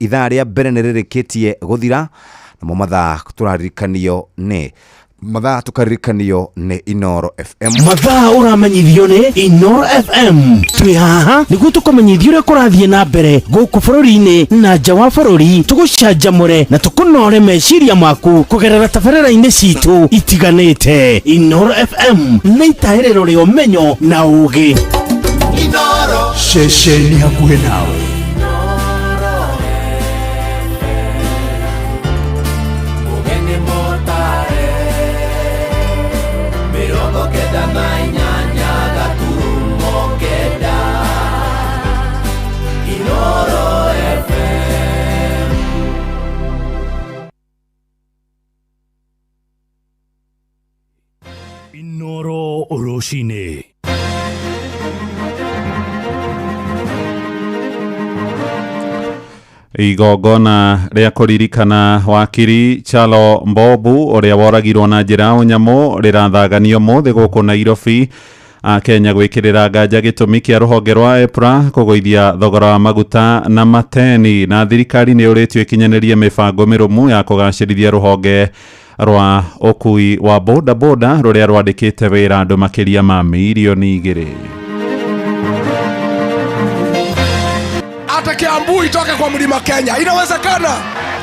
Ithaa rĩa mbere nĩ rĩrĩkĩtie gũthira, namo mathaa tũraririkanio nĩ mathaa tũkaririkanio nĩ Inoro FM. Mathaa ũramenyithio nĩ Inoro FM. Twĩ haha nĩguo tũkũmenyithia ũrĩa kũrathiĩ na mbere gũkũ bũrũri-inĩ na nja wa bũrũri, tũgũcanjamũre na tũkũnore meciria maku kũgerera tabarĩra-inĩ citũ itiganĩte. Inoro FM nĩ itahĩrĩro rĩa ũmenyo na ũgĩ. Ceceni hakuhĩ nawe. Inoro rũcinĩ. Igongona rĩa kũririkana wakiri Chalo Mbobu ũrĩa woragirwo na njĩra ya ũnyamũ rĩrathaganio ũmũthĩ gũkũ Nairobi. Akenya gwĩkĩrĩra nganja gĩtũmi kĩa rũhonge rwa EPRA kũgũithia thogora wa maguta na mateni, na thirikari nĩ yũrĩtio ĩkinyanĩrie mĩbango mĩrũmu ya kũgacĩrithia rũhonge rwa ũkui wa boda boda rũrĩa rwandĩkĩte wĩra andũ makĩria ma mirioni 2. Hata Kiambu itoke kwa Mlima Kenya. Inawezekana.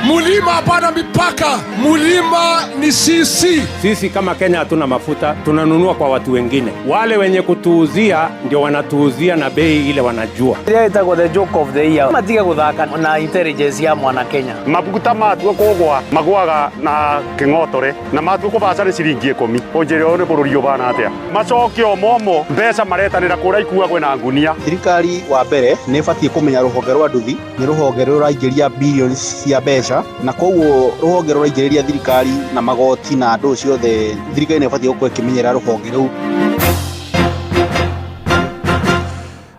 Mlima hapana mipaka, mlima ni sisi. Sisi kama Kenya hatuna mafuta, tunanunua kwa watu wengine. Wale wenye kutuuzia ndio wanatuuzia na bei ile wanajua. Ĩrĩa ĩtagwo the joke of the year, matige gũthaka na intelligence ya mwana Kenya. Maguta matua kũgwa magwaga na kĩng'otore, na matua kũbaca nĩ ciringi 10. Ũnjĩre ũyũ nĩ bũrũri ũbana atĩa? Macoke o momo mbeca maretanĩra kũrĩa ikuagwo na ngunia. Thirikari wa mbere nĩ ĩbatiĩ kũmenya rũhonge rwa nduthi nĩ rũhonge rũraingĩria bilioni cia mbeca, na koguo rũhonge rũraingĩrĩria thirikari na magoti na andũ ciothe, thirikari nĩ ĩbatiĩ gũkorwo ĩkĩmenyerera rũhonge rũu.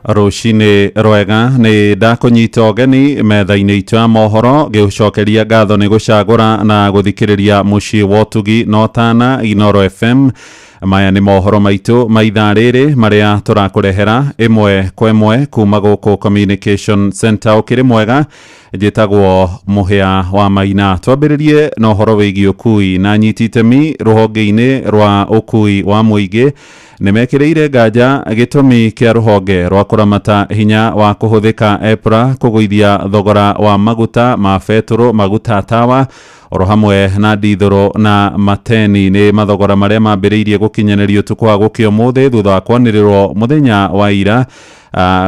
Rũcinĩ rwega, nĩ ndakũnyita ũgeni metha-inĩ itũ ya mohoro, ngĩgũcokeria ngatho nĩ gũcagũra na gũthikĩrĩria mũciĩ wa ũtugi na ũtana Inoro FM. Maya nĩ mohoro maitũ ma ithaa rĩrĩ marĩa tũrakũrehera ĩmwe kwa ĩmwe kuma gũkũ Communication Center. Ũkĩrĩ mwega, njĩtagwo Mũhĩa wa Maina. Twambĩrĩrie na ũhoro wĩgiĩ ũkui, na anyiti itemi rũhonge-inĩ rwa ũkui wa mũingĩ nĩ mekĩrĩire nganja gĩtũmi kĩa rũhonge rwa kũramata hinya wa kũhũthĩka EPRA kũgũithia thogora wa maguta ma betũrũ, maguta tawa oro hamwe na ndithũrũ na mateni. Nĩ mathogora marĩa mambĩrĩirie gũkinyanĩrio ũtukũ wa gũkĩa ũmũthĩ thutha wa kwanĩrĩrwo mũthenya wa ira,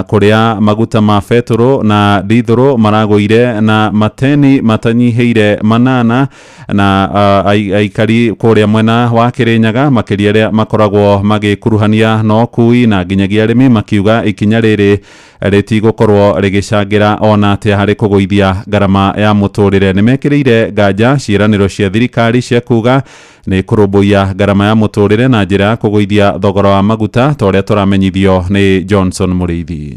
kũrĩa maguta ma betũrũ na ndithũrũ maragũire na mateni matanyihĩire 8, na aikari kũrĩa mwena wa Kĩrĩnyaga makĩria arĩa makoragwo magĩkuruhania na ũkui na nginyagia arĩmi makiuga ikinya rĩrĩ rĩtigũkorwo rĩgĩcangĩra ona atĩa harĩ kũgũithia ngarama ya mũtũrĩre. Nĩ mekĩrĩire nganja ciĩranĩro cia thirikari cia kuga nĩ kũrũmbũiya ngarama ya mũtũrĩre na njĩra ya kũgũithia thogora wa maguta, ta ũrĩa tũramenyithio nĩ Johnson Mũrĩithi.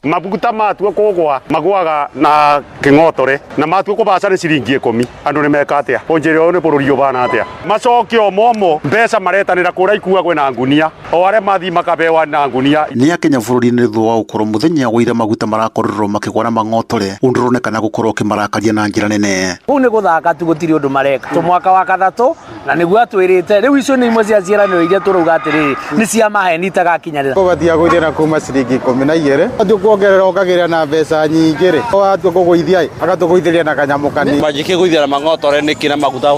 Maguta matua kũgwa magwaga na kĩng'otore, na matua kũbaca nĩ ciringi 10. Andũ nĩ meka atĩa? Ũnjĩre ũyũ nĩ bũrũri ũbana atĩa? Macoke o momo mbeca maretanĩra kũrĩa ikuagwo na ngunia, o arĩa mathiĩ makabewa na ngunia. Nĩ Akenya bũrũri-inĩ thutha wa gũkorwo mũthenya wa ira maguta marakorirwo makĩgwa na mang'otore, ũndũ ũronekana gũkorwo ũkĩmarakaria na njĩra nene. Kũu nĩ gũthaka tu, gũtirĩ ũndũ mareka. Tũ mwaka wa gatatũ na nĩguo atwĩrĩte. Rĩu icio nĩ imwe cia ciĩranĩro iria tũrauga atĩrĩrĩ nĩ cia maheni itagakinyanĩra. Kũbatia gũithia na kuma ciringi 12. Watua kuongerera ũkagĩra na mbeca nyingĩ rĩ, watua kũgũithia ĩ, agatũgũithĩria na kanyamũ kanini. Manjĩkĩgũithia na mang'otore nĩkĩ na maguta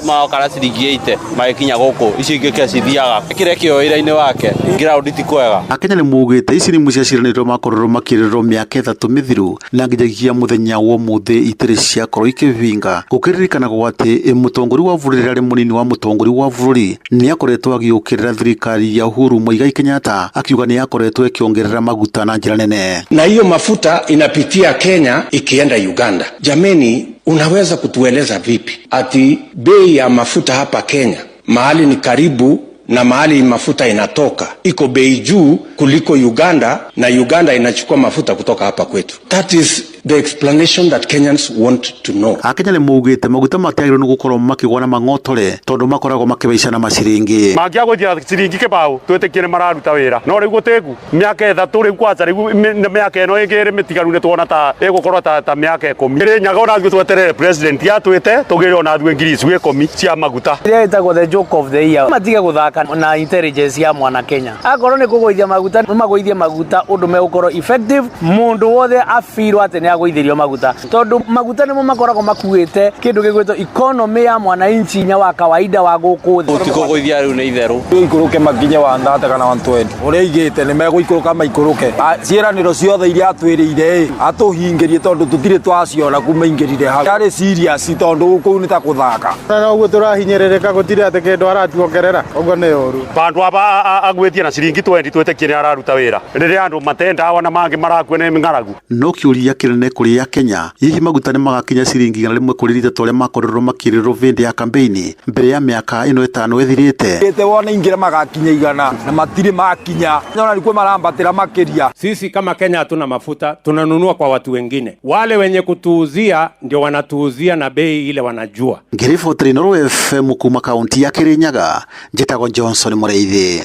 maoka na ciringi 80 magĩkinya gũkũ, icio ingĩ kĩa cithiaga. Kĩrĩa kĩo wĩra-inĩ wake, ground ti kwega. Akenya nĩ maugĩte ici nĩ imwe cia ciĩranĩro makorirwo makĩrĩrwo mĩaka 3 mĩthiru, na nginyagia mũthenya wa ũmũthĩ itirĩ ciakorwo ikĩbinga. Gũkĩririkanagwo atĩ mũtongoria wa bũrũri arĩ mũnini wa mũtongoria wa bũrũri nĩ akoretwo agĩũkĩrĩra thirikari ya Uhuru Muigai Kenyatta, akiuga nĩ akoretwo ĩkĩongerera maguta na njĩra nene. Na hiyo mafuta inapitia Kenya ikienda Uganda. Jameni, unaweza kutueleza vipi ati bei ya mafuta hapa Kenya mahali ni karibu na mahali mafuta inatoka iko bei juu kuliko Uganda, na Uganda inachukua mafuta kutoka hapa kwetu? That is The explanation that Kenyans want to know. Akenya nĩ maugĩte maguta matiagĩrĩirwo nĩ gũkorwo makĩgwa na mang'otore tondũ makoragwo makĩbaica na maciringi. Mangĩagũithia ciringi kĩbaũ twĩtĩkie nĩ mararuta wĩra, no rĩu gũtĩgu mĩaka 3 rĩu kwanza rĩu mĩaka ĩno ĩngĩ ĩrĩ mĩtigaru nĩ tuona ta ĩgũkorwo ta mĩaka 10. Ĩrĩ nyaga ona ithuĩ tweterere president atwĩte tũgĩre ona ithuĩ ngiri icio 10 cia maguta. Ĩrĩa ĩtagwo the joke of the year, matige gũthaka na intelligence ya mwana Kenya. Akorwo nĩ kũgũithia maguta, magũithie maguta ũndũ megũkorwo effective, mũndũ wothe abirwo atĩ nĩ agũithĩrio maguta, tondũ maguta nĩmo makoragwo makuĩte kĩndũ gĩgwĩtwo economy ya mwananchi nya wa kawaida wa gũkũ thĩ. Tũtikũgũithia rĩu nĩ itherũ. Ikũrũke makinye 130 kana 120 ũrĩa igĩte nĩ megũikũrũka maikũrũke. Ciĩranĩro ciothe iria atwĩrĩire atũhingĩrie tondũ tũtirĩ twaciona kuma ingĩrire hau. Yarĩ serious tondũ kũu nĩ ta kũthaka. Na ũguo tũrahinyĩrĩrĩka gũtirĩ atĩ kĩndũ aratuongerera, ũguo nĩ ũru. Bandũ aba agwĩtie na ciringi 20 twĩtĩkie nĩ araruta wĩra rĩrĩa andũ matendawa na mangĩ marakua nĩ ng'aragu. No kĩũria kĩnene kũrĩ Akenya, hihi maguta nĩ magakinya ciringi 100 kũrĩ rita ta ũrĩa makorirwo makĩrĩrwo hĩndĩ ya kambeini mbere ya mĩaka ĩno 5 ĩthirĩte? Ĩte wona ingĩra magakinya 100 na matirĩ makinya, ona nĩkuo marambatĩra makĩria. Sisi kama Kenya hatuna mafuta, tunanunua kwa watu wengine. Wale wenye kutuuzia ndio wanatuuzia na bei ile wanajua. Ngĩribotera Inooro FM kuma kaunti ya Kirinyaga, njĩtagwo Johnson Mũrĩithi.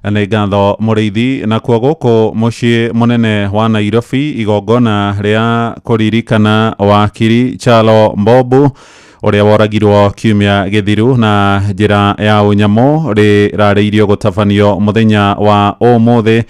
Nĩ ngatho Mũrĩithi. Nakuo gũkũ mũciĩ mũnene wa Nairobi, igongona rĩa kũririkana wakiri Chalo Mbobu ũrĩa woragirwo kiumia gĩthiru na njĩra ya ũnyamũ rĩrarĩirio gũtabanio mũthenya wa ũmũthĩ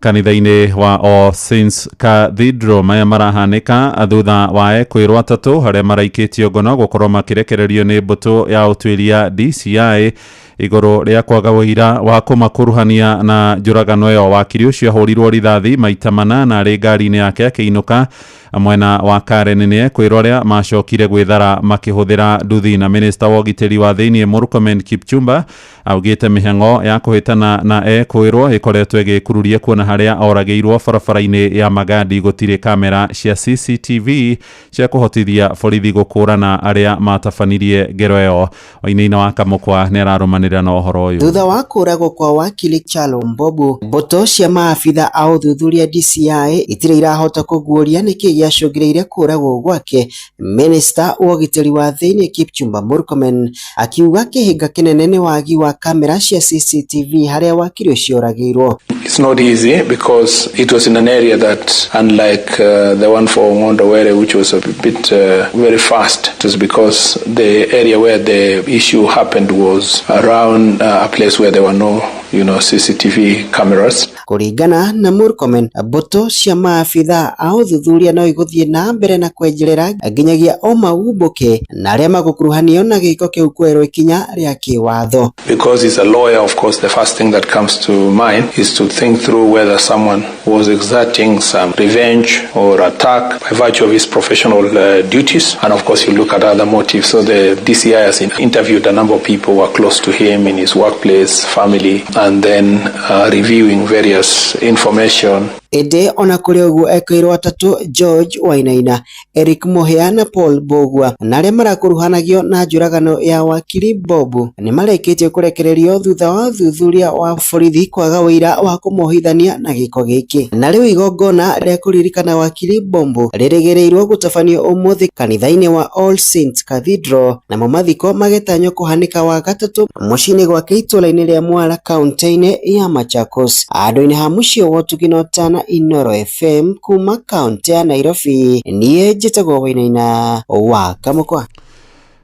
kanitha-inĩ wa All Saints Cathedral. Maya marahanĩka thutha wa ekwĩrwo 3 arĩa maraikĩtio ngono gũkorwo makĩrekererio nĩ mbũtũ ya ũtuĩria DCI igũrũ rĩa kwaga ũira wa kũmakuruhania na njũragano ĩyo. Wakiri ũcio ahũrirwo rithathi maita 8 arĩ ngari-inĩ yake akĩinũka mwena wa Karen. Nĩ ekwĩrwo arĩa macokire gwĩthara makĩhũthĩra nduthi. Na minista wa ũgitĩri wa thĩiniĩ Murkomen Kipchumba augĩte mĩhang'o ya kũhĩtana na ekwĩrwo ĩkoretwo ĩgĩkururia kuona harĩa oragĩirwo barabara-inĩ ya Magadi gũtirĩ kamera cia CCTV cia kũhotithia borithi gũkũrana arĩa matabanirie ngero ĩyo. Wainaina wa Kamũkwa nĩ ararũmanĩrĩra na ũhoro ũyũ. Thutha wa kũragwo kwa wakili Chalo Mbobu, mbũtũ cia maabitha a ũthuthuria DCI itirĩ irahota kũguũria nĩkĩ gĩacũngĩrĩirie kũragwo gwake. Minista wa ũgitĩri wa thĩiniĩ Kipchumba Murkomen akiuga kĩhĩnga kĩnene nĩ wagi wa kamera cia CCTV harĩa wakiri ũcio oragĩirwo. It's not easy because it was in an area that, unlike the one for Ong'ondo Were, which was a bit very fast, it was because the area where the issue happened was around a place where there were no CCTV cameras. Kũringana na Murkomen, mbũtũ cia maabitha a ũthuthuria no igũthiĩ na mbere na kwenjerera nginyagia ũma umbũke na arĩa magũkuruhanio na gĩko kĩu kuoerwo ikinya rĩa kĩwatho. Because he's a lawyer, of course, the first thing that comes to mind is to think through whether someone was exerting some revenge or attack by virtue of his professional duties. And of course, you look at other motives. So the DCI has interviewed a number of people who are close to him in his workplace, family, and then reviewing various information. Ĩndĩ ona kũrĩ ũguo ekĩirwo 3 George Wainaina, Eric Muhia na Paul Mbugua na arĩa marakuruhanagio na njũragano ya wakiri Bobu nĩ marĩkĩtie kũrekererio thutha wa ũthuthuria wa borithi kwaga ũira wa kũmohithania na gĩko gĩkĩ. Na rĩu igongona rĩa kũririkana wakiri Bombu rĩrĩgĩrĩirwo gũtabanio ũmũthĩ kanitha-inĩ wa All Saints Cathedral, namo mathiko magetanywo kũhanĩka Wagatatũ mũciĩ-inĩ gwake itũũra-inĩ rĩa Mwala kaunti-inĩ ya Machakos. Handũ-inĩ ha mũciĩ wa ũtugi na ũtana Inooro FM kuma kaunti ya Nairobi, niĩ njĩtagwo Wainaina wa Kamũkwa.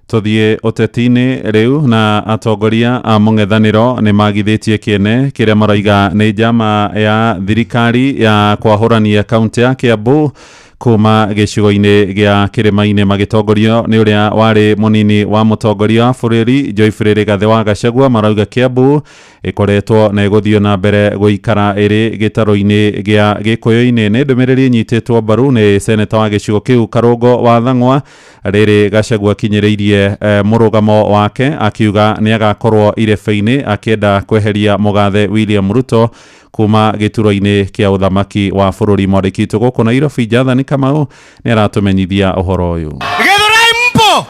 Tũthiĩ ũteti-inĩ rĩu, na atongoria a mũng'ethanĩro nĩ magithĩtie kĩene kĩrĩa maraiga nĩ njama ya thirikari ya kwahũrania kaunti ya Kiambu kuma gĩcigo-inĩ gĩa kĩrĩma-inĩ, magĩtongorio nĩ ũrĩa warĩ mũnini wa mũtongoria wa bũrũri Geoffrey Rigathĩ wa Gachagua. Marauga Kiambu ĩkoretwo na ĩgũthiĩ na mbere gũikara ĩrĩ gĩtarũ-inĩ gĩa Gĩkũyũ-inĩ. Nĩ ndũmĩrĩri ĩnyitĩtwo mbaru nĩ seneta wa gĩcigo kĩu Karũngo wa Thang'wa rĩrĩ Gachagua akinyĩrĩirie mũrũgamo wake akiuga nĩ agakorwo irebe-inĩ akĩenda kweheria mũgathe William Ruto kuma gĩturwa-inĩ kĩa ũthamaki wa bũrũri. Mwandĩki witũ gũkũ Nairobi Jathani Kamau nĩ aratũmenyithia ũhoro ũyũ. Githurai mpo?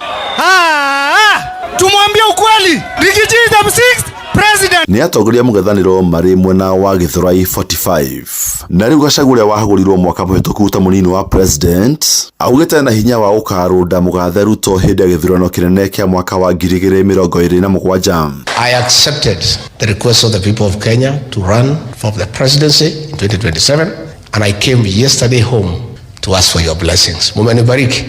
Tumwambie ukweli. Rigiji is the sixth President. Nĩ atongoria mũng'ethanĩro marĩ mwena wa Githurai 45 na rĩu Gachagua ũrĩa wahagũrirwo mwaka mũhĩtũku ta mũnini wa president augĩte na hinya wa gũkarũnda mũgathe Ruto hĩndĩ ya gĩthurano kĩnene kĩa mwaka wa 2027. I accepted the request of the people of Kenya to run for the presidency in 2027, and I came yesterday home to ask for your blessings. Mumenibariki.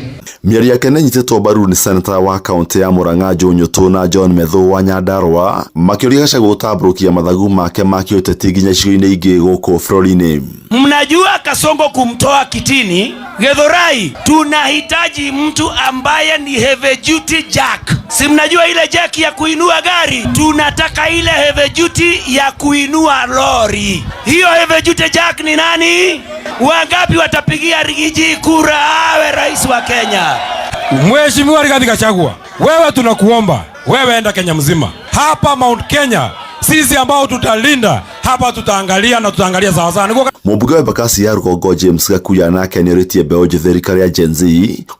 Mĩario yake nĩ ĩnyitĩtwo mbaru nĩ seneta wa kaũntĩ ya Murang'a Joe Nyutu na John Methu wa Nyandarua, makĩũria Gachagua gũtambũrũkia mathagu make ma kĩũteti nginya icigo-inĩ ingĩ gũkũ bũrũri-inĩ. Mnajua Kasongo kumtoa kitini Githurai, tunahitaji mtu ambaye ni heavy duty jack. Si mnajua ile jack ya kuinua gari? Tunataka ile heavy duty ya kuinua lori. Hiyo heavy duty jack ni nani? Wangapi watapigia Riggy G kura awe rais wa Kenya? Mheshimiwa Rigathi Gachagua, wewe tunakuomba, wewe enda Kenya mzima. Hapa Mount Kenya, sisi ambao tutalinda hapa, tutaangalia na tutaangalia sawa sawa. Niguo. Mũmbunge wa Embakasi ya Rũgongo James Gakuya nake nĩorĩtie mbeũ njĩthĩ rika rĩa Gen Z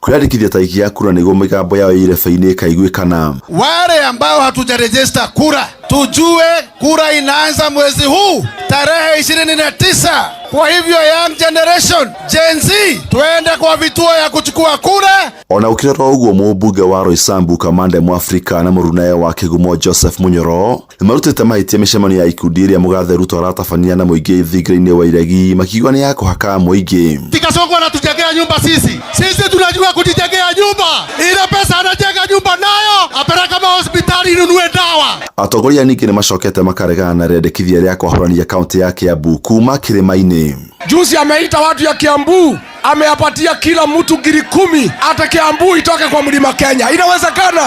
kwĩyandĩkithia ta aikia a kura nĩguo mĩgambo yao irebe-inĩ ĩkaiguĩkana. Wale ambao hatujarejista kura, tujue kura inaanza mwezi huu tarehe 29. Kwa hivyo young generation, Gen Z, tuende kwa vituo ya kuchukua kura. Ona gũkĩrora ũguo, mũmbunge wa Roysambu Kamande Mwafrika na mũrunawe wa Kĩgumo Joseph Munyoro nĩmarutĩte mahĩtia mĩcemanio ya ikundi ĩrĩa mũgathe Ruto aratabania na mũingĩ thingira-inĩ wa iregi, makiuga nĩ ya kũhaka mũingĩ. Kasongo anatujengea nyumba sisi. Sisi tunajua kujijengea nyumba. Ile pesa anajenga nyumba nayo apeleka mahospitali inunue dawa. Atongoria ningĩ nĩmacokete makaregana na rĩendekithia rĩa kwahũrania kaũntĩ ya Kiambu kuma kĩrĩma-inĩ. Juzi ameita watu ya Kiambu, ameapatia kila mtu ngiri 10, hata Kiambu itoke kwa mlima Kenya. Inawezekana?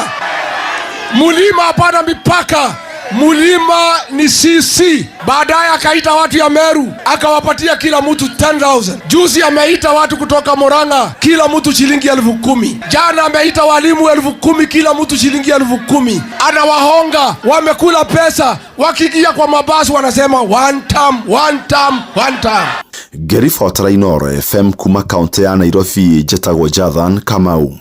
Mlima hapana mipaka, mlima ni sisi. Baadaye akaita watu ya Meru akawapatia kila mtu 10,000. Juzi ameita watu kutoka Murang'a, kila mtu shilingi 10,000. Jana ameita walimu 10,000, kila mtu shilingi 10,000. Anawahonga, wamekula pesa, wakiingia kwa mabasi wanasema one term, one term, one term. Ngĩribotera Inooro FM kuma kaũntĩ ya Nairobi, njĩtagwo Jathan Kamau.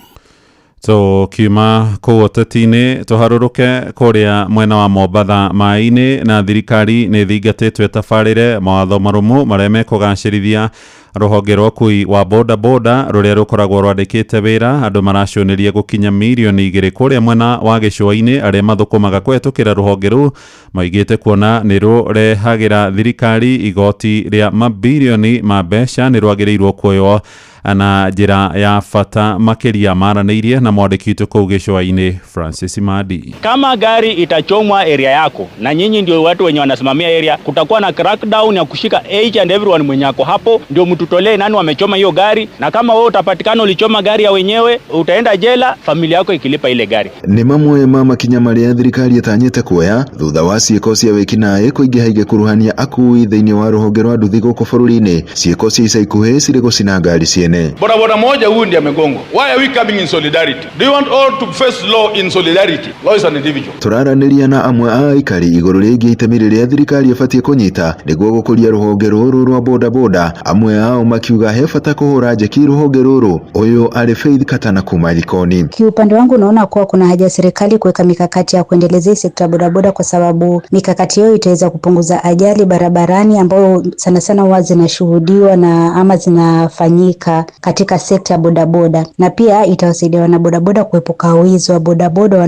Tũkiuma kũu ũteti-inĩ, tũharũrũke kũrĩa mwena wa Mombatha maĩ-inĩ, na thirikari nĩ ĩthingatĩtwo ĩtabarĩre mawatho marũmu marĩa mekũgacĩrithia rũhonge rwa ũkui wa boda boda rũrĩa rũkoragwo rwandĩkĩte wĩra andũ maracũnĩria gũkinya mirioni 2 kũrĩa mwena wa gĩcũa-inĩ. Arĩa mathũkũmaga kũhetũkĩra rũhonge rũu maigĩte kuona nĩ rũrehagĩra thirikari igoti rĩa mabirioni ma mbeca, nĩ rwagĩrĩirwo kuoywo na njĩra ya bata makĩria. Maranĩirie na mwandĩki witũ kũu gĩcũa-inĩ Francis Madi. Kama gari itachomwa area yako na nyinyi ndio watu wenye wanasimamia area, kutakuwa na crackdown ya kushika each and everyone mwenye ako hapo, ndio mtutolee nani wamechoma hiyo gari, na kama wewe utapatikana ulichoma gari ya wenyewe, utaenda jela, familia yako ikilipa ile gari. Nĩ mamwe ma makinya marĩa thirikari ĩtanyĩte kuoya thutha wa ciĩko cia wĩkinaĩ kũingĩha igĩkuruhania akui thĩinĩ wa rũhonge rwa nduthi gũkũ bũrũri-inĩ. Ciĩko cia ica ikuhĩ cirĩ gũcina ngari ciene. Bodaboda moja huyu ndiye amegongwa. Why are we coming in solidarity? Do you want all to face law in solidarity? Law is an individual. Tũraranĩria na amwe a aikari igũrũ rĩgiĩ itemi rĩrĩa thirikari ĩbatiĩ kũnyita nĩguo gũkũria rũhonge rũrũ rwa bodaboda, amwe ao makiuga he bata kũhũra njeki rũhonge rũrũ. Ũyũ arĩ Faith Katana kuma Likoni. Kiupande wangu naona kuwa kuna haja ya serikali kuweka mikakati ya kuendelezea sekta ya bodaboda, kwa sababu mikakati hiyo itaweza kupunguza ajali barabarani ambayo sana sana huwa zinashuhudiwa na ama zinafanyika katika sekta ya bodaboda, na pia itawasaidia wanabodaboda kuepuka wizi wa bodaboda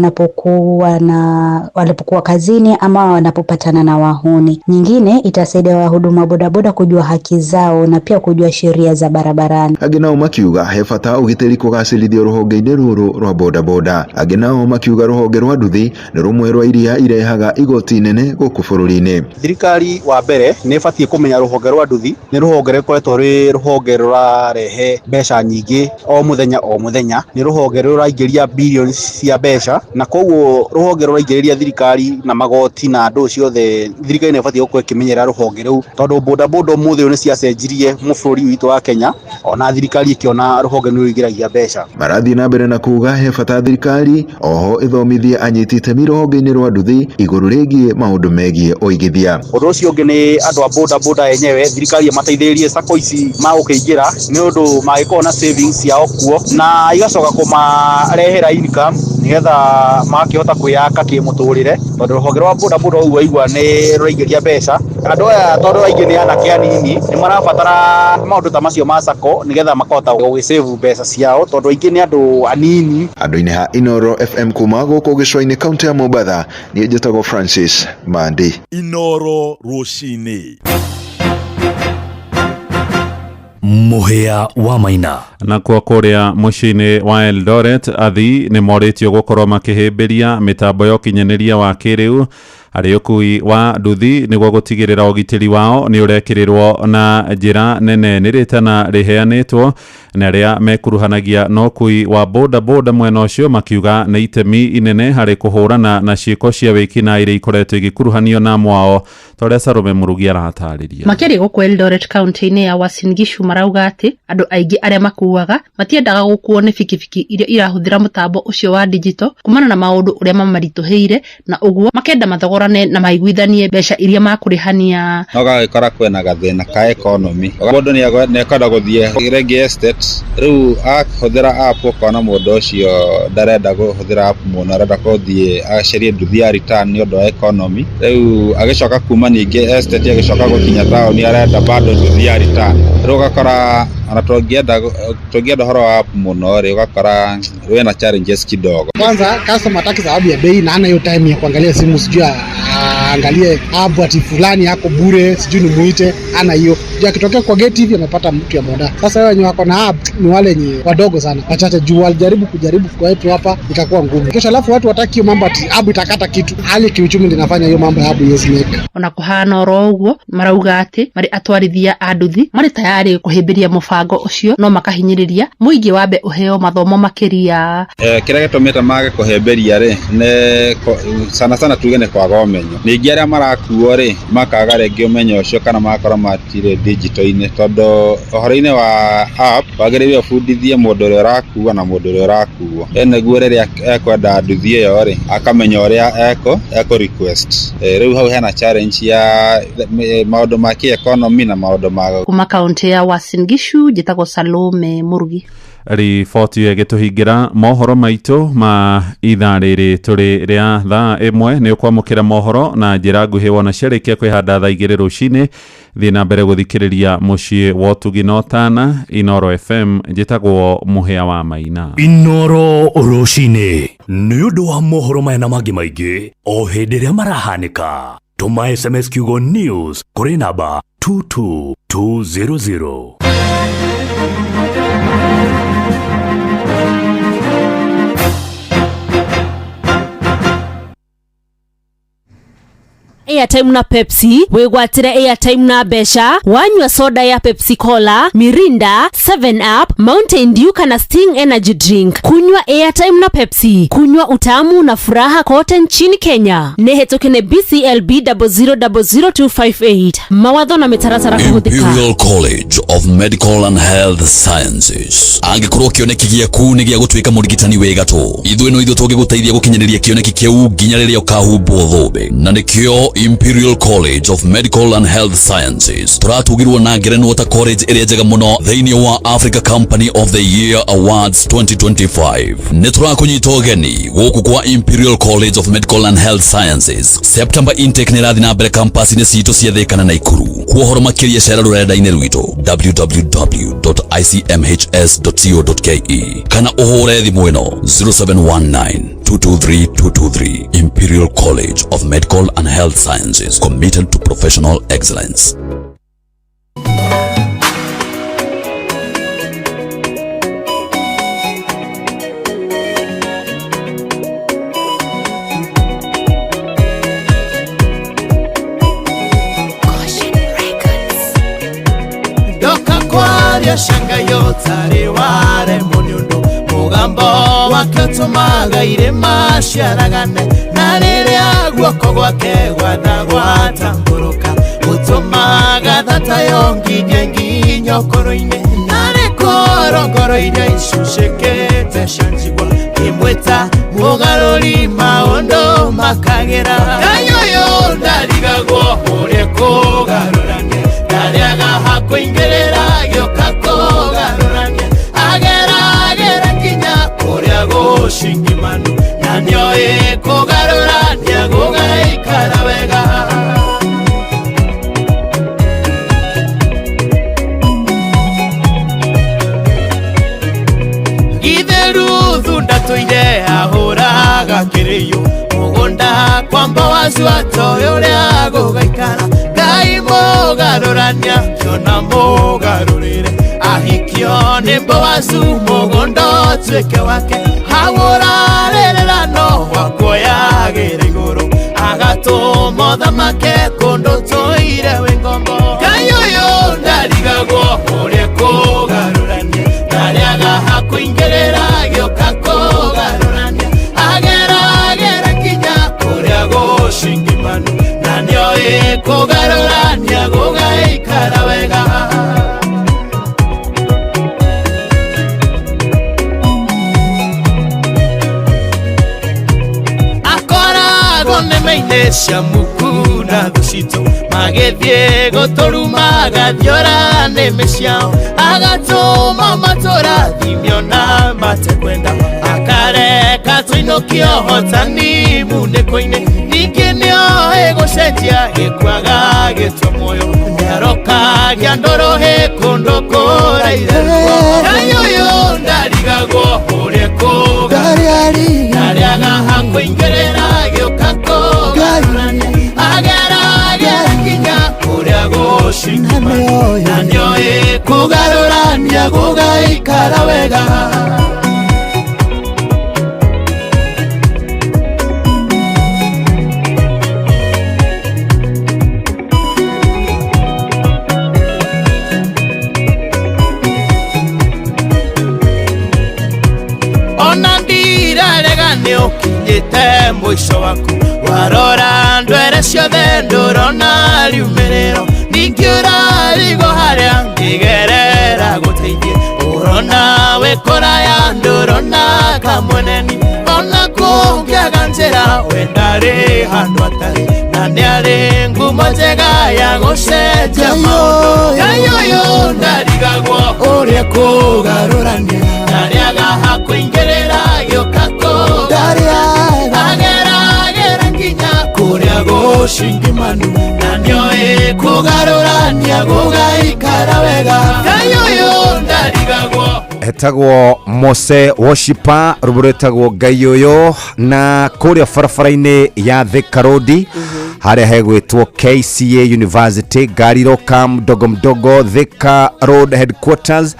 wanapokuwa kazini ama wanapopatana na wahuni. Nyingine, itasaidia wahudumu wa bodaboda kujua haki zao na pia kujua sheria za barabarani. Angĩ nao makiuga he bata ũgitĩri kũgacĩrithio rũhonge-inĩ rũrũ rwa bodaboda. Angĩ nao makiuga rũhonge rwa nduthi nĩ rũmwe rwa iria irehaga igoti inene gũkũ bũrũri-inĩ. Thirikari wa mbere nĩ ĩbatiĩ kũmenya rũhonge rwa nduthi nĩ rũhonge rũkoretwo rwĩ rũhonge rũrarehe mbeca nyingĩ o mũthenya o mũthenya, nĩ rũhonge rũraingĩria billions cia mbeca, na koguo rũhonge rũraingĩrĩria thirikari na magoti na andũ ciothe. Thirikari nĩ ĩbatiĩ gũkorwo ĩkĩmenyerera rũhonge rũu, tondũ bodaboda ũmũthĩ ũyũ nĩ ciacenjirie mũbũrũri witũ wa Kenya, ona thirikari ĩkĩona rũhonge nĩ rũingĩragia mbeca. Marathiĩ na mbere na kuga he bata thirikari oho ĩthomithie anyiti itemi rũhonge-inĩ rwa nduthi igũrũ rĩgiĩ maũndũ megiĩ ũigithia. Ũndũ ũcio ũngĩ nĩ andũ a boda boda enyewe, thirikari ĩmateithĩrĩrie sacco ici magũkĩingĩra, nĩ ũndũ mangĩkorwo na savings ciao kuo na igacoka kũmarehera income. Nĩgetha makĩhota kwĩyaka kĩmũtũrĩre, tondũ rũhonge rwa bodaboda ũguo waigua nĩ rũraingĩria mbeca. Andũ aya tondũ aingĩ nĩ anake anini, nĩ marabatara maũndũ ta macio ma sacco nĩgetha makahota gũgĩsave mbeca ciao, tondũ aingĩ nĩ andũ anini. Andũ-inĩ ha Inoro FM kuma gũkũ gĩcũa-inĩ kaunti ya Mombatha, niĩ njĩtagwo Francis Mandi. Inoro rũcinĩ. Mũhĩa wa Maina. Nakuo kũrĩa mũciĩ-inĩ wa Eldoret, athii nĩ morĩtio gũkorwo makĩhĩmbĩria mĩtambo ya ũkinyanĩria wa kĩrĩu harĩ ũkui wa nduthi nĩguo gũtigĩrĩra ũgitĩri wao nĩ ũrekĩrĩrwo na njĩra nene. Nĩ rĩtana rĩheanĩtwo nĩ arĩa mekuruhanagia na ũkui wa boda boda mwena ũcio, makiuga nĩ itemi inene harĩ kũhũrana na ciĩko cia wĩkinaĩ iria ikoretwo igĩkuruhanio na mwao, ta ũrĩa Salome Mũrugi aratarĩria. Makĩria gũkũ Eldoret kaunti-inĩ ya Uasin Gishu marauga atĩ andũ aingĩ arĩa makuaga matiendaga gũkuo nĩ bikibiki iria irahũthĩra mũtambo ũcio wa digital kumana na maũndũ ũrĩa mamaritũhĩire, na ũguo makenda mathogorane na maiguithanie mbeca iria makũrĩhania. No gagĩkora kwĩna gathĩna ka economy, mũndũ nĩekwenda gũthiĩ rĩngĩ estate, rĩu ahũthĩra app ũkona mũndũ ũcio ndarenda kũhũthĩra app mũno, arenda gũthiĩ acarie nduthi ya return nĩ ũndũ wa economy. Rĩu agĩcoka kuma ningĩ estate agĩcoka gũkinya taũni arenda bado nduthi ya return. Rĩu ũgakora ona tũngĩenda ũhoro wa app mũno rĩ, ũgakora wĩna challenges kidogo. Kwanza customer hataki sababu ya bei na hana hiyo time ya kuangalia simu, sijui aangalie app ati fulani yako bure, sijui nimuite, ana hiyo. Juu akitokea kwa gate hivi amepata mtu ya boda. Sasa wenye wako na app ni wale wenye wadogo sana, wachache, juu walijaribu kujaribu kwa wetu hapa ikakuwa ngumu. Kesho alafu watu wataki hiyo mambo ati app itakata kitu. Hali kiuchumi ndio inafanya hiyo mambo ya app yes make. Ona kũhana oro ũguo, marauga atĩ marĩ atwarithia a nduthi marĩ tayarĩ kũhĩmbĩria mũbango ũcio, no makahinyĩrĩria mũingĩ wambe ũheo mathomo makĩria. Kĩrĩa gĩtũmĩte mage kũhĩmbĩria rĩ nĩ sana sana tuge nĩ kwaga ũmenyo. Ningĩ arĩa marakuo rĩ makaga rĩngĩ ũmenyo ũcio kana magakorwo matirĩ digital-inĩ, tondũ ũhoro-inĩ wa app wagĩrĩire ũbundithie mũndũ ũrĩa ũrakua na mũndũ ũrĩa ũrakuo. Nĩguo rĩrĩa ekwenda nduthi ĩyo rĩ akamenya ũrĩa ekũ request. Rĩu hau hena challenge ya maũndũ ma kĩ-economy na maũndũ ma Kuma kaunti ya Uasin Gishu, njĩtagwo Salome Mũrugi. Riboti ĩyo ĩgĩtũhingĩra mohoro maitũ ma ithaa rĩrĩ tũrĩ rĩa thaa 1. Nĩ ũkwamũkĩra mohoro na njĩra nguhĩ wona ciarĩkia kwĩhanda thaa 2 rũcinĩ. Thiĩ na mbere gũthikĩrĩria mũciĩ wa ũtugi na ũtana Inoro FM. Njĩtagwo Mũhĩa wa Maina. Inoro rũcinĩ nĩ ũndũ wa mohoro maya na mangĩ maingĩ o hĩndĩ ĩrĩa marahanĩka, tũma SMS kiugo news kũrĩ namba 22200. Airtime na Pepsi, wĩgwatĩre airtime na mbeca wanyua soda ya Pepsi Cola, Mirinda, 7 Up, Mountain Dew kana Sting Energy Drink. Kunywa airtime na Pepsi, kunywa utamu na furaha kote nchini Kenya. Nĩ hĩtũke nĩ BCLB 0000258. Mawatho na mĩtaratara kũhũthĩka. Imperial College of Medical and Health Sciences. Angĩkorwo kĩoneki gĩaku nĩ gĩa gũtuĩka mũrigitani wĩ gatũ, ithuĩ no ithuĩ tũngĩgũteithia gũkinyanĩria kĩoneki kĩu nginya rĩrĩa ũkahumbwo thũmbĩ, na nĩkĩo Imperial College of Medical and Health Sciences tũratugirwo na ngerenwa ta college ĩrĩa njega mũno thĩinĩ wa Africa Company of the Year Awards 2025. Nĩ tũrakũnyita ũgeni gũkũ kwa Imperial College of Medical and Health Sciences. September intake nĩ ĩrathiĩ na mbere campus-inĩ citũ cia Thĩka na Naikuru. Kwa ũhoro makĩria cera rũrenda-inĩ rwitũ www.icmhs.co.ke kana ũhũre thimũ ĩno 0719 223 223. Imperial College of Medical and Health Sciences, committed to professional excellence. Ndoka kwaria canga yotarĩ waremwo nĩ ũndũ mũgambo wake ũtũmaga irĩma ciaragane, na rĩrĩa guoko gwake gwatha gwatambũrũka gũtũmaga thata yongithie nginya ũkũrũ-inĩ, narĩ korongoro iria icucĩkĩte cia njigua ngĩmwĩta mũgarũri maũndũ makagĩra. Ngai ũyũ ndarigagwo ũrĩa kũgarũrania, ndarĩaga hakũingĩrĩra gĩũka kũgarũrania, ageragĩra nginya kũrĩa gũcingimanu. Githĩ Ruthu ndatũire ahũraga kĩrĩiũ mũgũnda kwa Boazu atoĩ ũrĩa gũgaikara. Ngai mũgarũrania kĩona mũgarũrĩre ahikio nĩ Boazu mũgũnda ũtuĩke wake. Hau ũrarĩrĩra no wakuoyagĩra igũrũ agatũma ũthamake kũndũ tũire wĩ ngombo. Ngai ũyũ ndarigagwo ũrĩa kũgarũrania ndarĩaga hakũingĩrĩra gĩũka kũgarũrania ageragera nginya kũrĩa gũcingimanu na nĩoĩ kũgarũrania gũgaikara wega. Akoragwo nĩme-inĩ cia muku na thũ citũ magĩthiĩ gũtũruma agathiora nĩmĩ ciao agatũma matũrathimio na matekwenda akareka tũinũkio hotani munĩko-inĩ ningĩ nĩoĩ gũcenjia gĩkuaga gĩtua muoyo nĩarokagia ndũrũhĩ kũndũ kũraihu. Ngai ũyũ ndarigagwo ũrĩa kũgarũrania ndarĩaga hakũingĩrĩra gĩũka kũgarũrania ageragera nginya kũrĩa gũcingimanu na nĩoĩ kũgarũrania gũgaikara wega. Ona ndirarega nĩ ũkinyĩte mũico waku warora ndwere ciothe ndũrona riumĩrĩro ningĩ ũrarigwo harĩa ngĩgerera gũteithie ũrona wĩ kũraya ndũrona kamweneni ona kũngĩaga njĩra we ndarĩ handũ atarĩ na nĩarĩ ngumo njega ya gũcenjia maũndũ. Ngai ũyũ ndarigagwo ũrĩa kũgarũrania ndarĩaga hakũingĩrĩra gĩũka kũgarũrania ageragera nginya kũrĩa gũcingimanu na nĩoĩ kũgarũrania gũgaikara wega. Ngai ũyũ ndarigagwo. Etagwo Mose Worshiper rwĩmbo rwĩtagwo Ngai ũyũ na kũrĩa barabara-inĩ ya Thika Road harĩa hegwĩtwo KCA University ngari iroka mdogo mdogo Thika Road headquarters,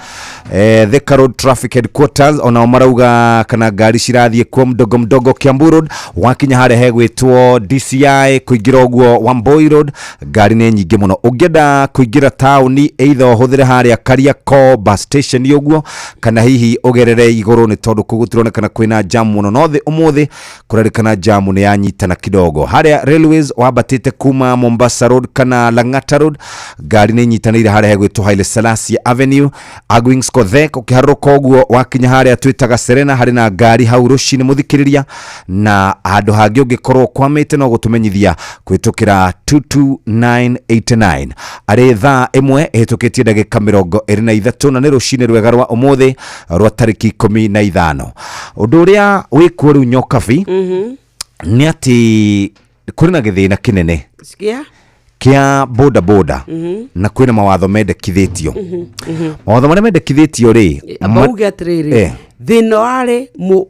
Thika Road traffic headquarters onao marauga kana ngari cirathiĩ kuo mdogo mdogo. Kiambu Road wakinya harĩa hegwĩtwo DCI kũingĩra ũguo Wamboi Road ngari nĩ nyingĩ mũno. Ũngĩenda kũingĩra taũni either ũhũthĩre harĩa Kariakoo bus station ũguo kana hihi ũgerere igũrũ nĩ tondũ kũu gũtironekana kwĩna jam mũno no thĩ ũmũthĩ kũrerĩkana jamu nĩ yanyitana kidogo. Harĩa railways wambatĩte kuma Mombasa Road kana Lang'ata Road ngari nĩ inyitanĩire harĩa hegwĩtwo Haile Selassie Avenue Agwings Kothek ũkĩharũrũka ũguo wakinya harĩa twĩtaga Serena harĩ na ngari hau rũcinĩ mũthikĩrĩria na handũ hangĩ ũngĩkorwo ũkwamĩte no gũtũmenyithia kũhĩtũkĩra 22989 arĩ thaa ĩmwe ĩhĩtũkĩtie ndagĩka 23 na nĩ rũcinĩ rwega rwa ũmũthĩ rwa tarĩki 15. Ũndũ ũrĩa wĩkuo rĩu Nyokabi nĩ atĩ kũrĩ na gĩthĩna kĩnene Sikia? kĩa boda boda na kwĩna mawatho mendekithĩtio. Mawatho marĩa mendekithĩtio rĩ Amba uge atĩrĩrĩ thĩna warĩ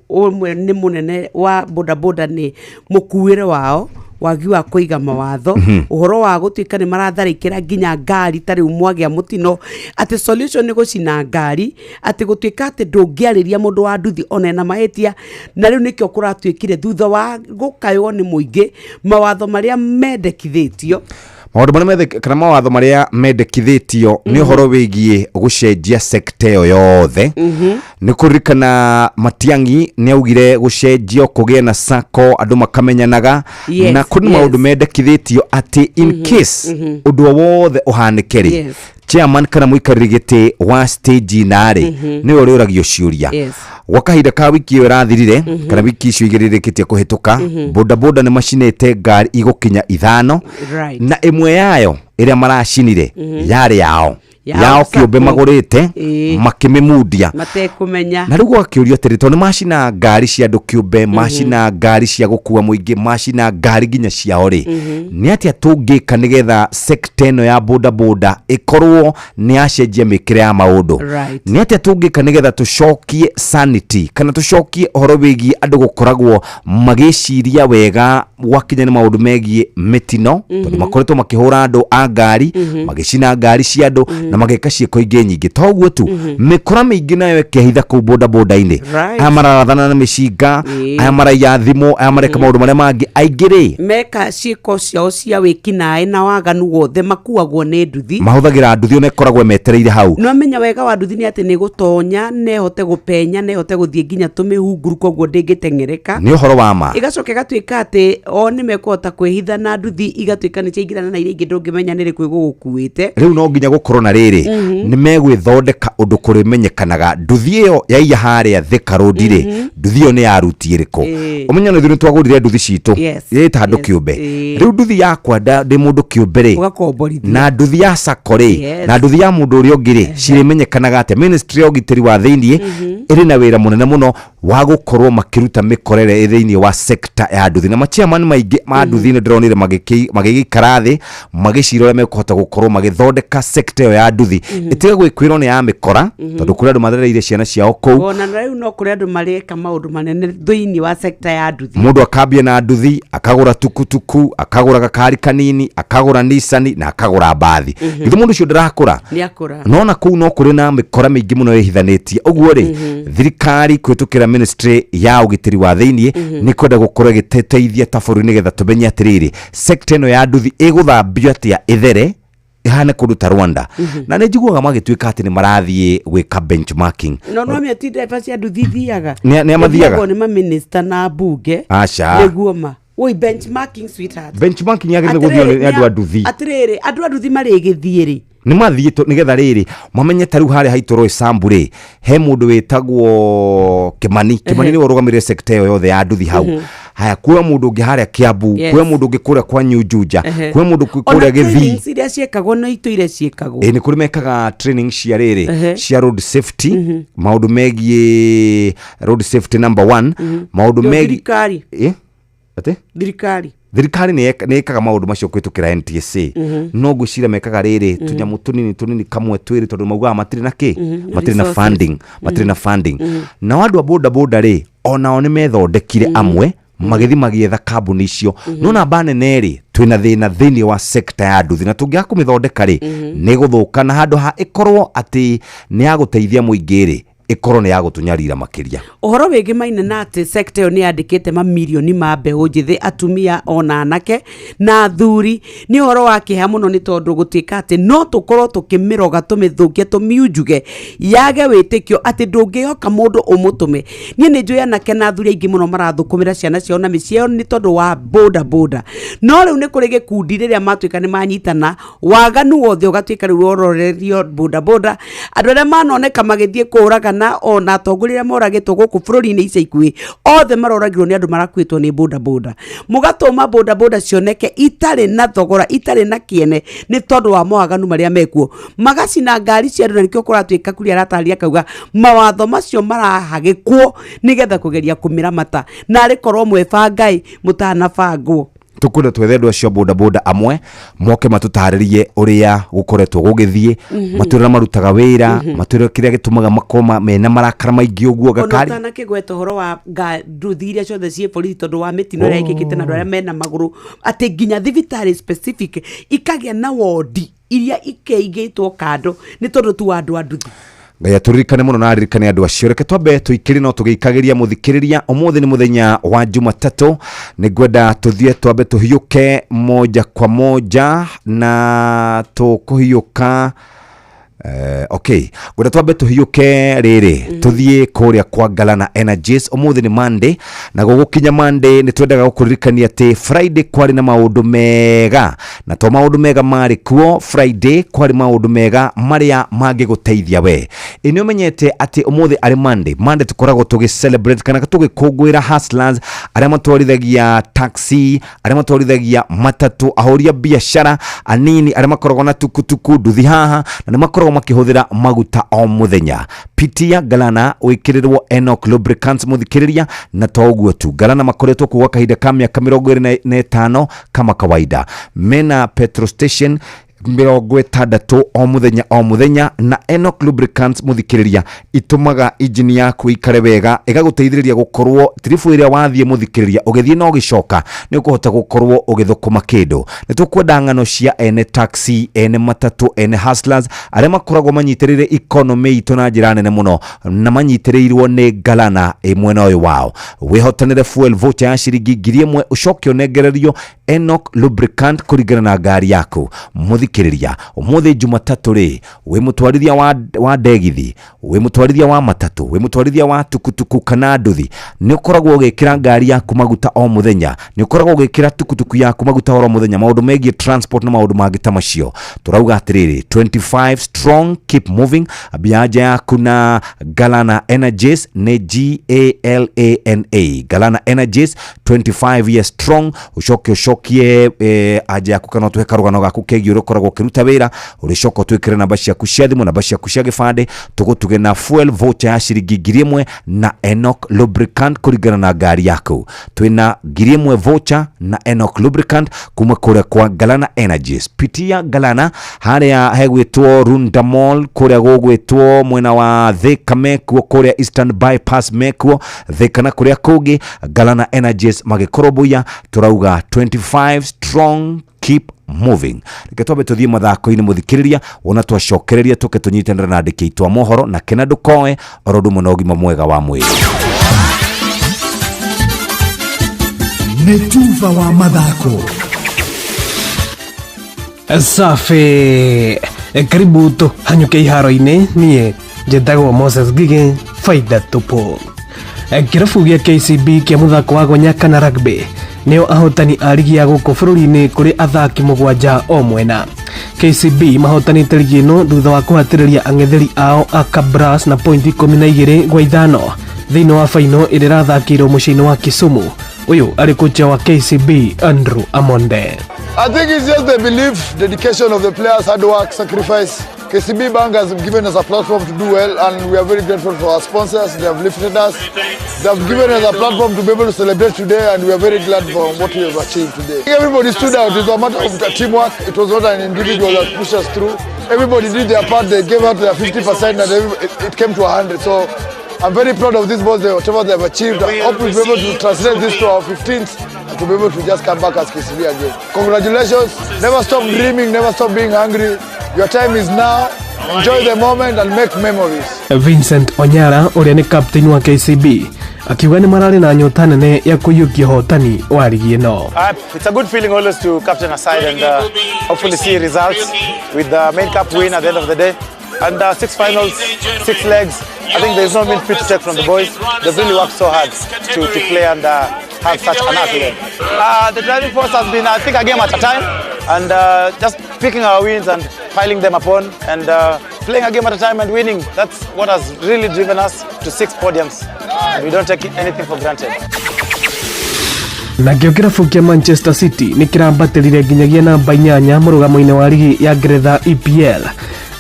ũmwe nĩ mũnene wa bodaboda nĩ mũkuĩre wao wagi wa kũiga mawatho ũhoro wa gũtuĩka nĩ maratharĩkĩra nginya ngari ta rĩu mwagĩa mũtino atĩ solution nĩ gũcina ngari atĩ gũtuĩka atĩ ndũngĩarĩria mũndũ wa nduthi ona ena mahĩtia na rĩu nĩkĩo kũratuĩkire thutha wa gũkaywo nĩ mũingĩ mawatho marĩa mendekithĩtio maũndũ marĩa kana mawatho marĩa mendekithĩtio nĩ ũhoro wĩgiĩ gũcenjia sekta ĩyo yothe. Nĩ kũririkana Matiang'i nĩ augire gũcenjio kũgĩe na sacco andũ makamenyanaga na kũrĩ maũndũ mendekithĩtio atĩ in case ũndũ o wothe ũhanĩke rĩ chairman kana mũikarĩri gĩtĩ wa stage narĩ nĩwe ũrĩũragio ciũria. Gwa kahinda ka wiki ĩyo ĩrathirire kana wiki icio igĩrĩ irĩkĩtie kũhĩtũka boda boda nĩ macinĩte ngari igũkinya 5 na ĩmwe yayo ĩrĩa maracinire yarĩ yao. Yao kĩũmbe sacco. Magũrĩte makĩmĩmundia matekũmenya. Na rĩu gwakĩũrio atĩrĩ, tondũ nĩ macina ngari cia andũ kĩũmbe, macina ngari cia gũkua mũingĩ, macina ngari nginya ciao rĩ, nĩ atĩa tũngĩka nĩgetha sekta ĩno ya bodaboda ĩkorwo nĩ yacenjia mĩkĩre ya maũndũ? Nĩ atĩa tũngĩka nĩgetha tũcokie sanity kana tũcokie ũhoro wĩgiĩ andũ gũkoragwo magĩciria wega gwakinya nĩ maũndũ megiĩ mĩtino, tondũ makoretwo makĩhũra andũ a ngari, magĩcina ngari cia andũ na magĩka ciĩko ingĩ nyingĩ toguo tu? Mĩkora mĩingĩ nayo ĩkehitha kũu bodaboda-inĩ, aya mararathana na mĩcinga, aya maraiya thimũ, aya mareka maũndũ marĩa mangĩ aingĩ rĩ. Meka ciĩko ciao cia wĩkinaĩ na waganu wothe makuagwo nĩ nduthi. Mahũthagĩra nduthi ona ĩkoragwo ĩmetereire hau. No menya wega wa nduthi nĩ atĩ nĩ gũtonya nehote gũpenya, nehote gũthiĩ nginya tũmĩhunguru, koguo ndĩngĩteng'ereka. Nĩ ũhoro wa ma. Ĩgacoka ĩgatuĩka atĩ o nĩ mekũhota kwĩhitha na nduthi igatuĩka nĩ ciaingĩrana na iria ingĩ, ndũngĩmenya nĩ rĩkũ ĩgũgũkuĩte. Rĩu no nginya gũkorwo na rĩrĩ, nĩ megwĩthondeka ũndũ kũrĩmenyekanaga nduthi ĩyo yaiya harĩa Thika Road rĩ, nduthi ĩyo nĩ ya ruti ĩrĩkũ. Ũmenye nĩ ithuĩ nĩ twagũrire nduthi citũ ĩta andũ kĩũmbe. Rĩu nduthi yakwa ndĩ mũndũ kĩũmbe rĩ, ũgakomborithia, na nduthi ya sacco rĩ, na nduthi ya mũndũ ũrĩa ũngĩ rĩ, cirĩmenyekanaga atĩa? Ministry ya ũgitĩri wa thĩiniĩ ĩrĩ na wĩra mũnene mũno wa gũkorwo makĩruta mĩkorere ĩ thĩiniĩ wa sekta ya nduthi, na machairman maingĩ ma nduthi nĩ ndĩronire magĩgĩikara thĩ magĩcira ũrĩa mekũhota gũkorwo magĩthondeka sekta ĩyo ya nduthi ĩtige gwĩkwĩrwo nĩ ya mĩkora, tondũ kũrĩ andũ marereire ciana ciao kũu. Ona na rĩu no kũrĩ andũ mareka maũndũ manene thĩinĩ wa sekta ya nduthi. Mũndũ akambia na nduthi, akagũra tukutuku, akagũra gakari kanini, akagũra Nissan na akagũra mbathi. Githĩ mũndũ ũcio ndarakũra? Nĩ akũra. Nona kũu no kũrĩ na mĩkora mĩingĩ mũno ĩhithanĩtie ũguo rĩ, thirikari kũhĩtũkĩra ministry ya ũgitĩri wa thĩiniĩ nĩ kwenda gũkorwo ĩgĩteithia ta bũrũri nĩgetha tũmenye atĩrĩrĩ, sekta ĩno ya nduthi ĩgũthambio atĩa ĩthere ĩhane kũndũ ta Rwanda. Na nĩ njiguaga magĩtuĩka atĩ nĩ marathiĩ gwĩka benchmarking. No no ti driver cia nduthi ithiaga. Nĩ a mathiaga? Ithiagwo nĩ maminista na mbunge. Aca. Nĩguo ma woi benchmarking, sweetheart. Benchmarking yagĩrĩire gũthio nĩ andũ a nduthi. Atĩrĩrĩ, andũ a nduthi marĩgĩthiĩ rĩ? Nĩ mathiĩ nĩgetha rĩrĩ mamenye ta rĩu harĩa haitũ Roysambu rĩ, he mũndũ wĩtagwo Kĩmani. Kĩmani nĩwe ũrũgamĩrĩire sekta ĩyo yothe ya nduthi hau. Haya, kuoya mũndũ ũngĩ harĩa Kiambu, kuoya mũndũ ũngĩ kũrĩa kwa Nyunjunja, kuoya mũndũ Ona kũrĩa Gĩthii. trainings iria ciĩkagwo no itũire ciĩkagwo. Ĩ nĩ kũrĩ mekaga training cia rĩrĩ, cia road safety, maũndũ megiĩ road safety number one, maũndũ Ndio megiĩ thirikari. Ĩ? Atĩ? Thirikari. Thirikari nĩ ĩkaga maũndũ macio kũhĩtũkĩra NTSA, no ngwĩciria mekaga rĩrĩ tũnyamũ tũnini tũnini kamwe twĩrĩ, tondũ maugaga matirĩ na kĩ, matirĩ na resources. funding, matirĩ na funding. Nao andũ a boda boda rĩ, onao nĩ methondekire amwe magĩthiĩ magĩetha kambuni icio. No namba nene rĩ, twĩna thĩna thĩinĩ wa sekta ya nduthi, na tũngĩaga kũmĩthondeka rĩ, nĩ gũthũka, na handũ ha ĩkorwo atĩ nĩ ya gũteithia mũingĩ rĩ, ĩkorwo nĩ ya gũtũnyarira makĩria. Ũhoro wĩngĩ maine na atĩ sekta ĩyo nĩ yandĩkĩte mamirioni ma mbeũ njĩthĩ, atumia ona anake na athuri, nĩ ũhoro wa kĩeha mũno, nĩ tondũ gũtuĩka atĩ no tũkorwo tũkĩmĩroga, tũmĩthũkie, tũmiunjuge yage wĩtĩkio atĩ ndũngĩhoka mũndũ ũmũtũme. Niĩ nĩ njũĩ anake na athuri aingĩ mũno marathũkũmĩra ciana ciao na mĩciĩ yao nĩ tondũ wa boda boda, no rĩu nĩ kũrĩ gĩkundi rĩrĩa matuĩka nĩ manyitana, waganu wothe ũgatuĩka rĩu wororerio boda boda. Andũ arĩa manoneka magĩthiĩ kũragana ona atongoria arĩa moragĩtwo gũkũ bũrũri-inĩ ica ikuhĩ, othe maroragirwo nĩ andũ marakuĩtwo nĩ boda boda. Mũgatũma boda boda cioneke itarĩ na thogora, itarĩ na kĩene, nĩ tondũ wa mawaganu marĩa mekuo, magacina ngari cia andũ, na nĩkĩo kũratuĩka kuria aratarĩria akauga mawatho macio marahagĩkwo nĩgetha kũgeria kũmĩramata, narĩ korwo mwebangai mũtanabangwo. Tũkwenda twethe andũ acio a bodaboda amwe moke matũtarĩrie ũrĩa gũkoretwo gũgĩthiĩ, matwĩre ũrĩa marutaga wĩra, matwĩre kĩrĩa gĩtũmaga makorwo mena marakara maingĩ ũguo. Ona gakari ũtanakĩgweta ũhoro wa nduthi iria ciothe ciĩ borithi tondũ wa mĩtino ĩrĩa ĩkĩkĩte na andũ arĩa mena magũrũ, atĩ nginya thibitarĩ specific ikagĩa na wondi iria ikeigĩtwo kando nĩ tondũ tu wa andũ a nduthi. Ngai atũririkane mũno na aririkane andũ acio. Reke twambe tũikĩrie no tũgĩikagĩria mũthikĩrĩria. Ũmũthĩ nĩ mũthenya wa Jumatatũ, nĩ ngwenda tũthiĩ twambe tũhiũke moja kwa moja na tũkũhiũka. Okay, ngwenda twambe tũhiũke rĩrĩ, tũthiĩ kũrĩa kwa Galana Energies. Ũmũthĩ nĩ Monday, na gũgũkinya Monday nĩ twendaga gũkũririkania atĩ Friday kwarĩ na maũndũ mega, na to maũndũ mega marĩ kuo Friday, kwarĩ maũndũ mega marĩa mangĩgũteithia we. Ĩ nĩ ũmenyete atĩ ũmũthĩ arĩ Monday, Monday tũkoragwo tũgĩ celebrate kana tũgĩkũngũĩra hustlers arĩa matwarithagia taxi, arĩa matwarithagia matatũ, ahũri a biacara anini arĩa makoragwo na tukutuku, nduthi haha, na nĩ makoragwo makoragwo makĩhũthĩra maguta o mũthenya. Pitia Galana wĩkĩrĩrwo Enoch Lubricants mũthikĩrĩria, na to ũguo tu, Galana makoretwo kuo gwa kahinda ka mĩaka 25 kama kawaida. Mena petrol station 60 o muthenya o muthenya, na Enoch Lubricants muthikiriria itumaga injini yaku ikare wega, igaguteithiriria gukorwo tiribu ĩrĩa wathiĩ muthikiriria ũgĩthiĩ na ũgĩcoka nĩ ũkũhota gukorwo ũgĩthũkũma kĩndũ. Nĩ tũkwenda ng'ano cia ene taxi, ene matatũ, ene hustlers arĩa makoragwo manyitĩrĩire economy itũ na njĩra nene mũno na manyitĩrĩirwo nĩ Galana ĩ mwena ũyũ wao. Wĩhotanĩre fuel voucher ya ciringi 1000 ũcoke ũnengererio Enoch Lubricant kũringana na ngari yaku. Muthikiriria umuthi Jumatatu ri wi mutwarithia wa ndegithi, wi mutwarithia wa matatu, wi mutwarithia wa tukutuku kana nduthi, ni ukoragwo ugikira ngari yaku maguta o muthenya, ni ukoragwo ugikira tukutuku yaku maguta oro muthenya, maundu megie transport na maundu mangi ta macio. Turauga atiriri 25 strong, keep moving. Biaja yaku na Galana Energies ni Galana, Galana Energies 25 years strong. Ucoke ucokie aja yaku kana tuhe karugano gaku kegie uria ukoragwo ukiruta wira, uricoka twikire namba ciaku cia thimu, namba ciaku cia gibande, tugutuge na fuel voucher ya ciringi 1000 na Enoch Lubricant kuringana na ngari yaku. Twina 1000 voucher na Enoch Lubricant kuma kuria kwa Galana Energies. Pitia Galana haria hegwitwo Runda Mall, kuria gugwitwo mwena wa Thika mekuo, kuria Eastern Bypass mekuo Thika na kuria kungi. Galana Energies magikoromboia, turauga 25 strong, keep moving. Reke twambe tuthie mathako-inĩ muthikiriria, wona twacokereria tuke tunyitanĩre na andĩki aitũ a mohoro na kena ndũkoe oro ũndũ ũmwe na ũgima mwega wa mwĩrĩ. Nĩ tuba wa mathako. Safi, karibu tuhanyuke iharo-inĩ. Niĩ njĩtagwo Moses Ngigĩ, faida tupu. Kĩrabu gĩa KCB kĩa mũthako wa gonya kana rugby nĩo ahotani a ligi ya gũkũ bũrũri-inĩ kũrĩ athaki 7 o mwena. KCB mahotanĩte ligi ĩno thutha wa kũhatĩrĩria ang'etheri ao a Kabras na pointi 12 gwa 5 thĩinĩ wa faino ĩrĩa ĩrathakĩirwo mũciĩ-inĩ wa Kisumu. Ũyũ arĩ kocha wa KCB Andrew Amonde. I think it's just the belief, dedication of the players, hard work, sacrifice. KCB Bank has given us a platform to do well, and we are very grateful for our sponsors. They have lifted us. They have given us a platform to be able to celebrate today, and we are very glad for what we have achieved today. Everybody stood out. It was a matter of teamwork. It was not an individual that pushed us through. Everybody did their part. They gave out their 50%, and it came to 100. So I'm very proud of these boys, whatever they have achieved. I hope we'll be able to translate this to our 15th and to be able to just come back as KCB again. Congratulations. Never stop dreaming, never stop being hungry. Your time is now. Enjoy the moment and make memories. Vincent Onyara ũrĩa nĩ captain wa KCB akiuga nĩ mararĩ na nyota nene ya kũiyũkia ũhotani wa ligi ĩno. It's a good feeling always to captain a side and hopefully see results with the main cup win at the end of the day. And 6 finals, 6 legs. I think there's no mean feat to take from the boys. They've really worked so hard to play and have such an accolade. The driving force has been, I think, a game at a time, and just picking our wins and piling them upon and playing a game at a time and winning. That's what has really driven us to 6 podiums. And we don't take anything for granted. Nakĩo kĩrabu kĩa Manchester City nĩ kĩrambatĩrire nginyagia namba 8 mũrũgamo-inĩ wa ligi ya Ngeretha EPL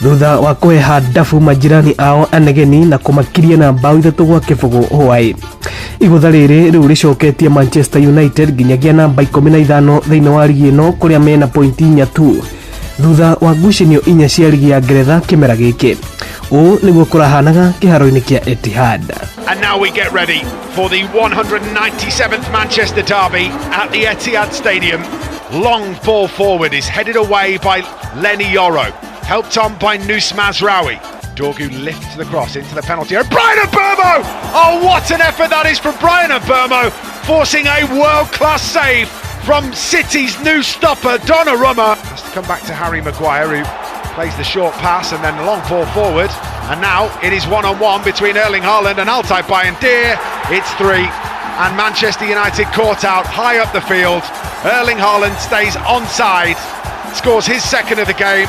thutha wa kũheha ndabu majirani ao anegeni na kũmakiria na mbaũ 3-0 hwaĩ. Igũtha rĩrĩ rĩu rĩcoketie Manchester United nginyagia namba 15 thĩinĩ wa ligi ĩno kũrĩa mena pointi 4 tu thutha wa ngucanio 4 cia ligi ya Ngeretha kĩmera gĩkĩ. Ũũ nĩguo kũrahanaga kĩharo-inĩ kĩa Etihad. And now we get ready for the 197th Manchester derby at the Etihad Stadium. Long ball forward is headed away by Lenny Yoro, helped on by Nus Mazraoui. Dorgu lifts the cross into the penalty area. Brian Mbeumo! Oh, what an effort that is from Brian Mbeumo, forcing a world-class save from City's new stopper, Donnarumma. Has to come back to Harry Maguire, who plays the short pass and then the long ball forward. And now it is 1-on-1 between Erling Haaland and Altay Bayindir. It's 3, and Manchester United caught out high up the field. Erling Haaland stays onside, scores his second of the game,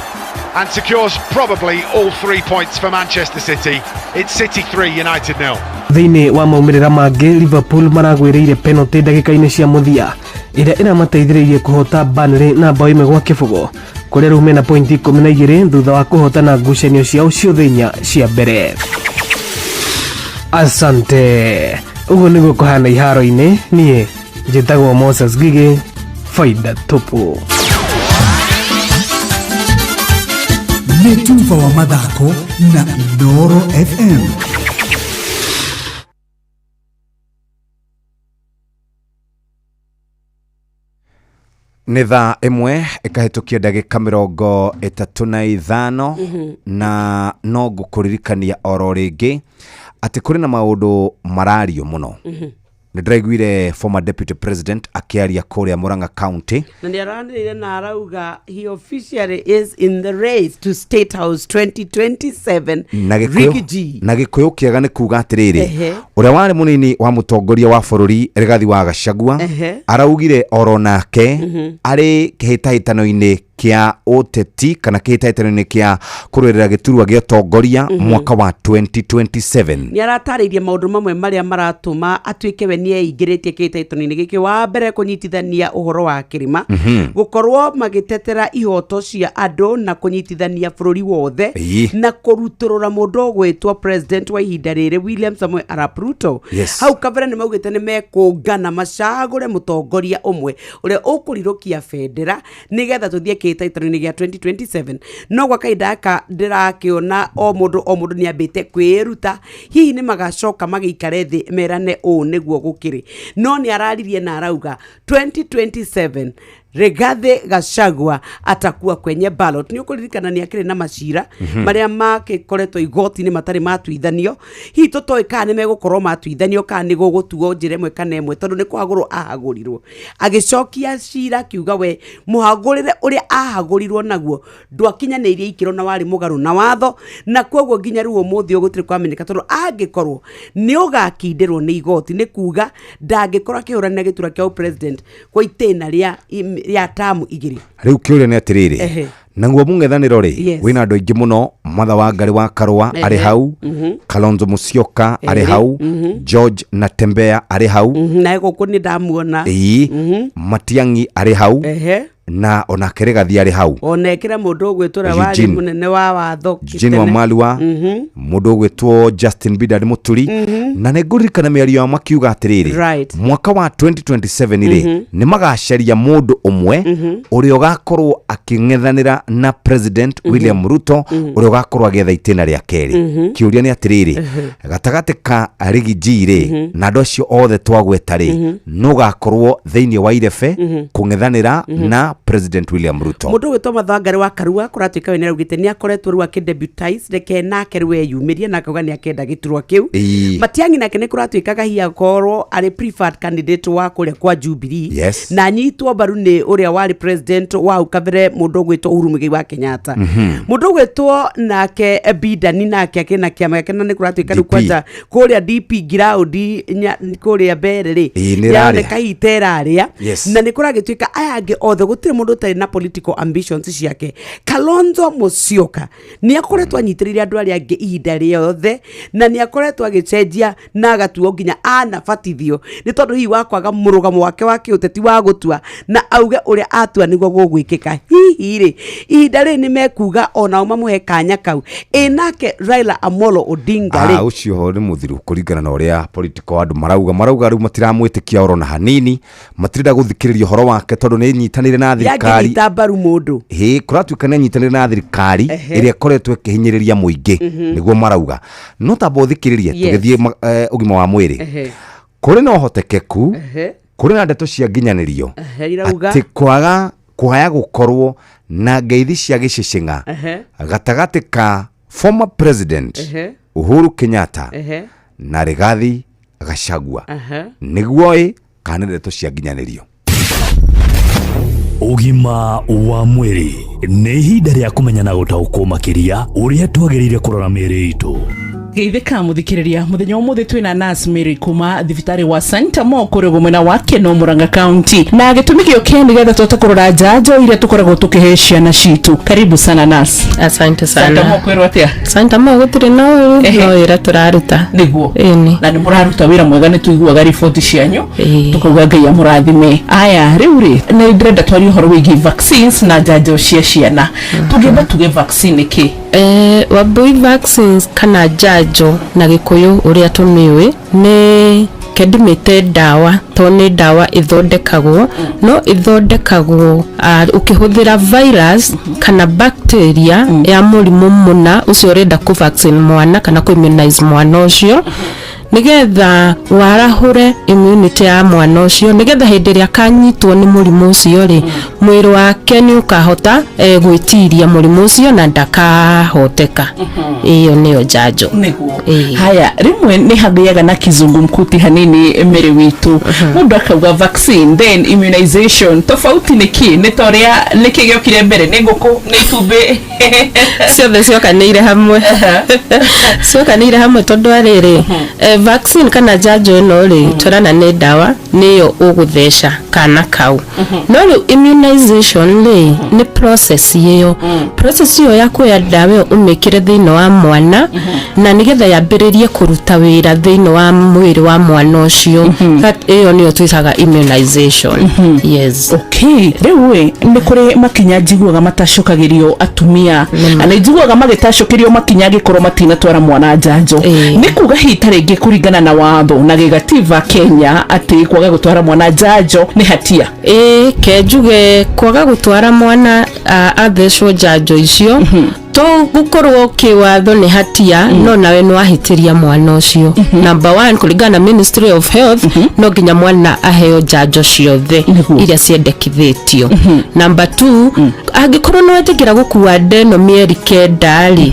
and secures probably all 3 points for Manchester City. It's City 3, United 0. Thĩinĩ wa maumĩrĩra mangĩ, Liverpool maragwĩrĩire penalty ndagĩka-inĩ cia mũthia ĩrĩa ĩramateithĩrĩirie kũhota Burnley na mbaũ 1-0. Kũrĩa rĩu mena pointi 12 thutha wa kũhotana ngucanio ciao ciothe inya cia mbere. Asante. Ũguo nĩguo kũhana iharo-inĩ. Niĩ njĩtagwo Moses Ngigĩ, faida tupu. Nĩ tuba wa mathako na Inooro FM. Nĩ thaa 1 ĩkahĩtũkia ndagĩka 35. Na no ngũkũririkania oro rĩngĩ atĩ kũrĩ na maũndũ marario mũno. Nĩ ndĩraiguire former deputy president akĩaria kũrĩa Murang'a County. Na nĩ aranĩrĩire na arauga he officially is in the race to State House 2027. Na gĩkũyũ Riggy G. Na gĩkũyũ kĩega nĩ kuga atĩrĩrĩ, ũrĩa warĩ mũnini wa mũtongoria wa bũrũri Rigathi wa Gachagua araugire oro nake arĩ kĩhĩtahĩtano-inĩ kĩa ũteti kana kĩhĩtahĩtano-inĩ kĩa kũrũĩrĩra gĩturwa gĩa ũtongoria mwaka wa 2027. Nĩ aratarĩirie maũndũ mamwe marĩa maratũma atuĩke we nĩ eingĩrĩtie kĩhĩtahĩtano-inĩ gĩkĩ. Wa mbere, kũnyitithania ũhoro wa kĩrĩma, gũkorwo magĩtetera ihoto cia andũ na kũnyitithania bũrũri wothe, na kũrutũrũra mũndũ ũgwĩtwo president wa ihinda rĩrĩ William Samoei Arap Ruto. Hau kabere nĩ maugĩte nĩ mekũngana macagũre mũtongoria ũmwe ũrĩa ũkũrirũkia bendera nĩgetha tũthiĩ kĩhĩtahĩtano-inĩ gĩa 2027. No gwa kahinda gaka ndĩrakĩona o mũndũ o mũndũ nĩ ambĩte kwĩruta, hihi nĩ magacoka magĩikare thĩ merane ũũ nĩguo gũkĩrĩ. No nĩ araririe na arauga 2027 Rigathi Gachagua atakuwa kwenye ballot. Nĩ ũkũririkana nĩ akĩrĩ na macira marĩa makĩkoretwo igoti-inĩ matarĩ matuithanio. Hihi tũtoĩ kana nĩ megũkorwo matuithanio kana nĩ gũgũtuo njĩra ĩmwe kana ĩmwe, tondũ nĩ kũhagũrwo ahagũrirwo agĩcokia cira akiuga we mũhagũrĩre ũrĩa ahagũrirwo naguo ndwakinyanĩirie ikĩro na warĩ mũgarũ na watho, na koguo nginya rĩu ũmũthĩ ũyũ gũtirĩ kwamenyeka, tondũ angĩkorwo nĩ ũgakindĩrwo nĩ igoti nĩ kuga ndangĩkorwo akĩhũranĩra gĩturwa kĩa president kwa itĩna rĩa tamu 2. Rĩu kĩũria nĩ atĩrĩrĩ, naguo mũng'ethanĩro rĩ, wĩna andũ aingĩ mũno. Martha Wangari wa Karũa arĩ hau, Kalonzo Musyoka arĩ hau, George Natembeya arĩ hau. Naye gũkũ nĩ ndamuona. Ĩĩ, Matiang'i arĩ hau, na onake Rigathi arĩ hau. Ona ĩkĩra mũndũ ũgwĩtwo ũrĩa warĩ Eugene. mũnene wa watho Eugene Wamalwa, mũndũ ũgwĩtwo Justin Bidad Mũturi. Na nĩ ngũririkana mĩario yao makiuga atĩrĩrĩ, mwaka wa 2027 rĩ, nĩ magacaria mũndũ ũmwe ũrĩa ũgakorwo akĩng'ethanĩra na president William Ruto, ũrĩa ũgakorwo agĩetha itĩna rĩa kerĩ. Kĩũria nĩ atĩrĩrĩ, gatagatĩ ka Riggy G rĩ na andũ acio othe twagweta rĩ, nũ ũgakorwo thĩinĩ wa irebe kũng'ethanĩra na president William Ruto? Mũndũ ũgwĩtwo Martha Wangari wa Karua kũratuĩka we nĩaraugĩte nĩ akoretwo rĩu akĩdebutize, reke nake rĩu eyumĩrie na akauga nĩ akenda gĩturwa kĩu. Matiang'i nake nĩ kũratuĩkaga hihi akorwo arĩ preferred candidate wa kũrĩa kwa Jubilee, na anyitwo mbaru nĩ ũrĩa warĩ president wa hau kabere mũndũ ũgwĩtwo Uhuru Muigai wa Kenyatta. Mũndũ ũgwĩtwo nake Bidani nake akĩrĩ na kĩama gĩake, na nĩ kũratuĩka rĩu DP. kwanja kũrĩa DP ground kũrĩa mbere rĩ, Ĩĩ, nĩ ĩrarĩa. yaroneka hihi ta ĩrarĩa. Na nĩ kũragĩtuĩka aya angĩ othe gũtirĩ mũndũ ũtarĩ na political ambitions ciake. Kalonzo Musyoka nĩ akoretwo anyitĩrĩire andũ arĩa angĩ ihinda rĩothe, na nĩ akoretwo agĩcenjia na agatuo nginya anabatithio nĩ tondũ hihi wa kwaga mũrũgamo wake wa kĩũteti wa gũtua na auge ũrĩa atua nĩguo gũgwĩkĩka. Hihi rĩ, ihinda rĩrĩ nĩ mekuga onao mamũhe kanya kau? Ĩ nake Raila Amolo Odinga rĩ? Ũcio nĩ mũthiru kũringana na ũrĩa political andũ marauga rĩu matiramwĩtĩkia oro na hanini, matirenda gũthikĩrĩria ũhoro wake tondũ nĩ nyitanĩire na thirikari. Yangĩnyita mbaru mũndũ. Hĩ, kũratuĩka nĩ anyitanĩire na thirikari ĩrĩa ĩkoretwo ĩkĩhinyĩrĩria mũingĩ, nĩguo marauga. No tamba ũthikĩrĩrie tũgĩthiĩ ũgima wa mwĩrĩ. Kũrĩ na ũhotekeku, kũrĩ na ndeto cia nginyanĩrio Irauga atĩ kwaga kwaya gũkorwo na ngeithi cia gĩcĩcĩng'a gatagatĩ ka former president Uhuru Kenyatta na Rigathi Gachagua. Nĩguo ĩ kana nĩ ndeto cia nginyanĩrio? Ũgima wa mwĩrĩ nĩ ihinda rĩa kũmenya na gũtaũkwo makĩria ũrĩa twagĩrĩire kũrora mĩĩrĩ itũ. Geithĩka mũthikĩrĩria, mũthenya ũmũthĩ twĩna Nurse Mary kuma thibitarĩ wa Santa Mo kũrĩa mwena wa Keno, Murang'a County, na gĩtũmi gĩũke nĩgetha tũhote kũrora njanjo iria tũkoragwo tũkĩhe ciana citũ. Karibu sana, nurse. Asante sana. Santa Mo kwĩrwo atĩa? Santa Mo gũtirĩ na ũru, no wĩra tũraruta. Nĩguo. Ĩni. Na nĩ mũraruta wĩra mwega, nĩ tũiguaga riboti cianyu, tũkauga Ngai amũrathime. Aya, rĩu rĩ, nĩ ndĩrenda twarie ũhoro wĩgiĩ vaccines na njanjo cia ciana. Tũngĩamba tuge vaccine nĩ kĩ? Wambui, vaccines kana njanjo na Gĩkũyũ ũrĩa tũmĩũĩ nĩ kendimĩte ndawa, to nĩ ndawa ĩthondekagwo, no ĩthondekagwo ũkĩhũthĩra virus kana bacteria ya mũrimũ mũna ũcio ũrenda kũ vaccine mwana kana kũ immunize mwana ũcio, nĩgetha warahũre immunity ya mwana ũcio, nĩgetha hĩndĩ ĩrĩa akanyitwo nĩ mũrimũ ũcio rĩ, mwĩrĩ wake nĩ ũkahota gwĩtiria mũrimũ ũcio na ndakahoteka. Ĩyo nĩyo njanjo. Nĩguo. Haya, rĩmwe nĩ hagĩaga na kizungumkuti hanini mĩrĩ witũ, mũndũ akauga vaccine then immunization, tofauti nĩ kĩ? Nĩ ta ũrĩa nĩkĩ gĩokire mbere, nĩ ngũkũ, nĩ itumbĩ? Ciothe ciokanĩire hamwe tondũ arĩrĩ, vaccine kana njanjo ĩno rĩ, tũrana nĩ ndawa nĩyo ũgũtheca kana kau, no rĩu immunization rĩ, nĩ process ĩyo, process ĩyo ya kuoya ndawa ĩyo ũmĩkĩre thĩinĩ wa mwana na nĩgetha yambĩrĩrie kũruta wĩra thĩinĩ wa mwĩrĩ wa mwana ũcio. Ĩyo nĩyo twĩtaga immunization, yes. Okay, rĩu ĩ, nĩ kũrĩ makinya njiguaga matacũkagĩrio atumia, na nĩ njiguaga magĩtacũkĩrio makinya angĩkorwo matinatwara mwana njanjo. Nĩ kuga hihi ta rĩngĩ kũringana na watho na gĩgatiba Kenya atĩ kwaga gũtwara mwana njanjo nĩ hatia? Ĩĩ, ke njuge kwaga gũtwara mwana athecwo njanjo icio to gũkorwo kĩwatho nĩ hatia, no nawe nĩ wahĩtĩria mwana ũcio. Number one, kũringana na Ministry of Health, no nginya mwana aheo njanjo ciothe iria ciendekithĩtio. Number two, angĩkorwo nĩ wetĩkĩra gũkua nda ĩno mĩeri 9 rĩ,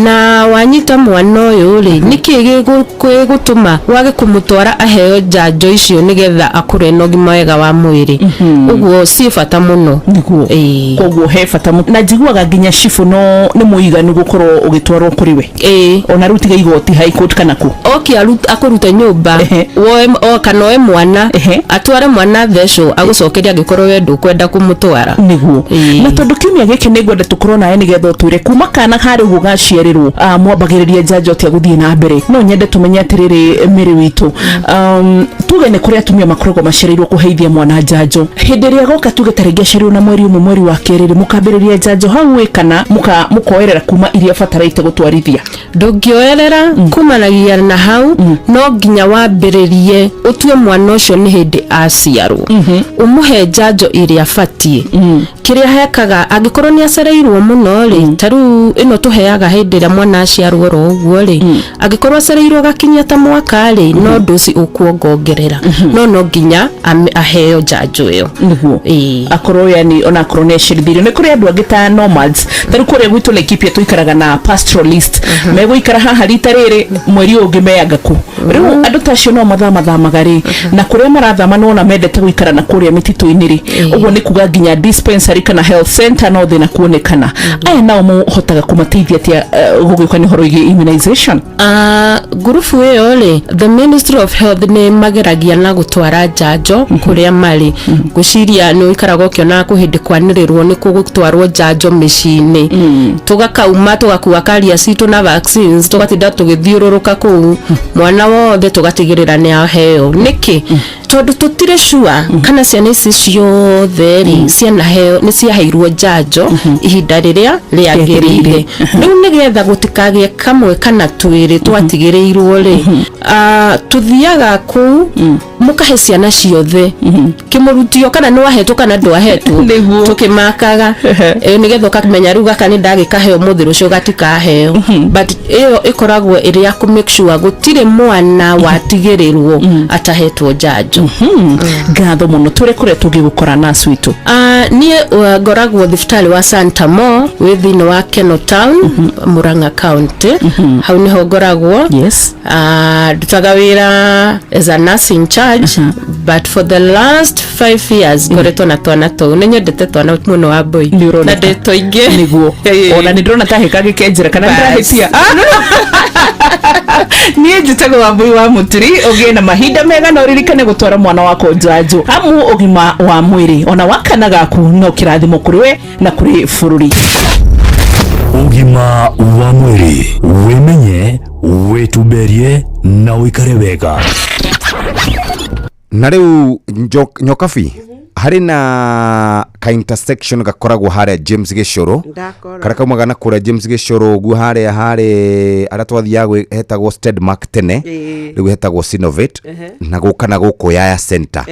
na wanyita mwana ũyũ rĩ, nĩkĩ gĩgũtũma wage kũmũtwara aheo njanjo icio nĩgetha akũre na ũgima wega wa mwĩrĩ? Ũguo ciĩ bata mũno. Nĩguo. Koguo he bata na njiguaga nginya cibũ no nĩ mũiganu gũkorwo ũgĩtwarwo kũrĩ we. Ĩĩ. Ona rĩu tiga igoti, High Court kana kũ. Oke akũrute nyũmba, woe o kana oe mwana, atware mwana thecwo, agũcokeria angĩkorwo we ndũkwenda kũmũtwara. Nĩguo. Na tondũ kiumia gĩkĩ nĩ ngwenda tũkorwo nawe nĩgetha ũtwĩre kuma kana harĩ ũguo gaciarĩrwo, mwambagĩrĩria njanjo atĩa gũthiĩ na mbere. No nyende tũmenye atĩrĩrĩ, mĩrĩ witũ, tuge nĩ kũrĩ atumia makoragwo macereirwo kũheithia mwana njanjo hĩndĩ ĩrĩa goka, tuge ta rĩngĩ aciarirwo na mweri ũmwe, mweri wa kerĩ rĩ, mũkambĩrĩria njanjo hau ĩ, kana mũkoerera kuma iria bataraite gũtwarithia? Ndũngĩoerera kumanagia na hau, no nginya wambĩrĩrie ũtue mwana ũcio nĩ hĩndĩ aciarwo ũmũhe njanjo ĩrĩa batiĩ. Kĩrĩa hekaga angĩkorwo nĩ acereirwo mũno rĩ, ta rĩu ĩno tũheaga hĩndĩ ĩrĩa mwana aciarwo oro ũguo rĩ, angĩkorwo acereirwo gakinyia ta mwaka rĩ, no ndoci ũkuongongerera, no nginya aheo njanjo ĩyo. Nĩguo akorwo yani ona akorwo nĩ acerithĩirio. Nĩ kũrĩ andũ angĩ ta nomads, ta rĩu kũrĩa gwitũ Laikipia tũikaraga na pastoralist, megũikara haha rita rĩrĩ, mweri ũyũ ũngĩ meyanga kũ. Rĩu andũ ta acio no mathamathamaga rĩ, na kũrĩa marathama nĩwona mendete gũikara na kũrĩa mĩtitũ-inĩ rĩ, ũguo nĩ kuga nginya dispensary kana health center no thĩna kuonekana. Aya nao mũhotaga kũmateithia atĩa, gũgĩũka nĩ ũhoro wĩgiĩ immunization? Ngurubu ĩyo rĩ, the Ministry of Health nĩ mageragia na gũtwara njanjo kũrĩa marĩ. Ngwĩciria nĩ ũikaraga ũkĩonaga kwĩ hĩndĩ kwanĩrĩrwo nĩ kũgũtwarwo njanjo mĩciĩ-inĩ, tũgakauma tũgakua karia citũ na vaccines, tũgatinda tũgĩthiũrũrũka kũu, mwana wothe tũgatigĩrĩra nĩ aheo. Nĩkĩ? Tondũ tũtirĩ sure kana ciana ici ciothe rĩ, cianaheo, nĩ ciaheirwo njanjo ihinda rĩrĩa rĩagĩrĩire. Rĩu nĩgetha gũtikagĩe kamwe kana twĩrĩ twatigĩrĩirwo rĩ, tũthiaga kũu mũkahe ciana ciothe kĩmũrutio, kana nĩ wahetwo kana ndwahetwo, tũkĩmakaga. Nĩgetha ũkamenya rĩu gaka nĩ ndagĩkahe ũmũthĩ, rũciũ gatikaheo. But ĩyo ĩkoragwo ĩrĩ ya kũ make sure gũtirĩ mwana watigĩrĩrwo atahetwo njanjo. Ngatho mũno. Tũrĩ kũrĩa tũngĩgũkora, nurse witũ? Niĩ ngoragwo thibitarĩ wa Santa Mo wĩ thĩinĩ wa Keno Town, Murang'a County. Hau nĩho ngoragwo. Ndutaga wĩra as a nurse in charge, but for the last 5 years ngoretwo na twana tũu. Nĩ nyendete twana mũno wa boy na ndĩ tũingĩ. Nĩguo, ona Na nä ndärona ta hä kangä kana nä ndärahä niä njätagwo Wambui wa Mũturi. Ũgĩe na mahinda mega na ũririkane gũtwara mwana wako njanjo, amu ũgima wa mwĩrĩ ona wa kana gaku no kĩrathimo kũrĩ we na kũrĩ bũrũri. Ũgima wa mwĩrĩ, wĩmenye, wĩtumberie na ũikare wega. Na rĩu Nyokabi, harĩ na ka intersection gakoragwo harĩa James Gĩcũrũ. Ndakora. Karĩa kaumaga na kũrĩa James Gĩcũrũ ũguo, harĩa harĩ arĩa twathiaga hetagwo Stedmark tene, rĩu hetagwo Sinovate, na gũka na gũkũ Yaya Center.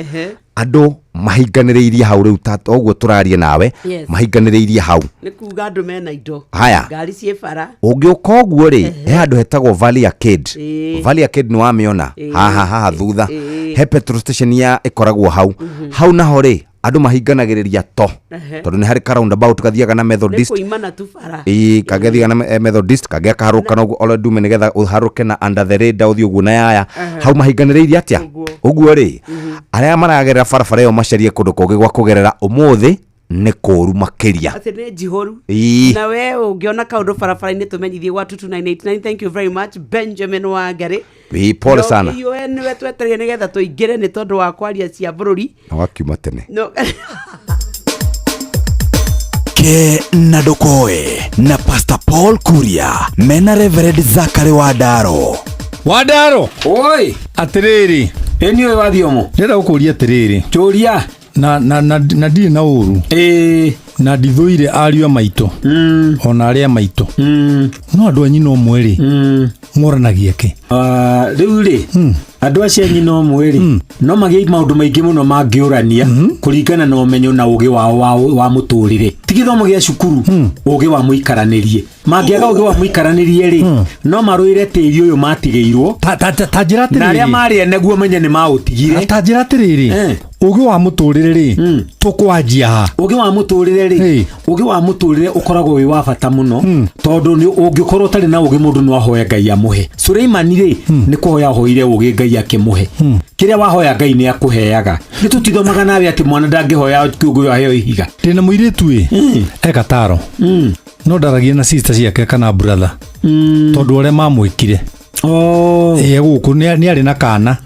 Andũ mahinganĩrĩirie hau rĩu, ta ũguo tũraria nawe. Mahinganĩrĩirie hau. Nĩ kuga andũ mena indo. Haya. Ngari ciĩ bara. Ũngĩũka ũguo rĩ, he handũ hetagwo Valley Arcade. Valley Arcade nĩ wamĩona? Haha haha thutha he petrol station ya ĩkoragwo hau. Hau naho rĩ, andũ mahinganagĩrĩria to tondũ nĩ harĩ ka roundabout gathiaga na nĩ Methodist. kũimana tu bara. Ĩĩ, kagĩthiaga na Methodist, kagĩa kaharũka na ũguo Ole Dume, nĩgetha ũharũke na under the radar ũthiĩ ũguo na Yaya. Hau mahinganĩrĩirie atĩa ũguo rĩ, arĩa maragerera barabara ĩyo macarie kũndũ kũngĩ gwa kũgerera, ũmũthĩ nĩ kũũru makĩria. Atĩ nĩ njihũru. Na we ũngĩona kaũndũ barabara-inĩ, tũmenyithie gwa 22989. Thank you very much, Benjamin Wangari. Ĩĩ, pole sana. We nĩwe twetereire nĩgetha tũingĩre nĩ tondũ wa kwaria cia bũrũri. Na wakiuma tene. No. Ke na Ndũkoe na Pastor Paul Kuria mena Reverend Zakari Wandaro. Wandaro. Oi. Atiriri. Ĩ niĩ wathiomo. Ndĩrenda gũkũria atĩrĩrĩ. Njũria. Na ndirĩ na ũru. Ĩĩ. Na ndithũire ariũ a maitũ. Ona arĩa maitũ. No andũ a nyina ũmwe rĩ, moranagia kĩ? Rĩu rĩ, andũ acio a nyina ũmwe rĩ, no magĩe maũndũ maingĩ mũno mangĩũrania kũringana na ũmenyo na ũgĩ wao wa mũtũrĩre, ti gĩthomo gĩa cukuru, ũgĩ wa mũikaranĩrie. Mangĩaga ũgĩ wa mũikaranĩrie rĩ, no marũĩre tĩri ũyũ matigĩirwo. Ta njĩra atĩrĩrĩ. Na arĩa marĩ ene guo menye nĩ maũtigire. Ta njĩra atĩrĩrĩ, ũgĩ wa mũtũrĩre rĩ, tũkwanjia ha? Ũgĩ wa mũtũrĩre rĩ, ũgĩ wa mũtũrĩre ũkoragwo wĩ wa bata mũno, tondũ nĩ ũngĩkorwo ũtarĩ na ũgĩ, mũndũ no ahoe Ngai amũhe. Suleimani rĩ, nĩ kũhoya ahoire ũgĩ, Ngai akĩmũhe. Kĩrĩa wahoya Ngai nĩ akũheaga. Nĩ tũtithomaga nawe atĩ mwana ndangĩhoya kĩũngũyũ aheo ihiga? Ndĩna mũirĩtu ĩ e Kataro, no ndaragia na sister ciake kana brother tondũ ũrĩa mamwĩkire. Ĩ gũkũ nĩ arĩ na kana.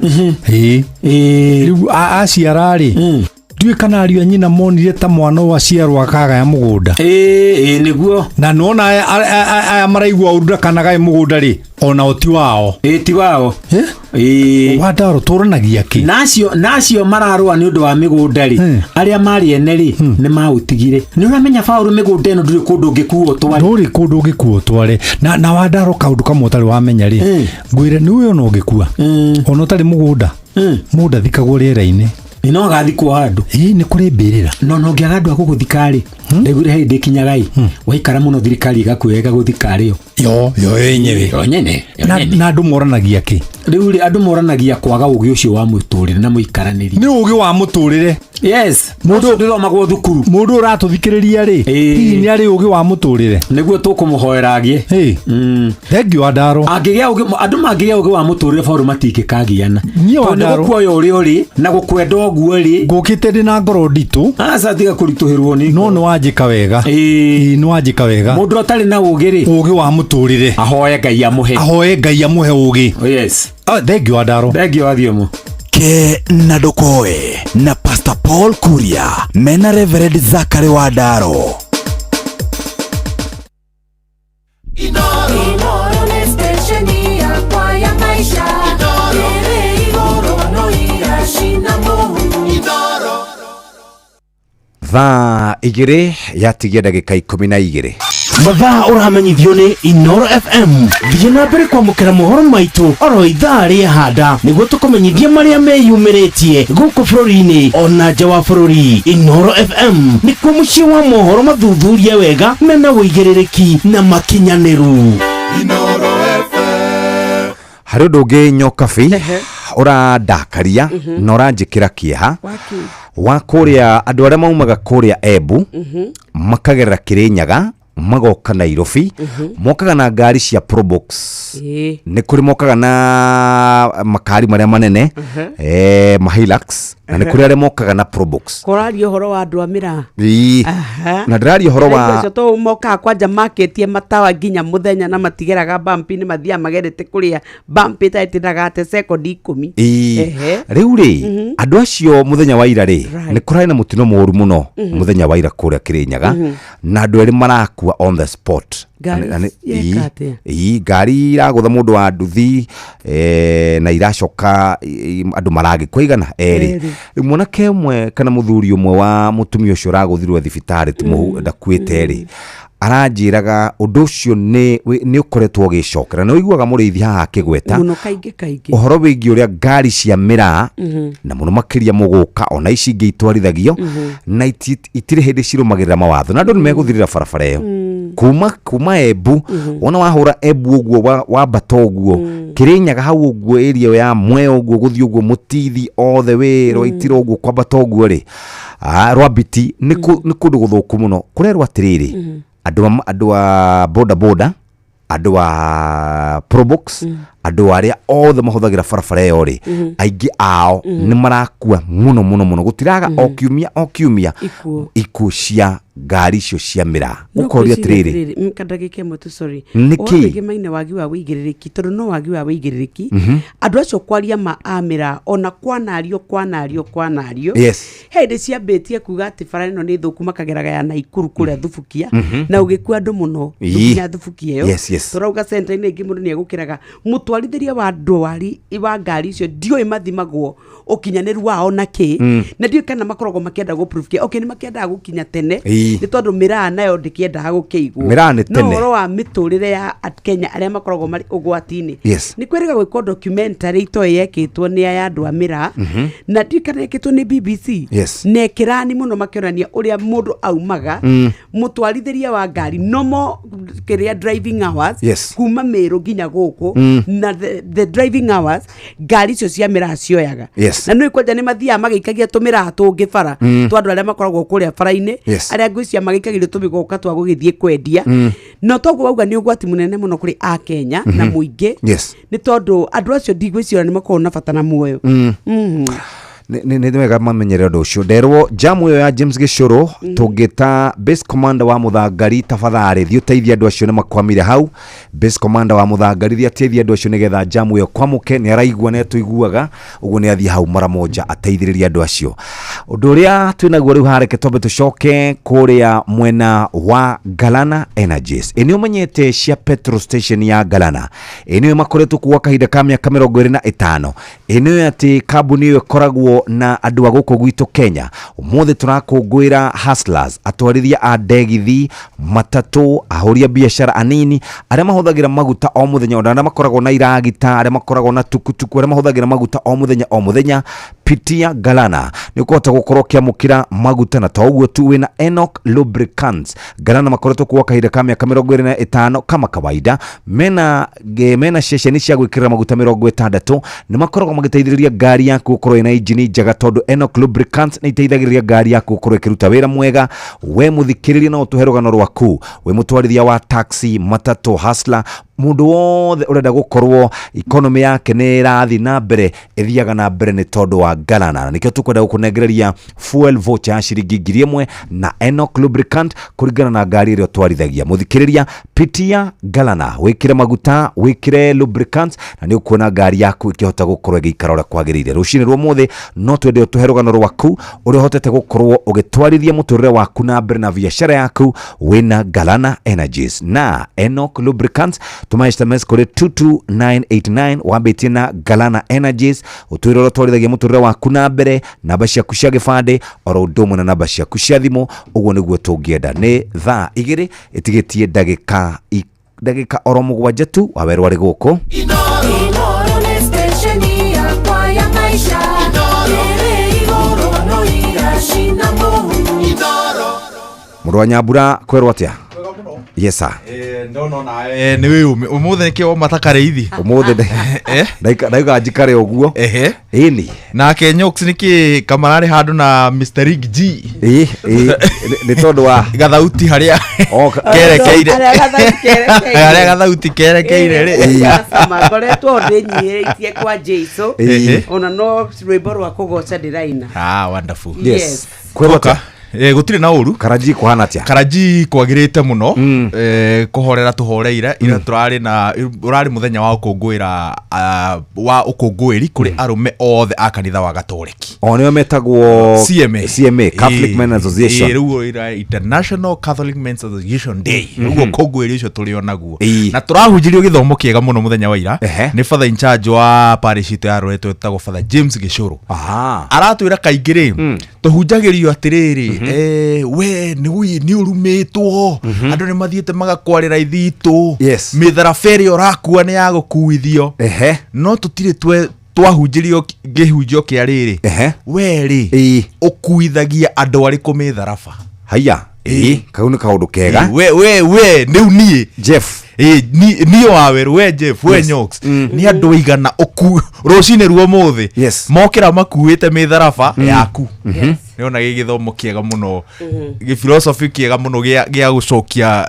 Ĩ rĩu aciara rĩ, ndiũĩ kana ariũ a nyina monire ta mwana ũyũ aciarwo akagaya mũgũnda. Ĩ nĩguo. Na nona aya maraigua ũru ndakanagae mũgũnda rĩ, ona ti wao. Ĩ ti wao. Ĩ Wandaro, tũranagia kĩ? Nacio mararũa nĩ ũndũ wa mĩgũnda rĩ, arĩa marĩ ene rĩ, nĩ maũtigire. Nĩ ũramenya, Paũlũ, mĩgũnda ĩno ndũrĩ kũndũ ũngĩkuo ũtware. Ndũrĩ kũndũ ũngĩkua ũtware. Na Wandaro, kaũndũ kamwe ũtarĩ wamenya rĩ, ngwĩre nĩ ũyũ, ona ũngĩkua ona ũtarĩ mũgũnda, mũgũnda thikagwo rĩera-inĩ. Nĩ no agathikwo handũ. Ĩ nĩ kũrĩ mbĩrĩra. No ũngĩaga andũ a gũgũthika rĩ, ndaiguire he hĩndĩ ĩkinyaga ĩ waikara mũno, thirikari ĩgakuoya ĩgagũthika rĩo. Yo yenyewe. Yo nyene, yo nyene. Na andũ moranagia kĩ? Rĩu rĩ, andũ moranagia kwaga ũgĩ ũcio wa mũtũrĩre na mũikaranĩrie. Nĩ ũgĩ wa mũtũrĩre. Yes. Mũndũ ndũthomagwo thukuru. Mũndũ ũratũthikĩrĩria rĩ, hihi nĩ arĩ ũgĩ wa mũtũrĩre? Nĩguo tũkũmũhoera agĩe. Thengiũ, Wandaro. Angĩgĩa ũgĩ, andũ mangĩgĩa ũgĩ wa mũtũrĩre, Paũlũ, matingĩkagiana. Niĩ Tondũ nĩ Wandaro. gũkuoya ũrĩa ũrĩ na gũkwenda ũguo rĩ. Ngũkĩte ndĩ na ngoro nditũ. Aca, tiga kũritũhĩrwo nĩ. No nĩ wanjĩka wega. Ĩĩ, nĩ wanjĩka wega. Mũndũ ũtarĩ na ũgĩ rĩ, ũgĩ wa mũtũrĩre, ahoe Ngai amũhe. Ahoe Ngai amũhe ũgĩ. Yes. Thengiũ, Wandaro. Thengiũ, Wathiomo. Ke na Ndũkoe na Pastor Paul Kuria mena Reverend Zakari Wandaro. Inoro nĩ stesheni yakwa ya maisha ĩrĩ igũrũ no iracina mũhu. Thaa 2 yatigia ndagĩka 12. Mathaa ũramenyithio nĩ Inoro FM. Thiĩ na mbere kwamũkĩra mohoro maitũ oro ithaa rĩa handa nĩguo tũkũmenyithie marĩa meyumĩrĩtie gũkũ bũrũri-inĩ ona nja wa bũrũri. Inoro FM nĩkuo mũciĩ wa mohoro mathuthurie wega, mena ũigĩrĩrĩki na makinyanĩru. Harĩ ũndũ ũngĩ, Nyokabi, ũrandakaria na ũranjĩkĩra kĩeha wa kũrĩa andũ arĩa maumaga kũrĩa Embu, makagerera Kĩrĩnyaga, magoka Nairobi, mokaga na ngari cia Probox. Nĩ kũrĩ mokaga na makari marĩa manene, ma Hilux. Na nĩ kũrĩ arĩa mokaga na probox. Kũraria ũhoro wa andũ a mĩraa. Ĩĩ. Na ndĩraria ũhoro wa acio to mokaga kwanja maketie matawa nginya mũthenya na matigeraga bampi-inĩ, mathiaga magerete kũrĩa bampi ĩtatĩnaga ate sekondi 10. Ĩĩ. Rĩu rĩ, andũ acio mũthenya wa ira rĩ, nĩ kũrarĩ na mũtino mũru mũno mũthenya wa ira kũrĩa Kĩrĩnyaga, na andũ erĩ marakua on the spot. Ngari Na cieka ĩĩ, atĩa? Ĩĩ, ngari iragũtha mũndũ wa nduthi na iracoka andũ maragĩkua igana erĩ. Erĩ. Rĩu mwanake ũmwe kana mũthuri ũmwe wa mũtumia ũcio ũragũthirwo thibitarĩ ti mũhu ndakuĩte rĩ, aranjĩraga ũndũ ũcio nĩ ũkoretwo ũgĩcokera, na ũiguaga mũrĩithi haha akĩgweta mũno kaingĩ kaingĩ ũhoro wĩgiĩ ũrĩa ngari cia mĩraa, na mũno makĩria mũgũka ona ici ingĩ itwarithagio, na itirĩ hĩndĩ cirũmagĩrĩra mawatho, na andũ nĩ megũthirĩra barabara ĩyo kuma Embu. Wona wahũra Embu ũguo, wambata ũguo Kĩrĩnyaga hau ũguo, area ĩyo ya Mwea ũguo, gũthiĩ ũguo Mũtithi all the way Rwaitira ũguo, kwambata ũguo rĩ, Rwambiti, nĩ kũndũ gũthũku mũno. Kũrerwo atĩrĩrĩ, andũ a boda boda, andũ a probox, andũ arĩa othe mahũthagĩra barabara ĩyo rĩ, aingĩ ao nĩ marakua mũno mũno mũno. Gũtiraga o kiumia o kiumia Ikuũ. Ikuũ cia ngari icio cia mĩraa. No Ũkoria ngwĩciria atĩrĩrĩ, kandagĩka ĩmwe tu, sorry. Nĩ Ũhoro kĩĩ? wĩgiĩ maine wagi wa wĩigĩrĩrĩki, tondũ no wagi wa wĩigĩrĩrĩki, andũ acio kwaria ma amĩra ona kwanario kwanario kwanario, he hĩndĩ ciambĩtie kuga atĩ bara ĩno nĩ thũku, makageraga ya Naikuru kũrĩa Thubukia, na ũgĩkua andũ mũno nginya Thubukia ĩyo. Tũrauga center-inĩ ĩngĩ mũndũ nĩ egũkĩraga mũtwarithĩria wa ndwari wa ngari icio, ndiũĩ mathimagwo ũkinyanĩru wao na kĩ, na ndiũĩ kana makoragwo makĩenda gũ prove kĩ. Okay, nĩ makĩendaga gũkinya tene, nĩ tondũ mĩraa nayo ndĩkĩendaga gũkĩigwo. Mĩraa nĩ No tene. ũhoro wa mĩtũrĩre ya Kenya arĩa makoragwo marĩ ũgwati-inĩ, nĩ kwĩrĩga gwĩkwo documentary itoĩ yekĩtwo nĩ aya andũ a mĩraa, na ndiũĩ kana yekĩtwo nĩ BBC, na ĩkĩrani mũno makĩonania ũrĩa mũndũ aumaga, mũtwarithĩria wa ngari nomo kĩrĩa driving hours, kuma Mĩrũ nginya gũkũ, na the driving hours ngari icio cia mĩraa cioyaga. Na nĩ kwanja nĩ mathiaga magĩikagia tũmĩraa tũngĩ bara, twa andũ arĩa makoragwo kũrĩa bara-inĩ, arĩa ngwĩciria magĩikagĩrio tũmĩgoka twa gũgĩthiĩ kwendia. No toguo wauga nĩ ũgwati mũnene mũno kũrĩ akenya na mũingĩ, nĩ tondũ andũ acio ndigwĩciria nĩ makoragwo na bata na muoyo. Nĩ wega mamenyere ũndũ ũcio. Nderwo jamu ĩyo ya James Gĩcũrũ, tũngĩta base commander wa Mũthangari, tafadhali thiĩ ũteithie andũ acio nĩ makwamire hau. Base commander wa Mũthangari, thiĩ ateithie andũ acio nĩgetha jamu ĩyo kwamũke. Nĩ araigua, nĩ atũiguaga ũguo, nĩ athiĩ hau mara moja ateithĩrĩrie andũ acio. Ũndũ ũrĩa twĩnaguo rĩu hareke twambe tũcoke kũrĩa mwena wa Galana Energies. Ĩ nĩ ũmenyete cia petrol station ya Galana? Ĩ nĩyo makoretwo kuo kahinda ka mĩaka 25. Ĩ nĩyo atĩ kambuni ĩyo ĩkoragwo na andũ a gũkũ gwitũ Kenya. Ũmũthĩ tũrakũngũĩra hustlers, atwarithia a ndegithi, matatũ, ahũri a biacara anini arĩa mahũthagĩra maguta o mũthenya, ona arĩa makoragwo na iragita, arĩa makoragwo na tukutuku, arĩa mahũthagĩra maguta o mũthenya o mũthenya. Pitia Galana nĩ ũkũhota gũkorwo ũkĩamũkĩra maguta, na to ũguo tu, wĩna Enoch Lubricants. Galana makoretwo kuo kahinda ka mĩaka 25. Kama kawaida mena ceceni cia gwĩkĩrĩra maguta 60. Nĩ makoragwo magĩteithĩrĩria ngari yaku gũkorwo ĩna injini njega, tondũ Enoch Lubricants nĩ iteithagĩrĩria ngari yaku gũkorwo ĩkĩruta wĩra mwega. We mũthikĩrĩria, no ũtũhe rũgano rwaku, wĩ mũtwarithia wa taxi, matatũ, hustler, mũndũ wothe ũrenda gũkorwo economy yake nĩ ĩrathiĩ na mbere, ĩthiaga na mbere nĩ tondũ wa Galana. Na nĩkĩo tũkwenda gũkũnengereria fuel voucher ya ciringi 1000 na Enoch Lubricant kũringana na ngari ĩrĩa ũtwarithagia. Mũthikĩrĩria, pitia Galana, wĩkĩre maguta, wĩkĩre lubricants, na nĩ ũkuona ngari yaku ĩkĩhota gũkorwo ĩgĩikara ũrĩa kwagĩrĩire. Rũcinĩ rwa ũmũthĩ no twende ũtũhe rũgano rwaku ũrĩa ũhotete gũkorwo ũgĩtwarithia mũtũrĩre waku na mbere na biacara yaku wĩna Galana Energies na Enoch Lubricants. Tũma SMS kũrĩ 22989 wambĩtie na Galana Energies, ũtwĩre ũrĩa ũtwarithagia mũtũrĩre waku na mbere, namba ciaku cia gĩbandĩ oro ũndũ ũmwe na namba ciaku cia thimũ. Ũguo nĩguo tũngĩenda. Nĩ thaa 2 ĩtigĩtie ndagĩka oro 7 tu. Wawerwo arĩ gũkũ. Inoro nĩ stesheni yakwa ya maisha ĩrĩ igũrũ no iracina mũhu. Mũndũ wa Nyambura, kwerwo atĩa? Yes sir. Ndona ona nĩ wĩ ũmũthĩ nĩkĩo woma ta karĩithi. Ũmũthĩ ndaiga njikare ũguo. Ĩni. Nake Nyox nĩkĩ kamararĩ handũ na Mr. Rig G. Ĩ ĩ nĩ tondũ wa gathauti harĩa kerekeire. Harĩa gathauti kerekeire. Harĩa gathauti kerekeire rĩ. Sama ngoretwo ndĩnyihĩtie kwa Jesu Ĩĩ. ona no rwĩmbo rwa kũgoca ndĩraina. Ah, wonderful. Yes. Kwĩroka. Gũtirĩ na ũru. Karanji kũhana atĩa? Karanji kwagĩrĩte mũno. Kũhorera tũhoreire ira tũrarĩ na ũrarĩ mũthenya wa ũkũngũĩra wa ũkũngũĩri kũrĩ arũme othe a kanitha wa Gatoreki. O nĩo metagwo CMA. CMA, Catholic Men Association. Rĩu ira International Catholic Men's Association Day. Mhm. Rĩu ũkũngũĩri ũcio tũrĩ o naguo. Ĩĩ. Na tũrahunjĩrio gĩthomo kĩega mũno mũthenya wa ira. Nĩ father in charge wa parish itũ ya Rũretũ ĩtagwo Father James Gĩcũrũ. Aratwĩra kaingĩ rĩ tũhunjagĩrio atĩrĩrĩ we nĩ ũrumĩtwo andũ nĩ mathiĩte magakwarĩra ithitũ mĩtharaba ĩrĩa ũrakua nĩ ya gũkuithio no tũtirĩ twahunjĩrio kĩhunjio kĩa rĩrĩ we rĩ ũkuithagia andũ arĩkũ mĩtharaba? Haiya. Ĩ kau nĩ kaũndũ kega. We we we rĩu niĩ Jeff ĩ niĩ wa werũ we Jeff we Yes. Nyox nĩ andũ aigana ũku rũcinĩ ruo mũthĩ mokĩra makuĩte mĩtharaba yaku. Nĩona gĩ gĩthomo kĩega mũno, gĩ philosophy kĩega mũno gĩa gũcokia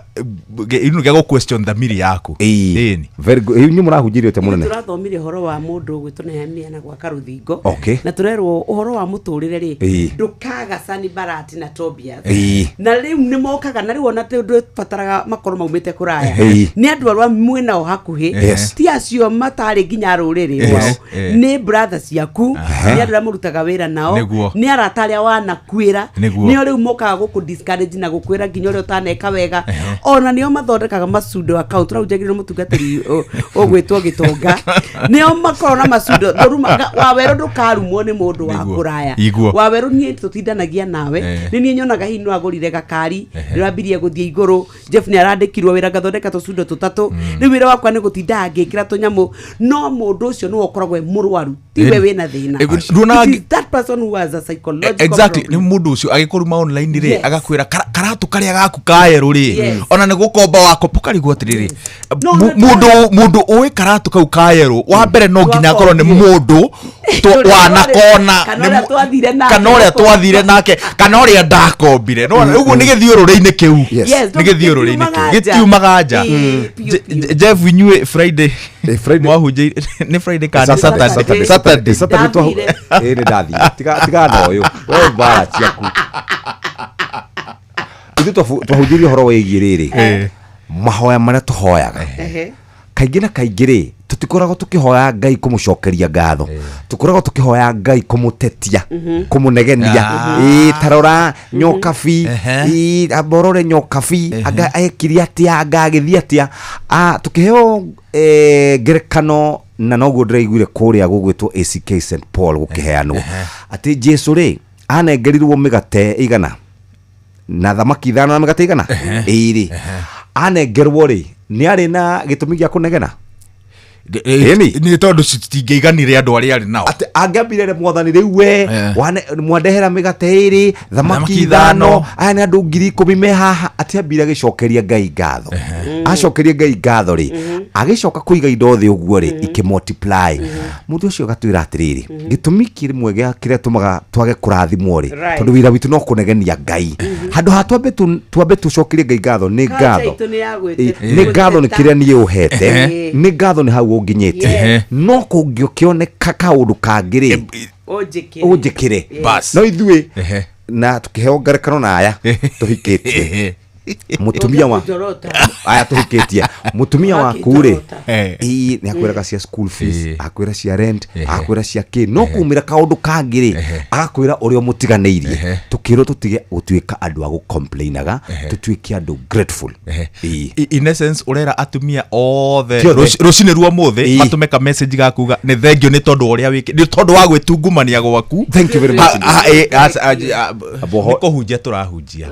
gĩa gũ question thamiri yaku. Ĩni. Very good. Inyuĩ mũrahunjĩrio atĩa mũnene? Tũrathomire ũhoro wa mũndũ ũgwĩtwo Nehemia na gwaka rũthingo. Okay. Na tũrerwo ũhoro wa mũtũrĩre rĩ, Ĩĩ. ndũkaga Sanibalati na Tobias. Ĩĩ. Na rĩu nĩ mokaga na rĩu ona ndũbataraga makorwo maumĩte kũraya. Ĩĩ. Nĩ andũ arĩa mwĩnao hakuhĩ. Yes. Ti acio matarĩ nginya rũrĩrĩ Yes. rwao. Eh. Nĩ brother ciaku, nĩ andũ arĩa mũrutaga wĩra nao, Nĩguo. nĩ arata arĩa wanakuĩra, Nĩguo. nĩo rĩu mokaga gũkũ discourage na gũkwĩra nginya ũrĩa ũtaneka wega. Ona nĩo mathondekaga masundo account tũrahunjagĩrio nĩ mũtungatĩri ũgwĩtwo gĩtonga, nĩo makoragwo na masundo wawerũ ndũkarumwo nĩ mũndũ wa Nĩguo. kũraya. Iguo. Wawerũ niĩ tũtindanagia nawe, nĩ niĩ nyonaga hihi no agũrire gakari, nĩrambirie gũthiĩ igũrũ, Jeff nĩ arandĩkirwo wĩra ngathondeka tũcundo tũtatũ, rĩu wĩra wakwa nĩ gũtindaga ngĩkĩra tũnyamũ, no mũndũ ũcio nĩwe ũkoragwo e mũrwaru, tiwe wĩna thĩna. Nduonaga It is that person who has a psychological exactly problem. nĩ mũndũ ũcio agĩkũruma online rĩ Yes. agakwĩra karatũ karĩa gaku kaerũ rĩ Yes. ona nĩ gũkomba wakomba ũkarigwo atĩrĩrĩ No, mũndũ ũĩ karatũ kau kaerũ wa mbere no nginya akorwo nĩ mũndũ wanakona Kana ũrĩa twathire nake. kana ũrĩa twathire nake kana ũrĩa ndakombire No, ũguo nĩ gĩthiũrũrĩ-inĩ kĩu. Yes. Nĩ gĩthiũrũrĩ-inĩ kĩu Gĩtiumaga gĩtiumaga nja. nja. Ĩĩ, piũ, Jeff inyuĩ Friday mwahunjĩire nĩ Friday kana nĩ Saturday. Saturday? Saturday. Saturday. Saturday ĩ nĩ ndathire. Tiga na ũyũ we mbara ciaku. Ithuĩ twahunjĩirie ũhoro wĩgiĩ rĩrĩ mahoya marĩa tũhoyaga. Kaingĩ na kaingĩ rĩ tũtikoragwo tũkĩhoya Ngai kũmũcokeria ngatho, tũkoragwo tũkĩhoya Ngai kũmũtetia, kũmũnegenia. Ĩ tarora nyokabi, ĩ amba ũrore nyokabi anga ekire atĩa, anga agĩthiĩ atĩa. Tũkĩheo ngerekano na noguo ndĩraiguire kũrĩa gũgwĩtwo ACK St Paul gũkĩheanwo atĩ Jesu rĩ anengerirwo mĩgate igana na thamaki 5 na mĩgate igana ĩrĩ, anengerwo rĩ nĩ arĩ na gĩtũmi gĩa kũnegena? Nĩ tondũ citingĩiganire andũ arĩa arĩ nao. Atĩ angĩambire mwathani rĩu we mwandehera mĩgate ĩrĩ thamaki 5 aya nĩ andũ 10,000 me haha, atĩ ambire agĩcokeria Ngai ngatho. Acokeria Ngai ngatho rĩ agĩcoka kũiga indo thĩ ũguo rĩ ikĩmultiply. Mũndũ ũcio agatwĩra atĩrĩrĩ gĩtũmi kĩmwe gĩa kĩrĩa tũmaga twage kũrathimwo rĩ tondũ wĩra witũ no kũnegenia Ngai handũ ha twambe tũcokerie Ngai ngatho nĩ Culture ngatho itũ nĩ ya gwĩte- nĩ ngatho nĩ kĩrĩa niĩ ũhete, nĩ ngatho nĩ hau ũnginyĩte, no kũngĩkĩoneka kaũndũ kangĩ rĩ Ũnjĩkĩre. ũnjĩkĩre. No ithuĩ na tũkĩheo ngerekano na aya tũhikĩtie mũtumia wa aya tũhikĩtie mũtumia waku rĩ ĩ nĩ akwĩraga cia school fees, akwĩra cia rent, akwĩra cia kĩ, no kumĩra kaũndũ kangĩ rĩ agakwĩra ũrĩa ũmũtiganĩirie. Tũkĩrwo tũtige gũtuĩka andũ a gũcomplainaga, tũtuĩke andũ grateful. In essence ũrera atumia othe Ti othe. Rũcinĩ rwa ũmũthĩ matũme ka message ga kuga nĩ thengio nĩ tondũ wa ũrĩa wĩkĩ nĩ tondũ wa gwĩtungumania gwaku. Thank you very much. Nĩ kũhunjia tũrahunjia.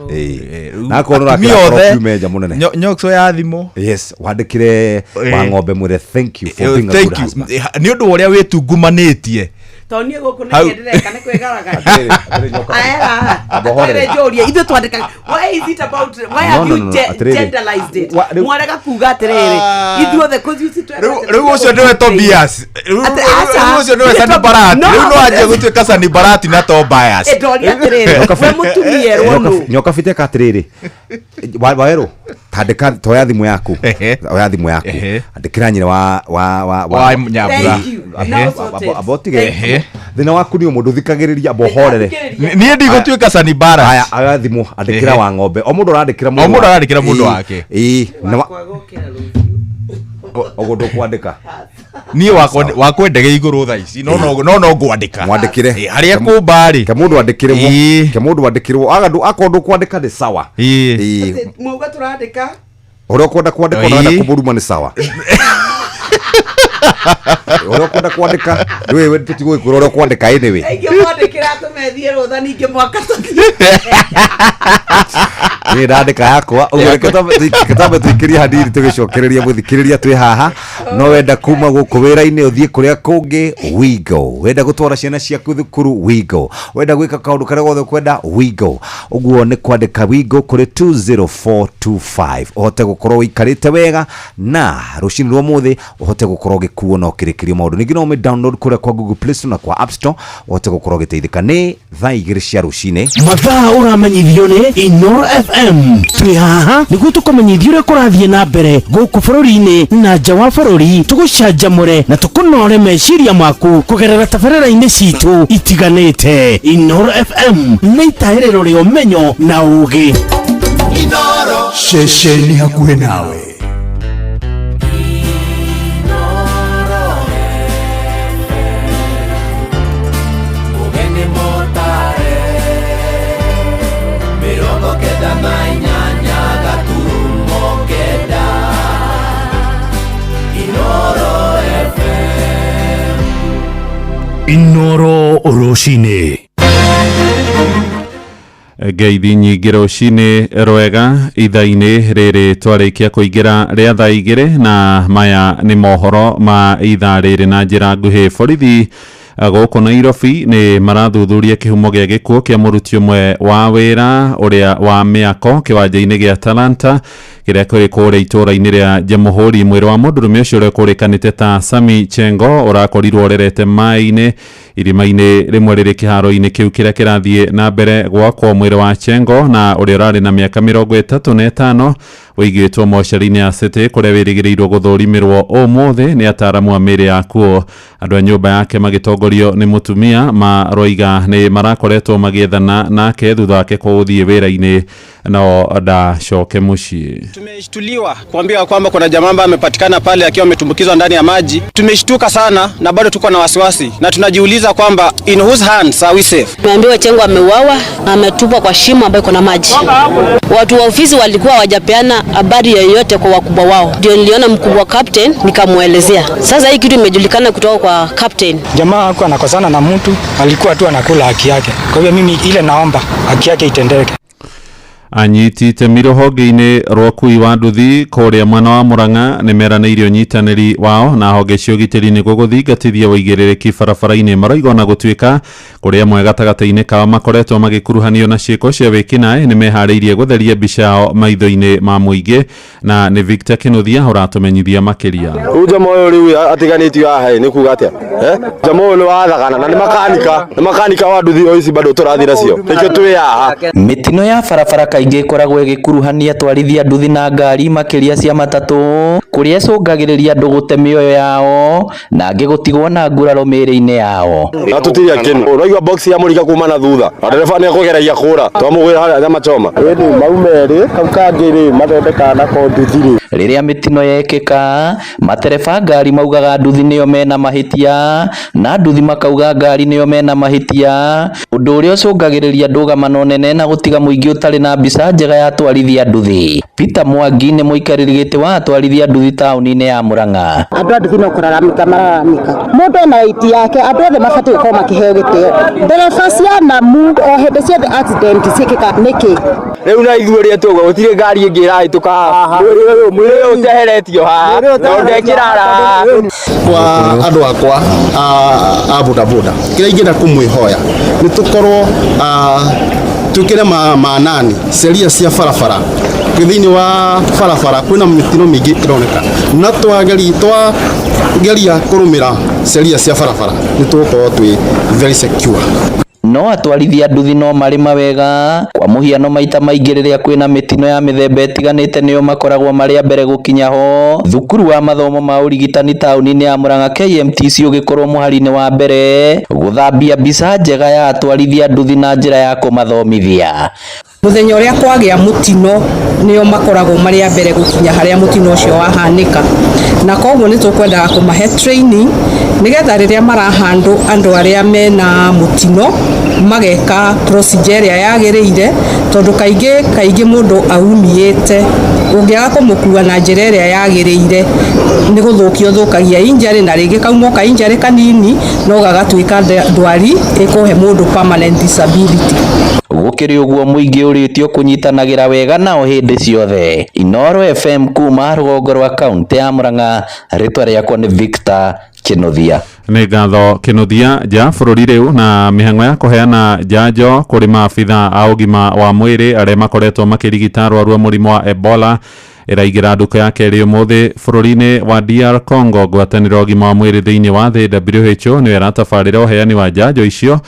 Na akorwo nĩ Atumia ũrakĩra othe, kiume nja mũnene. Nyokso ya thimũ. Yes, wandĩkĩre wa ng'ombe mwĩre thank you for being a Thank good you. husband. Nĩ ũndũ wa ũrĩa wĩtungumanĩtie. Tondũ niĩ gũkũ Hau. nĩkĩ ndĩreka nĩ kwĩgaragaria. Atĩrĩrĩ, atĩrĩrĩ, nyoka. Aera, Amba ũhorere. atĩrĩrĩ njũrie, ithuĩ twandĩkaga why is it about why No, have no, you no, no, atĩrĩrĩ. genderized it? Wa- rĩu- Mwarega kuga atĩrĩrĩ, ithuothe 'cause you see twendete Rĩu ũcio nĩwe Tobias. Rĩu Atĩ, rĩu aca. ũcio nĩwe Sanibarati. No. Rĩu no anjie gũtuĩka Sanibarati na Tobias. Eh, ndoria atĩrĩrĩ, we mũtumia erwo nũ? Nyoka biteka atĩrĩrĩ, wawerũ tandĩka toya thimũ yaku, oya thimũ yaku, andĩkĩra nyina wa wa wa Wa Nyambura. Thank you. Now sorted. abotige Thank you. thĩna waku nĩ ũmwe ndũthikagĩrĩria amba ũhorere. Niĩ ndigũtuĩka Sanibarati. Aya, oya thimũ andĩkĩra wa ng'ombe, o mũndũ arandĩkĩra O mũndũ arandĩkĩra mũndũ Ĩĩ, wake. ĩĩ, na wa- ũguo ndũkwandĩka. Niĩ wakwa wakwa ndege igũrũ thaa ici no no no no ngwandĩka. Mwandĩkĩre. Ĩ, harĩa kũmba rĩ. Ke mũndũ andĩkĩrwo, ke mũndũ andĩkĩrwo, aga ndũ akorwo ndũkwandĩka nĩ sawa. Ĩĩ. Mwauga tũrandĩka Ũrĩa ũkwenda kwandĩka Ĩĩ. ũrenda kũmũruma nĩ sawa. Ũrĩa ũkwenda kwandĩka ndũĩ tũtigũgĩkwĩra ũrĩa ũkwandĩka anyway. Ingĩ mwandĩkĩra tũmethiĩ rũtha ningĩ mwaka tũthiĩ. Niĩ ndandĩka yakwa ũguo reke twambe tũikĩrie hanini tũgĩcokereria mũthikĩrĩria twĩ haha. No wenda kuma gũkũ wĩra-inĩ ũthiĩ kũrĩa kũngĩ, we go. Wenda gũtwara ciana ciaku thukuru, we go. Wenda gwĩka kaũndũ karĩa gothe ũkwenda, we go. Ũguo nĩ kwandĩka we go kũrĩ 20425 ũhote gũkorwo ũikarĩte wega na rũcinĩ rwa ũmũthĩ ũhote gũkorwo ũgĩkuo na ũkĩrĩkĩrio maũndũ. Ningĩ no ũmĩ download kũrĩa kwa Google Play Store na kwa App Store ũhote gũkorwo ũgĩteithĩka. Nĩ thaa 2 cia rũcinĩ. Mathaa ũramenyithio nĩ Inoro FM. Twĩ haha nĩguo tũkũmenyithie ũrĩa kũrathiĩ na mbere gũkũ bũrũri-inĩ na nja wa bũrũri, tũgũcanjamũre na tũkũnore meciria maku kũgerera tabarĩra-inĩ citũ itiganĩte. Inoro FM nĩ itaĩrĩro rĩa ũmenyo na ũũgĩ. Ceceni hakuhĩ nawe. Mugeni motare 98 gaturumo 9 Inoro FM. Inoro rũcinĩ. Ngeithi nyingĩ rũcinĩ rwega ithaa-inĩ rĩrĩ twarĩkia kũingĩra rĩa thaa 2 na maya nĩ mohoro ma ithaa rĩrĩ na njĩra nguhĩ. Borithi gũkũ Nairobi nĩ marathuthuria kĩhumo gĩa gĩkuũ kĩa mũruti ũmwe wa wĩra ũrĩa wa mĩako kĩwanja-inĩ gĩa Talanta kĩrĩa kĩrĩ kũrĩa itũũra-inĩ rĩa Jamhuri. Mwĩrĩ wa mũndũrũme ũcio ũrĩa ũkũrĩkanĩte ta Sami Chengo ũrakorirwo ũrerete maĩ-inĩ irima-inĩ rĩmwe rĩrĩ kĩharo-inĩ kĩu kĩrĩa kĩrathiĩ na mbere gwakwo. Mwĩrĩ wa Chengo na ũrĩa ũrarĩ na mĩaka 35 ũigĩtwo mocarĩ-inĩ ya City kũrĩa wĩrĩgĩrĩirwo gũthũrimĩrwo ũmũthĩ nĩ ataramu a mĩĩrĩ yakuo. Andũ a nyũmba yake magĩtongorio nĩ mũtumia maroiga nĩ marakoretwo magĩethana nake thutha wake kũthiĩ wĩra-inĩ no ndacoke mũciĩ. Tumeshtuliwa kuambiwa kwamba kuna jamaa ambaye amepatikana pale akiwa ametumbukizwa ndani ya maji. Tumeshtuka sana na bado tuko na wasiwasi na tunajiuliza kwamba in whose hands are we safe? Tumeambiwa Chengo ameuawa na ametupwa kwa shimo ambayo iko na maji. Watu wa ofisi walikuwa hawajapeana habari yoyote kwa wakubwa wao. Ndio niliona mkubwa captain nikamuelezea. Sasa hii kitu imejulikana kutoka kwa captain. Jamaa hakuwa anakosana na mtu, alikuwa tu anakula haki yake. Kwa hivyo mimi ile naomba haki yake itendeke. Anyiti itemi rũhonge-inĩ rwa ũkui wa nduthi kũrĩa mwena wa Murang'a nĩ meranĩire ũnyitanĩri wao na honge cia ũgitĩri nĩguo gũthingatithia ũigĩrĩrĩki barabara-inĩ. Maroiga ona gũtuĩka kũrĩ amwe gatagatĩ-inĩ kao makoretwo magĩkuruhanio na ciĩko cia wĩkinaĩ nĩ meharĩirie gũtheria mbica yao maitho-inĩ ma mũingĩ. Na nĩ Victor Kinuthia ũratũmenyithia makĩria. Rĩu jamaa ũyũ rĩu atiganĩtio haha ĩ, nĩ kuga atĩa? Jamaa ũyũ nĩ wathagana na nĩ makanika, nĩ makanika wa nduthi o ici bado tũrathiĩ nacio, nĩkĩo twĩ haha. Mĩtino ya barabara kaingĩ ĩkoragwo ĩgĩkuruhania atwarithia nduthi na ngari makĩria cia matatũ kũrĩa ĩcũngagĩrĩria andũ gũte mĩoyo yao na angĩ gũtigwo na nguraro mĩĩrĩ-inĩ yao. Na tũtirĩ akenu. Ũraigua box ya mũrika kuma na thutha na ndereba nĩ ekũgeragia kũra twamũgwĩra harĩa nyama choma. Ĩni mau merĩ kau kangĩ rĩ mathondekaga nako nduthi rĩ. Rĩrĩa mĩtino yekĩka matereba ngari maugaga nduthi nĩo mena mahĩtia na nduthi makauga ngari nĩo mena mahĩtia, ũndũ ũrĩa ũcũngagĩrĩria ndũgamano nene na gũtiga mũingĩ ũtarĩ na mbica njega ya atwarithia nduthi. Peter Mwangi nĩ mũikarĩri gĩtĩ wa atwarithia nduthi taũni-inĩ ya Murang'a. Andũ a nduthi no kũraramika mararamika, mũndũ ena right yake, andũ othe mabatiĩ gũkorwo makĩheo gĩtĩo. Ndereba cia namu o hĩndĩ ciothe accident ciĩkĩka nĩkĩ? Rĩu na ithuĩ ũrĩa tũguo gũtirĩ ngari ĩngĩ ĩrahĩtũka haha. Mwĩrĩ ũyũ mwĩrĩ ũyũ ũteheretio haha na ũndekĩrara haha. Kwa andũ akwa a bodaboda, kĩrĩa ingĩenda kũmwĩhoya nĩ tũkorwo twĩkĩre maanani sheria cia barabara. Thĩinĩ wa barabara kwĩna mĩtino mĩingĩ ĩroneka, na twageria kũrũmĩra sheria cia barabara nĩ tũgũkorwo twĩ very secure. No atwarithia nduthi no marĩ mawega. Kwa mũhiano, maita maingĩ rĩrĩa kwĩna mĩtino ya mĩthemba ĩtiganĩte, nĩo makoragwo marĩ a mbere gũkinya ho. Thukuru wa mathomo ma ũrigitani taũni-inĩ ya Murang'a KMTC ũgĩkorwo mũhari-inĩ wa mbere gũthambia mbica njega ya atwarithia nduthi na njĩra ya kũmathomithia. Mũthenya ũrĩa kwagĩa mũtino, nĩo makoragwo marĩ a mbere gũkinya harĩa mũtino ũcio wahanĩka, na koguo nĩ tũkwendaga kũmahe training nĩgetha rĩrĩa marahandũ andũ arĩa mena mũtino mageka procedure ĩrĩa yagĩrĩire, tondũ kaingĩ kaingĩ mũndũ aumiĩte, ũngĩaga kũmũkua na njĩra ĩrĩa yagĩrĩire nĩ gũthũkia ũthũkagia injury, na rĩngĩ kauma ka injury kanini no gagatuĩka ndwari ĩkũhe mũndũ permanent disability. Gũkĩrĩ ũguo, mũingĩ ũrĩtio kũnyitanagĩra wega nao hĩndĩ ciothe. Inooro FM kuma rũgongo rwa kaunti ya Murang'a, rĩtwa rĩakwa nĩ Victor Kĩnuthia. Nĩ ngatho, Kĩnuthia. Nja bũrũri rĩu na mĩhang'o ya kũheana njanjo kũrĩ maabitha a ũgima wa mwĩrĩ arĩa makoretwo makĩrigita arwaru a mũrimũ wa Ebola ĩraingĩra nduka ya kerĩ ũmũthĩ bũrũri-inĩ wa DR Congo. Ngwatanĩro ũgima wa mwĩrĩ thĩinĩ wa thĩ WHO nĩyo ĩratabarĩra ũheani wa njanjo icio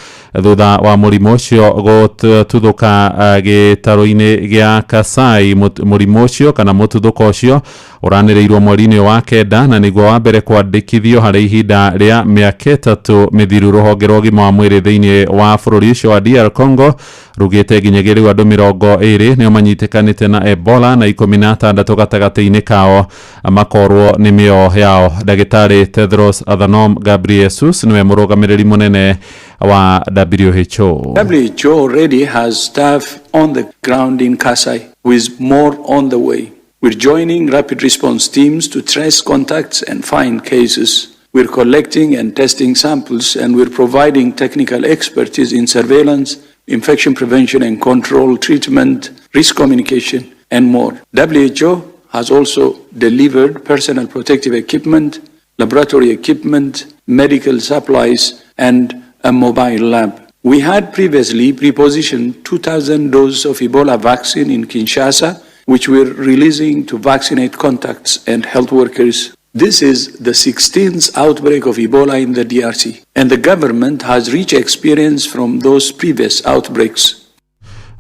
thutha wa mũrimũ ũcio gũtuthũka gĩtarũ-inĩ gĩa Kasai. Mũrimũ ũcio kana mũtuthũko ũcio ũranĩrĩirwo mweri-inĩ wa kenda na nĩguo wa mbere kwandĩkithio harĩ ihinda rĩa mĩaka 3 mĩthiru. Rũhonge rwa ũgima wa mwĩrĩ thĩinĩ wa bũrũri ũcio wa DR Congo rugĩte nginyagia rĩu andũ 20 nĩo manyitĩkanĩte na Ebola na 16 gatagatĩ-inĩ kao makorwo nĩ mĩoyo yao. Ndagĩtarĩ Tedros Adhanom Ghebreyesus nĩwe mũrũgamĩrĩri mũnene wa WHO. WHO already has staff on the ground in Kasai, with more on the way. We're joining rapid response teams to trace contacts and find cases. We're collecting and testing samples, and we're providing technical expertise in surveillance, infection prevention and control, treatment, risk communication, and more. WHO has also delivered personal protective equipment, laboratory equipment, medical supplies, and a mobile lab. We had previously prepositioned 2,000 doses of Ebola vaccine in Kinshasa, which we're releasing to vaccinate contacts and health workers. This is the 16th outbreak of Ebola in the DRC, and the government has rich experience from those previous outbreaks.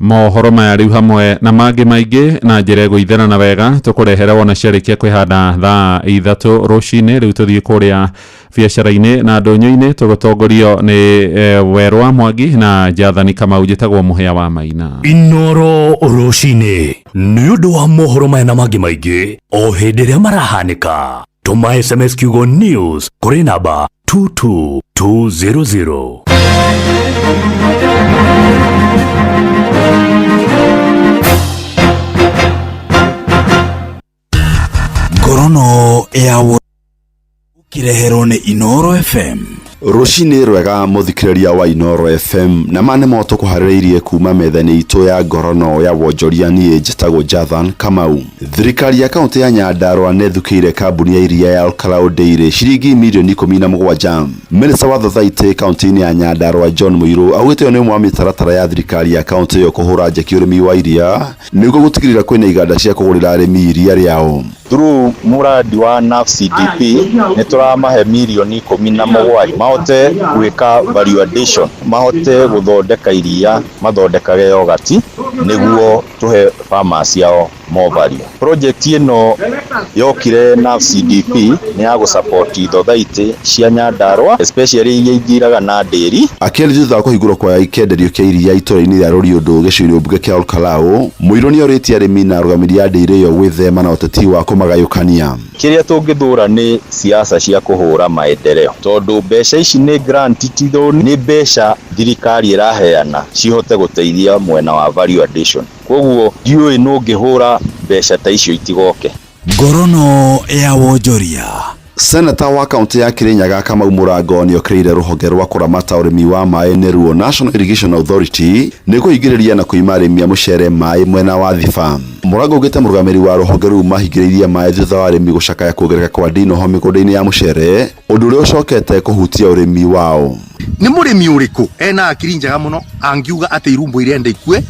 Mohoro maya rĩu hamwe na mangĩ maingĩ na njĩra ĩgũitherana wega tũkũrehere wona ciarĩkia kwĩhanda thaa 3 rũcinĩ. Rĩu tũthiĩ kũrĩa biacara-inĩ na ndũnyũ-inĩ tũgũtongorio nĩ Werwa Mwangi na Jathani Kamau. Njĩtagwo Mũhĩa wa Maina. Inoro rũcinĩ nĩ ũndũ wa mohoro maya na mangĩ maingĩ o hĩndĩ ĩrĩa marahanĩka, tũma SMS kiugo news kũrĩ namba 22200. Ngorono ya ũkĩreherwo nĩ Inoro FM. Rũcinĩ rwega, mũthikĩrĩria wa Inoro FM, na ma nĩmo tũkũharĩrĩirie kuma metha-inĩ itũ ya ngorono ya wonjoria. Niĩ njĩtagwo Jathan Kamau. Thirikari ya kaunti ya Nyandarua nĩthukĩire kambuni ya iria ya Olkalau Dairy ciringi mirioni 17. Minista wa thothaitĩ kaunti-inĩ ya Nyandarua John Muiru augĩte ĩyo nĩ ũmwe wa mĩtaratara ya thirikari ya kaunti ĩyo kũhũra njeki ũrĩmi wa iria nĩguo gũtigĩrĩra kwĩna iganda cia kũgũrĩra arĩmi iria rĩao. Through muradi wa NAFCDP nĩ tũramahe mirioni 17 mahote gwĩka value addition, mahote gũthondeka iria, mathondekage yogati nĩguo tũhe farmers yao more value. Project ĩno yokire NAFCDP nĩ ya gũsupport thothaitĩ cia Nyandarua, especially iria ithiraga na ndĩri. Akĩaria thutha wa kũhingũrwo kwa kĩenderio kĩa iria itũra-inĩ rĩa Rũriũndũ gĩcigo-inĩ mbunge kĩa Olkalau, Mũirũ nĩorĩtie arĩmi na arũgamĩrĩri a ndĩri ĩyo gwĩthema na ũteti wa kũmagayũkania. Kĩrĩa tũngĩthũra nĩ siasa cia kũhũra maendeleo, tondũ mbeca ici nĩ grant, ti loan, nĩ mbeca thirikari ĩraheana cihote gũteithia mwena wa value addition. Koguo ndiũĩ nũ ũngĩhũra mbeca ta icio itigoke. Ngorono ya wonjoria. Seneta wa kaunti ya Kirinyaga Kamau Murango nĩokĩrĩire rũhonge rwa kũramata ũrĩmi wa maĩ nĩruo National Irrigation Authority nĩ kũhingĩrĩria na kũima arĩmi a mũcere maĩ mwena wa Thiba. Murango augĩte mũrũgamĩrĩri wa rũhonge rũu mahingĩrĩirie maĩ thutha wa arĩmi gũcakaya kuongerereka kwa ndinoho mĩgũnda-inĩ ya mũcere, ũndũ ũrĩa ũcokete kũhutia ũrĩmi wao. Nĩ mũrĩmi ũrĩkũ ena akiri njega mũno angiuga atĩ irumbo irenda ikue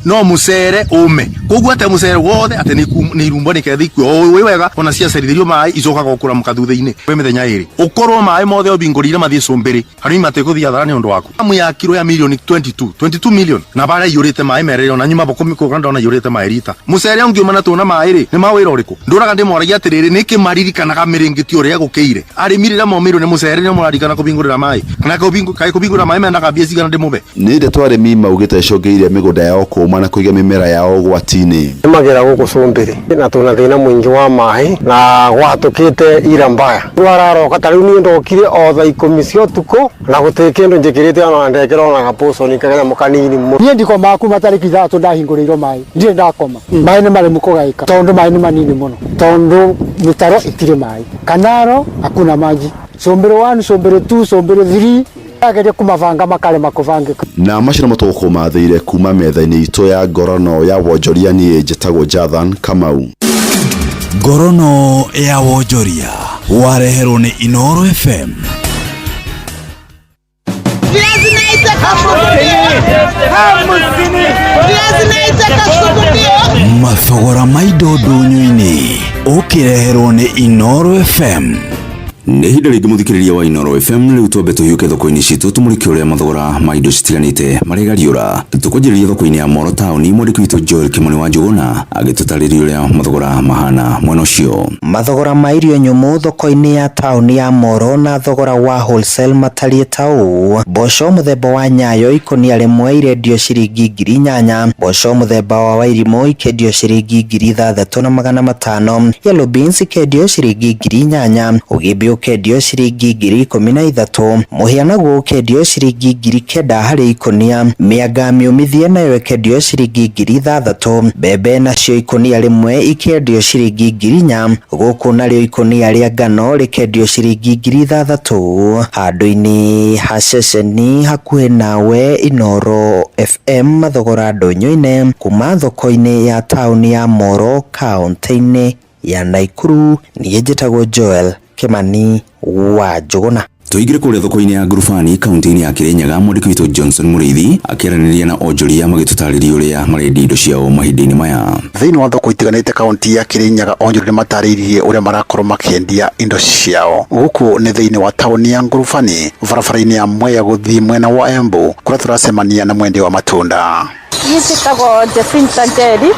no mucere ume koguo ate mucere wothe ate ni irumbo ni ketha ikue o wi wega ona ciacerithĩrio maĩ icokaga gũkũra thutha-inĩ kwĩ mĩthenya ĩrĩ ũkorwo maĩ mothe ũbingũrĩire mathiĩ cumbĩrĩ arĩmi matigũthiĩ hathara nĩ ũndũ waku. Amu ya kiro ya milioni 22 million na bara iyũrĩte maĩ merĩre ona nyuma boko ndona iyũrĩte maĩ rita mucere ũngiuma na tũna maĩ rĩ nĩ mawĩra ũrĩkũ ndũraga ndĩmoragia atĩrĩrĩ nĩkĩ maririkanaga mĩrĩngĩti ũrĩa gũkĩire arĩmi rĩrĩa momĩirwo nĩ mucere nĩ mũrarikana kũbingũrĩra maĩ kana kũbingũrĩra maĩ mendaga mbia cigana ndĩmũbe. Nĩ ndeto arĩmi maugĩte icũngĩrĩirie mĩgũnda yao kũũma na kũiga mĩmera yao ũgwati-inĩ. Nĩmagĩra gũkũ cumbĩrĩ na tũna thĩna mũingĩ wa maĩ na gwatũkĩte ira mbaya rĩu ta rĩu niĩ ndokire o thaa 10 cia ũtukũ na gũtirĩ kĩndũ njĩkĩrĩte ona ndekĩra ona gapũconi kanyamũ kanini mũno. Niĩ ndikomaga kuma tarĩki 6 ndahingũrĩirwo maĩ ndirĩ ndakoma maĩ nĩ maremu kũgaĩka tondũ maĩ nĩ manini mũno tondũ mĩtaro ĩtirĩ maĩ kanaro hakuna maji cumbĩrĩ 1 cumbĩrĩ 2 cumbĩrĩ 3 ageria kumavanga makarema kũbangĩka. Na macio nĩmo tũgũkũmathĩire kuma metha-inĩ itũ ya ngorono ya wonjoria. Niĩ njĩtagwo Jathan Kamau. Ngorono ya wonjoria wareherwo nĩ Inooro FM. Mathogora ma indo ndũnyũ-inĩ ũkĩreherwo nĩ Inooro FM. Nĩ ihinda rĩngĩ mũthikĩrĩria wa Inooro FM rĩu twambe tũhiũke thoko-inĩ citũ tũmũrĩke ũrĩa mathogora ma indo citiganĩte marĩgariũra. Tũkwanjĩrĩria thoko-inĩ ya Moro taũni, mwandĩki witũ Joel Kimani wa Njũgũna agĩtũtarĩria ũrĩa mathogora mahana mwena ũcio. Mathogora ma irio nyũmũ thoko-inĩ ya taũni ya Moro na thogora wa wholesale matariĩ ta ũũ: mboco mũthemba wa Nyayo ikũnia rĩmwe irendio ciringi 8,000, mboco mũthemba wa Wairimũ ikendio ciringi 6,500, yellow beans ikendio ciringi 8,000, ũgĩmbĩ ũkendio ciringi 13,000, mũhĩa naguo ũkendio ciringi 9,000 harĩ ikũnia, mĩanga mĩũmithie nayo ĩkendio ciringi 6,000, mbembe nacio ikũnia rĩmwe ikendio ciringi 4,000, gũkũ narĩo ikũnia rĩa ngano rĩkendio ciringi 6,000. Handũ-inĩ ha ceceni hakuhĩ nawe Inooro FM mathogora ndũnyũ-inĩ kuma thoko-inĩ ya taũni ya Moro kaũntĩ-inĩ ya Naikuru. Niĩ njĩtagwo Joel Kimani wa Njũgũna. Tũingĩre kũrĩa thoko-inĩ ya Ngurubani kaunti-inĩ ya Kirinyaga, mwandĩki witũ Johnson Mũrĩithi akĩaranĩria na onjoria magĩtũtarĩria ũrĩa marendia indo ciao mahinda-inĩ maya. Thĩinĩ wa thoko itiganĩte kaunti ya Kirinyaga, onjoria nĩmatarĩirie ũrĩa marakorwo makĩendia indo ciao. Gũkũ nĩ thĩinĩ wa taũni ya Ngurubani, barabara-inĩ ya Mwea gũthiĩ mwena wa Embu, kũrĩa tũracemania na mwendia wa matunda. Niĩ njĩtagwo Jacinta Njeri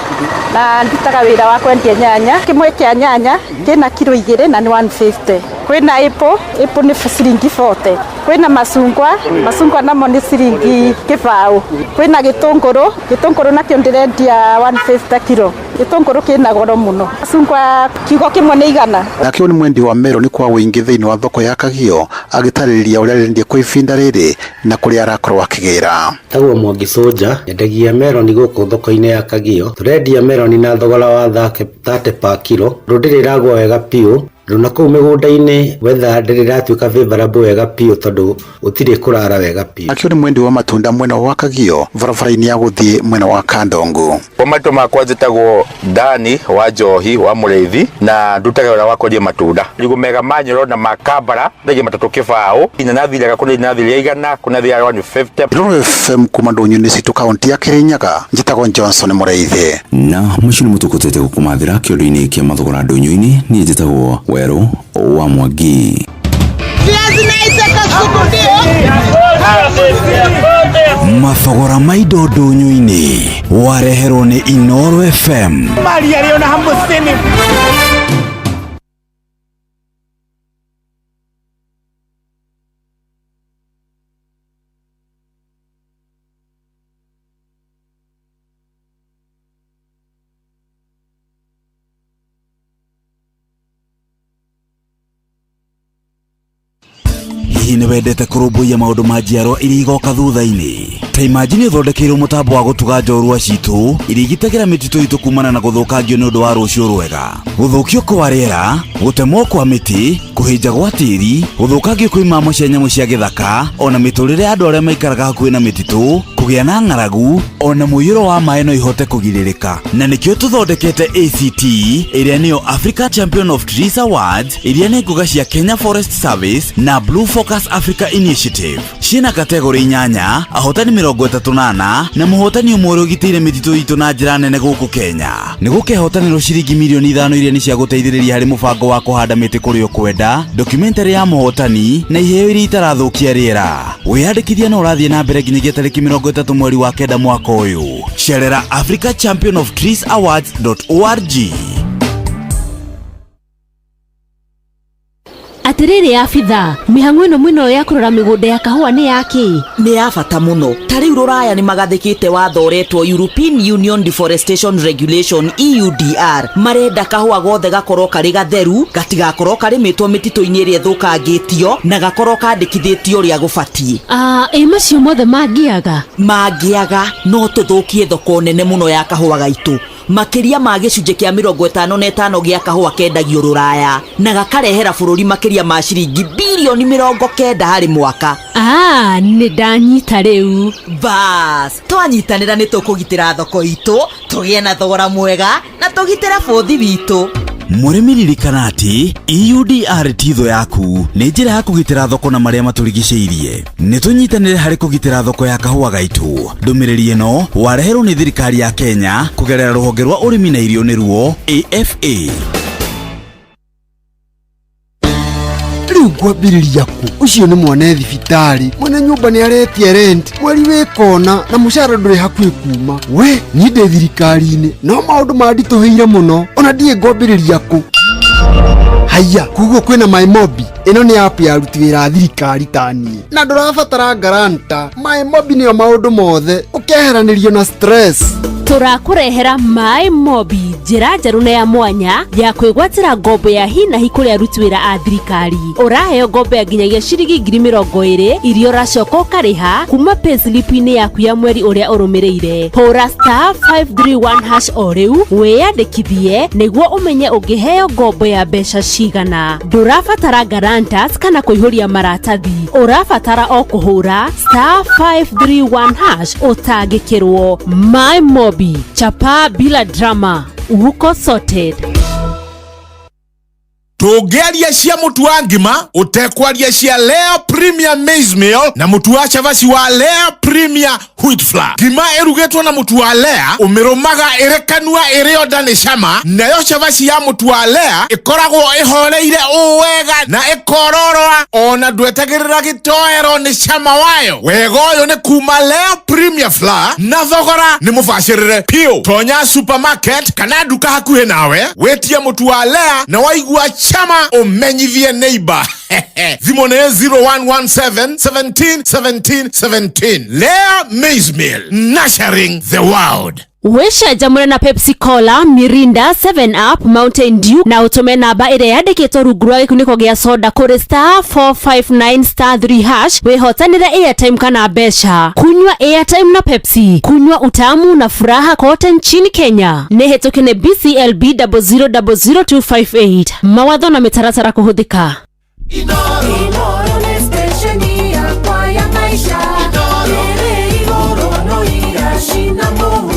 na ndutaga wĩra wa kwendia nyanya. Kĩmwe kĩa nyanya kĩna kiro 2 na nĩ 150. Kwĩna apple, apple nĩ ciringi 40. Kwĩna macungwa, macungwa namo nĩ ciringi 20. Kwĩna gĩtũngũrũ, gĩtũngũrũ nakĩo ndĩrendia 150 kiro. Gĩtũngũrũ kĩna goro mũno. Macungwa kiugo kĩmwe nĩ 100. Nake nĩ mwendi wa meroni kwa ũingĩ thĩinĩ wa thoko ya Kagio agĩtarĩria ũrĩa arendia kwa ibinda rĩrĩ na kũrĩa arakorwo akĩgĩra. Tagwo Mwangi Soja, nyendagia meroni gũkũ thoko-inĩ ya Kagio. Tũrendia meroni na thogora wa 30 per kilo. Ndũ ndĩrĩ ĩragũa wega biũ na kũu mĩgũnda-inĩ wetha ndĩrĩ ĩratuĩka favorable wega biũ tondũ gũtirĩ kũrara wega biũ. Akĩo nĩ mwendi wa matunda mwena wa Kagio barabara-inĩ ya gũthiĩ mwena wa Kandongo. Kwa maitũ makwa njĩtagwo Dani wa Njohi wa Mũrĩithi na ndutaga wĩra wa kwendia matunda. Marigũ mega ma Nyoro na ma Kambara ndengia 3 kĩbaũ, inanathi rĩega kũna inanathi rĩa 100 kũna rĩa 150. Inooro FM kuma ndũnyũ-inĩ citũ kaunti ya Kirinyaga, njĩtagwo Johnson Mũrĩithi. Na macio nĩmo tũkũtete gũkũmathĩra kĩondo-inĩ kĩa mathogora ndũnyũ-inĩ. Niĩ njĩtagwo Werũ wa Mwangi. Mathogora ma indo ndũnyũ-inĩ wareherwo nĩ Inooro FM. Hihi nĩ wendete kũrũmbũiya maũndũ ma njiarwa iria igoka thutha-inĩ? Ta imagine ũthondekeirwo mũtambo wa gũtuga njorua citũ iria igitagĩra mĩtitũ itũ kumana na gũthũkangio nĩ ũndũ wa rũciũ rwega. Gũthũkio kwa rĩera, gũtemwo kwa mĩtĩ, kũhĩnja gwa tĩri, gũthũkangio kwa imamo cia nyamũ cia gĩthaka, ona mĩtũrĩre ya andũ arĩa maikaraga hakuhĩ na mĩtitũ, kũgĩa na ng'aragu, ona mũiyũro wa maĩ no ihote kũgirĩrĩka. Na nĩkĩo tũthondekete ACT, ĩrĩa nĩyo Africa Champion of Trees Awards, iria nĩ ngũga cia Kenya Forest Service na Blue Focus Africa Initiative. Ciĩna kategori inyanya, ahotani 34 na mũhotani ũmwe ũrĩa ũgitĩire mĩtitũ itũ na njĩra nene gũkũ Kenya. Nĩ gũkehotanĩrwo ciringi mirioni 5 iria nĩ cia gũteithĩrĩria harĩ mũbango wa kũhanda mĩtĩ kũrĩa ũkwenda, documentary ya mũhotani na iheo iria itarathũkia rĩera. Wĩyandĩkithia no ũrathiĩ na mbere nginyagia tarĩki 30 mweri wa 9 mwaka ũyũ. Cerera Africa Champion of Trees Awards.org. Atĩrĩrĩ abitha, mĩhang'o ĩno mwĩnayo ya kũrora mĩgũnda ya kahũa nĩ ya kĩ? Nĩ ya bata mũno. Ta rĩu rũraya nĩ magathĩkĩte watho ũretwo European Union Deforestation Regulation EUDR. Marenda kahũa gothe gakorwo karĩ gatheru, gatigakorwo karĩmĩtwo mĩtitũ-inĩ ĩrĩa ĩthũkangĩtio, na gakorwo kandĩkithĩtio ũrĩa gũbatiĩ. Ah, ĩ macio mothe mangĩaga? Mangĩaga, no tũthũkie thoko nene mũno ya kahũa gaitũ. Makĩria ma gĩcunjĩ kĩa 55 gĩa kahũa kendagio rũraya, na gakarehera bũrũri makĩria ma ciringi birioni 90 harĩ mwaka. Ah, nĩ ndanyita rĩu. Bas, twanyitanĩra nĩ tũkũgitĩra thoko itũ, tũgĩe na thogora mwega, na tũgitĩre bũthi witũ. Mũrĩmi ririkana atĩ EUDR ti thũ yaku, nĩ njĩra ya kũgitĩra thoko na marĩa matũrigicĩirie. Nĩ tũnyitanĩre harĩ kũgitĩra thoko ya kahũa gaitũ. Ndũmĩrĩri ĩno wareherwo nĩ thirikari ya Kenya kũgerera rũhonge rwa ũrĩmi na irio nĩruo AFA. Rĩu ngwambĩrĩria kũ? Ũcio nĩ mwana e thibitarĩ, mwene nyũmba nĩ aretia rent, mweri wĩ kona na mũcara ndũrĩ hakuhĩ kuma. We niĩ ndĩ thirikari-inĩ no maũndũ manditũhĩire mũno, ona ndiĩ ngwambĩrĩria kũ. Haiya, koguo kwĩna MyMobi. Ĩno nĩ app ya aruti wĩra a thirikari ta niĩ, na ndũrabatara guarantor. MyMobi nĩyo maũndũ mothe, ũkeheranĩrio na stress. Tũrakũrehera MyMobi, njĩra njerũ na ya mwanya ya kwĩgwatĩra ngombo ya hi na hi kũrĩ aruti wĩra a thirikari. Ũraheo ngombo ya nginyagia ciringi 20,000 iria ũracoka ũkarĩha kuma payslip-inĩ yaku ya mweri ũrĩa ũrũmĩrĩire. Hũra star 531 hash o rĩu wĩyandĩkithie nĩguo ũmenye ũngĩheo ngombo ya mbeca cigana. Ndũrabatara guarantors kana kũihũria maratathi, ũrabatara o kũhũra star 531 hash ũtangĩkĩrwo. MyMobi, chapa bila drama, uko sorted. Tũngĩaria cia mũtu wa ngima ũtekwaria cia Lea Premier Maize Meal na mũtu wa cabaci wa Lea Premier Wheat Flour. Ngima ĩrugĩtwo na mũtu wa Lea ũmĩrũmaga ĩrĩ kanua ĩrĩ onda nĩ cama, nayo cabaci ya mũtu wa Lea ĩkoragwo ĩhoreire ũũ wega na ĩkororoa ona ndwetagĩrĩra gĩtoero nĩ cama wayo. Wega ũyũ nĩ kuma Lea Premier Flour na thogora nĩ mũbacĩrĩre piũ. Tonya supermarket kana nduka hakuhĩ nawe wĩtie mũtu wa Lea na waigua chama umenyithie neighbor. Thimũ nĩ 0117 17 17 17. Lea Maize Meal, nurturing the world. Wĩcanjamũre na Pepsi Cola, Mirinda, 7 Up, Mountain Dew na ũtũme namba ĩrĩa yandĩkĩtwo rungu rwa gĩkunĩko gĩa soda kũrĩ star 459 star 3 hash wĩhotanĩre airtime kana mbeca. Kunywa airtime na Pepsi, kunywa utamu na furaha kote nchini Kenya. Nĩ hĩtũke nĩ BCLB 0000258. Mawatho na mĩtaratara kũhũthĩka. Inoro nĩ stesheni yakwa ya maisha. Ĩrĩ igũrũ no iracina mũhu.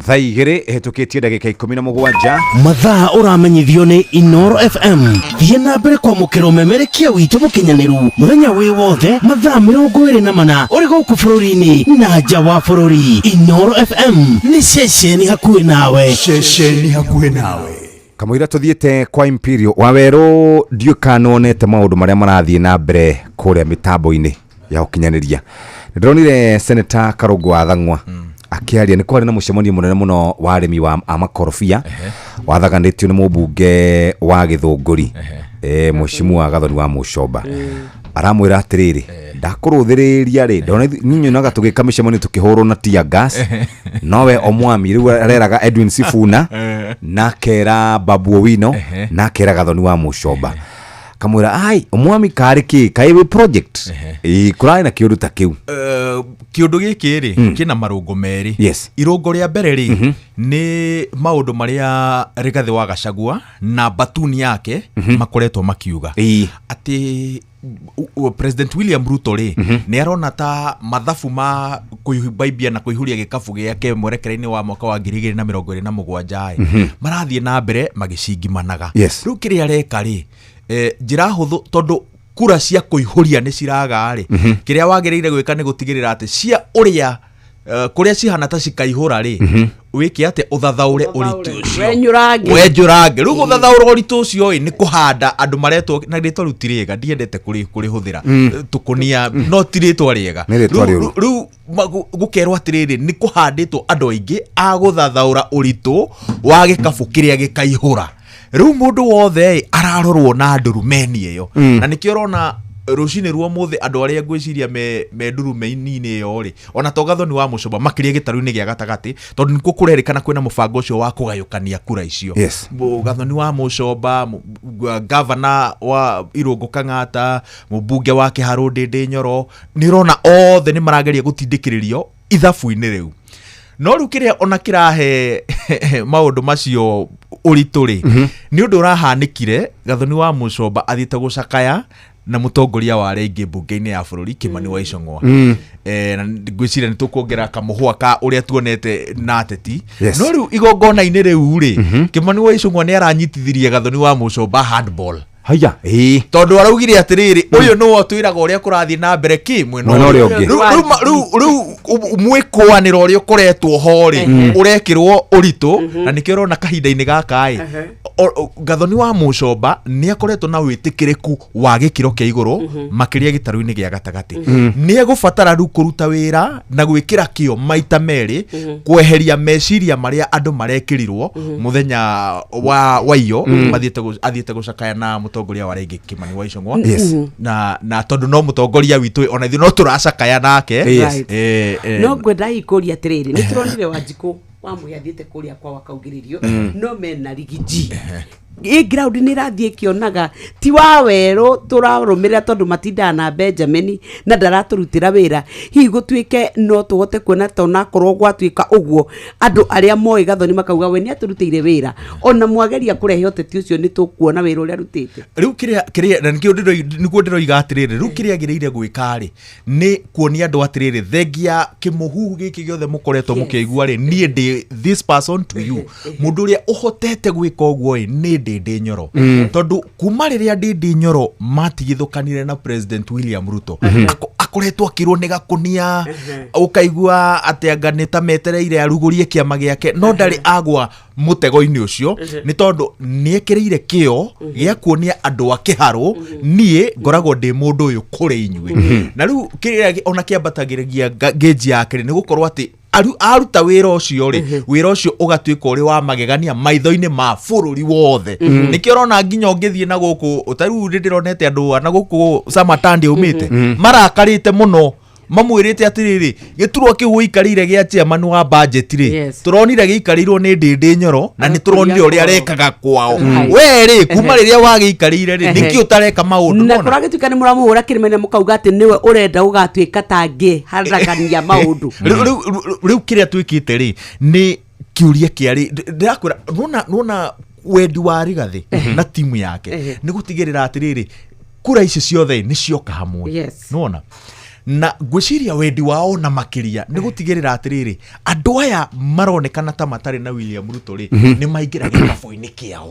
Thaa igĩrĩ ĩhĩtũkĩtie ndagĩka 17. Mathaa ũramenyithio nĩ Inoro FM. Thiĩ na mbere kwamũkĩra ũmemerekia witũ mũkinyanĩru mũthenya wĩ wothe mathaa 24 ũrĩ gũkũ bũrũri-inĩ na nja wa bũrũri. Inoro FM nĩ ceceni hakuhĩ nawe. Ceceni hakuhĩ nawe. Kamũira tũthiĩte kwa Imperial Wawerũ, ndiũĩ kana nĩwonete maũndũ marĩa marathiĩ na mbere kũrĩa mĩtambo-inĩ ya ũkinyanĩria. Nĩndĩronire Senator Karũngũ wa Thang'wa akĩaria, nĩ kwarĩ na mũcemanio mũnene mũno wa arĩmi wa a makorobia wathaganĩtio nĩ mũmbunge wa Gĩthũngũri, Mheshimiwa Gathoni wa Mũcomba. Aramwĩra atĩrĩrĩ, ndakũrũthĩrĩria rĩ, ndona niĩ nyonaga tũgĩka mĩcemanio tũkĩhũrwo na tear gas, nowe omwami rĩu areraga Edwin Sifuna na akera Babu Owino na akera Gathoni wa Mũcomba. Kamwĩra ai omwami karĩ kĩ kaĩ wĩ project ĩĩ kũrarĩ na kĩũndũ ta kĩu. Kĩũndũ gĩkĩ rĩ kĩna marũngo merĩ. Irũngo rĩa mbere rĩ nĩ maũndũ marĩa Rigathĩ wa Gachagua na batuni yake makoretwo makiuga atĩ President William Ruto rĩ nĩ arona ta mathabu ma kũimbaimbia na kũihũria gĩkabu gĩake mwerekera-inĩ wa mwaka wa 2027 ĩ marathiĩ na mbere magĩcingimanaga. Rĩu kĩrĩa areka rĩ, njĩra hũthũ, tondũ kura cia kũihũria nĩ ciraga rĩ, kĩrĩa wagĩrĩire gwĩka nĩ gũtigĩrĩra atĩ cia ũrĩa kũrĩa cihana ta cikaihũra rĩ, wĩke atĩ ũthathaũre ũritũ ũcio. Wenyũrange. Wenjũrange. Rĩu gũthathaũra ũritũ ũcio ĩ nĩ kũhanda andũ maretwo na rĩtwa rĩu ti rĩega, ndiendete kũrĩhũthĩra. Tũkũnia no ti rĩtwa rĩega. Nĩ rĩtwa Rĩu- rĩũru. Rĩu gũkerwo atĩrĩrĩ, nĩ kũhandĩtwo andũ aingĩ a gũthathaũra ũritũ wa gĩkabũ kĩrĩa gĩkaihũra. Rĩu mũndũ wothe ĩ ararorwo na ndurumeni ĩyo. Na nĩkĩo ũrona rũcinĩ rwa ũmũthĩ andũ arĩa ngwĩciria me ndurumeni-inĩ ĩyo rĩ, ona to Gathoni wa Mũcomba, makĩria gĩtarũ-inĩ gĩa gatagatĩ, tondũ nĩkuo kũrerĩkana kwĩna mũbango ũcio wa kũgayũkania kura icio. Gathoni wa Mũcomba, gavana wa Irũngũ Kang'ata, mũmbunge wa Kĩharũ Ndĩndĩ Nyoro, nĩ ũrona othe nĩ marageria gũtindĩkĩrĩrio ithabu-inĩ rĩu. No rĩu kĩrĩa ona kĩrahe maũndũ macio ũritũ rĩ, nĩ ũndũ ũrahanĩkire Gathoni wa Mũcomba athiĩte gũcakaya na mũtongoria wa arĩa aingĩ mbunge-inĩ ya bũrũri Kimani wa Ichung'wa. Na ngwĩciria nĩ tũkuongerera kamũhwa ka ũrĩa tuonete na ateti. No rĩu igongona-inĩ rĩu rĩ, Kimani wa Ichung'wa nĩ aranyitithirie Gathoni wa Mũcomba handball. Haya, ĩĩ. Tondũ araugire atĩrĩrĩ, ũyũ nĩwe ũtwĩraga ũrĩa kũrathiĩ na mbere kĩ mwena Mwena ũrĩa ũngĩ. Rĩu mwĩkũanĩro ũrĩa ũkoretwo ho rĩ, ũrekĩrwo ũritũ, na nĩkĩo ũrona kahinda-inĩ gaka ĩ, Gathoni wa Mũcomba nĩ akoretwo na wĩtĩkĩrĩku wa gĩkĩro kĩa igũrũ makĩria gĩtarũ-inĩ gĩa gatagatĩ. Nĩ egũbatara rĩu kũruta wĩra na gwĩkĩra kĩo maita merĩ kweheria meciria marĩa andũ marekĩrirwo mũthenya wa waiyo athiĩte gũcakaya na mũtongoria wa rĩngĩ Kimani wa Ichung'wa. Na tondũ no mũtongoria witũ, ona ithuĩ no tũracakaya nake. No ngwenda hihi kũria atĩrĩrĩ, nĩ tũronire Wanjikũ wa Mũhĩa athiĩte kũrĩa kwao akaugĩrĩrio, no mena rigiji ĩ ground nĩ ĩrathiĩ ĩkĩonaga ti wa werũ tũrarũmĩrĩra, tondũ matindaga na Benjamin na ndaratũrutĩra wĩra. Hihi gũtuĩke no tũhote kuona ta onakorwo gwatuĩka ũguo, andũ arĩa moĩ Gathoni makauga we nĩ atũrutĩire wĩra, ona mwageria kũrehe ũteti ũcio nĩ tũkuona wĩra ũrĩa arutĩte. Rĩu kĩrĩa kĩrĩa na nĩkĩo nĩguo ndĩroiga atĩrĩrĩ, rĩu kĩrĩa agĩrĩire gwĩka rĩ nĩ kuonia andũ atĩrĩrĩ, thengia kĩmũhuhu gĩkĩ gĩothe mũkoretwo mũkĩigua rĩ, niĩ ndĩ this person to you. Mũndũ ũrĩa ũhotete gwĩka ũguo ĩ nĩ Ndĩndĩ Nyoro. Tondũ kuma rĩrĩa Ndĩndĩ Nyoro matigithũkanire na President William Ruto, akoretwo akĩrwo nĩ gakũnia, ũkaigua atĩ anga nĩ ta metereire arugũrie kĩama gĩake, no ndarĩ agwa mũtego-inĩ ũcio, nĩ tondũ nĩ ekĩrĩire kĩo gĩa kuonia andũ a kĩharũ, niĩ ngoragwo ndĩ mũndũ ũyũ kũrĩ inyuĩ. Na rĩu kĩrĩa ona kĩambatagĩria ngĩnji yake rĩ, nĩ gũkorwo atĩ aruta wĩra ũcio rĩ, wĩra ũcio ũgatuĩka ũrĩ wa magegania maitho-inĩ ma bũrũri wothe. Nĩkĩo ũrona nginya ũngĩthiĩ na gũkũ, ta rĩu nĩ ndĩronete andũ a na gũkũ Samatandi aumĩte marakarĩte mũno, mamwĩrĩte atĩrĩrĩ, gĩturwa kĩu ũikarĩire gĩa chairman wa budget rĩ, tũronire gĩikarĩirwo nĩ Ndĩndĩ Nyoro na nĩ tũronire ũrĩa arekaga kwao. We rĩ, kuma rĩrĩa wagĩikarĩire rĩ, nĩkĩ ũtareka maũndũ? Na Nona? kũragĩtuĩka nĩ mũramũhũra kĩrĩma-inĩ mũkauga atĩ nĩwe ũrenda ũgatuĩka ta ngĩharagania maũndũ. Rĩu kĩrĩa twĩkĩte rĩ nĩ kĩũria kĩarĩ ndĩrakwĩra, nona wendi wa Rigathĩ na timu yake nĩ gũtigĩrĩra atĩrĩrĩ, kura ici ciothe nĩ cioka hamwe. Nona na ngwĩciria wendi wao na makĩria nĩ gũtigĩrĩra atĩrĩrĩ, andũ aya maronekana ta matarĩ na William Ruto rĩ, nĩ maingĩra gĩkabũ-inĩ kĩao.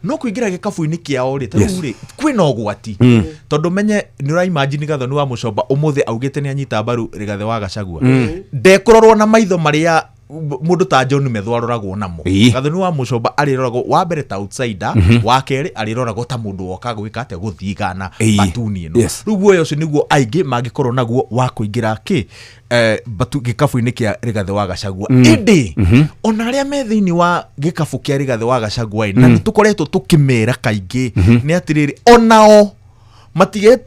No kũingĩra gĩkabũ-inĩ kĩao rĩ, ta rĩu rĩ kwĩna ũgwati, tondũ menye nĩ ũraimagine Gathoni wa Mũcomba ũmũthĩ augĩte nĩ anyita mbaru Rigathĩ wa Gachagua, ndekũrorwo na maitho marĩa mũndũ ta John Methu aroragwo namo. Gathoni wa Mũcomba arĩroragwo wa mbere ta outsider, wa kerĩ arĩroragwo ta mũndũ woka gwĩka atĩa, gũthigana batuni ĩno. Rĩu guoya ũcio nĩguo aingĩ mangĩkorwo naguo wa kũingĩra kĩ gĩkabũ-inĩ kĩa Rigathĩ wa Gachagua. Ĩndĩ ona arĩa me thĩinĩ wa gĩkabũ kĩa Rigathĩ wa Gachagua ĩ, na nĩ tũkoretwo tũkĩmera kaingĩ, nĩ atĩrĩrĩ, onao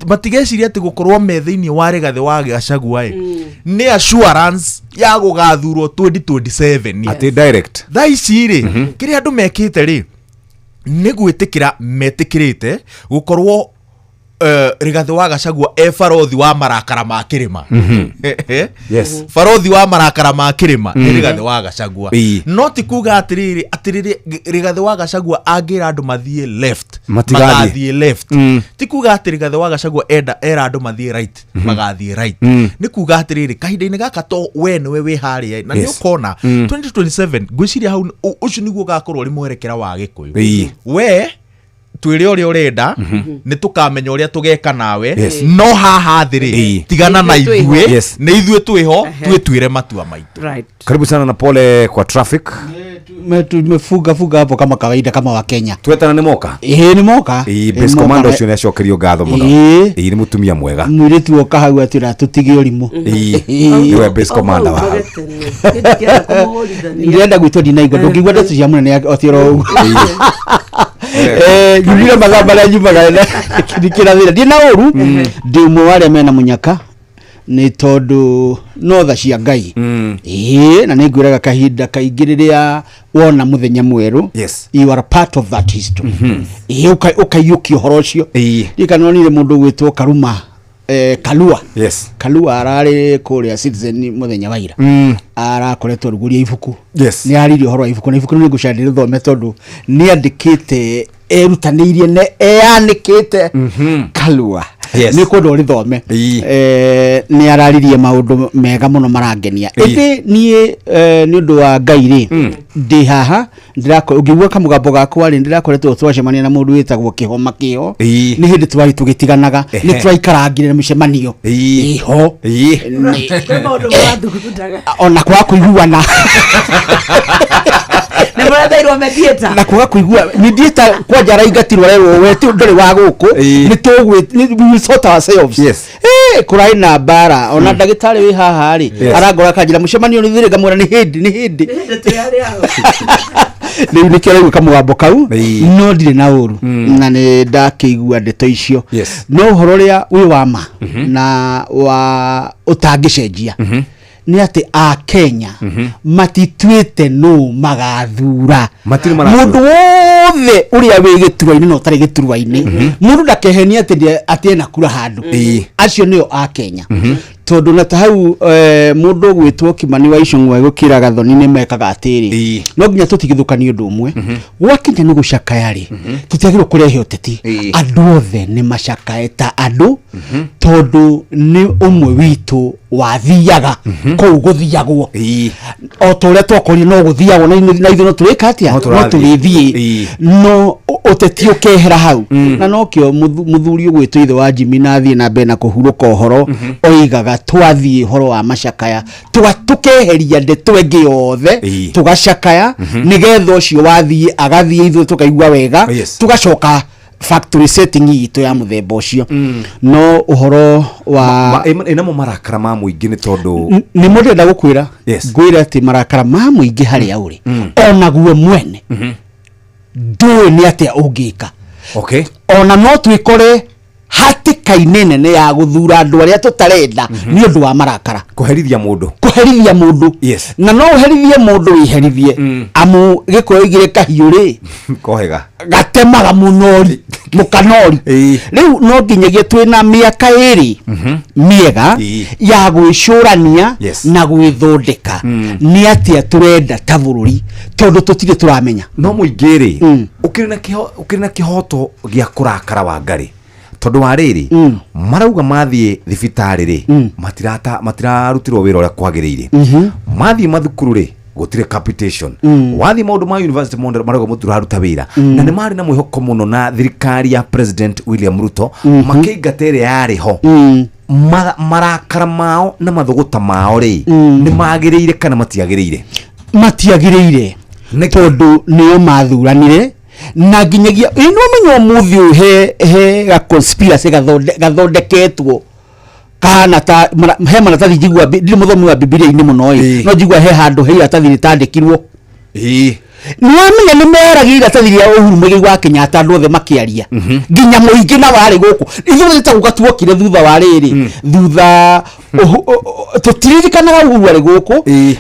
matigeciria atĩ gũkorwo me thĩinĩ wa Rigathĩ wa Gachagua ĩ nĩ assurance ya gũgathurwo 2027. Atĩ direct. Thaa ici rĩ, kĩrĩa andũ mekĩte rĩ, Nĩ gwĩtĩkĩra metĩkĩrĩte gũkorwo Rigathĩ wa Gachagua e barothi wa marakara ma kĩrĩma. Barothi wa marakara ma kĩrĩma nĩ Rigathĩ wa Gachagua. No ti kuga atĩrĩrĩ atĩrĩrĩ Rigathĩ wa Gachagua angĩra andũ mathiĩ left, Matigathiĩ. magathiĩ left. Ti kuga atĩ Rigathĩ wa Gachagua enda era andũ mathiĩ right, magathiĩ right. Nĩ kuga atĩrĩrĩ, kahinda-inĩ gaka to we nĩwe wĩ harĩa na nĩ ũkona 2027 ngwĩciria hau ũcio nĩguo ũgakorwo ũrĩ mwerekera wa Gĩkũyũ. We twĩre ũrĩa ũrenda, nĩ tũkamenya ũrĩa tũgeka nawe. No haha thĩ rĩ, tigana na Nĩ ithuĩ twĩho. ithuĩ. Nĩ ithuĩ twĩho, twĩtuĩre matua maitũ. Karibu sana na pole kwa traffic. Tumefuga fuga hapo kama kawaida kama wa Kenya. Twetana nĩ moka. Ĩĩ, nĩ moka. Ĩĩ, Ĩĩ, base moka. commander ũcio nĩ acokerio ngatho mũno. Ĩĩ, nĩ mũtumia mwega. Mũirĩtu oka hau atĩra tũtige ũrimũ. Ĩĩ, nĩwe base commander wa hau. Ndĩrenda gwĩtwo ndinaigua, ndũngĩigua ndeto cia mũnene atĩ oro ũguo. Nyumire mathaa marĩa nyumaga ndikĩra thĩna, ndĩ na ũru, ndĩ ũmwe wa arĩa mena mũnyaka nĩ tondũ no tha cia Ngai. Ĩĩ, na nĩ ngwĩraga kahinda kaingĩ rĩrĩa wona mũthenya mwerũ, you are part of that history. Ĩĩ, ũkaiyũkia ũhoro ũcio. Ndirikana nonire mũndũ ũgwĩtwo Karuma, Kalua. Kalua ararĩ kũrĩa Citizen mũthenya wa ira. Arakoretwo arugũria ibuku. Nĩ aririe ũhoro wa ibuku, na ibuku rĩu nĩngũcaria ndĩrĩthome tondũ nĩ andĩkĩte, erutanĩirie na eyanĩkĩte Kalua. Nĩ kwenda ũrĩthome. Nĩ araririe maũndũ mega mũno marangenia. Ĩndĩ niĩ, nĩ ũndũ wa Ngai rĩ, ndĩ haha ũngĩigua kamũgambo gakwa rĩ, ndĩrakoretwo twacemania na mũndũ wĩtagwo Kĩhoma Kĩho. Nĩ hĩndĩ twarĩ tũgĩtiganaga, nĩ turaikarangire na mĩcemanio ĩho. Kwĩ maũndũ marathugundaga. Ona kwaga kũiguana. Nĩ mũretheirwo mediator. Na kwaga kũigua mediator kwanja araingatirwo, arerwo we ti ndũrĩ wa gũkũ, nĩ tũgwĩ we will sort ourselves. Kũrarĩ na mbara ona ndagĩtarĩ wĩ haha rĩ, arangora akanjĩra mũcemanio nĩ thĩrĩ, ngamwĩra nĩ hĩndĩ nĩ hĩndĩ. Nĩ twĩ arĩa aho. Rĩu nĩkĩo araigua kamũgambo kau, no ndirĩ na ũru na nĩ ndakĩigua ndeto icio. No ũhoro ũrĩa wĩ wa ma na wa ũtangĩcenjia nĩ atĩ a Kenya matituĩte nũ magathura. Matirĩ marathura. Mũndũ wothe ũrĩa wĩ gĩturwa-inĩ na ũtarĩ gĩturwa-inĩ, mũndũ ndakehenie atĩ atĩ ena kura handũ. Acio nĩo a Kenya. Tondũ na ta hau, mũndũ ũgwĩtwo Kimani wa Ichung'wa gũkĩra Gathoni nĩ mekaga atĩrĩ, no nginya tũtigithũkanie ũndũ ũmwe. Gwakinya nĩ gũcakaya rĩ, tũtiagĩrĩirwo kũrehe ũteti. Andũ othe nĩ macakae ta andũ, tondũ nĩ ũmwe witũ wathiaga kũu gũthiagwo o ta ũrĩa twakorire no gũthiagwo, na ithuĩ no tũrĩka atĩa? No No tũrathiĩ. tũrĩthiĩ. No ũteti ũkehera hau. Na nokĩo mũthuri ũgwĩtwo ithe wa Jimmy na athiĩ na mbere na kũhurũka ũhoro, oigaga twathiĩ ũhoro wa macakaya, tũkeheria ndeto ĩngĩ yothe, tũgacakaya nĩgetha ũcio wathiĩ agathiĩ, ithuĩ tũkaigua wega. Tũgacoka factory setting itũ ya mũthemba ũcio. No ũhoro wa Ĩnamo marakara ma mũingĩ nĩ tondũ Nĩ mo ndĩrenda gũkwĩra. Ngwĩre atĩ marakara ma mũingĩ harĩa ũrĩ onaguo mwene ndũĩ nĩ atĩa ũngĩka. Ona no twĩkore hatĩka-inĩ nene ya gũthura andũ arĩa tũtarenda nĩ ũndũ wa marakara. Kũherithia mũndũ. Kũherithia mũndũ. Na no ũherithie mũndũ, wĩherithie, amu gĩkũyũ igĩrĩ kahiũ rĩ Kohega. gatemaga mũnori mũkanori. Rĩu no nginyagia twĩna mĩaka 2 mĩega ya gwĩcũrania na gwĩthondeka nĩ atĩa tũrenda ta bũrũri, tondũ tũtirĩ tũramenya. No mũingĩ rĩ, ũkĩrĩ na kĩhoto gĩa kũrakara Wangari, tondũ wa rĩrĩ, marauga mathiĩ thibitarĩ rĩ, matirarutirwo wĩra ũrĩa kwagĩrĩire. Mathiĩ mathukuru rĩ, gũtirĩ capitation. Wathiĩ maũndũ ma university marauga mũtiraruta wĩra. Na nĩ marĩ na mwĩhoko mũno na thirikari ya President William Ruto, makĩingata ĩrĩa yarĩ ho. Marakara mao na mathũgũta mao rĩ, nĩ magĩrĩire kana matiagĩrĩire? Matiagĩrĩire, tondũ nĩo mathuranire na nginyagia ĩ no menya ũmũthĩ ũyũ he ga conspiracy gathondeketwo kahana ta he maratathi njigua ndirĩ mũthomi wa Bibilia-inĩ mũno ĩ, no njigua he handũ he iratathi rĩtandĩkirwo. Nĩ wamenya nĩ meragia iratathi rĩa Uhuru Muigai wa Kenyatta, andũ othe makĩaria, nginya mũingĩ na warĩ gũkũ ithuĩ tagũka tuokire thutha wa rĩrĩ, thutha tũtiririkanaga Uhuru arĩ gũkũ.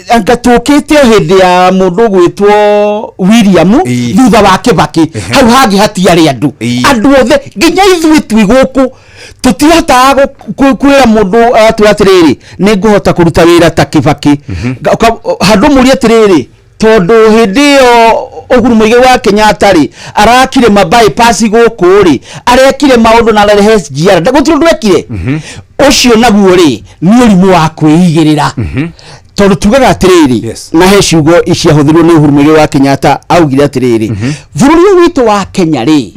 Anga tũkĩte o hĩndĩ ya mũndũ ũgwĩtwo William thutha wa Kĩbakĩ, hau hangĩ hatiarĩ andũ. Andũ othe nginya ithuĩ twĩ gũkũ tũtihotaga kwĩra mũndũ atwĩra atĩrĩrĩ, nĩ ngũhota kũruta wĩra ta Kĩbakĩ. Handũ mũrie atĩrĩrĩ, tondũ hĩndĩ ĩyo Uhuru Muigai wa Kenyatta rĩ, arakire ma bypass gũkũ rĩ, arekire maũndũ na arehe SGR, gũtirĩ ũndũ ekire. Ũcio naguo rĩ, nĩ ũrimũ wa kwĩigĩrĩra, tondũ tugaga atĩrĩrĩ, na he ciugo ciahũthĩrwo nĩ Uhuru Muigai wa Kenyatta, augire atĩrĩrĩ, bũrũri ũyũ witũ wa Kenya rĩ,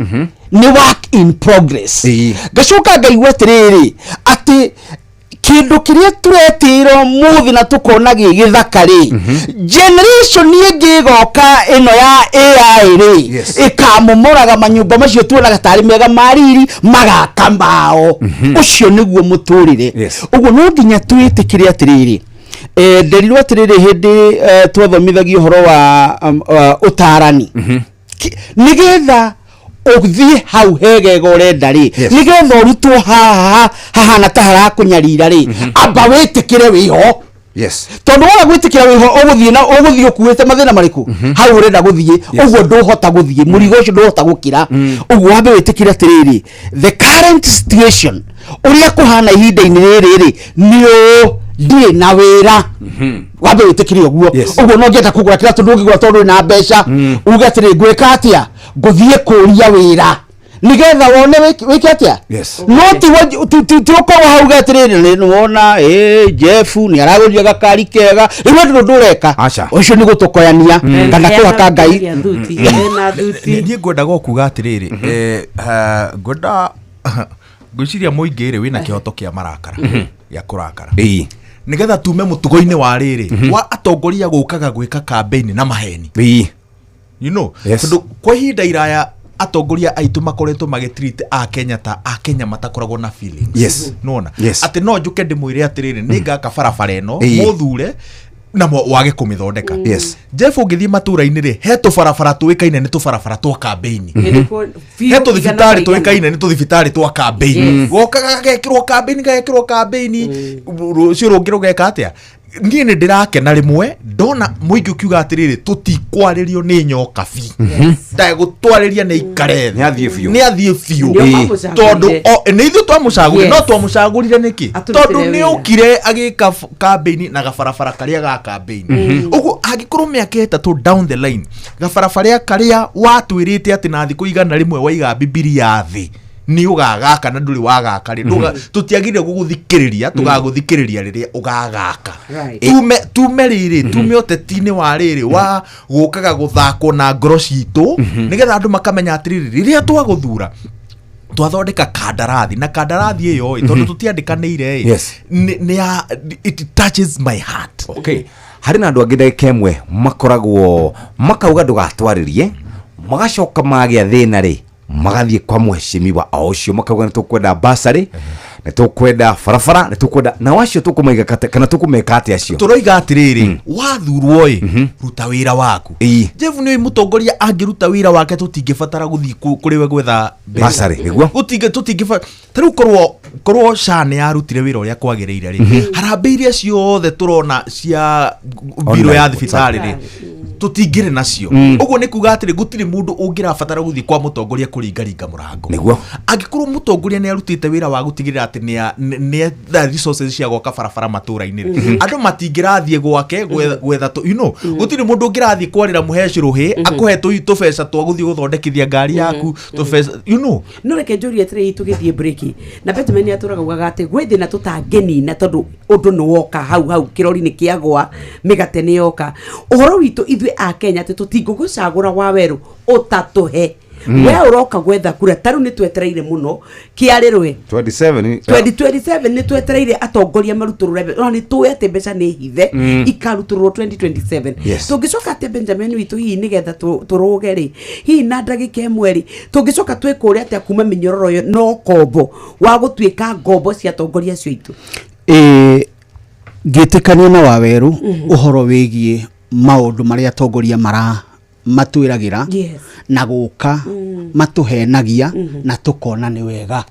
nĩ work in progress. Ngacoka ngaigua atĩrĩrĩ, atĩ kĩndũ kĩrĩa tũretĩĩra ũmũthĩ na tũkona gĩ gĩthaka rĩ, generation ĩngĩ ĩgoka ĩno ya AI rĩ, ĩkamomoraga manyũmba macio tuonaga tarĩ mega mariri, magaka mao. Ũcio nĩguo mũtũrĩre. Ũguo no nginya twĩtĩkĩre atĩrĩrĩ, nderirwo atĩrĩrĩ, hĩndĩ twathomithagio ũhoro wa ũtarani, nĩgetha ũthiĩ hau hegega ũrenda rĩ, nĩgetha ũrutwo haha hahana ta harakũnyarira rĩ, amba wĩtĩkĩre wĩho. Tondũ waga gwĩtĩkĩra wĩho, ũgũthiĩ na ũgũthiĩ ũkuĩte mathĩna marĩkũ hau ũrenda gũthiĩ. Ũguo ndũhota gũthiĩ, mũrigo ũcio ndũhota gũkĩra. Ũguo wambe wĩtĩkĩre atĩrĩrĩ, the current situation, ũrĩa kũhana ihinda-inĩ rĩrĩ rĩ, nĩ ũũ, ndirĩ na wĩra. Wambe wĩtĩkĩre ũguo. Ũguo no ngĩenda kũgũra kĩratũ, ndũngĩgũra tondũ wĩna mbeca. Uge atĩrĩ, ngwĩka atĩa? Ngũthiĩ kũria wĩra nigetha wone wĩke atĩa. No ti ũkorwo hau ge atĩrĩrĩ, nĩ wona ĩ Jeff nĩ aragũrire gakari kega, rĩu andũ ndũreka. Aca. Ũcio nĩ gũtũkoyania kana kũhaka Ngai. Niĩ ngwendaga o kuga atĩrĩrĩ, ngwenda ngwĩciria mũingĩ rĩ, wĩna kĩhoto kĩa marakara, gĩa kũrakara, nĩgetha tume mũtugo-inĩ wa rĩrĩ wa atongoria gũkaga gwĩka campaign na maheni. Tondũ kwa ihinda iraya atongoria aitũ makoretwo magĩtreat a Kenya ta a Kenya matakoragwo na feelings. Nona atĩ no njũke ndĩmwĩre atĩrĩrĩ, nĩ ngaka barabara ĩno, mũthure na wage kũmĩthondeka. Jeff, ũngĩthiĩ matũra-inĩ rĩ, he tũbarabara tũĩkaine nĩ tũbarabara twa campaign, he tũthibitarĩ tũĩkaine nĩ tũthibitarĩ twa campaign. Goka gagekĩrwo campaign, gagekĩrwo campaign, rũciũ rũngĩ rũgeka atĩa? Niĩ nĩ ndĩrakena rĩmwe ndona mũingĩ ũkiuga atĩrĩrĩ, tũtikwarĩrio nĩ nyoka bi, ndagũtwarĩria nĩ ikare thĩ. Nĩ athiĩ biũ. Nĩ athiĩ biũ. Nĩo mamũcagũrire. Tondũ nĩ ithuĩ twamũcagũrire. No twamũcagũrire nĩkĩ? Atũrutĩre Tondũ nĩ wĩra. okire agĩka campaign na gabarabara karĩa ga campaign. Ũguo angĩkorwo mĩaka 3 down the line gabarabara karĩa watwĩrĩte atĩ na thikũ 100 waiga Bibilia thĩ nĩ ũgagaka na ndũrĩ wagaka rĩ, tũtiagĩrĩire gũgũthikĩrĩria. Tũgagũthikĩrĩria rĩrĩa ũgagaka. Tume rĩrĩ, tume ũteti-inĩ wa rĩrĩ wa gũkaga gũthakwo na ngoro citũ, nĩgetha andũ makamenya atĩrĩrĩ, rĩrĩa twagũthura twathondeka kandarathi, na kandarathi ĩyo ĩ, tondũ tũtiandĩkanĩire ĩ, nĩ ya it touches my heart. Okay, harĩ na andũ angĩ ndagĩka ĩmwe makoragwo makauga ndũgatwarĩrie, magacoka magĩa thĩna rĩ, magathiĩ kwa mheshimiwa o ũcio, makauga nĩ tũkwenda basarĩ, nĩ tũkwenda barabara, nĩ tũkwenda. Nao acio tũkũmaiga kana tũkũmeka atĩa acio? Tũroiga atĩrĩrĩ, wathurwo ĩ, ruta wĩra waku. Jeff, nĩ mũtongoria angĩruta wĩra wake, tũtingĩbatara gũthiĩ kũrĩ we gwetha mbeca. Bursary, nĩguo. Tũtingĩba ta rĩu korwo SHA nĩ yarutire wĩra ũrĩa kwagĩrĩire rĩ, harambĩ iria ciothe tũrona cia mbirũ ya Online, thibitarĩ rĩ, tũtingĩrĩ nacio. Ũguo nĩ kuga atĩrĩ, gũtirĩ mũndũ ũngĩrabatara gũthiĩ kwa mũtongoria kũringaringa mũrango. Angĩkorwo mũtongoria nĩ arutĩte wĩra wa gũtigĩrĩra atĩ nĩ etha resources cia gwaka barabara matũra-inĩ rĩ, andũ matingĩrathiĩ gwake gwetha gũtirĩ mũndũ ũngĩrathiĩ kwarĩra mũheci rũhĩ akũhe tũbeca twa gũthiĩ gũthondekithia ngari yaku, tũbeca. No reke njũrie atĩrĩrĩ, tũgĩthiĩ break, na Benjamin nĩ atũraga ugaga atĩ gwĩ thĩna tũtangĩnina, tondũ ũndũ nĩ woka hau hau, kĩrori nĩ kĩagwa, mĩgate nĩ yoka. Ũhoro witũ ithuĩ a Kenya atĩ tũtingũgũcagũra wa werũ ũtatũhe. We ũroka gwetha kura, ta rĩu nĩ twetereire mũno kĩarĩrwe 27. 2027, nĩ twetereire atongoria marutũrũre ona nĩ tũĩ atĩ mbeca nĩ hithe, ikarutũrũrwo 2027. Tũngĩcoka atĩa, Benjamin witũ, hihi nĩgetha tũrũge rĩ, hihi na ndagĩka ĩmwe rĩ, tũngĩcoka twĩkũre atĩa kuma mĩnyororo ĩyo no kombo wa gũtuĩka ngombo cia atongoria acio aitũ? Ĩ, ngĩtĩkania na Wawerũ ũhoro wĩgiĩ maũndũ marĩa atongoria mara Matwĩragĩra na gũka matũhenagia na tũkona nĩ wega.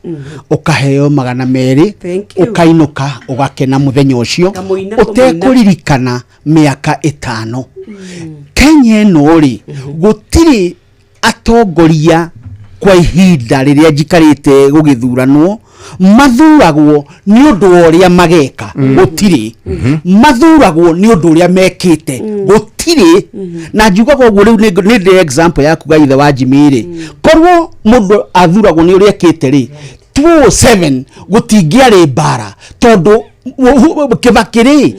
Ũkaheo 200, Thank you. ũkainũka ũgakena mũthenya ũcio, Kamũina. Ũtekũririkana mĩaka 5. Kenya ĩno rĩ, gũtirĩ atongoria kwa ihinda rĩrĩa njikarĩte gũgĩthuranwo mathuragwo nĩ ũndũ wa ũrĩa mageka. Gũtirĩ mathuragwo nĩ ũndũ ũrĩa mekĩte, gũtirĩ. Na njugaga ũguo rĩu nĩ ndĩ example ya kuga ithe wa Jimmy rĩ, korwo mũndũ athuragwo nĩ ũrĩa ekĩte rĩ, 207 gũtingĩarĩ mbara, tondũ Kibaki rĩ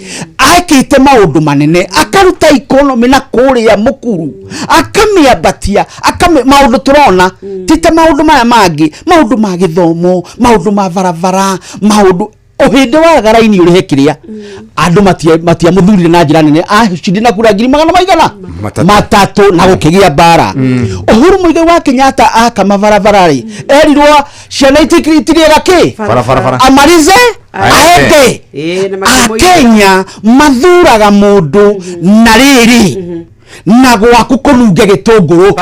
ekĩte maũndũ manene, akaruta economy na kũrĩa mũkuru, akamĩambatia, akame maũndũ tũrona ti ta maũndũ maya mangĩ, maũndũ ma gĩthomo, maũndũ ma barabara, maũndũ ũhĩndĩ wa garaini ũrĩhe kĩrĩa andũ matiamũthurire na njĩra nene, acindĩ na kura ngiri magana maigana matatũ na gũkĩgĩa mbara. Uhuru Muigai wa Kenyatta aka mabarabara rĩ, erirwo ciana itirĩga kĩ. Barabara. Amalize aende. Ĩĩ, na makĩmũiga. Akenya mathuraga mũndũ na rĩrĩ na gwaku kũnunge gĩtũngũrũ,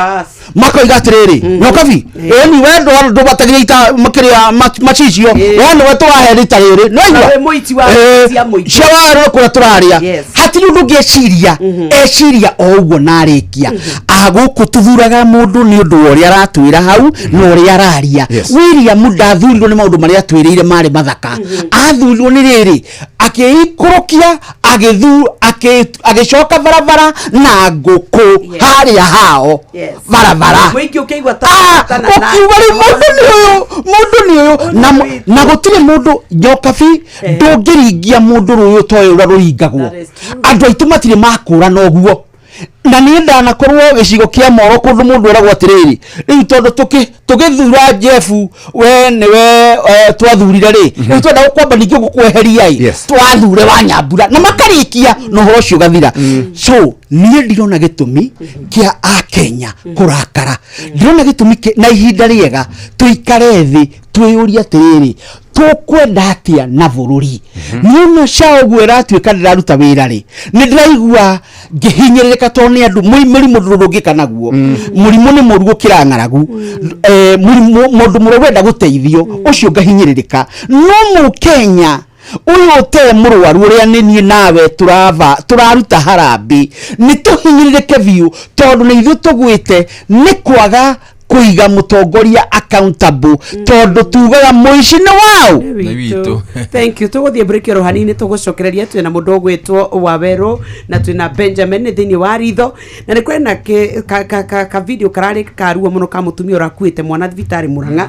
makoiga atĩrĩrĩ, nyokabi ĩni we ndũbatagia ita makĩrĩa macicio, we nĩwe tũrahe rita rĩrĩ. Na wĩ mũici wa cia mũingĩ. Cia warũ kũrĩa tũrarĩa. Hatirĩ ũndũ ũngĩ eciria, eciria o ũguo na arĩkia. Agũkũ tũthuraga mũndũ nĩ ũndũ wa ũrĩa aratwĩra hau na ũrĩa araria. William ndathurirwo nĩ maũndũ marĩa atwĩrĩire marĩ mathaka, athurirwo nĩ rĩrĩ akĩikũrũkia agĩthu agĩcoka barabara na ngũkũ harĩa hao barabara. Mũingĩ ũkĩigua ta Ũkiuga rĩu mũndũ nĩ ũyũ, mũndũ nĩ ũyũ, na gũtirĩ mũndũ nyokabi ndũngĩringia mũndũ rũĩ ũtoĩ ũrĩa rũringagwo. Andũ aitũ matirĩ makũrana ũguo, na niĩ ndanakorwo gĩcigo kĩa Moro kũndũ mũndũ eragwo atĩrĩrĩ, rĩu tondũ tũgĩthura Jeff we nĩwe twathurire rĩ, rĩu twenda gũkwamba ningĩ gũkweheria ĩ, twathure wa Nyambura na makarĩkia na ũhoro ũcio ũgathira. So niĩ ndirona gĩtũmi kĩa akenya kũrakara, ndirona gĩtũmi na ihinda rĩega tũikare thĩ twĩyũrie atĩrĩrĩ, tũkwenda atĩa na bũrũri. Niĩ no ca ũguo ĩratuĩka ndĩraruta wĩra rĩ, nĩ ndĩraigua ngĩhinyĩrĩrĩka tondũ nĩ andũ mũrimũ ndũngĩka naguo, mũrimũ nĩ mũru gũkĩra ng'aragu. Mũrimũ mũndũ mũrwaru enda gũteithio ũcio ngahinyĩrĩrĩka, no mũkenya ũyũ ũte mũrwaru ũrĩa nĩ niĩ nawe turava tũraruta harambĩ nĩ tũhinyĩrĩrĩke biũ, tondũ nĩ ithuĩ tũgwĩte nĩ kwaga kũiga mũtongoria accountable, tondũ tugaga mũici nĩ waũ. Nĩ witũ. Thank you. Tũgũthiĩ break oro hanini, tũgũcokereria twĩna mũndũ ũgwĩtwo Wawerũ na twĩna Benjamin thĩinĩ wa ritho, na nĩ kwĩna ka video kararĩ karuo mũno ka mũtumia ũrakuĩte mwana thibitarĩ Murang'a,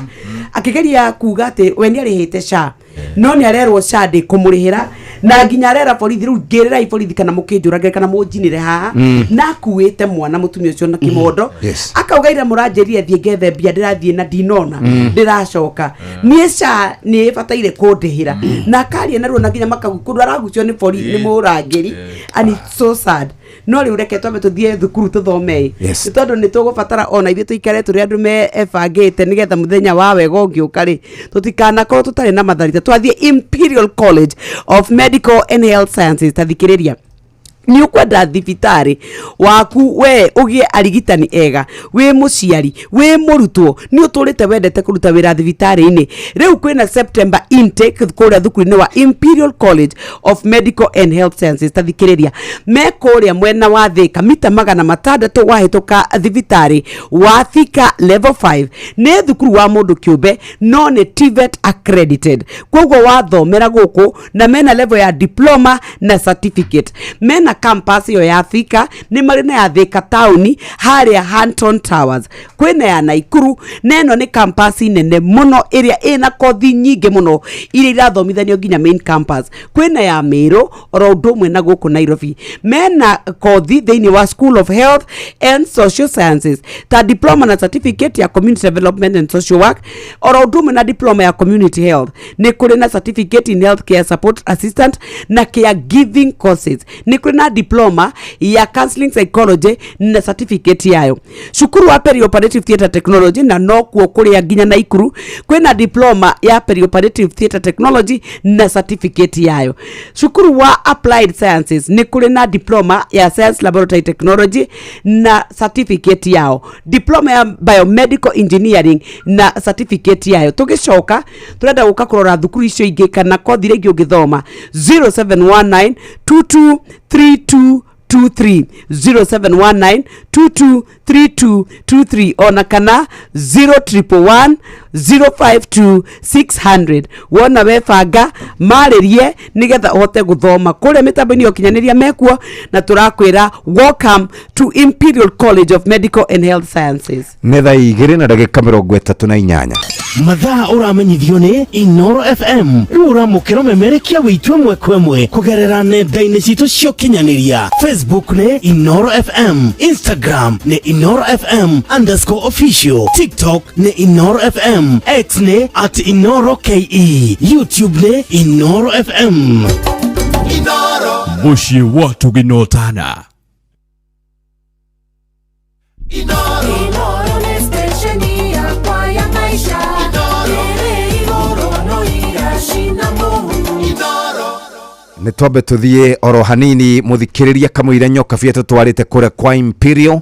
akĩgeria kuga atĩ we nĩ arĩhĩte SHA no nĩ arerwo SHA ndĩkũmũrĩhĩra, na nginya arera borithi rĩu ngĩrĩrai borithi kana mũkĩnjũragĩre kana mũnjinĩre haha. Na akuĩte mwana mũtumia ũcio na kĩmondo, akauga ira mũranjĩrire thiĩ ngethe mbia, ndĩrathiĩ na ndinona ndĩracoka, niĩ SHA nĩ ĩbataire kũndĩhĩra. Na akaria naruo na nginya makau kũndũ aragucio nĩ bori nĩ mũrangĩri, and it's so sad. No rĩu reke twambe tũthiĩ thukuru tũthome, nĩ tondũ nĩ tũgũbatara ona ithuĩ tũikare tũrĩ andũ mebangĩte nĩgetha mũthenya wa wega ũngĩũka rĩ, tũtikanakorwo tũtarĩ na matharita. Twathiĩ Imperial College of Medical and Health Sciences. Tathikĩrĩria, nĩ ũkwenda thibitarĩ waku we ũgĩe arigitani ega, wĩ mũciari, wĩ mũrutwo, nĩ ũtũrĩte wendete kũruta wĩra thibitarĩ-inĩ. Rĩu kwĩna September intake kũrĩa thukuru-inĩ wa Imperial College of Medical and Health Sciences. Tathikĩrĩria, me kũrĩa mwena wa Thĩka, mita 600 wahĩtũka thibitarĩ wa Thika level 5. Nĩ thukuru wa mũndũ kĩũmbe no nĩ TVET accredited, koguo wathomera gũkũ na mena level ya diploma na certificate. Mena campus ĩyo ya Thika, nĩ marĩ na ya Thika taũni harĩa Hanton Towers, kwĩna ya Naikuru, na ĩno nĩ campus nene mũno ĩrĩa ĩna kothi nyingĩ mũno iria irathomithanio nginya main campus. Kwĩna ya Meru oro ũndũ ũmwe na gũkũ Nairobi. Mena kothi thĩinĩ wa School of Health and Social Sciences ta diploma na certificate ya community development and social work, oro ũndũ ũmwe na diploma ya community health. Nĩ kũrĩ na certificate in health care support assistant na care giving courses. Nĩ kũrĩ na na diploma ya counseling psychology na certificate yayo. Cukuru wa perioperative theatre technology, na nokuo kũrĩa nginya Naikuru, kwĩna diploma ya perioperative theatre technology na certificate yayo. Cukuru wa applied sciences nĩ kũrĩ na diploma ya science laboratory technology na certificate yao, diploma ya biomedical engineering na certificate yayo. Tũgĩcoka tũrenda gũka kũrora thukuru icio ingĩ kana kothi iria ingĩ ũngĩthoma. 0719 2232 23, 0719 223223, ona kana 0111 052 600. Wona webanga marĩrie nĩgetha ũhote gũthoma kũrĩa mĩtambo-inĩ ya ũkinyanĩria mekuo, na tũrakwĩra welcome to Imperial College of Medical and Health Sciences. Nĩ thaa 2:38. Mathaa ũramenyithio nĩ Inoro FM. Rĩu ũramũkĩra ũmemerekia witũ ĩmwe kwa ĩmwe kũgerera nenda-inĩ citũ cia ũkinyanĩria. Facebook nĩ Inoro FM, Instagram nĩ Inoro FM underscore official, TikTok nĩ Inoro FM, X nĩ at Inoro KE, YouTube nĩ Inoro FM. Mũciĩ wa tũginotana. Inoro nĩ stesheni yakwa ya maisha. Ĩrĩ igũrũ no iracina mũhu. Nĩ twambe tũthiĩ oro hanini, mũthikĩrĩria, kamũira nyoka bia tũtwarĩte kũrĩa kwa Imperial,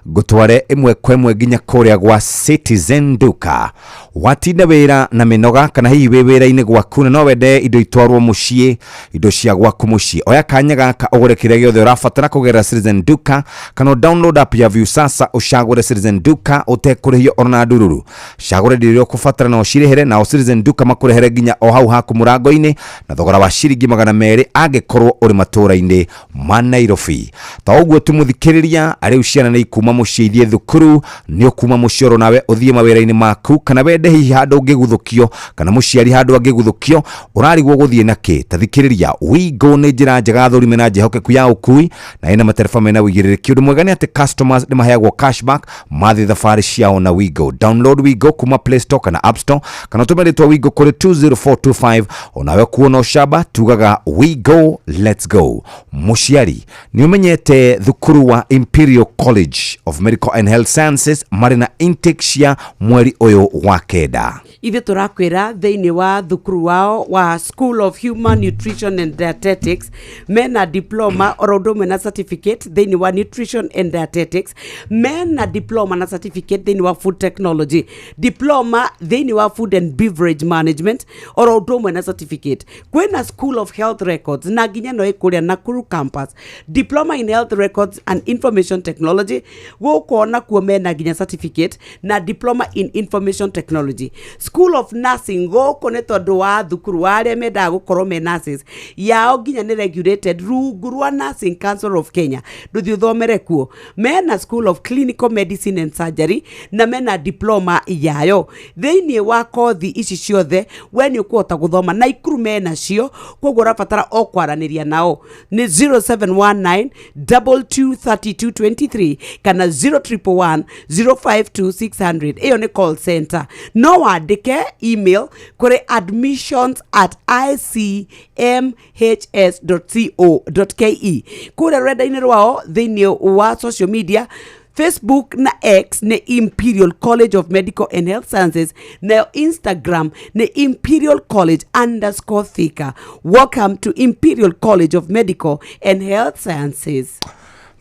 ngũtware ĩmwe kwa ĩmwe nginya kũrĩa gwa Citizen Duka. Watinda wĩra na mĩnoga, kana hihi wĩ wĩra-inĩ gwaku na no wende indo itwarwo mũciĩ, indo cia gwaku mũciĩ, oya kanya gaka ũgũre kĩrĩa gĩothe ũrabatara kũgerera Citizen Duka, kana download app ya Viusasa ũcagũre Citizen Duka ũtekũrĩhio ona ndururu. Cagũre indo iria ũkũbatara na ũcirĩhĩre, nao Citizen Duka makũrehere nginya o hau haku mũrango-inĩ na thogora wa ciringi 200 angĩkorwo ũrĩ matũũra-inĩ ma Nairobi. Ta ũguo tu, mũthikĩrĩria, rĩu ciana nĩ ikuma mũciĩ ithiĩ thukuru, nĩ ũkuma mũciĩ oro nawe ũthiĩ mawĩra-inĩ maku, kana wende hihi handũ ũngĩguthũkio, kana mũciari handũ angĩguthũkio, ũrarigwo gũthiĩ na kĩ? Ta thikĩrĩria, Wigo nĩ njĩra njega, thũrime na njĩhokeku ya ũkui, na ĩna matereba mena ũigĩrĩrĩki. Ũndũ mwega nĩ atĩ customers nĩ maheagwo cashback mathiĩ thabarĩ ciao na Wigo. Download Wigo kuma Play Store kana App Store, kana ũtũme rĩtwa Wigo kũrĩ 20425, onawe kuona ũcamba. Tugaga Wigo, let's go. Mũciari, nĩ ũmenyete thukuru wa Imperial College of Medical and Health Sciences marĩ na intake cia mweri ũyũ wa 9? Ithuĩ tũrakwĩra thĩinĩ wa thukuru wao wa School of Human Nutrition and Dietetics mena diploma oro ũndũ ũmwe na certificate thĩinĩ wa nutrition and dietetics, mena diploma na certificate thĩinĩ wa food technology, diploma thĩinĩ wa food and beverage management oro ũndũ ũmwe na certificate. Kwĩna School of Health Records, na nginya no ĩkũrĩa Nakuru campus, diploma in health records and information technology. Gũkũ onakuo mena nginya certificate na diploma in information technology. School of Nursing, gũkũ nĩ tondũ wa thukuru wa arĩa mendaga gũkorwo me nurses, yao nginya nĩ regulated rungu rwa Nursing Council of Kenya, ndũthiĩ ũthomere kuo. Mena School of Clinical Medicine and Surgery na mena diploma yayo. Thĩinĩ wa kothi ici ciothe we nĩ ũkũhota gũthoma Naikuru mena cio, koguo ũrabatara o kwaranĩria nao nĩ 0719 223223 kana 0111 052 600. Ĩyo nĩ call center. No wandĩke email kũrĩ admissions@icmhs.co.ke. Kũrĩa rũrenda-inĩ rwao thĩinĩ wa social media, Facebook na X nĩ Imperial College of Medical and Health Sciences, nayo Instagram nĩ imperialcollege_Thika. Welcome to Imperial College of Medical and Health Sciences.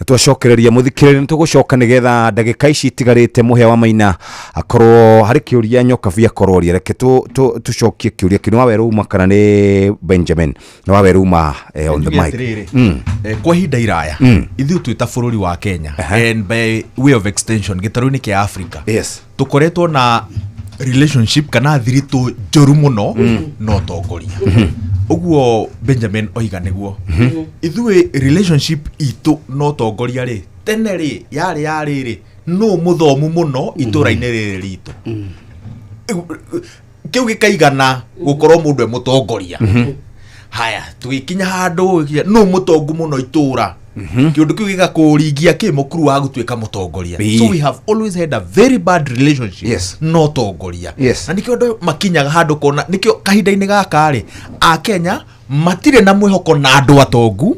Na twacokereria, mũthikĩrĩria, nĩ tũgũcoka nĩgetha ndagĩka ici itigarĩte Mũhĩa wa Maina akorwo harĩ kĩũria nyokabi akorwo ria. Reke tũcokie kĩũria kĩu. Nĩ Wawerũ uma kana nĩ Benjamin? Nĩ Wawerũ uma on the Njuge mic. atĩrĩrĩ, kwa ihinda iraya ithuĩ twĩ ta bũrũri wa Kenya and by way of extension gĩtarũ-inĩ kĩa Africa, tũkoretwo na relationship kana thiritũ njũru mũno na ũtongoria. Ũguo Benjamin oiga nĩguo ithuĩ relationship itũ na ũtongoria rĩ, tene rĩ, yarĩ ya rĩrĩ, nũ mũthomu mũno itũra-inĩ rĩrĩ ritũ, kĩu gĩkaigana gũkorwo mũndũ e mũtongoria. Haya, tũgĩkinya handũ nũ mũtongu mũno itũra, kĩũndũ kĩu gĩgakũringia kĩ mũkuru wa gũtuĩka mũtongoria. So we have always had a very bad relationship na ũtongoria. Na nĩkĩo andũ makinyaga handũ kona, nĩkĩo kahinda-inĩ gaka rĩ, akenya Matirĩ na mwĩhoko na andũ atongu,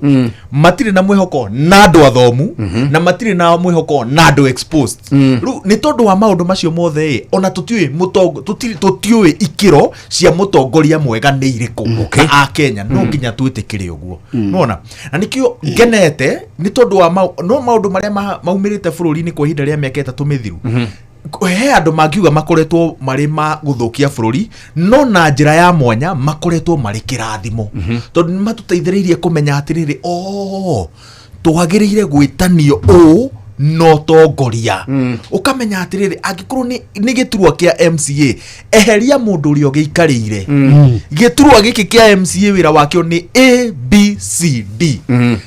matirĩ na mwĩhoko na andũ athomu, na matirĩ na mwĩhoko na andũ exposed. Rĩu nĩ tondũ wa maũndũ macio mothe ĩ, ona tũtiũĩ mũtongo, tũtiũĩ ikĩro cia mũtongoria mwega nĩ irĩkũ. Na akenya no nginya twĩtĩkĩre ũguo. Nona na nĩkĩo ngenete nĩ tondũ wa no maũndũ marĩa maumĩrĩte bũrũri-inĩ kwa ihinda rĩa mĩaka 3 mĩthiru, he andũ mangiuga makoretwo marĩ ma gũthũkia bũrũri, no na njĩra ya mwanya makoretwo marĩ kĩrathimo, tondũ nĩ matũteithĩrĩirie kũmenya atĩrĩrĩ, o twagĩrĩire gwĩtanio ũũ no tongoria. Ũkamenya atĩrĩrĩ, angĩkorwo nĩ gĩturwa kĩa MCA, eheria mũndũ ũrĩa ũgĩikarĩire. Gĩturwa gĩkĩ kĩa MCA wĩra wakĩo nĩ A B C D.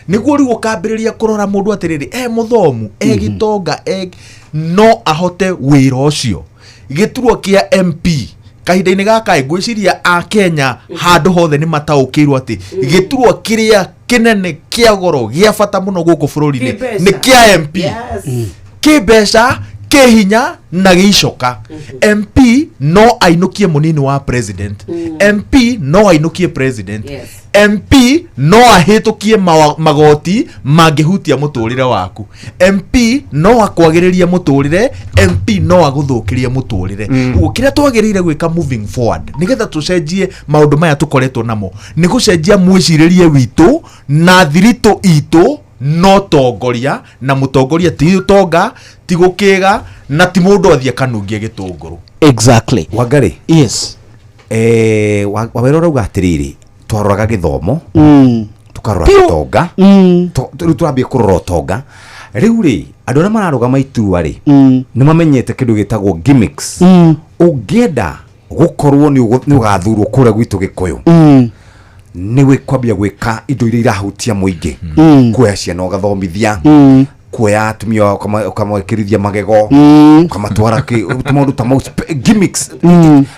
Nĩguo rĩu ũkambĩrĩria kũrora mũndũ atĩrĩrĩ, e mũthomu, e gĩtonga, e no ahote wĩra ũcio. Gĩturwa kĩa MP kahinda-inĩ gaka ĩ, ngwĩciria a Kenya handũ hothe nĩ mataũkĩirwo atĩ gĩturwa kĩrĩa kĩnene kĩa goro gĩa bata mũno gũkũ bũrũri-inĩ Kĩmbeca. nĩ kĩa MP. Kĩmbeca, kĩhinya na gĩicoka. MP no ainũkie mũnini wa president, MP no ainũkie president, MP no ahĩtũkie magoti mangĩhutia mũtũrĩre waku, MP no akwagĩrĩrie mũtũrĩre, MP no agũthũkĩrie mũtũrĩre. Ũguo kĩrĩa twagĩrĩire gwĩka moving forward nĩgetha tũcenjie maũndũ maya tũkoretwo namo nĩ gũcenjia mwĩcirĩrie witũ na thiritũ itũ no tongoria, na mũtongoria ti ũtonga, ti gũkĩga, na ti mũndũ athiĩ akanungie gĩtũngũrũ. Exactly. Wangari. Yes. Wawera ũrauga atĩrĩrĩ, twaroraga gĩthomo, tũkarora Piũ. gĩtonga, rĩu tũrambia kũrora ũtonga. Rĩu rĩ, andũ arĩa mararũgama iturwa rĩ, nĩ mamenyete kĩndũ gĩtagwo gimmicks. Ũngĩenda gũkorwo nĩ ũgathurwo kũrĩa gwitũ Gĩkũyũ, nĩ kwambia gwĩka indo iria irahutia mũingĩ, kuoya ciana ũgathomithia, kuoya atumia ũkamekĩrithia magego, ũkamatwara tũmaũndũ ta mau, gimmicks.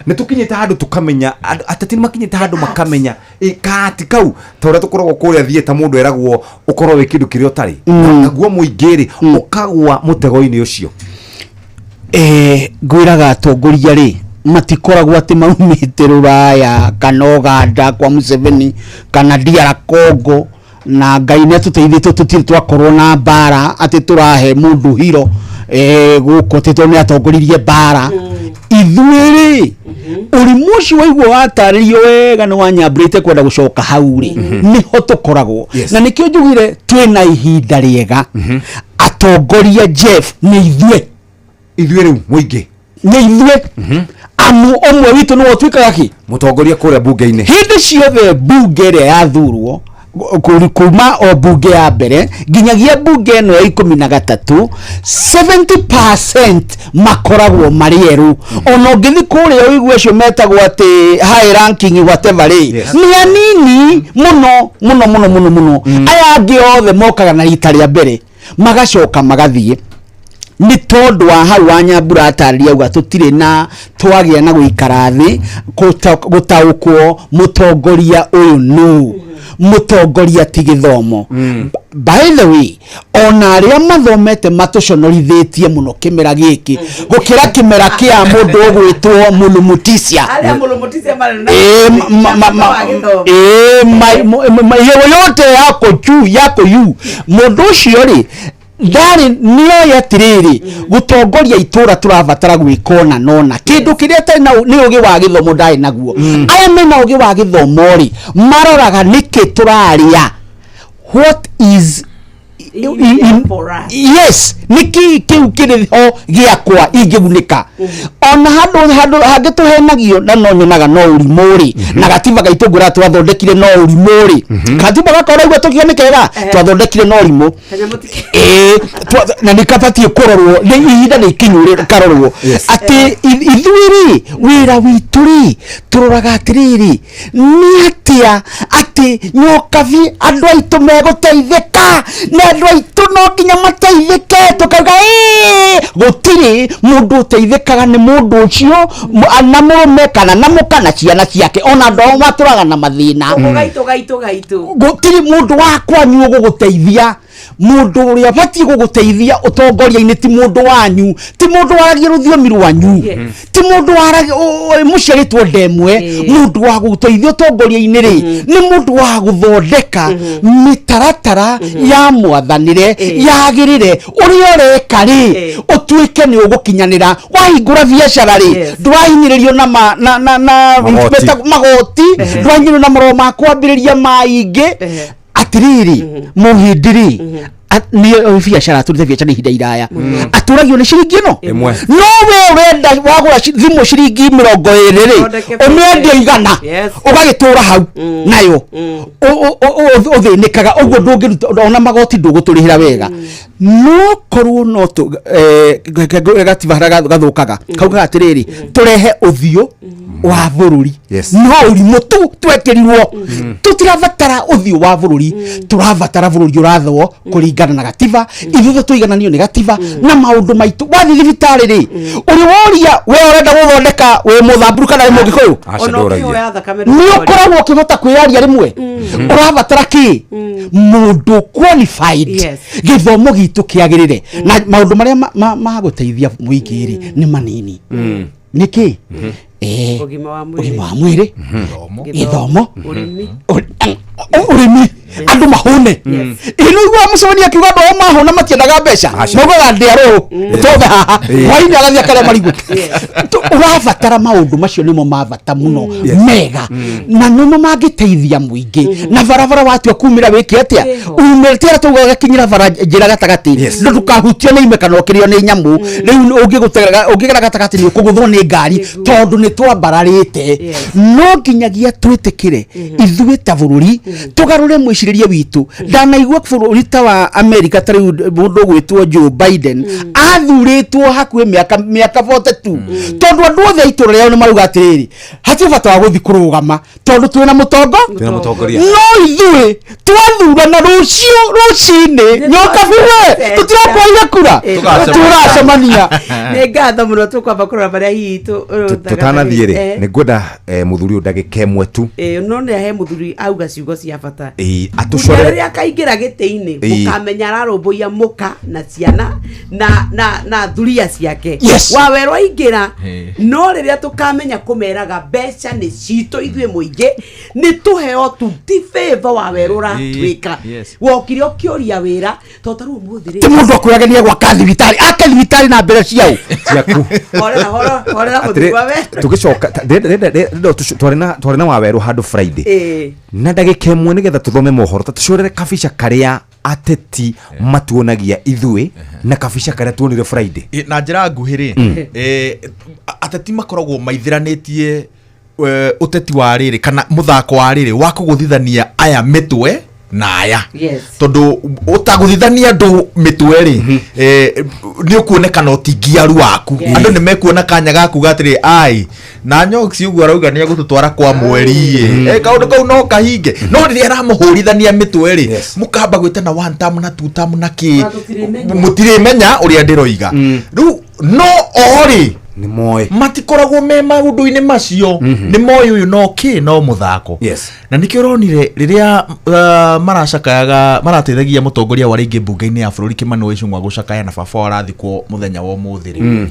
Nĩ tũkinyĩte handũ tũkamenya ateti nĩ makinyĩte handũ makamenya kati kau ta ũrĩa tũkoragwo kũrĩa thieta, mũndũ eragwo ũkorwo wĩ kĩndũ kĩrĩa ũtarĩ. Naguo mũingĩ rĩ, ũkagwa mũtego-inĩ ũcio. Ngwĩraga atongoria rĩ, matikoragwo atĩ maumĩte rũraya kana Uganda kwa Museveni kana DR Congo, na Ngai nĩ atũteithĩtie tũtirĩ twakorwo na mbara atĩ tũrahe mũndũ hiro gũkũ atĩ tondũ nĩ atongoririe mbara. Ithuĩ rĩ, ũrimũ ũcio waigua watarĩrio wega nĩ wanyambĩrĩte kwenda gũcoka hau rĩ, nĩho tũkoragwo. Na nĩkĩo njugire twĩna ihinda rĩega. Atongoria, Jeff, nĩ ithuĩ. Ithuĩ rĩu mũingĩ. Nĩ ithuĩ, amu ũmwe witũ nĩwe ũtuĩkaga kĩ mũtongoria kũrĩa bunge-inĩ. Hĩndĩ ciothe bunge ĩrĩa yathurwo, kuma o bunge ya mbere nginyagia bunge ĩno ya 13, 70% makoragwo marĩ erũ. Ona ũngĩthiĩ kũrĩa ũigue acio metagwo atĩ high ranking whatever rĩ, nĩ anini mũno mũno mũno mũno mũno. Aya angĩ othe mokaga na rita rĩa mbere, magacoka magathiĩ. Nĩ tondũ wa hau wa Nyambura atarĩria auga tũtirĩ na twagĩa na gũikara thĩ gũtaũkwo mũtongoria ũyũ nũ. Mũtongoria ti gĩthomo. By the way, ona arĩa mathomete matũconorithĩtie mũno kĩmera gĩkĩ gũkĩra kĩmera kĩa mũndũ ũgwĩtwo Mũlumutisia. Arĩa Mũlumutisia marĩ na wa gĩthomo. Yeo yote yako juu yako yu mũndũ ũcio rĩ, ndarĩ nĩoĩ atĩrĩrĩ, gũtongoria itũra tũrabatara gwĩka ũna nona kĩndũ kĩrĩa atarĩ na nĩ ũgĩ wa gĩthomo ndarĩ naguo. Aya mena ũgĩ wa gĩthomo rĩ, maroraga nĩkĩ tũrarĩa, what is for us. Yes, nĩkĩ kĩu kĩrĩ ho gĩakwa ingĩgunĩka. Ona handũ hangĩ tũhenagio na no nyonaga no ũrimũ rĩ, na gatiba gaitũ ngũra twathondekire no ũrimũ rĩ, gatiba gaka ũraigua tũkiuga nĩ kega, twathondekire no ũrimũ. Ĩĩ, na nĩ kabatiĩ kũrorwo, nĩ ihinda nĩ ikinyu rĩ karorwo atĩ ithuĩ rĩ, wĩra witũ rĩ, tũroraga atĩrĩrĩ, nĩ atĩa atĩ nyokabi andũ aitũ megũteithĩka, na andũ aitũ no nginya mateithĩke. Tũkauga ĩĩ, gũtirĩ mũndũ ũteithĩkaga nĩ mũndũ ũcio na mũrũme kana na mũka na ciana ciake, ona andũ ao matũraga na mathĩna. Ũguo gaitũ gaitũ gaitũ. Gũtirĩ mũndũ wa kwanyu ũgũgũteithia. Mũndũ ũrĩa ũbatiĩ gũgũteithia ũtongoria-inĩ ti mũndũ wanyu, ti mũndũ waragia rũthiomi rwanyu, ti mũndũ waragia mũciarĩtwo ndemwe. Mũndũ wa gũgũteithia ũtongoria-inĩ rĩ, nĩ mũndũ wa gũthondeka mĩtaratara ya mwathanĩre yagĩrĩre, ũrĩa ũreka rĩ ũtuĩke nĩ ũgũkinyanĩra. Wahingũra biacara rĩ, ndũrahinyĩrĩrio na na Magoti. Magoti, ndũrahinyĩrĩrio na marũa ma kwambĩrĩria maingĩ. Atirĩrĩ, mũhĩndĩ rĩ, nĩ biacara atũrĩte biacara ihinda iraya, atũragio nĩ ciringi ĩno. Ĩmwe. No we ũrenda wagũra thimũ ciringi 20 rĩ, Thondeke ũmĩendie 100, ũgagĩtũra hau nayo ũthĩnĩkaga ũguo, ndũngĩruta ona magoti, ndũgũtũrĩhĩra wega. No korwo no gatiba harĩa gathũkaga kaugaga atĩrĩrĩ, tũrehe ũthiũ wa bũrũri. No ũrimũ tu twekĩrirwo. Tũtirabatara ũthiũ wa bũrũri, tũrabatara bũrũri ũrathwo kũringana na gatiba. Ithuĩ tũigananio nĩ gatiba na maũndũ maitũ. Wathiĩ thibitarĩ rĩ, ũrĩ woria we ũrenda gũthondeka wĩ mũthamburu kana wĩ mũgĩkũyũ? Aca, Ona ndũragia. Ũkĩhoya thakame nĩ ũkoragwo ũkĩhota kwĩyaria rĩmwe ũrabatara kĩ mũndũ qualified. Gĩthomo gitũ kĩagĩrĩre na maũndũ marĩa magũteithia mũingĩ rĩ nĩ manini. Nĩkĩ? Ũgima wa mwĩrĩ. Ũgima wa mwĩrĩ, gĩthomo, ũrĩmi, ũrĩmi, andũ mahũne. Ĩ nĩ ũiguaga mũcemania akiuga andũ ao mahũna matiendaga mbeca, maugaga ndĩarũ tothe haha hwainĩ agathiĩ akarĩa marigũ. Ũrabatara maũndũ macio nĩmo ma bata mũno mega na nĩmo mangĩteithia mũingĩ. Na barabara watua kumĩra wĩke atĩa, umĩre tiara tauga gakinyĩra bara njĩra gatagatĩ, no ndũkahutio nĩ ime kana ũkĩrĩo nĩ nyamũ. Rĩu ũngĩgera gatagatĩ nĩ ũkũgũthwo nĩ ngari tondũ nĩ twambararĩte. No nginyagia twĩtĩkĩre ithuĩ ta bũrũri tũgarũre mwĩcirĩrie witũ. Ndanaigua bũrũri ta wa Amerika, ta rĩu mũndũ ũgwĩtwo Joe Biden athurĩtwo hakuhĩ mĩaka 42 tondũ andũ othe a itũũra rĩao nĩ marauga atĩrĩrĩ, hatirĩ bata wa gũthiĩ kũrũgama tondũ twĩna mũtongo. Twĩna mũtongoria. No ithuĩ twathurana rũciũ rũcinĩ nyoka biwe tũtirakwaire kura, tũracemania. Nĩ ngatho mũno, tũkwamba kũrora marĩa hihi Tũtanathiĩ rĩ, nĩ ngwenda mũthuri ũyũ ndagĩka ĩmwe tu. No nĩ he mũthuri auga ciugo cia bata. Ĩĩ, Nginya atũcorere. Rĩrĩa akaingĩra gĩtĩ-inĩ, mũkamenya ararũmbũiya mũka na ciana na thuria ciake. Wawerwo aingĩra, no rĩrĩa tũkamenya kũmeraga mbeca nĩ citũ ithuĩ mũingĩ, nĩ tũheo tu, ti favor wawerwo ũratwĩka. Wokire ũkĩũria wĩra tondũ ta rĩu ũmũthĩ rĩ Ti mũndũ akwĩragania gwaka thibitarĩ, ake thibitarĩ na mbere ciao. Ciaku. Horera, horera, horera mũthuri Atĩrĩ, wa we. tũgĩcoka ndĩrenda twarĩ na wawerũ handũ Friday na ndagĩka ĩmwe nĩgetha tũthome mohoro, ta tũcorere kabica karĩa ateti matuonagia ithuĩ na kabica karĩa tuonire Friday. Na njĩra nguhĩ rĩ, ateti makoragwo maithĩranĩtie ũteti wa rĩrĩ kana mũthako wa rĩrĩ wa kũgũthithania aya mĩtwe na aya, tondũ ũtagũthithania andũ mĩtwe rĩ, nĩ ũkuonekana ũtingiaru waku. Andũ nĩ mekuona kanya gaku gatĩrĩ ai na nyoksi ũguo arauga nĩ egũtũtwara kwa mweri ĩ. Kaũndũ kau no kahinge, no rĩrĩa aramũhũrithania mĩtwe rĩ, mũkamba gwĩtana one term na two term na kĩ, mũtirĩmenya ũrĩa ndĩroiga rĩu. No o rĩ nĩ moĩ matikoragwo me maũndũ-inĩ macio, nĩ moĩ ũyũ no kĩ no mũthako. Na nĩkĩo ũronire rĩrĩa maracakayaga, marateithagia mũtongoria wa rĩngĩ mbunge-inĩ ya bũrũri Kĩmani wa Ichung'wa gũcakaya na baba warathikwo mũthenya wa ũmũthĩ rĩ,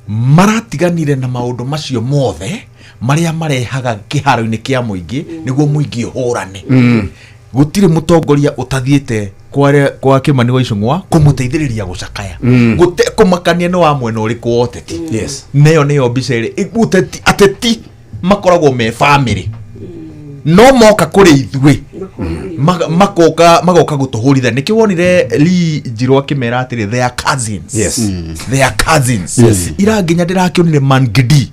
maratiganire na maũndũ macio mothe marĩa marehaga kĩharo-inĩ kĩa mũingĩ nĩguo mũingĩ ũhũrane. Gũtirĩ mũtongoria ũtathiĩte kwa Kĩmani wa Ichung'wa kũmũteithĩrĩria gũcakaya, gũte kũmakania nĩ wa mwena ũrĩkũ wa ũteti. Neyo nĩyo mbica ĩrĩ ũteti, ateti makoragwo me bamĩrĩ, no moka kũrĩ ithuĩ magoka gũtũhũrithania. Nĩkĩo wonire Lee Njirũ akĩmera atĩrĩ, they are cousins. They are cousins. Ira nginya ndĩrakĩonire Mangidi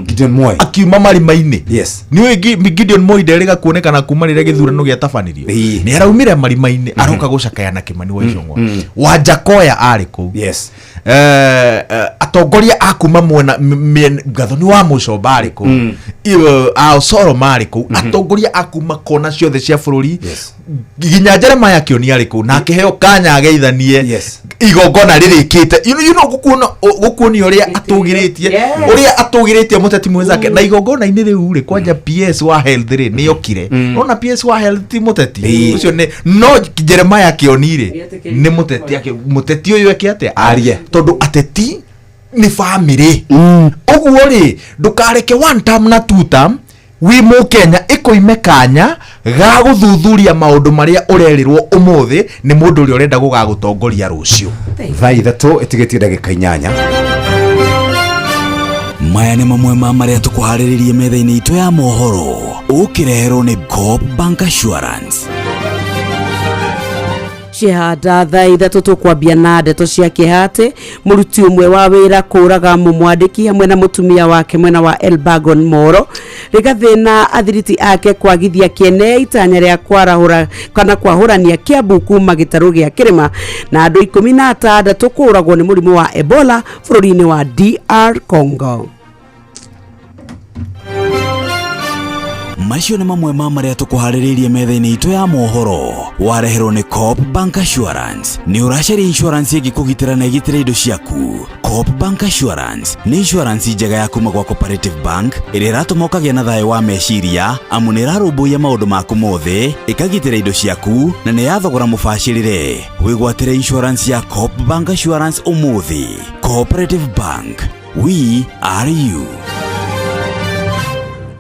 Gideon Moi akiuma marima-inĩ. Nĩ ũĩ Gideon Moi nderĩga kuonekana kuma rĩrĩa gĩthurano gĩatabanirio, nĩ araumire marima-inĩ aroka gũcakaya na Kĩmani wa Ichung'wa. Wanjakoya arĩ kũu. Atongoria a kuma mwena Gathoni wa Mũcomba arĩ kũu. A Osoro marĩ kũu, atongoria a kuma kona ciothe cia bũrũri, nginya Jeremiah Kĩoni arĩ kũu na akĩheo kanya ageithanie. Igongona rĩrĩkĩte, gukuonia ũrĩa atũgĩrĩtie, ũrĩa atũgĩrĩtie mũteti mwenzake. Na igongona-inĩ rĩu rĩ, kwanja PS wa health rĩ, nĩokire. Ona PS wa health ti mũteti ũcio, nĩ no Jeremiah Kĩoni rĩ, nĩ mũteti. Mũteti ũyũ eke atĩa? Arie. Tondũ ateti nĩ bamĩrĩ. Ũguo rĩ, ndũkareke one term na two term wĩ mũkenya ĩkũime kanya ga gũthuthuria maũndũ marĩa ũrerĩrwo ũmũthĩ nĩ mũndũ ũrĩa ũrenda gũgagũtongoria rũciũ. Thaa 3 ĩtigĩtie ndagĩka 8. Maya nĩ mamwe ma marĩa tũkũharĩrĩrie metha-inĩ itũ ya mohoro, ũkĩreherwo nĩ Coop Bank Assurance. Cihanda thaa 3, tũkwambia na ndeto cia kĩeha atĩ mũruti ũmwe wa wĩra kũraga mũmwandĩki hamwe na mũtumia wake mwena wa Elbagon Moro. Rĩgathĩ na athiriti ake kwagithia kĩene itanya rĩa kwarahũra kana kwahũrania Kiambu kuma gĩtarũ gĩa kĩrĩma, na andũ 16 kũragwo nĩ mũrimũ wa Ebola bũrũri-inĩ wa DR Congo. Macio nĩ mamwe ma marĩa tũkũharĩrĩirie metha-inĩ itũ ya mohoro, wareherwo nĩ Coop Bank Assurance. Nĩ ũracaria insurance ĩngĩkũgitĩra na ĩgitĩre indo ciaku? Coop Bank Assurance nĩ insurance njega ya kuma gwa Cooperative Bank, ĩrĩa ĩratũma ũkagĩa na thayũ wa meciria, amu nĩ ĩrarũmbũiya maũndũ maku mothe, ĩkagitĩra indo ciaku, na nĩ ya thogora mũbacĩrĩre. Wĩgwatĩre insurance ya Coop Bank Assurance ũmũthĩ. Cooperative Bank, we are you.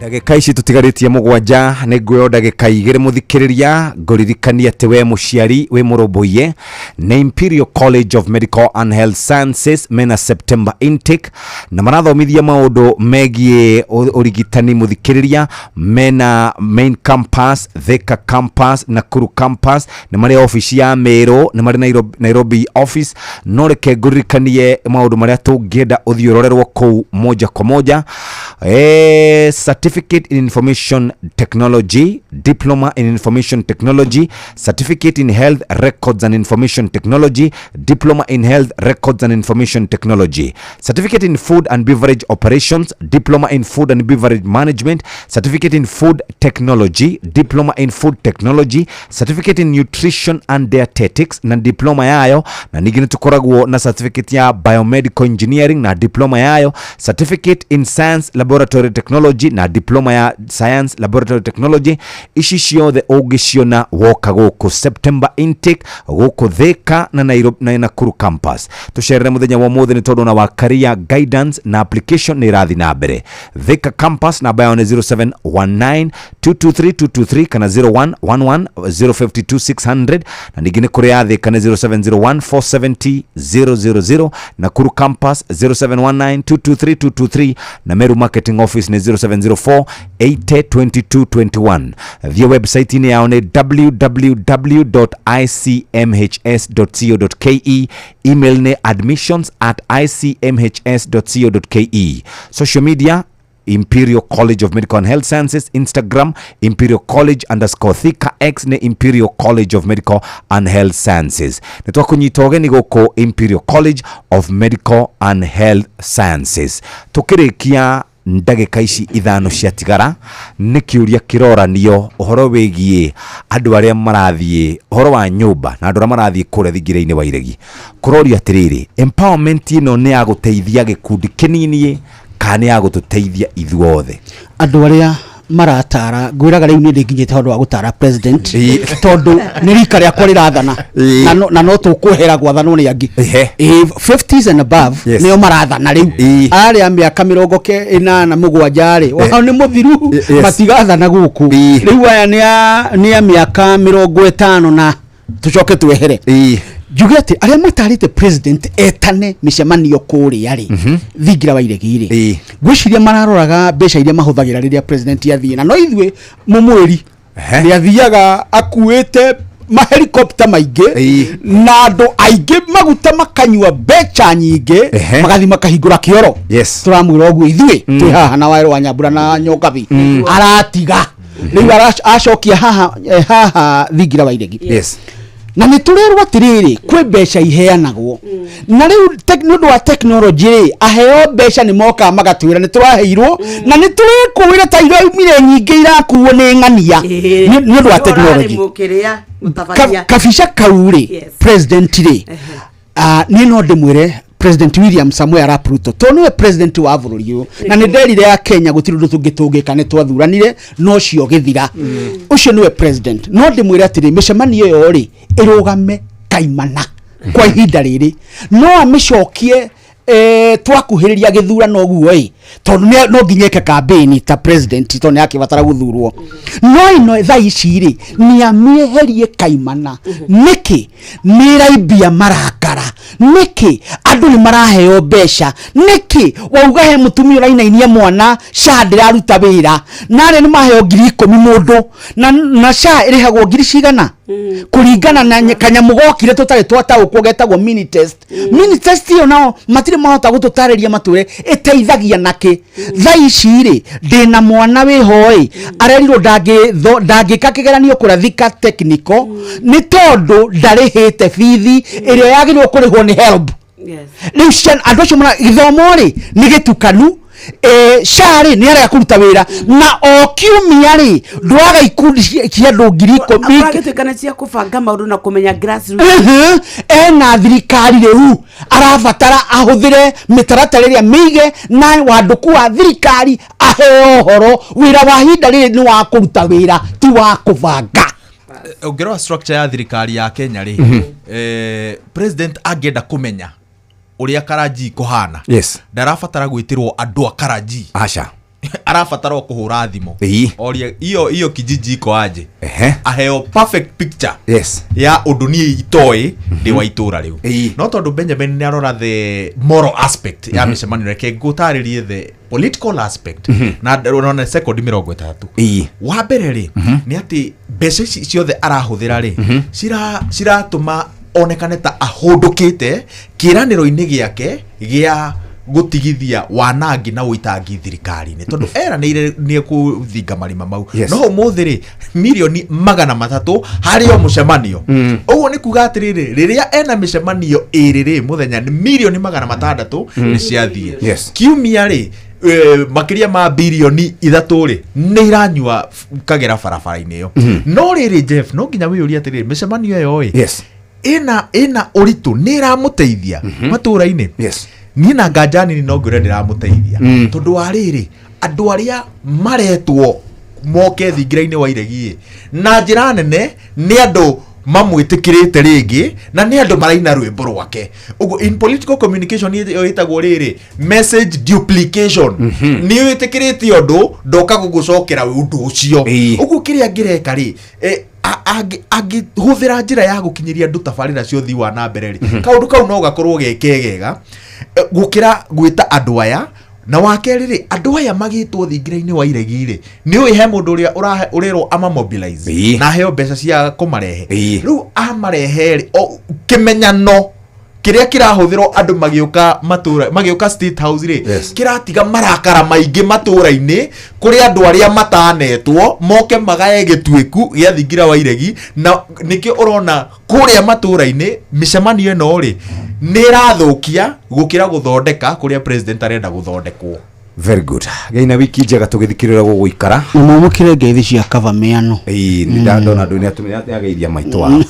Ndagĩka ici tũtigarĩtie 7, nĩ nguoyo ndagĩka 2, mũthikĩrĩria, ngũririkania atĩ we mũciari wĩ mũrũmbũiye nĩ Imperial College of Medical and Health Sciences, mena September intake na marathomithia maũndũ megiĩ ũrigitani. Mũthikĩrĩria, mena main campus, Thika campus, Nakuru campus, nĩ marĩ ofici ya Meru, nĩ marĩ Nairobi office. No reke ngũririkanie maũndũ marĩa tũngĩenda ũthiĩ ũrorerwo kũu moja kwa moja. Certificate in information technology, diploma in information technology, certificate in health records and information technology, diploma in health records and information technology, certificate in food and beverage operations, diploma in food and beverage management, certificate in food technology, diploma in food technology, certificate in nutrition and dietetics na diploma yayo. Na ningĩ nĩ tũkoragwo na certificate ya biomedical engineering na diploma yayo, certificate in science laboratory technology na diploma ya science laboratory technology. Ici ciothe ũngĩciona woka gũkũ September intake, gũkũ Thika na Nairobi na Nakuru campus. Tũcerere mũthenya wa ũmũthĩ, nĩ tondũ na wa career guidance na application nĩ ĩrathiĩ na mbere. Thika campus, namba yao nĩ 0719 223 223 kana 0111 052 600, na ningĩ nĩ kũrĩ ya Thika nĩ 0701 470 000, Nakuru campus 0719 223 223, na Meru marketing office nĩ 0704 80 22 21. Thiĩ website-inĩ yao nĩ www.icmhs.co.ke, email nĩ admissions@icmhs.co.ke, social media Imperial College of Medical and Health Sciences, Instagram Imperial College_Thika, X nĩ Imperial College of Medical and Health Sciences. Nĩ twakũnyita ũgeni gũkũ Imperial College of Medical and Health Sciences. Tũkĩrĩkia, ndagĩka ici 5 ciatigara, nĩ kĩũria kĩroranio ũhoro wĩgiĩ andũ arĩa marathiĩ, ũhoro wa nyũmba na andũ arĩa marathiĩ kũrĩa thingira-inĩ wa iregi. Kũrorio atĩrĩrĩ, empowerment ĩno nĩ ya gũteithia gĩkundi kĩnini kana nĩ ya gũtũteithia ithuothe? Andũ arĩa maratara, ngwĩraga rĩu niĩ ndĩnginyĩte handũ wa gũtara president, tondũ nĩ rika rĩakwa rĩrathana, na no tũkwehera gwathanwo nĩ angĩ. 50s and above nĩo marathana rĩu. Arĩa mĩaka 87 rĩ, wao nĩ mũthiru, matigathana gũkũ rĩu. Aya nĩ a mĩaka 50 na tũcoke twehere. Njuge atĩ arĩa matarĩte president etane mĩcemanio kũrĩa rĩ, thingira wa iregi rĩ, ngwĩciria mararoraga mbeca iria mahũthagĩra rĩrĩa president athiĩ, na no ithuĩ mũmwĩri nĩ athiaga akuĩte mahelikopta maingĩ na andũ aingĩ, maguta makanyua mbeca nyingĩ, magathiĩ makahingũra kĩoro. Tũramwĩra ũguo ithuĩ twĩ haha na Waĩrũ wa Nyambura na Nyokabi. Aratiga rĩu acokia haha, haha thingira wa iregi, na nä tå rerwo atä kwä mbeca iheanagwo, na rä u nä å ndå wa technology rĩ, aheo mbeca nä mokaga magatwä ra nä tå raheirwo na nä tå rekå wä ra ta iraumire nyingä irakuo nä ng'ania nä å ndå wa technology. Mũkĩrĩa mũtabania. Kabica kau rĩ, president rĩ, Niĩ no ndĩmwĩre President William Samoei Arap Ruto tondũ nĩwe president wa bũrũri ũyũ, na nĩ nderire ya Kenya gũtirĩ ũndũ tũngĩ tũngĩka, nĩ twathuranire no ũcio ũgĩthira. Ũcio nĩwe president. No ndĩmwĩre atĩrĩ, mĩcemanio ĩyo rĩ ĩrũgame kaimana kwa ihinda rĩrĩ, no amĩcokie twakuhĩrĩria gĩthurano ũguo ĩ, tondũ no nginya eke campaign ta president tondũ nĩ akĩbatara gũthurwo. No ĩno thaa ici rĩ, nĩ amĩeherie kaimana. Nĩkĩ nĩ ĩraimbia marakara? Nĩkĩ andũ nĩ maraheo mbeca? Nĩkĩ wauga he mũtumia ũrainainia mwana SHA ndĩraruta wĩra, na arĩa nĩ maheo 10,000 mũndũ, na SHA ĩrĩhagwo ngiri cigana kũringana na kanyamũ gokire tũtarĩ twataũkwo getagwo mini test. Mini test ĩyo nao matirĩ mahota gũtũtarĩria matwĩre ĩteithagia nakĩ. Thaa ici rĩ, ndĩna mwana wĩho ĩ, arerirwo ndangĩka kĩgeranio kũrĩa Thika Technical nĩ tondũ ndarĩhĩte bithi ĩrĩa yagĩrĩirwo kũrĩhwo nĩ HELB. Rĩu andũ acio mara gĩthomo rĩ nĩ gĩtukanu. SHA rĩ nĩ arega kũruta wĩra, na o kiumia rĩ ndwaga ikundi cia andũ 10,000. Agĩtuĩka nĩ cia kũbanga maũndũ na kũmenya grassroots. Ena thirikari rĩu arabatara ahũthĩre mĩtaratara ĩrĩa mĩige na wandũku wa thirikari, aheo ũhoro. Wĩra wa ihinda rĩrĩ nĩ wa kũruta wĩra, ti wa kũbanga. Ũngĩrora structure ya thirikari ya Kenya rĩ, president angĩenda kũmenya ũrĩa Karanjii kũhana, ndarabatara gwĩtĩrwo andũ a Karanjii. Aca. Arabatara o kũhũra thimũ orie iyo iyo kijiji iko aje, aheo perfect picture ya ũndũ niĩ itoĩ ndĩ wa itũra rĩu. No tondũ Benjamin nĩ arora the moral aspect ya mĩcemanio, reke ngũtarĩrie the political aspect na ndona sekondi 30. Wa mbere rĩ, nĩ atĩ mbeca ici ciothe arahũthĩra rĩ, ciratũma onekane ta ahũndũkĩte kĩranĩro-inĩ gĩake gĩa gũtigithia wanangi na ũitangi thirikari-inĩ, tondũ eranĩire nĩ ekũthinga marima mau. No ũmũthĩ rĩ, 300 million harĩ o mũcemanio. Ũguo nĩ kuga atĩrĩrĩ, rĩrĩa ena mĩcemanio ĩrĩ rĩ mũthenya, nĩ 600 million nĩ ciathiĩ. Kiumia rĩ, makĩria ma 3 billion rĩ nĩ iranyua kagera barabara-inĩ ĩyo. No rĩrĩ, Jeff, no nginya wĩyũrie atĩrĩrĩ, mĩcemanio ĩyo ĩ ĩna ũritũ nĩ ĩramũteithia matũra-inĩ? Niĩ na nganja nini no ngwĩre ndĩramũteithia, tondũ wa rĩrĩ, andũ arĩa maretwo moke thingira-inĩ wa iregi ĩ, na njĩra nene nĩ andũ mamwĩtĩkĩrĩte rĩngĩ na nĩ andũ maraina rwĩmbo rwake. Ũguo in political communication ĩyo ĩtagwo rĩrĩ message duplication. Nĩ wĩtĩkĩrĩte ũndũ, ndoka gũgũcokera ũndũ ũcio. Ũguo kĩrĩa angĩreka rĩ, angĩhũthĩra njĩra ya gũkinyĩria andũ tabarĩra cia ũthii wa na mbere rĩ, kaũndũ kau no gakorwo ge kegega gũkĩra gwĩta andũ aya. Na wa kerĩ rĩ, andũ aya magĩtwo thingira-inĩ wa iregi rĩ, nĩ ũĩ he mũndũ ũrĩa ũrerwo amamobilize na aheo mbeca cia kũmarehe. Rĩu amarehe rĩ, kĩmenyano kĩrĩa kĩrahũthĩrwo andũ magĩũka matũra, magĩũka State House rĩ, kĩratiga marakara maingĩ matũra-inĩ kũrĩ andũ arĩa matanetwo moke magae gĩtuĩku gĩa thingira wa iregi. Na nĩkĩo ũrona kũrĩa matũra-inĩ mĩcemanio ĩno rĩ nĩ ĩrathũkia gũkĩra gũthondeka kũrĩa president arenda gũthondekwo. Very good. Gĩai na wiki njega tũgĩthikĩrĩra gũgũikara. Na mwamũkĩre ngeithi cia kava mĩano. Ĩĩ, nĩ ndona andũ nĩ ageithia maitũ wao.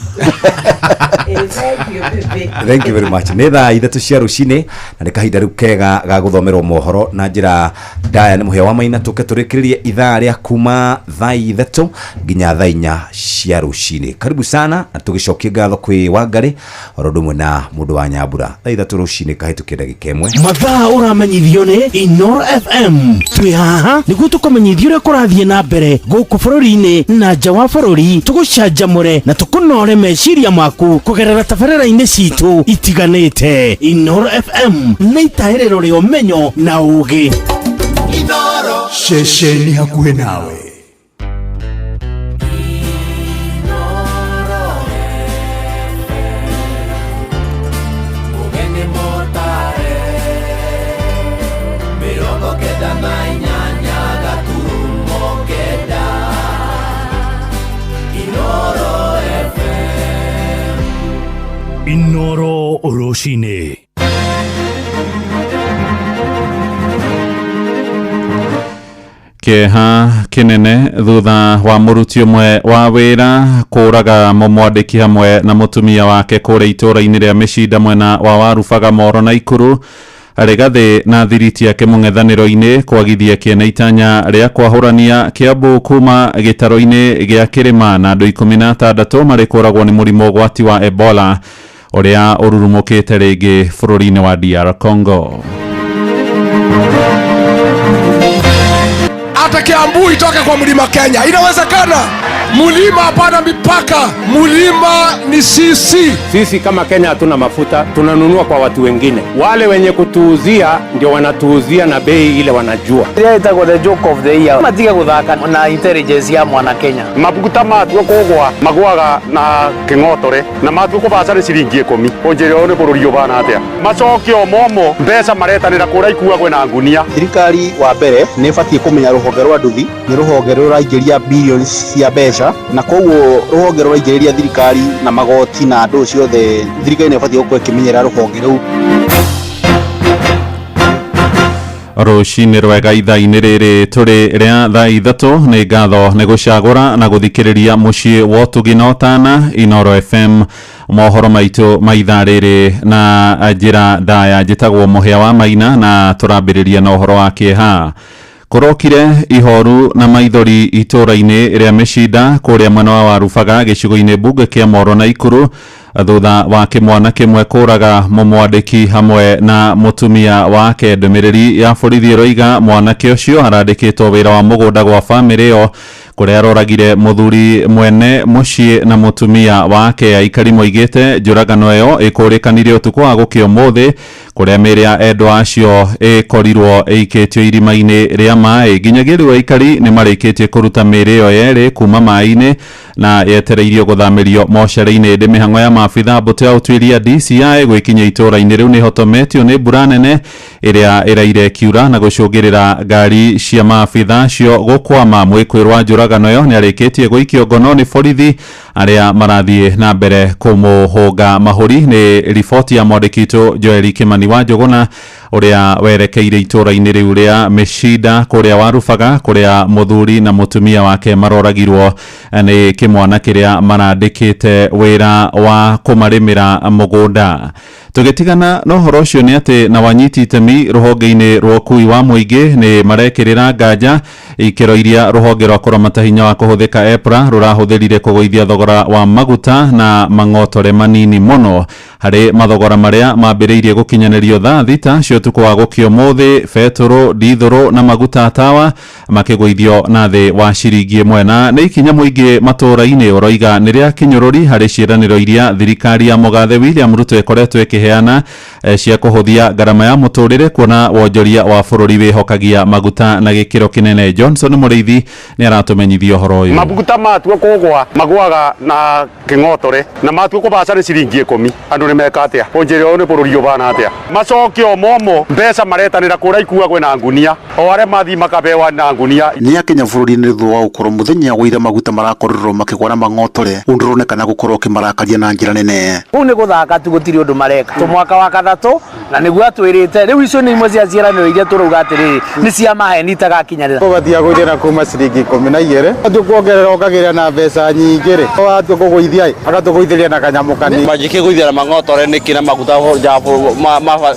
Thank you very much. Nĩ thaa 3 cia rũcinĩ na nĩ kahinda rĩu kega ga gũthomerwo mohoro na njĩra ndaya nĩ mũhĩa wa maina. Tũke tũrĩkĩrĩrie ithaa rĩa kuma thaa 3 nginya thaa 4 cia rũcinĩ. Karibu sana, na tũgĩcokie ngatho kwĩ Wangarĩ oro ũndũ ũmwe na mũndũ wa Nyambura. Thaa 3 rũcinĩ kahĩtũkie ndagĩka 1. Mathaa ũramenyithio nĩ Inoro FM. Twĩ haha nĩguo tũkũmenyithia ũrĩa kũrathiĩ na mbere gũkũ bũrũri-inĩ na nja wa bũrũri, tũgũcanjamũre na tũkũnore meciria maku kũgerera tabarĩra-inĩ citũ itiganĩte. Inoro FM nĩ itahĩrĩro rĩa ũmenyo na ũũgĩ. Ceceni hakuhĩ nawe. Ũgeni mũtare 98.9 Inoro FM. Inoro rũcinĩ. Kĩeha kĩnene thutha wa mũruti ũmwe wa wĩra kũraga mũmwandĩki hamwe na mũtumia wake kũrĩa itũũra-inĩ rĩa Mĩcinda mwena wa Warubaga Moro na Ikuru Rigathĩ na thiriti yake mũng'ethanĩro-inĩ kwagithia kĩene itanya rĩa kwahũrania Kiambu kuma gĩtaro-inĩ gĩa kĩrĩma na andũ 16 marĩ kũragwo nĩ mũrimũ ũgwati wa Ebola ũrĩa ũrurumũkĩte rĩngĩ bũrũri-inĩ wa DR Congo. Hata Kiambu itoke kwa mlima Kenya, inawezekana. Mlima hapana mipaka, mlima ni sisi. Sisi kama Kenya hatuna mafuta, tunanunua kwa watu wengine. Wale wenye kutuuzia ndio wanatuuzia na bei ile wanajua. Ĩrĩa ĩtagwo the joke of the year, matige gũthaka na intelligence ya mwana Kenya. Maguta matua kũgwa magwaga na kĩng'otore na matua kũbaca nĩ ciringi 10. Ũnjĩre ũyũ nĩ bũrũri ũbana atĩa? Macokio momo mbeca maretanĩra kũrĩa ikuagwo na ngunia. Thirikari wa mbere nĩ ĩbatiĩ kũmenya rũhonge rwa nduthi nĩ rũhonge rũraingĩria bilioni cia mbeca, na koguo rũhonge rũraingĩrĩria thirikari na magoti na andũ ciothe, thirikari nĩ ĩbatiĩ gũkorwo ĩkĩmenyerera rũhonge rũu. Rũcinĩ rwega ithaa-inĩ rĩrĩ tũrĩ rĩa thaa 3 nĩ ngatho nĩ gũcagũra na gũthikĩrĩria mũciĩ wa ũtugi na ũtana Inoro FM mohoro maitũ ma ithaa rĩrĩ na njĩra ndaya. Njĩtagwo Mũhĩa wa Maina na tũrambĩrĩria na ũhoro wa kĩeha. Kũrokire ihoru na maithori itũũra-inĩ rĩa Mĩcinda kũrĩa mwena wa Warubaga gĩcigo-inĩ mbunge kĩa Moro na Ikuru thutha wa kĩmwana kĩmwe kũraga mũmwandĩki hamwe na mũtumia wake. Ndũmĩrĩri ya borithi ĩroiga mwanake ũcio arandĩkĩtwo wĩra wa mũgũnda gwa bamĩrĩ ĩyo kũrĩa aroragire mũthuri mwene mũciĩ na mũtumia wake. Aikari moigĩte njũragano ĩyo ĩkũrĩkanire ũtukũ wa gũkĩa ũmũthĩ kũrĩa mĩĩrĩ ya endwa acio ĩkorirwo ĩikĩtio irima-inĩ rĩa maĩ. Nginyagia rĩu aikari nĩ marĩkĩtie kũruta mĩĩrĩ ĩyo yerĩ kuma maĩ-inĩ na yetereirio gũthamĩrio mocarĩ-inĩ. Ĩndĩ mĩhang'o ya maabitha mbũtũ ya ũtuĩria DCI gwĩkinyia itũũra-inĩ rĩu nĩ ĩhotometio nĩ mbura nene ĩrĩa ĩraire ĩkiura na gũcũngĩrĩra ngari cia maabitha acio gũkwama. Mwĩkwĩrwo wa njũragano ĩyo nĩ arĩkĩtie gũikio ngono nĩ borithi arĩa marathiĩ na mbere kũmũhũnga mahũri. Nĩ riboti ya mwandĩki witũ Joel Kimani wa Njũgũna ũrĩa werekeire itũũra-inĩ rĩu rĩa Mĩcinda kũrĩa Warubaga kũrĩa mũthuri na mũtumia wake maroragirwo nĩ kĩmwana kĩrĩa marandĩkĩte wĩra wa kũmarĩmĩra mũgũnda. Tũgĩtigana na ũhoro ũcio nĩ atĩ na wanyiti itemi rũhonge-inĩ rwa ũkui wa mũingĩ nĩ marekĩrĩra nganja ikĩro iria rũhonge rwa kũramata hinya wa kũhũthĩka EPRA rũrahũthĩrire kũgũithia thogora wa maguta na mang'otore manini mũno harĩ mathogora marĩa mambĩrĩirie gũkinyanĩrio thaa 6 cia ũtukũ wa gũkĩa ũmũthĩ. Betũrũ, ndithũrũ na maguta tawa makĩgũithio na thĩ wa ciringi 1 na nĩ ikinya mũingĩ matũũra-inĩ ũroiga nĩ rĩa kĩnyũrũri harĩ ciĩranĩro iria thirikari ya mũgathe William Ruto ĩkoretwo ĩkĩheana cia kũhũthia ngarama ya mũtũrĩre kuona wonjoria wa bũrũri wĩhokagia maguta na gĩkĩro kĩnene. Johnson Mũrĩithi nĩ aratũmenyithia ũhoro ũyũ. Maguta matua kũgwa magwaga na kĩng'otore na matua kũbaca nĩ ciringi 10. Andũ nĩ meka atĩa? Ũnjĩre ũyũ nĩ bũrũri ũbana atĩa? Macokio momo mbeca maretanĩra kũrĩa ikuagwo na ngunia, o arĩa mathiĩ makabewa na ngunia. Nĩ akenya bũrũri-inĩ thutha wa gũkorwo mũthenya wa ira maguta marakorirwo makĩgwa na mang'otore ũndũ ũronekana gũkorwo ũkĩmarakaria na njĩra nene. Kũu nĩ gũthaka tu, gũtirĩ ũndũ mareka. Tũ mwaka wa 3 na nĩguo atwĩrĩte rĩu icio nĩ imwe cia ciĩranĩro iria tũrauga atĩrĩrĩ nĩ cia maheni itagakinyanĩra. Ũbatiĩ gũithia na kuma ciringi 12 atua kuongerera ũkagĩra na mbeca nyingĩ rĩ, watua kũgũithia agatũgũithĩria na kanyamũ kanini. Manjĩkĩgũithia na mang'otore nĩkĩ na maguta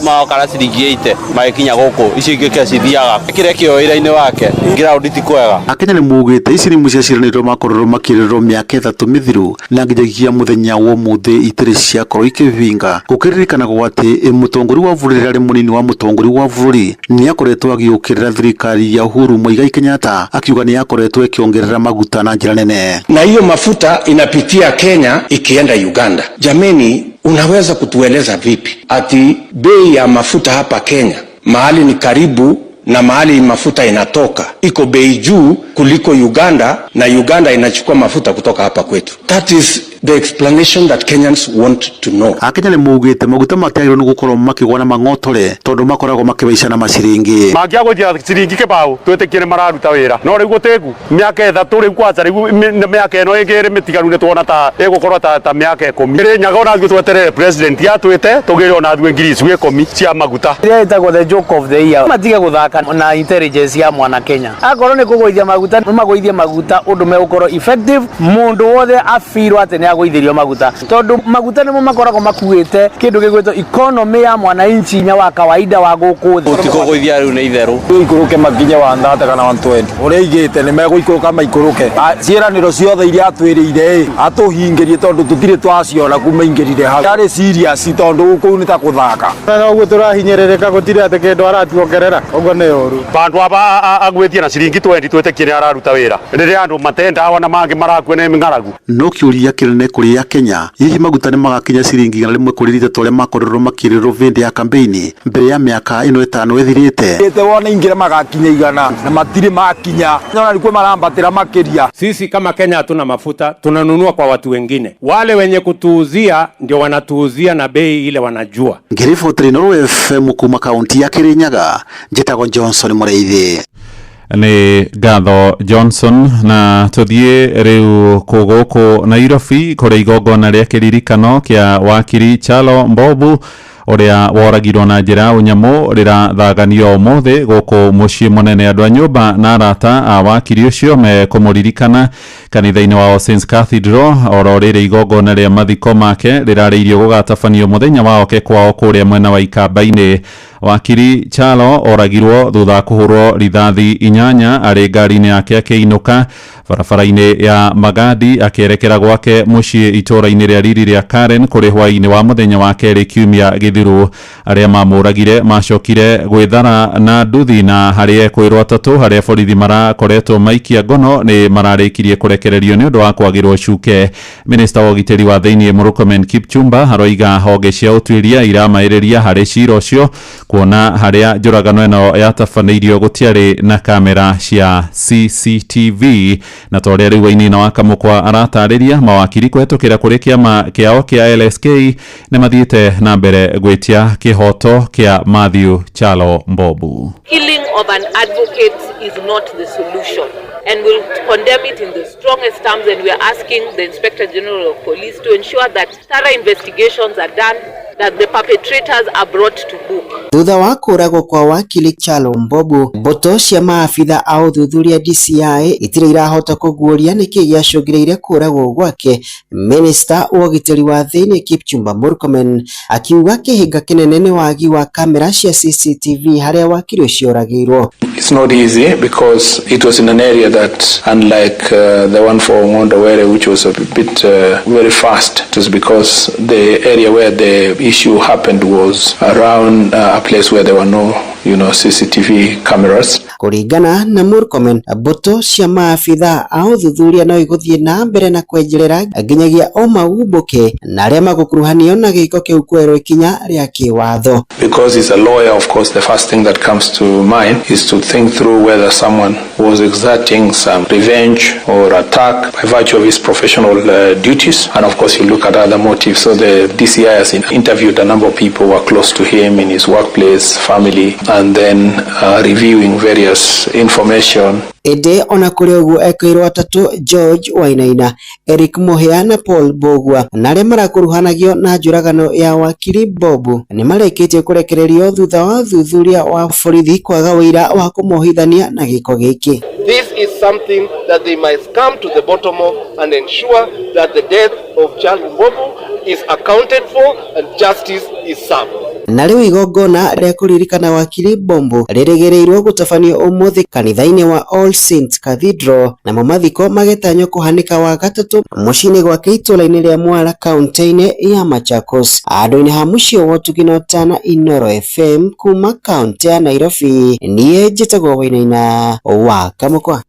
makara ciringi 80 magĩkinya gũkũ, icio ingĩ kĩa cithiaga kĩrĩa kĩo wĩra-inĩ wake ground ti kwega. Akenya nĩ maugĩte ici nĩ imwe cia ciĩranĩro makorirwo makĩrĩrwo mĩaka 3 mĩthiru na nginyagia mũthenya wa ũmũthĩ itirĩ ciakorwo ikĩhinga. Gũkĩririkanagwo atĩ mũtongoria wa bũrũri arĩ mũnini wa mũtongoria wa bũrũri nĩ akoretwo agĩũkĩrĩra thirikari ya Uhuru Muigai Kenyatta akiuga nĩ akoretwo ĩkĩongerera maguta na njĩra nene. Na hiyo mafuta inapitia Kenya ikienda Uganda. Jameni, unaweza kutueleza vipi ati bei ya mafuta hapa Kenya mahali ni karibu na mahali mafuta inatoka iko bei juu kuliko Uganda, na Uganda inachukua mafuta kutoka hapa kwetu? That is The explanation that Kenyans want to know. Akenya nĩ maugĩte maguta matiagĩrĩirwo nĩ gũkorwo makĩgwa na mang'otore tondũ makoragwo makĩhaica na maciringi. Mangĩagũithia ciringi kĩbaũ twĩtĩkie nĩ mararuta wĩra, no rĩu gũtĩgu mĩaka 3 rĩu kwanza rĩu mĩaka ĩno ĩngĩ ĩrĩ mĩtigaru nĩ tuona ta ĩgũkorwo ta mĩaka 10. Kĩrĩnyaga ona ithuĩ tweterere president atwĩte tũgĩre ona ithuĩ ngiri icio 10 cia maguta. Ĩrĩa ĩtagwo the joke of the year, matige gũthaka na intelligence ya mwana Kenya. Akorwo nĩ kũgũithia maguta, magũithie maguta ũndũ megũkorwo effective, mũndũ wothe abirwo atĩ nĩ agũithĩrio maguta, tondũ maguta nĩmo makoragwo makuĩte kĩndũ gĩgwĩtwo economy ya mwananchi nya wa kawaida wa gũkũ thĩ. Gũtikũgũithia rĩu nĩ itherũ. Ikũrũke makinye 130 kana 120 ũrĩa aigĩte nĩ megũikũrũka maikũrũke. Ciĩranĩro ciothe iria atwĩrĩire ĩ atũhingĩrie tondũ tũtirĩ twaciona kuma ingĩrire hau. Yarĩ serious tondũ kũu nĩ ta gũthaka. Na ũguo tũrahinyĩrĩrĩka gũtirĩ atĩ kĩndũ aratuongerera, ũguo nĩ ũru. Bandũ aba agwĩtie na ciringi 20 twĩtĩkie nĩ araruta wĩra rĩrĩa andũ matendawa na mangĩ marakua nĩ ng'aragu. No kĩũria kĩnene kũrĩ Akenya, hihi maguta nĩ magakinya ciringi 100 kũrĩ rita ta ũrĩa makorirwo makĩrĩrwo hĩndĩ ya kambeini mbere ya mĩaka ĩno 5 ĩthirĩte? Ĩte wona ingĩra magakinya 100 na matirĩ makinya, ona nĩkuo marambatĩra makĩria. Sisi kama Kenya hatuna mafuta, tunanunua kwa watu wengine. Wale wenye kutuuzia ndio wanatuuzia na bei ile wanajua. Ngĩribotera Inooro FM kuma kaunti ya Kirinyaga, njĩtagwo Johnson Mũrĩithi. Nĩ ngatho Johnson. Na tũthiĩ rĩu kũgũkũ Nairobi kũrĩa igongona rĩa kĩririkano kĩa wakiri Chalo Mbobu ũrĩa woragirwo na njĩra ya ũnyamũ rĩrathaganio ũmũthĩ gũkũ mũciĩ mũnene. Andũ a nyũmba na arata a wakiri ũcio mekũmũririkana kanitha-inĩ wa All Saints Cathedral oro rĩrĩ igongona rĩa mathiko make rĩrarĩirio gũgatabanio mũthenya wa oke kwao kũrĩa mwena wa Ikamba-inĩ. Wakiri Chalo oragirwo thutha wa kũhũrwo rithathi 8 arĩ ngari-inĩ yake akĩinũka barabara-inĩ ya Magadi akĩerekera gwake mũciĩ itũũra-inĩ rĩa riri rĩa Karen kũrĩ hwaĩ-inĩ wa mũthenya wa kerĩ kiumia gĩthiru. Arĩa mamũragire macokire gwĩthara na nduthi na harĩ ekwĩrwo 3 harĩa borithi marakoretwo maikia ngono nĩ mararĩkirie kũrekererio nĩ ũndũ wa kwagĩrwo cuke. Minista wa ũgitĩri wa thĩinĩ Murkomen Kipchumba aroiga honge cia ũtuĩria iramaĩrĩria harĩ cira ũcio kuona harĩa njũragano ĩno yatabanĩirio gũtiarĩ na kamera cia CCTV. Na ta ũrĩa rĩu Wainaina wa Kamũkwa aratarĩria, mawakiri kũhetũkĩra kũrĩ kĩama kĩao kĩa LSK nĩ mathiĩte na mbere gwĩtia kĩhoto kĩa Matthew Chalo Mbobu. Killing of an advocate is not the solution, and we'll condemn it in the strongest terms, and we are asking the Inspector General of Police to ensure that thorough investigations are done, that the perpetrators are brought to book. Thutha wa kũragwo kwa wakili Chalo Mbobu, mbũtũ cia maabitha a ũthuthuria DCI itirĩ irahota kũguũria nĩkĩ gĩacũngĩrĩirie kũragwo gwake. Minista wa ũgitĩri wa thĩinĩ Kipchumba Murkomen akiuga kĩhĩnga kĩnene nĩ wagi wa kamera cia CCTV harĩa wakili ũcio oragĩirwo. It's not easy because it was in an area that, unlike the one for Ong'ondo Were, which was a bit very fast, it was because the area where the issue happened was around a place where there were no, CCTV cameras. Kũringana na Murkomen, mbũtũ cia maabitha a ũthuthuria no igũthiĩ na mbere na kwenjerera nginyagia ũma umbũke na arĩa magũkuruhanio na gĩko kĩu kuoerwo ikinya rĩa kĩwatho. Because he's a lawyer, of course, the first thing that comes to mind is to think through whether someone was exerting some revenge or attack by virtue of his professional duties. And of course, you look at other motives. So the DCI has interviewed a number of people who were close to him in his workplace, family, and then reviewing various information. Ĩndĩ ona kũrĩ ũguo ekĩirwo 3 George Wainaina, Eric Muhia na Paul Mbugua na arĩa marakuruhanagio na njũragano ya wakiri Mbobu nĩ marĩkĩtie kũrekererio thutha wa ũthuthuria wa borithi kwaga ũira wa kũmohithania na gĩko gĩkĩ. This is something that they must come to the bottom of and ensure that the death of Charles Mbobu is accounted for and justice is served. Na rĩu igongona rĩa kũririkana wakiri Mbombo rĩrĩgĩrĩirwo gũtabanio ũmũthĩ kanitha-inĩ wa All Saints Cathedral, namo mathiko magetanywo kũhanĩka wa gatatũ mũciĩ-inĩ gwake itũũra-inĩ rĩa Mwala kaunti-inĩ ya Machakos. Handũ-inĩ ha mũciĩ wa ũtugi na ũtana Inooro FM kuma kaunti ya Nairobi, niĩ njĩtagwo Wainaina wa Kamũkwa.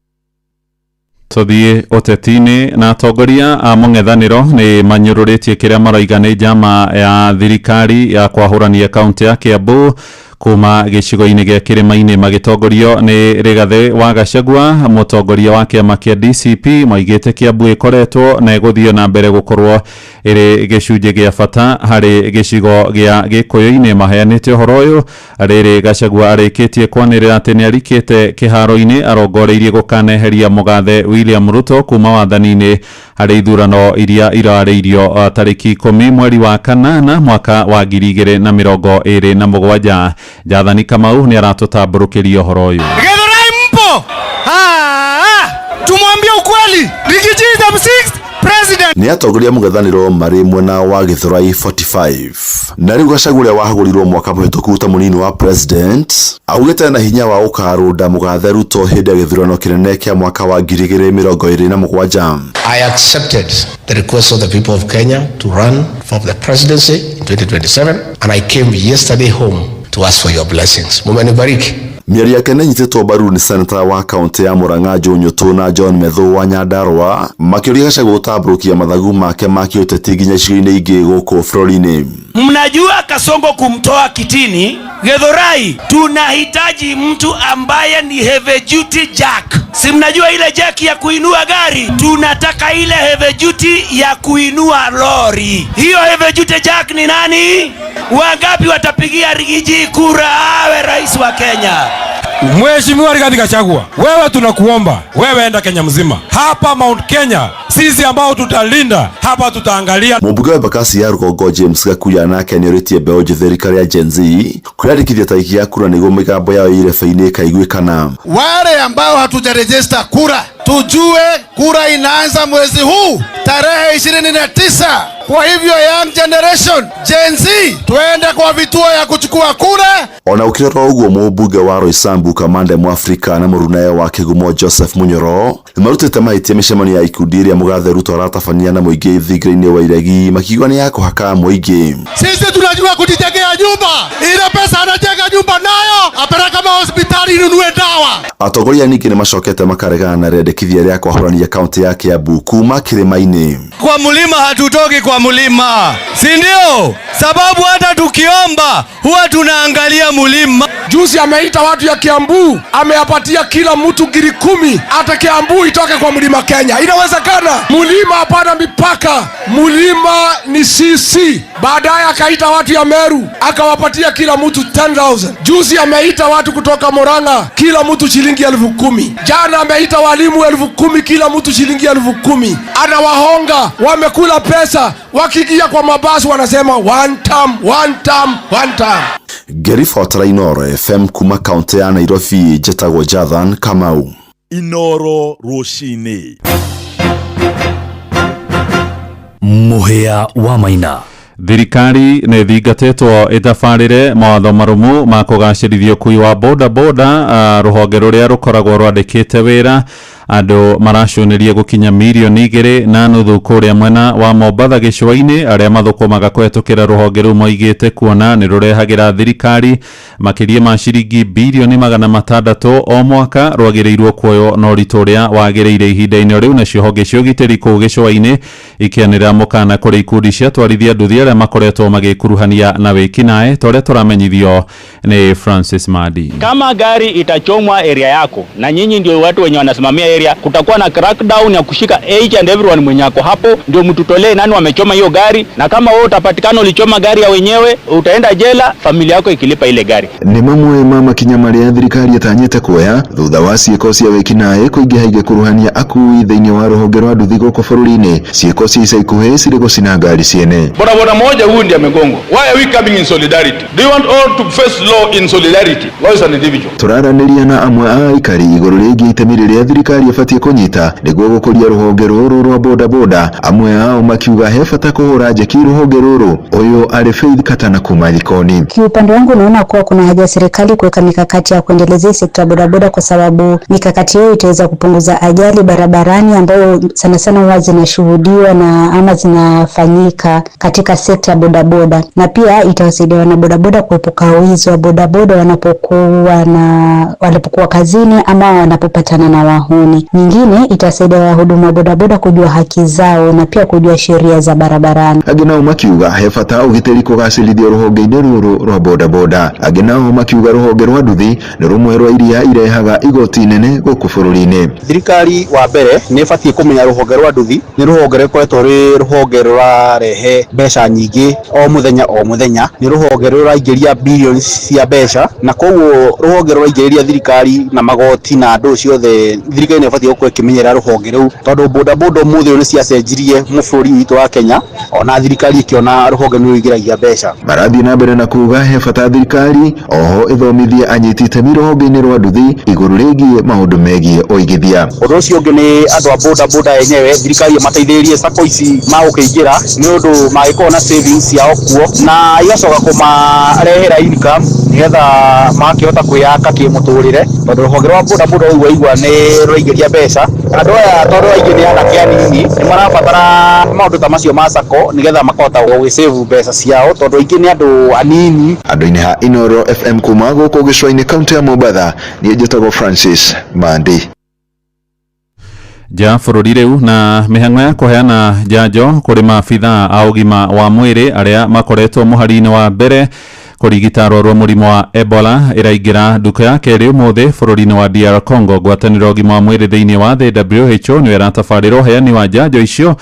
Tũthiĩ ũteti-inĩ na atongoria a mũng'ethanĩro nĩ manyũrũrĩtie kĩrĩa maroiga nĩ njama ya thirikari ya kwahũrania kaunti ya Kiambu Kuma gĩcigo-inĩ gĩa kĩrĩma-inĩ magĩtongorio nĩ Rigathĩ wa Gachagua, mũtongoria wa kĩama kĩa DCP, maigĩte Kiambu ĩkoretwo na ĩgũthiĩ na mbere gũkorwo ĩrĩ gĩcunjĩ gĩa bata harĩ gĩcigo gĩa Gĩkũyũ-inĩ. Maheanĩte ũhoro ũyũ rĩrĩ Gachagua arĩkĩtie kwanĩrĩra atĩ nĩ arikĩte kĩharo-inĩ arongoreirie gũkaneheria mũgathe William Ruto kuma wathani-inĩ harĩ ithurano iria irarĩirio tarĩki 10 mweri wa kanana mwaka wa 2027. Jathani Kamau nĩ aratũtambũrũkĩria ũhoro ũyũ. Githurai mpo? Tumwambie ukweli. Riggy G is the sixth president. Nĩ atongoria mũng'ethanĩro marĩ mwena wa Githurai 45 na rĩu Gachagua ũrĩa wahagũrirwo mwaka mũhĩtũku ta mũnini wa president augĩte na hinya wa gũkarũnda mũgathe Ruto hĩndĩ ya gĩthurano kĩnene kĩa mwaka wa 2027. I accepted the request of the people of Kenya to run for the presidency in 2027 and I came yesterday home to ask for your blessings. Mumenibariki. Mĩario yake nĩ ĩnyitĩtwo mbaru nĩ seneta wa kaũntĩ ya Murang'a Joe Nyutu na John Methu wa Nyandarua makĩũria Gachagua gũtambũrũkia mathagu make ma kĩũteti nginya icigo-inĩ ingĩ gũkũ bũrũri-inĩ. Mnajua Kasongo kumtoa kitini Githurai, tunahitaji mtu ambaye ni heavy duty jack. Si mnajua ile jack ya kuinua gari? Tunataka ile heavy duty ya kuinua lori. Hiyo heavy duty jack ni nani? Wangapi watapigia Riggy G kura awe rais wa Kenya? Mheshimiwa Rigathi Gachagua, wewe tunakuomba, wewe enda Kenya mzima. Hapa Mount Kenya, sisi ambao tutalinda, hapa tutaangalia. Mũmbunge wa Embakasi ya Rũgongo James Gakuya nake nĩorĩtie mbeũ njĩthĩ rika rĩa Gen Z kwĩyandĩkithia tarĩki ya kura nĩguo mĩgambo yao irebe-inĩ ĩkaiguĩkana. Wale ambao hatujarejista kura, tujue kura inaanza mwezi huu tarehe 29. Kwa hivyo young generation Gen Z, tuende kwa vituo ya kuchukua kura. Ona ũkĩrora ũguo mũmbunge wa Roysambu Kamande Mwafrika na mũrunawe wa Kĩgumo Joseph Munyoro nĩmarutĩte mahĩtia mĩcemanio ya ikundi ĩrĩa mũgathe Ruto aratabania na mũingĩ thingira-inĩ wa Iregi makiuga nĩ ya kũhaka mũingĩ. Sisi tunajua kujijengea nyumba, ile pesa anajenga nyumba nayo apeleka mahospitali inunue dawa. Atongoria ningĩ nĩmacokete makaregana na rĩendekithia rĩa kwahũrania kaũntĩ ya Kiambu kuma kĩrĩma-inĩ. Kwa mlima hatutoki kwa mlima, si ndio? Sababu hata tukiomba huwa tunaangalia mlima. Juzi ameita watu ya Kiambu, ameapatia kila mtu ngiri 10, hata Kiambu itoke kwa mlima Kenya. Inawezekana. Mlima hapana mipaka, mlima ni sisi. Baadaye akaita watu ya Meru, akawapatia kila mtu 10,000. Juzi ameita watu kutoka Murang'a, kila mtu shilingi 10,000. Jana ameita walimu 10,000, kila mtu shilingi 10,000. Anawahonga, wamekula pesa, wakiingia kwa mabasi wanasema one term, one term, one term. Ngĩribotera Inooro FM kuma kaũntĩ ya Nairobi, njĩtagwo Jathan Kamau. Inooro rũcinĩ. Mũhĩa wa Maina. Thirikari nĩ ĩthingatĩtwo ĩtabarĩre mawatho marũmu ma kũgacĩrithia ũkui wa boda boda, rũhonge rũrĩa rũkoragwo rwandĩkĩte wĩra andũ maracũnĩria gũkinya mirioni 2.5 kũrĩa mwena wa Mombatha gĩcũa-inĩ. Arĩa mathũkũmaga kũhetũkĩra rũhonge rũu moigĩte kuona nĩ rũrehagĩra thirikari makĩria ma ciringi birioni 600 o mwaka, rwagĩrĩirwo kuoywo na ũritũ ũrĩa wagĩrĩire ihinda-inĩ rĩu. Nacio honge cia ũgitĩri kũu gĩcũa-inĩ ikĩanĩrĩra mũkana kũrĩ ikundi cia atwarithia nduthi arĩa makoretwo magĩkuruhania na wĩkinaĩ ta ũrĩa tũramenyithio nĩ Francis Madi. Kama gari itachomwa area yako na nyinyi ndio watu wenye wanasimamia area, kutakuwa na crackdown ya kushika each and everyone mwenye ako hapo, ndio mtutolee nani wamechoma hiyo gari, na kama wewe utapatikana ulichoma gari ya wenyewe utaenda jela, familia yako ikilipa ile gari. Nĩ mamwe ma makinya marĩa thirikari ĩtanyĩte kuoya thutha wa ciĩko cia wĩkinaĩ kũingĩha igĩkuruhania akui thĩinĩ wa rũhonge rwa nduthi gũkũ bũrũri-inĩ. Ciĩko cia ica ikuhĩ cirĩ gũcina ngari ciene. Boda boda moja huyu ndiye amegongwa. Why are we coming in solidarity? Do you want all to face law in solidarity? Law is an individual. Tũraranĩria na amwe a aikari igũrũ rĩgiĩ itemi rĩrĩa thirikari ĩbatiĩ kũnyita nĩguo gũkũria rũhonge rũrũ rwa boda boda, amwe ao makiuga he bata kũhũra njeki rũhonge rũrũ. Ũyũ arĩ Faith Katana kuma Likoni. Kiupande wangu naona kuwa kuna haja ya serikali kuweka mikakati ya kuendelezea sekta ya bodaboda, kwa sababu mikakati hiyo itaweza kupunguza ajali barabarani ambayo sana sana huwa zinashuhudiwa na ama zinafanyika katika sekta ya bodaboda, na pia itawasaidia wana bodaboda kuepuka wizi wa bodaboda wanapokuwa kazini ama wanapopatana na wahuni. barabarani. Nyingine itasaidia wahudumu wa bodaboda kujua haki zao na pia kujua sheria za barabarani. Angĩ nao makiuga he bata ũgitĩri kũgacĩrithio rũhonge-inĩ rũrũ rwa bodaboda. Angĩ nao makiuga rũhonge rwa nduthi nĩ rũmwe rwa iria irehaga igoti nene gũkũ bũrũri-inĩ. Thirikari wa mbere nĩ ĩbatiĩ kũmenya rũhonge rwa nduthi nĩ rũhonge rũkoretwo rwĩ rũhonge rũrarehe mbeca nyingĩ o mũthenya o mũthenya, nĩ rũhonge rũraingĩria bilioni cia mbeca, na koguo rũhonge rũraingĩrĩria thirikari na magoti na andũ ciothe. Thirikari nĩ ĩbatiĩ gũkorwo ĩkĩmenyerera rũhonge rũu, tondũ bodaboda ũmũthĩ ũyũ nĩ ciacenjirie mũbũrũri witũ wa Kenya, ona thirikari ĩkĩona rũhonge nĩ rũingĩragia mbeca. Marathiĩ na mbere na kuga he bata thirikari oho ĩthomithie anyiti itemi rũhonge-inĩ rwa nduthi igũrũ rĩgiĩ maũndũ megiĩ ũigithia. Ũndũ ũcio ũngĩ nĩ andũ a bodaboda enyewe, thirikari ĩmateithĩrĩrie sacco ici magũkĩingĩra, nĩ ũndũ mangĩkorwo na savings ciao kuo na igacoka kũmarehera income nĩgetha makĩhota kwĩyaka kĩmũtũrĩre, tondũ rũhonge rwa bodaboda ũguo waigua nĩ rũraingĩria mbeca. Andũ aya tondũ aingĩ nĩ anake anini nĩ marabatara maũndũ ta macio ma sacco nĩgetha makahota gũgĩsave mbeca ciao, tondũ aingĩ nĩ andũ anini. Andũ-inĩ ha Inoro FM kuma gũkũ gĩcũa-inĩ kaunti ya Mombatha, niĩ njĩtagwo Francis Mandi. Nja bũrũri rĩu na mĩhang'o ya kũheana njanjo kũrĩ maabithaa a ũgima wa mwĩrĩ arĩa makoretwo mũhari-inĩ wa mbere kũrigita arwaru a mũrimũ wa Ebola ĩraingĩra nduka ya kerĩ ũmũthĩ bũrũri-inĩ wa DR Congo. Ngwatanĩro ũgima wa mwĩrĩ thĩinĩ wa thĩ WHO nĩyo ĩratabarĩra ũheani wa njanjo icio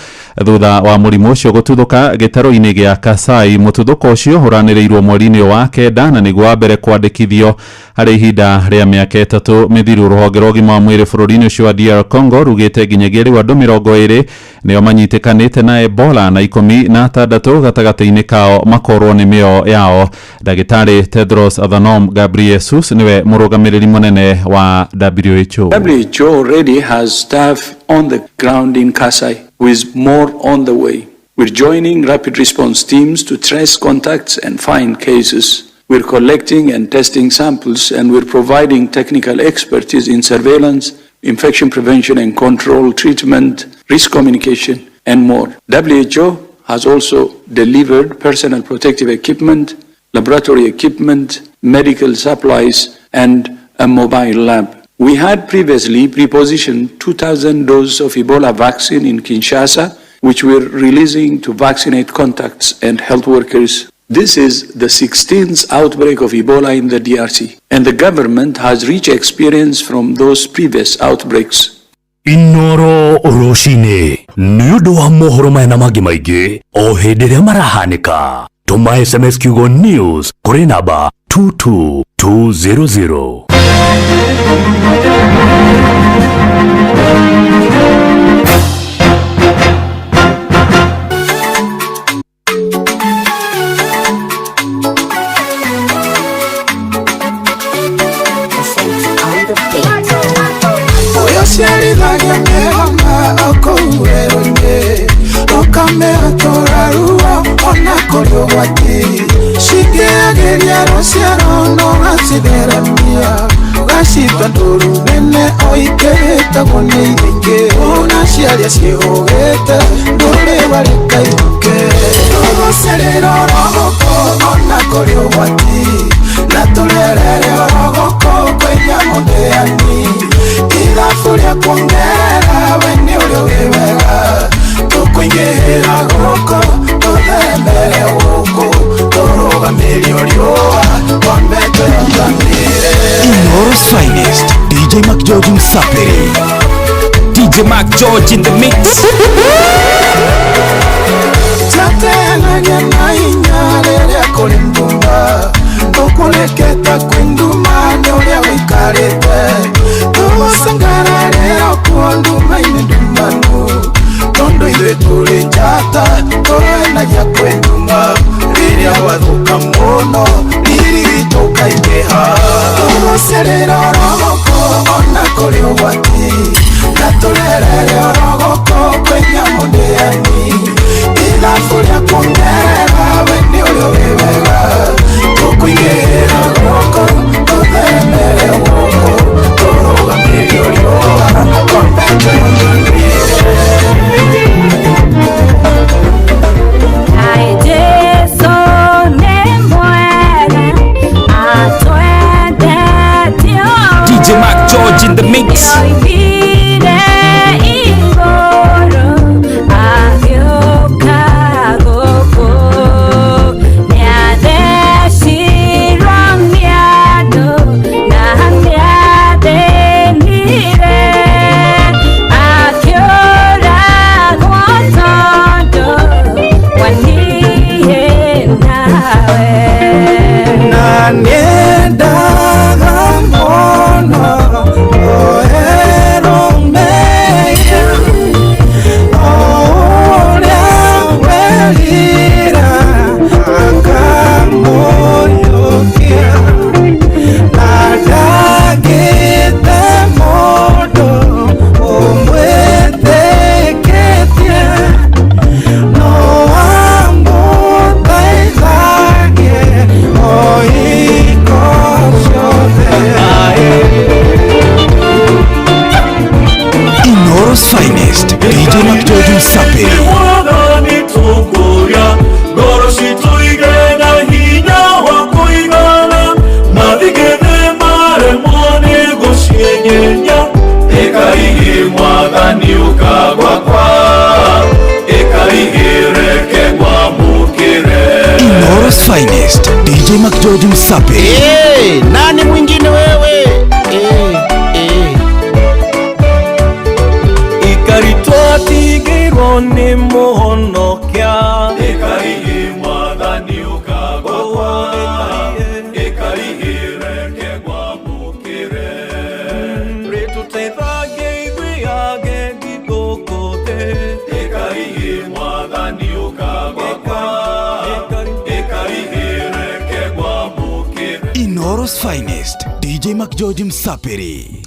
thutha wa mũrimũ ũcio gũtuthũka gĩtarũ-inĩ gĩa Kasai. Mũtuthũko ũcio ũranĩrĩirwo mweri-inĩ wa kenda na nĩguo wa mbere kwandĩkithio harĩ ihinda rĩa mĩaka 3 mĩthiru. Rũhonge rwa ũgima wa mwĩrĩ bũrũri-inĩ ũcio wa DR Congo rugĩte nginyagia rĩu andũ 20 nĩo manyitĩkanĩte na Ebola na 16 gatagatĩ-inĩ kao makorwo nĩ mĩoyo yao. Ndagĩtarĩ Tedros Adhanom Ghebreyesus nĩwe mũrũgamĩrĩri mũnene wa WHO. WHO already has staff on the ground in Kasai, with more on the way. We're joining rapid response teams to trace contacts and find cases. We're collecting and testing samples, and we're providing technical expertise in surveillance, infection prevention and control, treatment, risk communication, and more. WHO has also delivered personal protective equipment, laboratory equipment, medical supplies, and a mobile lab. We had previously prepositioned 2,000 doses of Ebola vaccine in Kinshasa, which we're releasing to vaccinate contacts and health workers. This is the 16th outbreak of Ebola in the DRC, and the government has rich experience from those previous outbreaks. Inoro rũcinĩ nĩ ũndũ wa mohoro maya na mangĩ maingĩ o hĩndĩ ĩrĩa marahanĩka, tũma SMS kiugo news kũrĩ namba 22200. Ũyũciarithagia mĩhama okũu werũ-inĩ, ũkamĩhatũra ruo ona kũrĩ ũgwati, cingĩagĩria rũciaro no ũgacitheremia, ũgacitua ndũru nene o ikĩhĩtagwo nĩ iria ingĩ, ona ciaria ciĩhũgĩte ndũrĩ warĩkainuke, tũgũcerera orogũkũ ona kũrĩ ũgwati, na tũrerere orogũkũ kwĩ nyamũ ndĩani, ithabu rĩa kuongerera we nĩ ũrĩ ũĩ wega, tũkũingĩhĩra gũkũ tũthembere gũkũ, tũrũgamĩrio riũa twambe twĩrutanĩre. Inoro's finest, DJ Mac George Msapere. DJ Mac George in the mix. Twateanagia na hinya rĩrĩa kũrĩ nduma, tũkũrĩkĩte kwĩ nduma nĩ ũrĩa ũikarĩte, tũgũcangararĩra kuo nduma-inĩ ndumanu, tondũ ithuĩ tũrĩ njata tũrenagia kwĩ nduma, rĩrĩa gwathũka mũno riri witũ ũkaingĩha, tũgũcerera orogũkũ ona kũrĩ ũgwati, na tũrerere orogũkũ kwĩ nyamũ DJ McGeorge Msape. Hey, nani mwingine wewe? Hey, hey. Ikaritwatigirwo nĩ mũhonokia Ĩkarihi mwathani ũkagwakwa Ĩkarihi reke gwamũkĩre rĩtũteithagia ithuĩ agendi gũkũ thĩ Ĩkarihi mwathani ũkagwakwa Ĩkarihi reke gwamũkĩre Inooro's finest DJ McGeorge Msapiri.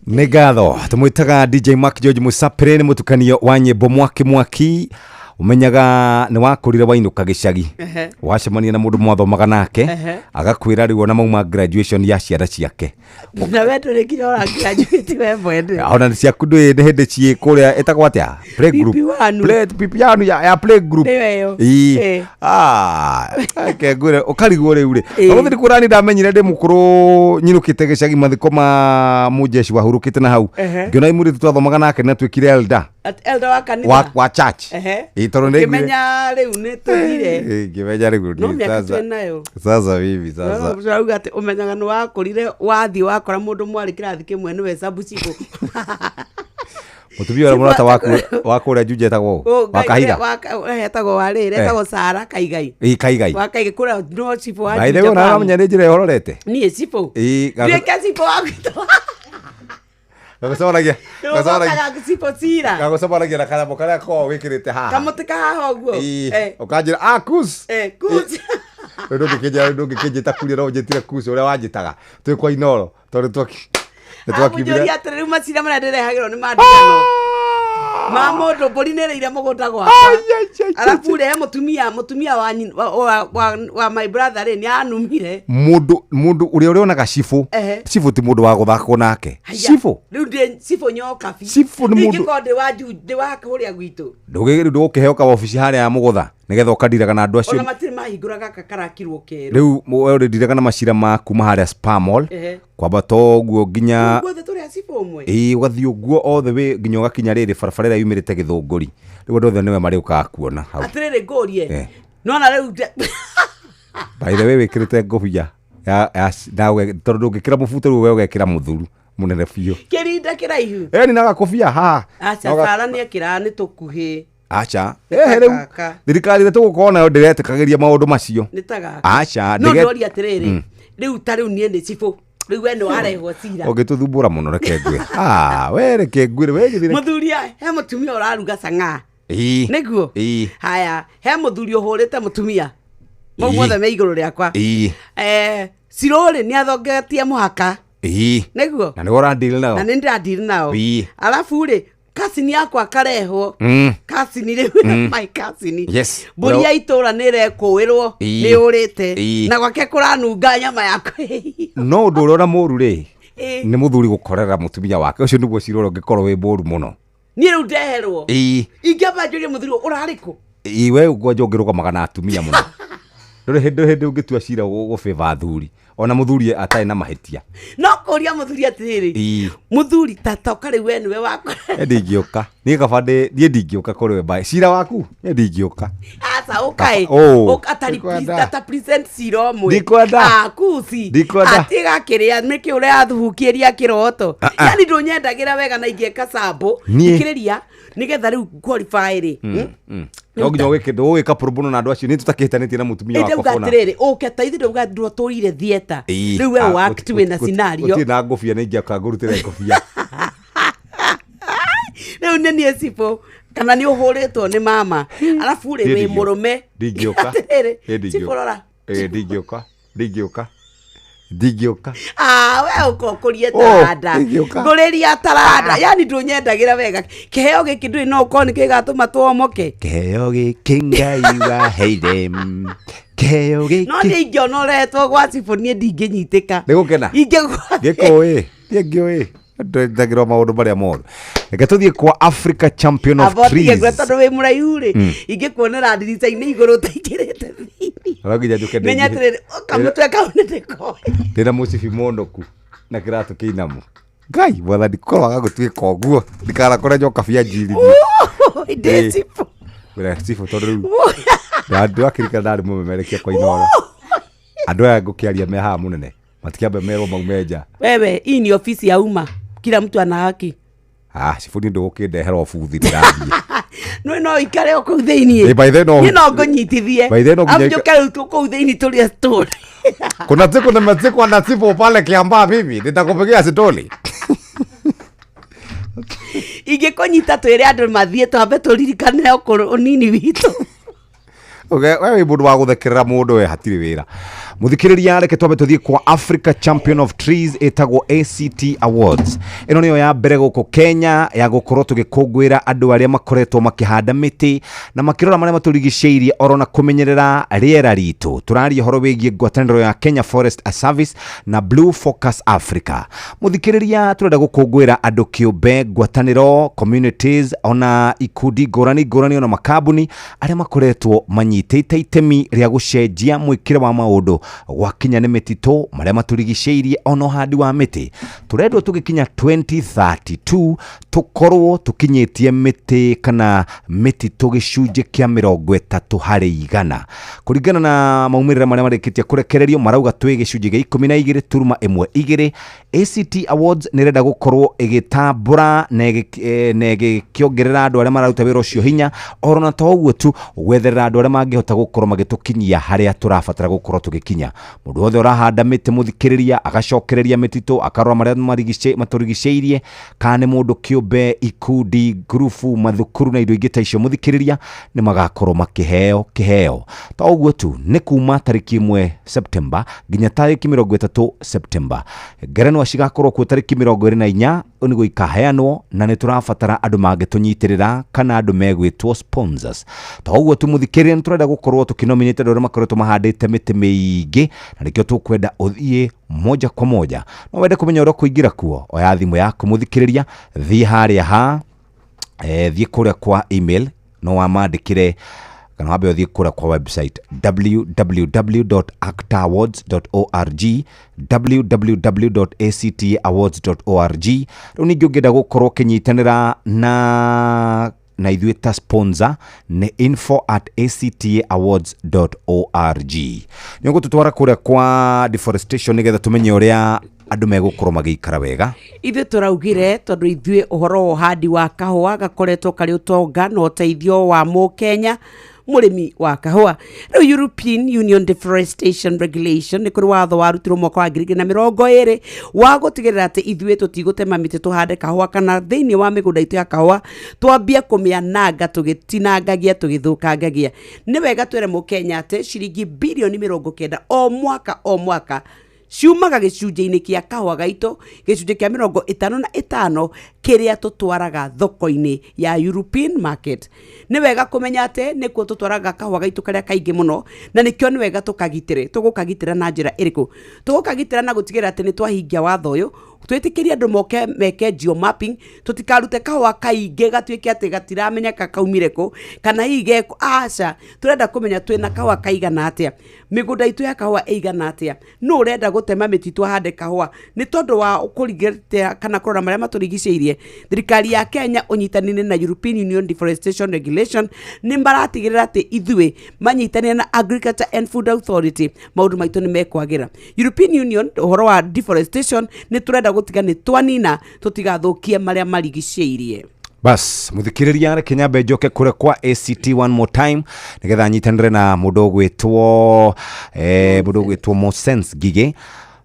Nĩ ngatho tũmwĩtaga DJ Mark George Musapire nĩ mũtukanio wa nyĩmbo mwaki mwaki ũmenyaga nĩ wakũrire wainũka gĩcagi wacemania na mũndũ mwathomaga nake agakwĩra rĩu ona mauma graduation ya ciana ciake na we ndũrĩ nginya ũra graduate we mwene ona ciaku ndũĩ nĩ hĩndĩ ciĩ kũrĩa ĩtagwo atĩa play group PP1. Play- PP1 ya play group Nĩyo ĩyo. Ĩĩ. Ĩĩ. Ah, reke ngwĩre ũkarigwo rĩu rĩ Ĩĩ. ũmũthĩ nĩ kũrani ndamenyire ndĩ mũkũrũ nyinũkĩte gĩcagi mathiko ma mũjeshi wahurũkĩte na hau ngĩona imũrĩtu twathomaga nake nĩ atuĩkire elder At elder wa kanitha wa church. Ĩĩ, tondũ nĩ aiguire- Ũkĩmenya rĩu nĩ tũthire Ĩĩ, ngĩmenya rĩu no nĩ mĩaka sasa twĩ nayo sasa bibi sasa ũrauga atĩ ũmenyaga nĩ wakũrire wathiĩ wakora mũndũ mwarĩ kĩrathi kĩmwe nĩwe sabucibũ mũtumia ũrĩa mũrata waku wa kũrĩa Juja etagwo ũ? Wa Kahiga etagwo warĩrĩ etagwo Sara Kaigai Ĩĩ, Kaigai wa Kaigai kũrĩa no cibũ wa by the way Juja ona Farm. aramenya nĩ njĩra ĩhororete niĩ cibũ Ĩĩ, nduĩke cibũ wa gwitũ gagũcemanagia Nĩũgokaga cibũ cira gagũcemanagia na kanyamũ karĩa koragwo wĩkĩrĩte haha kamũtĩ kahaha ũguo Ĩĩ, Eh, ũkanjĩra ah kus eh, kus. rĩu ndũngĩkĩnjĩra rĩu ndũngĩkĩnjĩta kuria no ũnjĩtire kus ũrĩa wanjĩtaga twĩ kwa Inooro tondũ nĩtwakiumire Amũnjũria atĩrĩ rĩu macira marĩa ndĩrehagĩrwo nĩ mandigano ma mũndũ mbũri nĩ ĩrĩire mũgũnda gwakwa arabu rĩ he mũtumia wa my brother rĩ nĩ anumire mũndũ ũrĩa ũrĩonaga cibũ cibũ ti mũndũ wa gũthakwo nake Haiya, cibũ rĩu ndĩ cibũ nyokabi Cibũ nĩ mũndũ- ingĩkorwo ndĩ wa ndĩ wa kũrĩa gwitũ ndũgĩ ndũgũkĩheo kawobici harĩa ya mũgũtha nĩgetha ũkandiraga na andũ acio ona matirĩ mahingũra gaka karakirwo kerũ rĩu we ũrĩndiraga na macira ma kuma harĩa Spar Mall kwambata ũguo nginya guothe tũrĩ a cibũ ũmwe ĩĩ ũgathiĩ ũguo all the way nginya ũgakinya rĩrĩ barabara ĩrĩa yumĩrĩte Gĩthũngũri rĩu andũ othe nĩwe marĩũkaga kuona hau atĩrĩrĩ ngũrie nona rĩu by the way wĩkĩrĩte ngũbia ya na tondũ ndũngĩkĩra mũbuto rĩu we ũgekĩra mũthuru mũnene biũ kĩrinda kĩraihu ĩni na gakũbia haha aca Na ũga- Sara nĩekĩraga nĩ tũkuhĩ aca Nĩ ta ehe rĩu gaka. thirikari ĩrĩa tũgũkorwo nayo ndĩretĩkagĩria maũndũ macio nĩ ta gaka aca no ndoria atĩrĩrĩ rĩu ta rĩu niĩ nĩ cibũ rĩu we nĩ warehwo cira ũngĩtũthumbũra mũno reke ngwĩre ah we reke ngwĩre we gĩthire mũthuri he mũtumia ũraruga cang'aa ĩĩ nĩguo ĩĩ haya he mũthuri ũhũrĩte mũtumia mau Ĩĩ. mothe me igũrũ rĩakwa ĩĩ Eh, cirũrĩ nĩ athongetie mũhaka ĩĩ nĩguo na nĩwe ũrandiri nao na nĩ ndĩradiri nao Ĩĩ. arabu rĩ kasini yakwa karehwo kasini rĩu my kasini Yes. mbũri ya itũra nĩ ĩrekũĩrwo Ĩĩ. nĩ ũrĩte Ĩĩ. na gwake kũranunga nyama yakwa no ũndũ ũrĩa ona mũru rĩ Ĩĩ. nĩ mũthuri gũkorera mũtumia wake ũcio nĩguo cira ũrĩa ũngĩkorwo wĩ mũru mũno niĩ rĩu ndeherwo ĩĩ ingĩamba njũrie mũthuri ũyũ, ũrarĩ kũ ĩĩ we ngwanja ũngĩrũgamaga na atumia mũno ndũrĩ hĩndĩ ũngĩtua cira gũbĩba athuri ona mũthuri atarĩ na mahĩtia no kũria mũthuri atĩrĩrĩ ĩĩ mũthuri tatoka rĩu we nĩwe wakwa niĩ ndingĩũka niĩ kaba niĩ ndingĩũka kũrĩ we mbaĩ cira waku niĩ ndingĩũka aca ũkaĩ Oh. Ũka ata present cira ũmwe Ndikwenda. Ah, kuci Ndikwenda. atiga kĩrĩa nĩkĩ ũrĩa athuhukĩria kĩroto yani ndũnyendagĩra wega na ingĩka sambo Niĩ. thikĩrĩria nĩgetha rĩu qualify rĩ no nginya ũgĩke ndũgũgĩka pro bono na andũ acio nĩ tũtakĩhĩtanĩtie na mũtumia wakwa ndauga bona. atĩrĩrĩ ũke ta ithuĩ ndauga ndwatũrire theatre Ĩĩ. rĩu we Ah, wact wĩna scenario gũtirĩ na ngũbia nĩ ingĩoka ngũrutĩre ngũbia rĩu nĩ niĩ cibũ kana nĩ ũhũrĩtwo nĩ mama arabu rĩ Niĩ wĩ ndingĩũka. mũrũme ndingĩũka atĩrĩrĩ Niĩ ndingĩũka. cibũ rora Ĩĩ, ndingĩũka ndingĩũka ndingĩũka Ah, we ũkũkũrie Oh, taranda ndingĩũka. ngũrĩria taranda yani ndũnyendagĩra wega kĩheo gĩkĩ ndũĩ no ũkorwo nĩ kĩgatũma twomoke kĩheo gĩkĩ ngai waheire kĩheo no gĩkĩ niĩ ingĩona ũrehetwo gwa cibũ niĩ ndingĩnyitĩka nĩ gũkena ingĩgwa gĩkũĩ niĩ ngĩũĩ ndendagĩrwo maũndũ marĩa moru reke tũthiĩ kwa Africa Champion of abotige Trees tondũ wĩ mũraihu rĩ ingĩkuonera ndirica-inĩ igũrũ ũtaingĩrĩte thĩinĩ no nginya njũke menya atĩrĩrĩ kamũtwe kau nĩ ndĩkoe ndĩna mũcibi monoku na kĩratũ kĩinamu ngai mwathani korwo waga gũtuĩka ũguo ndikanakore njoka bia njirithie ndĩ cibũ wĩra cibũ tondũ rĩu ndwakĩrikana ndarĩ mũmemerekia kwa Inooro Andũ aya ngũkĩaria me haha mũnene matikĩambe merwo maume nja. Wewe, hii ni ofisi ya umma, kila mtu ana haki. Ah, cibuni ndũgũkĩndehera ũbuthi ndĩrathiĩ. No no ikare o kũu thĩiniĩ. Eh, by then no- Niĩ no ngũnyitithie. By then no nginya Amu njũke rĩu kũu thĩiniĩ tũrĩe story. Kuna siku nimezikwa na sipo pale Kiambaa, mimi nitakupigia sitoli. Ingĩkũnyita twĩre andũ mathiĩ twambe tũririkane ũkũrũ ũnini witũ. Okay, we wĩ mũndũ wa gũthekerera mũndũ, we hatirĩ wĩra. Mũthikĩrĩria, reke twambe tũthiĩ kwa Africa Champion of Trees ĩtagwo ACT Awards. Ĩno nĩyo ya mbere gũkũ Kenya ya gũkorwo tũgĩkũngũĩra andũ arĩa makoretwo makĩhanda mĩtĩ na makĩrora marĩa matũrigicĩirie oro na kũmenyerera rĩera ritũ. Tũraria ũhoro wĩgiĩ ngwatanĩro ya Kenya Forest Service na Blue Focus Africa. Mũthikĩrĩria, tũrenda gũkũngũĩra andũ kĩũmbe, ngwatanĩro, communities, ona ikundi ngũrani ngũrani, ona makambuni arĩa makoretwo manyitĩte itemi rĩa gũcenjia mwĩkĩre wa maũndũ gwakinya nĩ mĩtitũ, marĩa matũrigicĩirie, ona ũhandi wa mĩtĩ. Tũrendwo tũgĩkinya 2032 tũkorwo tũkinyĩtie mĩtĩ kana mĩtitũ gĩcunjĩ kĩa 30%. Kũringana na maumĩrĩra marĩa marĩkĩtie kũrekererio, marauga twĩ gĩcunjĩ gĩa 12.12. ACT Awards nĩ ĩrenda gũkorwo ĩgĩtambũra na ĩgĩkĩongerera andũ arĩa mararuta wĩra ũcio hinya, oro na to ũguo tu, gwetherera andũ arĩa mangĩhota gũkorwo magĩtũkinyia harĩa tũrabatara gũkorwo tũgĩkinya. Mũndũ wothe ũrahanda mĩtĩ, mũthikĩrĩria, agacokereria mĩtitũ, akarora marĩa matũrigicĩirie, kana nĩ mũndũ kĩũmbe, ikundi, ngurubu, mathukuru na indo ingĩ ta icio, mũthikĩrĩria, nĩ magakorwo makĩheo kĩheo. To ũguo tu, nĩ kuma tarĩki 1 September nginya tarĩki 30 September. Ngerenwa cigakorwo kuo tarĩki 24 nĩguo ikaheanwo, na nĩ tũrabatara andũ mangĩtũnyitĩrĩra kana andũ megwĩtwo sponsors. To ũguo tu, mũthikĩrĩria, nĩ tũrenda gũkorwo tũkĩnominate andũ arĩa makoretwo mahandĩte mĩtĩ mĩingĩ, na nĩkĩo tũkwenda ũthiĩ moja kwa moja. No wende kũmenya ũrĩa ũkũingĩra kuo, oya thimũ yaku mũthikĩrĩria, thiĩ harĩa ha thiĩ kũrĩa kwa email, no wamandĩkĩre, kana wambe ũthiĩ kũrĩa kwa website www.actaawards.org, www.actaawards.org. Rĩu ningĩ ũngĩenda gũkorwo ũkĩnyitanĩra na ithuĩ ta sponsor nĩ info@actaawards.org. Nĩ ũgũtũtwara kũrĩa kwa deforestation nĩgetha tũmenye ũrĩa andũ megũkorwo magĩikara wega. Ithuĩ tũraugire tondũ ithuĩ ũhoro wa ũhandi wa kahũa gakoretwo karĩ ũtonga na ũteithio wa mũkenya mũrĩmi wa kahũa. Rĩu European Union Deforestation Regulation, nĩ kũrĩ watho warutirwo mwaka wa 2020 wa gũtigĩrĩra atĩ ithuĩ tũtigũtema mĩtĩ tũhande kahũa, kana thĩinĩ wa mĩgũnda itũ ya kahũa twambie kũmĩananga tũgĩtinangagia tũgĩthũkangagia. Nĩ wega twĩre mũkenya atĩ ciringi birioni 90 o mwaka o mwaka ciumaga gĩcunjĩ-inĩ kĩa kahũa gaitũ, gĩcunjĩ kĩa 55 kĩrĩa tũtwaraga thoko-inĩ ya European market. Nĩ wega kũmenya atĩ nĩkuo tũtwaraga kahũa gaitũ karĩa kaingĩ mũno, na nĩkĩo nĩ wega tũkagitĩre. Tũgũkagitĩra na njĩra ĩrĩkũ? Tũgũkagitĩra na gũtigĩrĩra atĩ nĩ twahingia watho ũyũ, twĩtĩkĩrie andũ moke meke geomapping, tũtikarute kahũa kaingĩ gatuĩke atĩ gatiramenyeka kaumire kũ kana hihi gekũ. Aca, tũrenda kũmenya twĩna kahũa kaigana atĩa, mĩgũnda itũ ya kahũa ĩigana atĩa, nũ ũrenda gũtema mĩtitũ ahande kahũa. Nĩ tondũ wa kũrigĩrĩria kana kũrora marĩa matũrigicĩirie, thirikari ya Kenya ũnyitanĩire na European Union Deforestation Regulation nĩ maratigĩrĩra atĩ ithuĩ manyitanĩire na Agriculture and Food Authority maũndũ maitũ nĩ mekwagĩra. European Union ũhoro wa deforestation nĩ tũrenda gũtiga nĩ twanina, tũtigathũkie marĩa marigicĩirie. Bas, mũthikĩrĩria, reke nyambe njoke kũrĩa kwa ACT one more time nĩgetha nyitanĩre na mũndũ ũgwĩtwo Mosense Ngigĩ.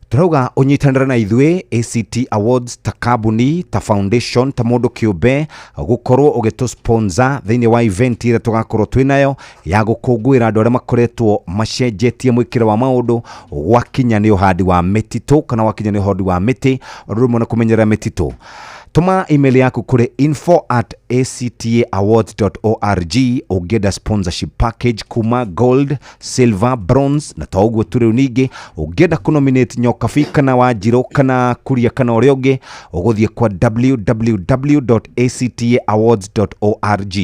Tũrauga ũnyitanĩre na ithuĩ ACT Awards ta kambuni, ta foundation, ta mũndũ kĩũmbe, gũkorwo ũgĩtũ sponsor thĩinĩ wa event ĩrĩa tũgakorwo twĩnayo ya gũkũngũĩra andũ arĩa makoretwo macenjetie mwĩkĩre wa maũndũ gwakinya nĩ ũhandi wa mĩtitũ kana gwakinya nĩ ũhandi wa mĩtĩ, ũndũ ũmwe na kũmenyerera mĩtitũ. Tũma email yaku kũrĩ info@actaawards.org ũngĩenda sponsorship package kuma gold, silver, bronze. Na to ũguo tu, rĩu ningĩ ũngĩenda kũnominate Nyokabi kana Wanjirũ kana Kuria kana ũrĩa ũngĩ, ũgũthiĩ kwa www.actaawards.org.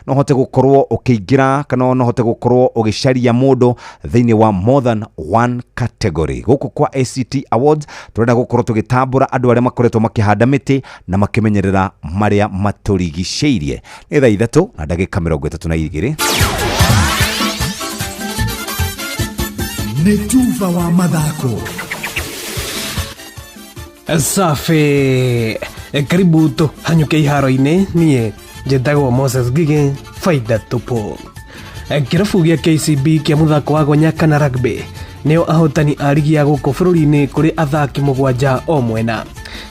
No ũhote gũkorwo ũkĩingĩra kana no ũhote gũkorwo ũgĩcaria mũndũ thĩinĩ wa more than one category. Gũkũ kwa ACT Awards tũrenda gũkorwo tũgĩtambũra andũ arĩa makoretwo makĩhanda mĩtĩ na makĩmenyerera marĩa matũrigicĩirie. Nĩ thaa 3 na ndagĩka 32. Nĩ tuba wa mathako. Safi, karibu tũhanyũke iharo-inĩ. Niĩ njĩtagwo Moses Ngigĩ, faida tupu. Kĩrabu gĩa KCB kĩa mũthako wa gonya kana rugby nĩo ahotani a rigi ya gũkũ bũrũri-inĩ kũrĩ athaki mũgwanja o mwena.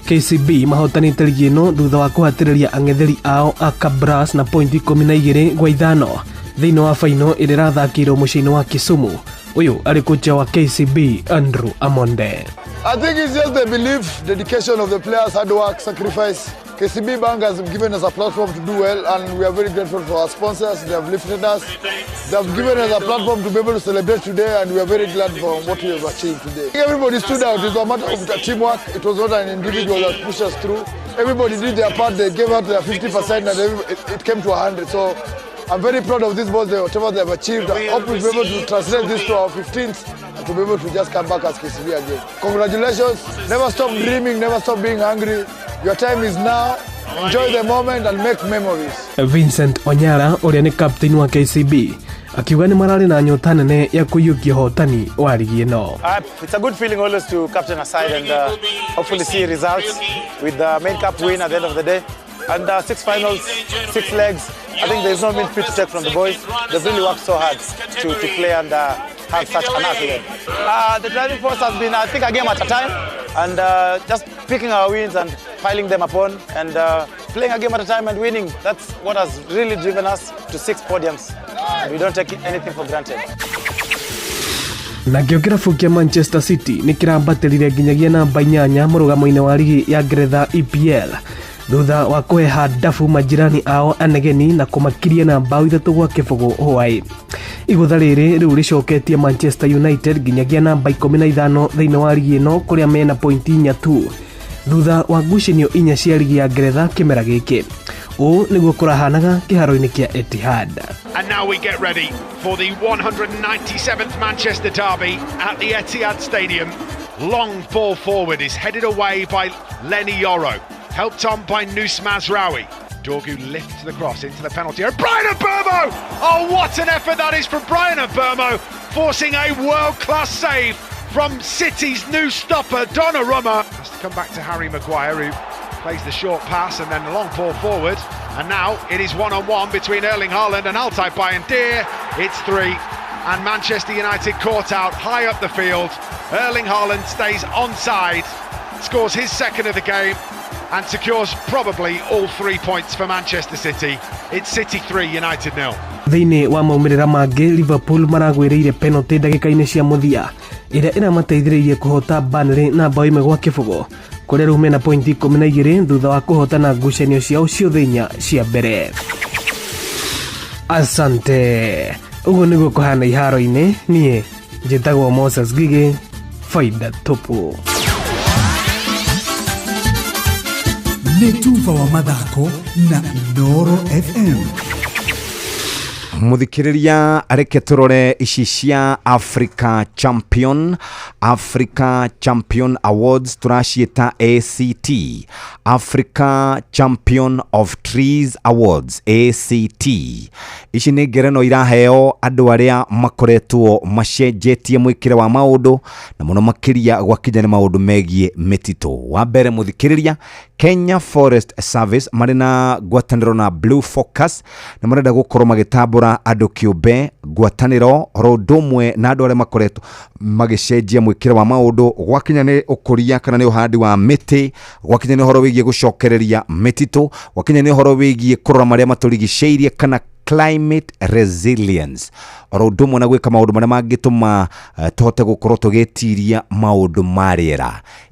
KCB mahotanĩte rigi ĩno thutha wa kũhatĩrĩria ang'etheri ao a Kabras na pointi 12-5 thĩinĩ wa faino ĩrĩa ĩrathakĩirwo mũciĩ-inĩ wa Kisumu. Ũyũ arĩ kocha wa KCB Andrew Amonde. I think it's just the belief, dedication of the players, hard work, sacrifice. KCB Bank has given us a platform to do well, and we are very grateful for our sponsors. They have lifted us. They have given us a platform to be able to celebrate today, and we are very glad for what we have achieved today. Everybody stood out. It was a matter of teamwork. It was not an individual that pushed us through. Everybody did their part. They gave out their 50%, and it came to 100. So I'm very proud of these boys, whatever they have achieved. I hope we'll be able to translate this to our 15th and to be able to just come back as KCB again. Congratulations. Never stop dreaming, never stop being hungry. Your time is now. Enjoy the moment and make memories. Vincent Onyara ũrĩa nĩ captain wa KCB akiuga nĩ mararĩ na nyota nene ya kũiyũkia ũhotani wa rigi ĩno. It's a good feeling always to captain a side and hopefully see results with the main cup win at the end of the day. And 6 finals, 6 legs. I think there's no mean feat to take from the boys. They've really worked so hard to play and have such an accolade. The driving force has been, I think, a game at a time, and just picking our wins and piling them upon and playing a game at a time and winning. That's what has really driven us to 6 podiums. And we don't take anything for granted. Nakĩo kĩrabu kĩa Manchester City nĩ kĩrambatĩrire nginyagia namba 8 mũrũgamo-inĩ wa rigi ya Ngeretha EPL thutha wa kũheha ndabu majirani ao anegeni na kũmakiria na mbaũ 3-0 hwaĩ. Igũtha rĩrĩ rĩu rĩcoketie Manchester United nginyagia namba 15 thĩinĩ wa rigi ĩno kũrĩa mena pointi 4 tu thutha wa ngucanio 4 cia rigi ya Ngeretha kĩmera gĩkĩ. Ũũ nĩguo kũrahanaga kĩharo-inĩ kĩa Etihad. And now we get ready for the 197th Manchester derby at the Etihad Stadium. Long ball forward is headed away by Lenny Yoro, helped on by Noussair Mazraoui. Dorgu lifts the cross into the penalty area. Brian Mbeumo! Oh, what an effort that is from Brian Mbeumo, forcing a world-class save from City's new stopper, Donnarumma. Has to come back to Harry Maguire, who plays the short pass and then the long ball forward. And now it is one-on-one between Erling Haaland and Altay Bayindir. It's 3, and Manchester United caught out high up the field. Erling Haaland stays onside, scores his second of the game, and secures probably all 3 points for Manchester City. It's City 3, United 0. Thĩinĩ wa maumĩrĩra mangĩ, Liverpool maragwĩrĩire penalty ndagĩka-inĩ cia mũthia ĩrĩa ĩramateithĩrĩirie kũhota Burnley na mbaũ 1-0 kũrĩa rĩu mena pointi 12 thutha wa kũhotana ngucanio ciao ciothe 4 cia mbere. Asante. Ũguo nĩguo kũhana iharo-inĩ. Niĩ njĩtagwo Moses Ngigĩ, faida tupu. Nĩ tuba wa mathako na Inooro FM. Muthikiriria, reke turore ici cia Africa Champion, Africa Champion Awards tũraciĩta ACT, Africa Champion of Trees Awards ACT. Ici nĩ ngereno iraheo andũ arĩa makoretwo macenjetie mwĩkĩre wa maũndũ na mũno makĩria gwakinya nĩ maũndũ megiĩ mĩtitũ. Wa mbere mũthikĩrĩria, Kenya Forest Service marĩ na ngwatanĩro na Blue Focus na marenda gũkorwo magĩtambũra andũ kĩũmbe, ngwatanĩro oro ũndũ ũmwe na andũ arĩa makoretwo magĩcenjia mwĩkĩre wa maũndũ gwakinya nĩ ũkũria kana nĩ ũhandi wa mĩtĩ, gwakinya nĩ ũhoro wĩgiĩ gũcokereria mĩtitũ, gwakinya nĩ ũhoro wĩgiĩ kũrora marĩa matũrigicĩirie kana climate resilience, oro ũndũ ũmwe na gwĩka maũndũ marĩa mangĩtũma tũhote gũkorwo tũgĩtiria maũndũ ma rĩera.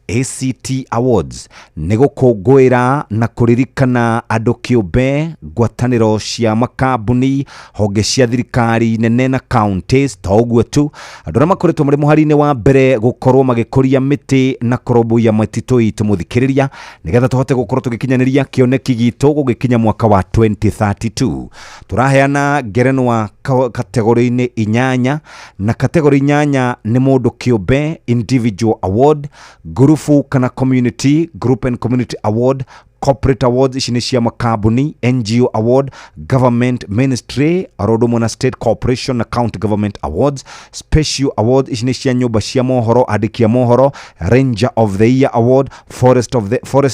ACT Awards nĩ gũkũngũĩra na kũririkana andũ kĩũmbe, ngwatanĩro cia makambuni, honge cia thirikari nene na counties. To ũguo tu, andũ arĩa makoretwo marĩ mũhari-inĩ wa mbere gũkorwo magĩkũria mĩtĩ na kũrũmbũiya mĩtitũ itũ mũthikĩrĩria, nĩgetha tũhote gũkorwo tũgĩkinyanĩria kĩoneki gitũ gũgĩkinya mwaka wa 2032. Tũraheana ngerenwa kategori-inĩ 8, na kategori 8 nĩ mũndũ kĩũmbe individual award, ngurubu kana community, group and community award, Corporate awards ici nĩ cia makambuni, NGO award, government ministry oro ũndũ ũmwe na state corporation na county government awards, special awards ici nĩ cia nyũmba cia mohoro, andĩki a mohoro, ranger of the year award, forest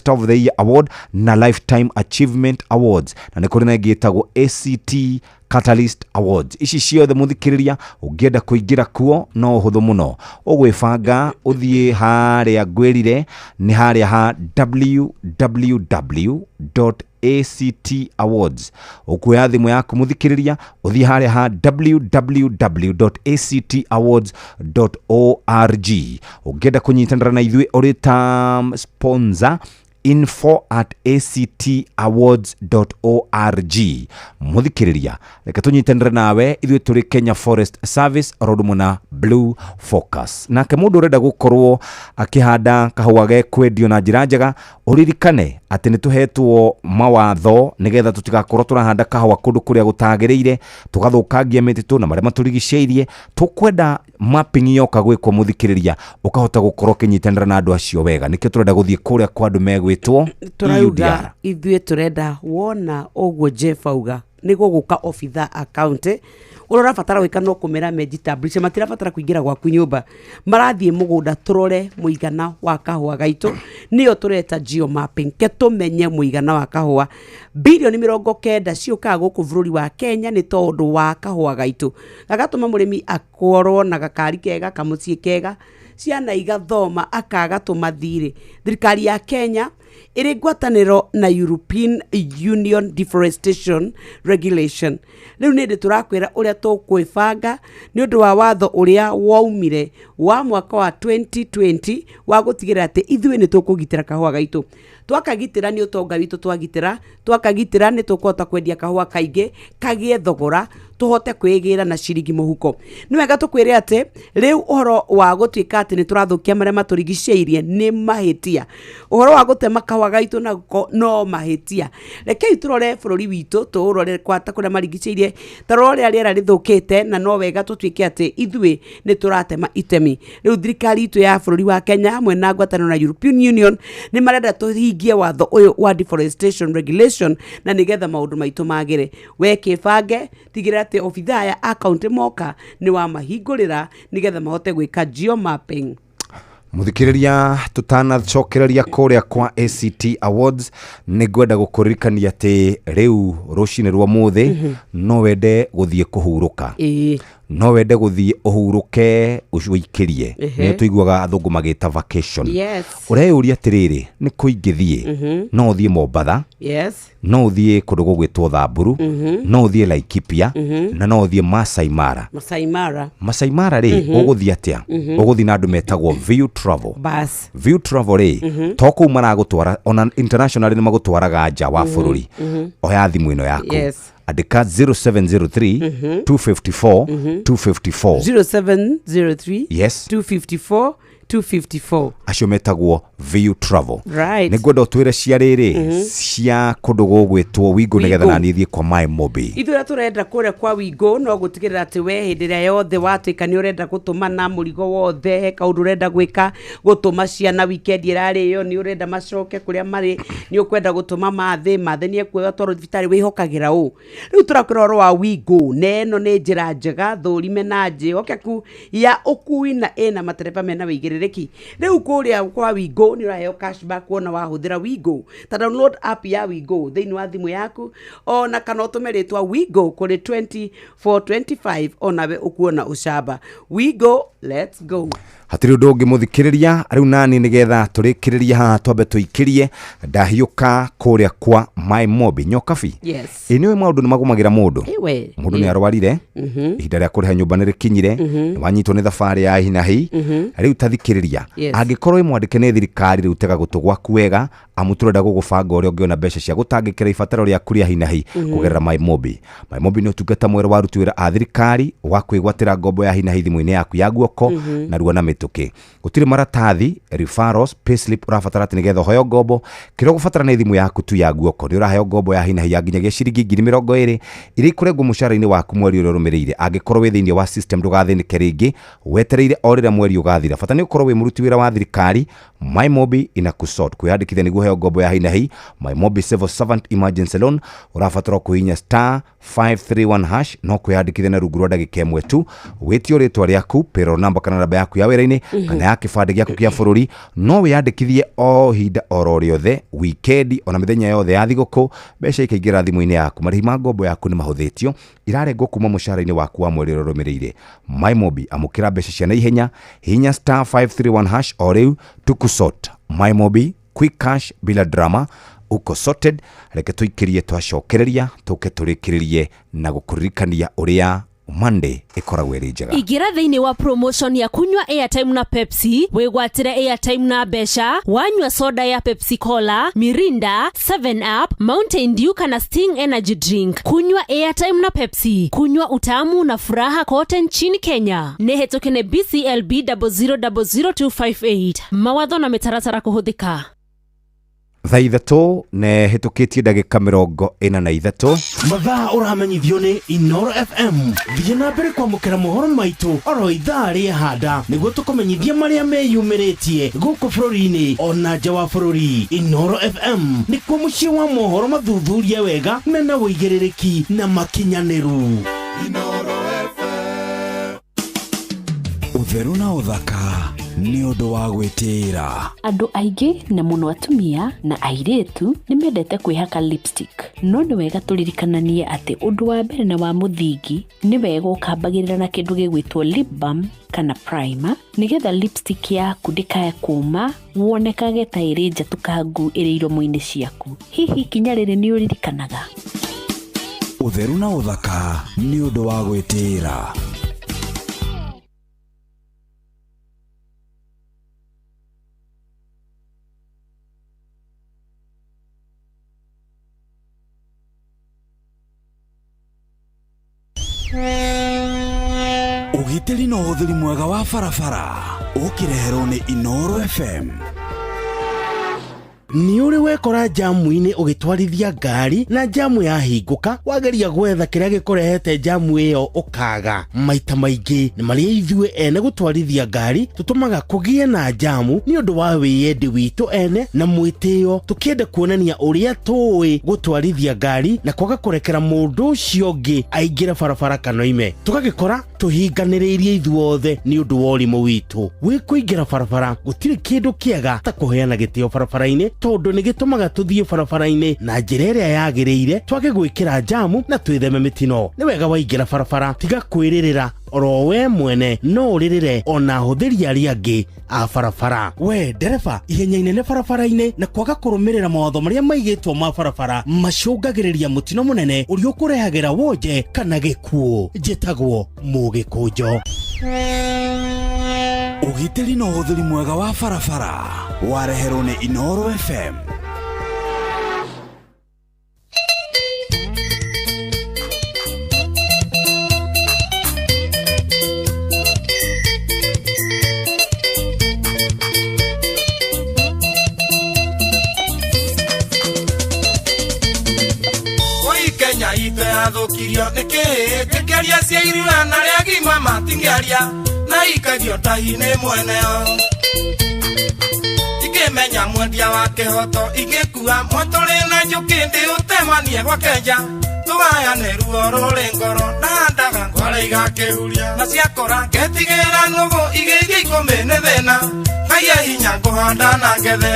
of the year award na lifetime achievement awards, na nĩ kũrĩ na ĩngĩ ĩtagwo ACT Catalyst Awards. Ici ciothe mũthikĩrĩria ũngĩenda kũingĩra kuo no ũhũthũ mũno, ũgwĩbanga ũthiĩ harĩa ngwĩrire nĩ harĩa ha www.actawards. Ũkuoya thimũ yaku mũthikĩrĩria ũthiĩ harĩa ha www.actawards.org. Ũngĩenda kũnyitanĩra na ithuĩ ũrĩ ta sponsor, info@actawards.org. Mũthikĩrĩria reke tũnyitanĩre nawe, ithuĩ tũrĩ Kenya Forest Service oro ũndũ ũmwe na Blue Focus. Nake mũndũ ũrenda gũkorwo akĩhanda kahũa gekwendio na njĩra njega, ũririkane atĩ nĩ tũhetwo mawatho nĩgetha tũtigakorwo tũrahanda kahũa kũndũ kũrĩa gũtagĩrĩire, tũgathũkangia mĩtitũ na marĩa matũrigicĩirie. Tũkwenda mapping yoka gwĩkwo mũthikĩrĩria, ũkahota gũkorwo ũkĩnyitanĩra na andũ acio wega. Nĩkĩo tũrenda gũthiĩ kũrĩa kwa andũ megwĩtwo Tũrauga EUDR. Ithuĩ tũrenda wona ũguo Jeff auga nĩ gũgũka obitha a county ũrĩa ũrabatara gwĩka no kũmera mejitambulishe, matirabatara kũingĩra gwaku nyũmba, marathiĩ mũgũnda tũrore mũigana wa kahũa gaitũ, nĩyo tũreta geomapping, ke tũmenye mũigana wa kahũa. Bilioni 90 ciũkaga gũkũ bũrũri wa Kenya nĩ tondũ wa kahũa gaitũ, gagatũma mũrĩmi akorwo na gakari kega, kamũciĩ kega, ciana igathoma, akaga tũmathirĩ. Thirikari ya Kenya ĩrĩ ngwatanĩro na European Union Deforestation Regulation. Rĩu nĩ ndĩ tũrakwĩra ũrĩa tũkwĩbanga nĩ ũndũ wa watho ũrĩa waumire wa mwaka wa 2020 wa gũtigĩrĩra atĩ ithuĩ nĩ tũkũgitĩra kahũa gaitũ. Twakagitĩra nĩ ũtonga witũ, twagitĩra, twakagitĩra nĩ tũkũhota kwendia kahũa kaingĩ kagĩe thogora, tũhote kwĩgĩra na ciringi mũhuko. Nĩ wega tũkwĩre atĩ rĩu ũhoro wa gũtuĩka atĩ nĩ tũrathũkia marĩa matũrigicĩirie nĩ mahĩtia. Ũhoro wa gũtema kahũa gaitũ nako no mahĩtia. Rekei tũrore bũrũri witũ, tũũrore kwata kũrĩa marigicĩirie, ta rora ũrĩa rĩera rĩthũkĩte, na no wega tũtuĩke atĩ ithuĩ nĩ tũratema itemi. Rĩu thirikari itũ ya bũrũri wa Kenya hamwe na ngwatanĩro na European Union nĩ marenda tũhingie watho ũyũ wa deforestation regulation na nĩgetha maũndũ maitũ magĩre. We kĩbange, tigĩrĩra atĩ obithaa aya a kaũntĩ moka nĩ wamahingũrĩra nĩgetha mahote gwĩka geomapping. Mũthikĩrĩria, tũtanacokereria kũrĩa kwa ACT Awards, nĩ ngwenda gũkũririkania atĩ rĩu rũcinĩ rwa mũthĩ no wende gũthiĩ kũhurũka, no wende gũthiĩ ũhurũke ũikĩrie, nĩ tũiguaga athũngũ magĩta vacation. Ũreyũria atĩrĩrĩ, nĩ kũ ingĩthiĩ? No ũthiĩ Mombatha, no ũthiĩ kũndũ gũgwĩtwo Thamburu, no ũthiĩ Laikipia, na no ũthiĩ Masai Mara. Masai Mara. Masai Mara rĩ, ũgũthiĩ atĩa? Ũgũthiĩ na andũ metagwo View Travel. Bas. View Travel rĩ, to kũu maragũtwara, ona international nĩ magũtwaraga nja wa bũrũri. Oya thimũ ĩno yaku, andĩka 0703 254 254. 0703 Yes. 254 254. Acio metagwo View Travel. Right. Nĩ ngwenda ũtwĩre cia rĩrĩ cia kũndũ gũgwĩtwo Wingo, nĩgetha Wingo. naniĩ thiĩ kwa Mai Mobi. Ithuĩ ũrĩa tũrenda kũrĩa kwa Wingo no gũtigĩrĩra atĩ we hĩndĩ ĩrĩa yothe watuĩka nĩ ũrenda gũtũmana mũrigo wothe, he kaũndũ ũrenda gwĩka, gũtũma ciana weekend ĩrarĩo, nĩ ũrenda macoke kũrĩa marĩ, nĩ ũkwenda gũtũma mathĩ, mathĩ nĩ ekuoya twarwo thibitarĩ, wĩhokagĩra ũ. Rĩu tũrakwĩra ũhoro wa Wingo, na ĩno nĩ njĩra njega thũrime na njĩhokeku ya ũkui na ĩna matereba mena wĩigĩrĩrĩki. Rĩu kũrĩa kwa Wingo nĩ ũraheo cashback wona wahũthĩra Wingo. Ta download app ya Wingo thĩinĩ wa thimũ yaku, ona kana ũtũme rĩtwa Wingo kũrĩ 2425, onawe ũkuona ũcamba. Wingo, let's go. Hatirĩ ũndũ ũngĩ mũthikĩrĩria, rĩu nani nĩgetha tũrĩkĩrĩrie haha twambe tũikĩrie ndahiũka kũrĩa kwa Mai Mobi Nyokabi. Yes. Ĩ nĩũĩ maũndũ nĩ magũmagĩra mũndũ. Ĩwe. Mũndũ nĩ arwarire, ihinda rĩa kũrĩha nyũmba nĩ rĩkinyire, nĩ wanyitwo nĩ thabarĩ ya hi na hi. Rĩu ta thikĩrĩria, angĩkorwo wĩ mwandĩke nĩ thirikari, rĩu tega gũtũ gwaku wega, amu tũrenda gũgũbanga ũrĩa ũngĩona mbeca cia gũtangĩkĩra ibataro rĩaku rĩa hi na hi kũgerera Mai Mobi. Mai Mobi nĩ ũtungata mwerũ wa aruti wĩra a thirikari wa kwĩgwatĩra ngombo ya hi na hi thimũ-inĩ yaku ya guoko narua na mĩtũkĩ. Gũtirĩ maratathi, referrals, payslip ũrabatara atĩ nĩgetha ũheo ngombo. Kĩrĩa ũgũbatara nĩ thimũ yaku tu ya guoko. Nĩ ũraheo ngombo ya hi na hi ya nginyagia ciringi 20,000 iria ikũrengwo mũcara-inĩ waku mweri ũrĩa ũrũmĩrĩire. Angĩkorwo wĩ thĩinĩ wa system, ndũgathĩnĩke rĩngĩ, wetereire o rĩrĩa mweri ũgathira. Bata nĩ ũkorwo Ũkorwo wĩ mũruti wĩra wa thirikari, MyMobi inakusort. Kwĩyandĩkithia nĩguo heo ngombo ya hi na hi MyMobi Civil Servant Emergency Loan, ũrabatara kũhihinya star 531 hash no kwĩyandĩkithia na rungu rwa ndagĩka ĩmwe tu. Wĩtio rĩtwa rĩaku, payroll number kana namba yaku ya wĩra-inĩ, kana ya kĩbandĩ gĩaku kĩa bũrũri. No wĩyandĩkithie o ihinda oro rĩothe, wikendi ona mĩthenya yothe ya thigũkũ, mbeca ikaingĩra thimũ-inĩ yaku. Marĩhi ma ngombo yaku nĩ mahũthĩtio, irarengwo kuma mũcara-inĩ waku wa mweri ũrĩa ũrũmĩrĩire. MyMobi, amũkĩra mbeca cia naihenya, hihinya star 531 hash o rĩu tukusort. MyMobi, quick cash bila drama, uko sorted. Reke tũikĩrie, twacokereria tũke tũrĩkĩrĩrie na gũkũririkania ũrĩa Monday ĩkoragwo ĩrĩ njega. Ingĩra thĩinĩ wa promotion ya kunywa airtime na Pepsi, wĩgwatĩre airtime na mbeca wanyua soda ya Pepsi Cola, Mirinda, 7 Up, Mountain Dew kana Sting Energy Drink. Kunywa airtime na Pepsi, kunywa utamu na furaha kote nchini Kenya. Nĩ hetũke nĩ BCLB 0000258. Mawatho na mĩtaratara kũhũthĩka. Thaa 3 nĩ hĩtũkĩtie ndagĩka 43. Mathaa ũramenyithio nĩ Inoro FM. Thiĩ na mbere kwamũkĩra mohoro maitũ oro ithaa rĩa handa nĩguo tũkũmenyithia marĩa meyumĩrĩtie gũkũ bũrũri-inĩ ona nja wa bũrũri. Inoro FM nĩkuo mũciĩ wa mohoro mathuthurie wega mena ũigĩrĩrĩki na makinyanĩru. Ũtheru na ũthaka nĩ ũndũ wa gwĩtĩĩra. Andũ aingĩ na mũno atumia na airĩtu nĩ mendete kwĩhaka lipstick, no nĩ wega tũririkananie atĩ ũndũ wa mbere na wa mũthingi nĩ wega ũkambagĩrĩra na kĩndũ gĩgwĩtwo lip balm kana primer, nĩgetha lipstick yaku ndĩkae kũma wonekage ta ĩrĩ njatũkangu ĩrĩ iromo-inĩ ciaku. Hihi ikinya rĩrĩ nĩ ũririkanaga? Ũtheru na ũthaka nĩ ũndũ wa gwĩtĩĩra. Ũgitĩri na ũhũthĩri mwega wa barabara ũkĩreherwo nĩ Inoro FM. Nĩ ũrĩ wekora jamu-inĩ ũgĩtwarithia ngari na jamu yahingũka, wageria gwetha kĩrĩa gĩkũrehete jamu ĩyo ũkaga? Maita maingĩ nĩ marĩa ithuĩ ene gũtwarithia ngari tũtũmaga kũgĩe na jamu nĩ ũndũ wa wĩyendi witũ ene na mwĩtĩo, tũkĩenda kuonania ũrĩa tũĩ gũtwarithia ngari na kwaga kũrekera mũndũ ũcio ũngĩ aingĩre barabara kana oime, tũgagĩkora tũhinganĩrĩirie ithuothe nĩ ũndũ wa ũrimũ witũ. Wĩ kũingĩra barabara, gũtirĩ kĩndũ kĩega ta kũheana gĩtĩo barabara-inĩ, tondũ nĩ gĩtũmaga tũthiĩ barabara-inĩ na njĩra ĩrĩa yagĩrĩire, twage gwĩkĩra jamu na twĩtheme mĩtino. Nĩ wega waingĩra barabara tiga kwĩrĩrĩra oro we mwene, no ũrĩrĩre ona ahũthĩri arĩa angĩ a barabara. We ndereba, ihenya inene barabara-inĩ na kwaga kũrũmĩrĩra mawatho marĩa maigĩtwo ma barabara macũngagĩrĩria mũtino mũnene ũrĩa ũkũrehagĩra wonje kana gĩkuũ. Njĩtagwo Mũgĩkũnjo. Ũgitĩri na ũhũthĩri mwega wa barabara wareherwo nĩ Inoro FM. Oi Kenya itũ yathũkirio nĩkĩ? Tĩkĩaria cia irua na arĩa agima matingĩaria na ikagio tahi-inĩ mweneo. Ingĩmenya mwendia wa kĩhoto ingĩkua mwatũrĩ na njũkĩ ndĩũtemanie gwa Kenya, tũgayane ruo rũrĩ ngoro. Ndahandaga ngware igakĩhuria na ciakũra ngetigĩra nũgũ igĩthiĩ ikũmbĩ nĩ thĩna. Ngai e hinya ngũhanda na ngethe.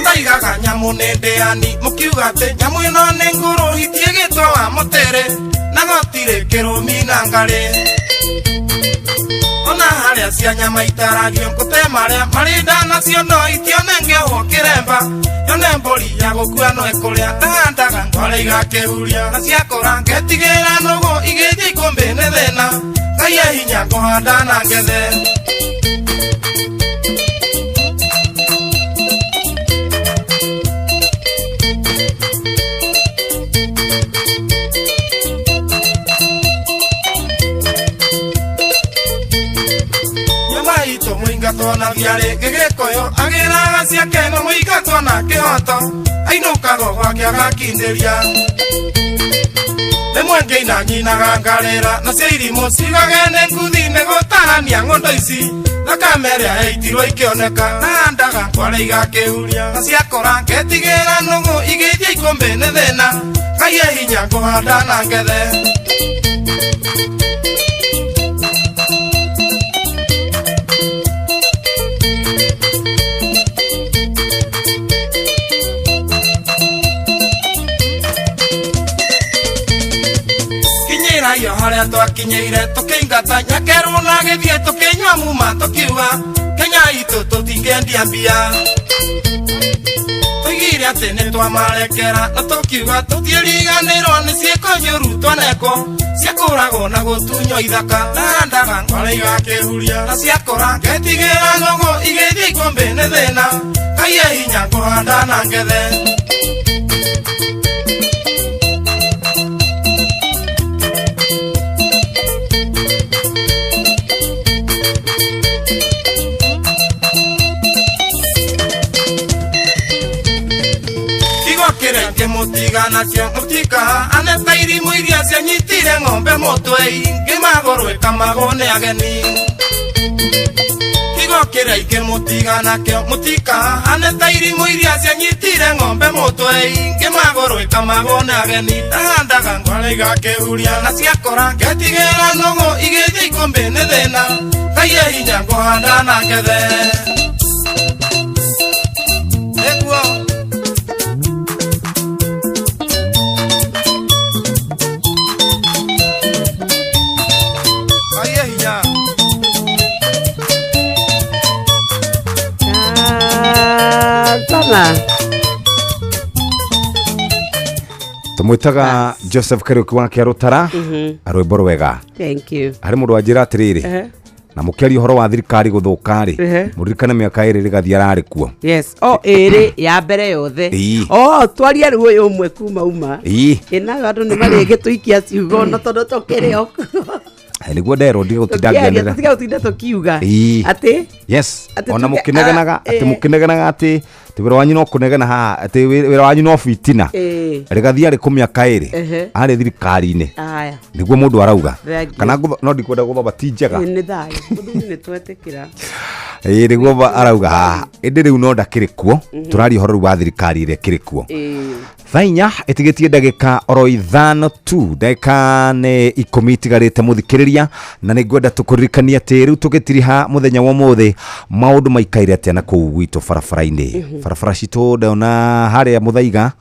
Ndaigaga nyamũ nĩ ndĩani, mũkiuga atĩ nyamũ ĩno nĩ ngũrũ, itiĩgĩtwo wa mũtĩrĩ na gũtirĩ kĩrũmi na ngarĩ. Ona harĩa cia nyama itaragio ngũte marĩa marĩ nda nacio no itionengehwo kĩremba, yone mbũri ya gũkua no ĩkũrĩa. Ndahandaga ngware igakĩhuria na ciakũra ngetigĩra nũgũ igĩthiĩ ikũmbĩ nĩ thĩna. Ngai e hinya ngũhanda na ngethe. Nyama itũ mũingĩ. Mũingatwo na thiarĩ gĩgĩkũyũ agĩraga ciake no mũingatwo na kĩhoto ainũkago gwake agakindĩria rĩmwe ngĩina nyinaga ngarĩra nacio irimũ cigage nĩ nguthi nĩ gũtarania ng'ondo ici thakame ĩrĩa yaitirwo ikĩoneka nahandaga ngware igakĩhuria na ciakũra ngetigĩra nũgũ igĩthiĩ ikũmbĩ nĩ thĩna Ngai e hinya ngũhanda na ngethe. Kinyĩra iyo harĩa twakinyĩire tũkĩingata nyakerwo na gĩthiĩ tũkĩnyua muma tũkiuga Kenya itũ tũtingĩendia mbia tũigire atĩ nĩ twamarekera na tũkiuga tũtiĩriganĩrwo nĩ ciĩko njũru twanekwo ciakũragwo na gũtunywo ithaka nahandaga ngware igakĩhuria na ciakũra ngetigĩra nũgũ igĩthiĩ ikũmbĩ nĩ thĩna Ngai e hinya ngũhanda na ngethe. Kĩmũtiga nakĩo mũtikaha aneta irimũ iria cianyitire ng'ombe mũtwe ingĩ magũrũ ĩkamagwo nĩ ageni kigo kĩrĩa ingĩmũtiga nakĩo mũtikaha aneta irimũ iria cianyitire ng'ombe mũtwe ingĩ magũrũ ĩkamagwo nĩ ageni ndahandaga ngware igakĩhuria na ciakũra ngetigĩra nũgũ igĩthiĩ ikũmbĩ nĩ thĩna Ngai e hinya ngũhanda na ngethe. Nĩguo Sana. Tumwitaga Joseph Kariuki wa Kĩarũtara arwĩmbo rwega. Thank you. Harĩ mũndũ wanjĩra atĩrĩrĩ na mũkĩaria ũhoro wa thirikari gũthũka rĩ mũririkane mĩaka ĩrĩ rĩgathiĩ ararĩ kuo. Yes, o ĩrĩ ya mbere yothe. O twaria rĩu ũyũ ũmwe kuma uma. Ĩnayo andũ nĩ marĩgĩtũikia ciugo na tondũ tũkĩrĩ o nĩguo nderwo ndige gũtinda ngĩanĩrĩra. Tũtige gũtinda tũkiuga atĩ yes ona mũkĩnegenaga atĩ mũkĩnegenaga atĩ wĩra wanyu no kũnegena haha atĩ wĩra wanyu no bitina rĩgathiĩ arĩ kũ mĩaka ĩrĩ arĩ thirikari-inĩ nĩguo mũndũ arauga kana no ndikwenda gũthoma ti njega nĩ thayũ mũthuri nĩ twetĩkĩra ĩĩ nĩguo arauga haha ĩndĩ rĩu no ndakĩrĩ kuo tũraria ũhoro rĩu wa thirikari ĩrĩa ĩkĩrĩ kuo. Thaa inya ĩtigĩtie ndagĩka oro 5 tu ndagĩka nĩ 10 itigarĩte mũthikĩrĩria na nĩ ngwenda tũkũririkanie atĩ rĩu tũgĩtiriha mũthenya wa ũmũthĩ maũndũ maikaire atĩa na kũu gwitũ barabara-inĩ barabara citũ ndona harĩa Mũthaiga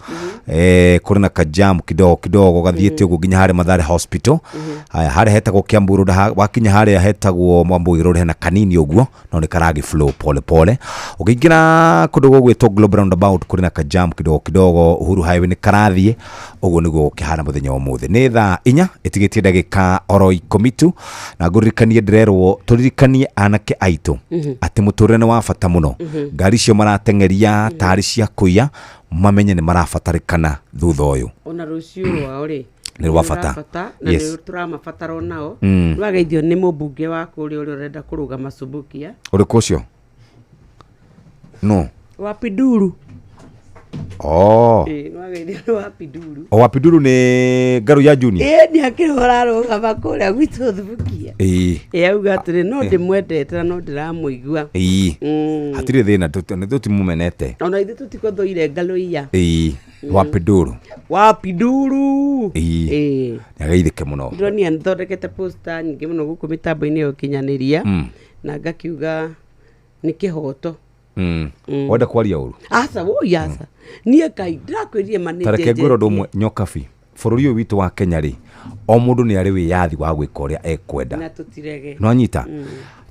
kũrĩ na kajamu kidogo kidogo gathiĩte ũguo nginya harĩa Mathare Hospital. Haya harĩa hetagwo Kiambu Road wakinya harĩa hetagwo Mwambui Road hena kanini ũguo no nĩ karagi flow pole pole ũkĩingĩra kũndũ gũgwĩtwo Global Roundabout kũrĩ na kajamu kidogo kidogo Uhuru Highway nĩ karathiĩ ũguo nĩguo gũkĩhana mũthenya wa ũmũthĩ nĩ thaa 4 ĩtigĩtie ndagĩka oro 10 tu na ngũririkanie ndĩrerwo tũririkanie anake aitũ atĩ mũtũrĩre nĩ wa bata mũno ngari icio marateng'eria tarĩ cia kũiya mamenye nĩ marabatarĩkana thutha ũyũ ona rũciũ rwao rĩ nĩ rwa bata na nĩ tũramabatara onao nĩ wageithio nĩ mũmbunge wa kũrĩa ũrĩa ũrenda kũrũgama Subukia ũrĩkũ ũcio no Wapiduru. Oh. Nĩ Wapiduru. O Wapiduru nĩ Ngaru ya Junior. Ĩĩ nĩ akĩrĩ ũrarũgama kũrĩa gwitũ Thubukia. Ĩĩ. Ĩĩ auga atĩrĩ no ndĩmwendete na no ndĩramũigua. Ĩĩ. Hatirĩ thĩna nĩ tũtimumenete. Ona ithuĩ tũtikũthũire Ngaruiya. Ĩĩ. Wapiduru. Wapiduru. Ĩĩ. Nĩ ageithĩke mũno. Ndĩronia nĩthondekete poster nyingĩ mũno gũkũ mĩtambo-inĩ ya ũkinyanĩria na ngakiuga nĩ kĩhoto. Wenda kwaria ũru aca woi aca niĩ Ngai ndĩrakwĩrire ma nĩ tareke ngwĩre ũndũ ũmwe nyokabi bũrũri ũyũ witũ wa Kenya rĩ o mũndũ nĩ arĩ wĩyathi wa gwĩka ũrĩa ekwenda na tũtirege no anyita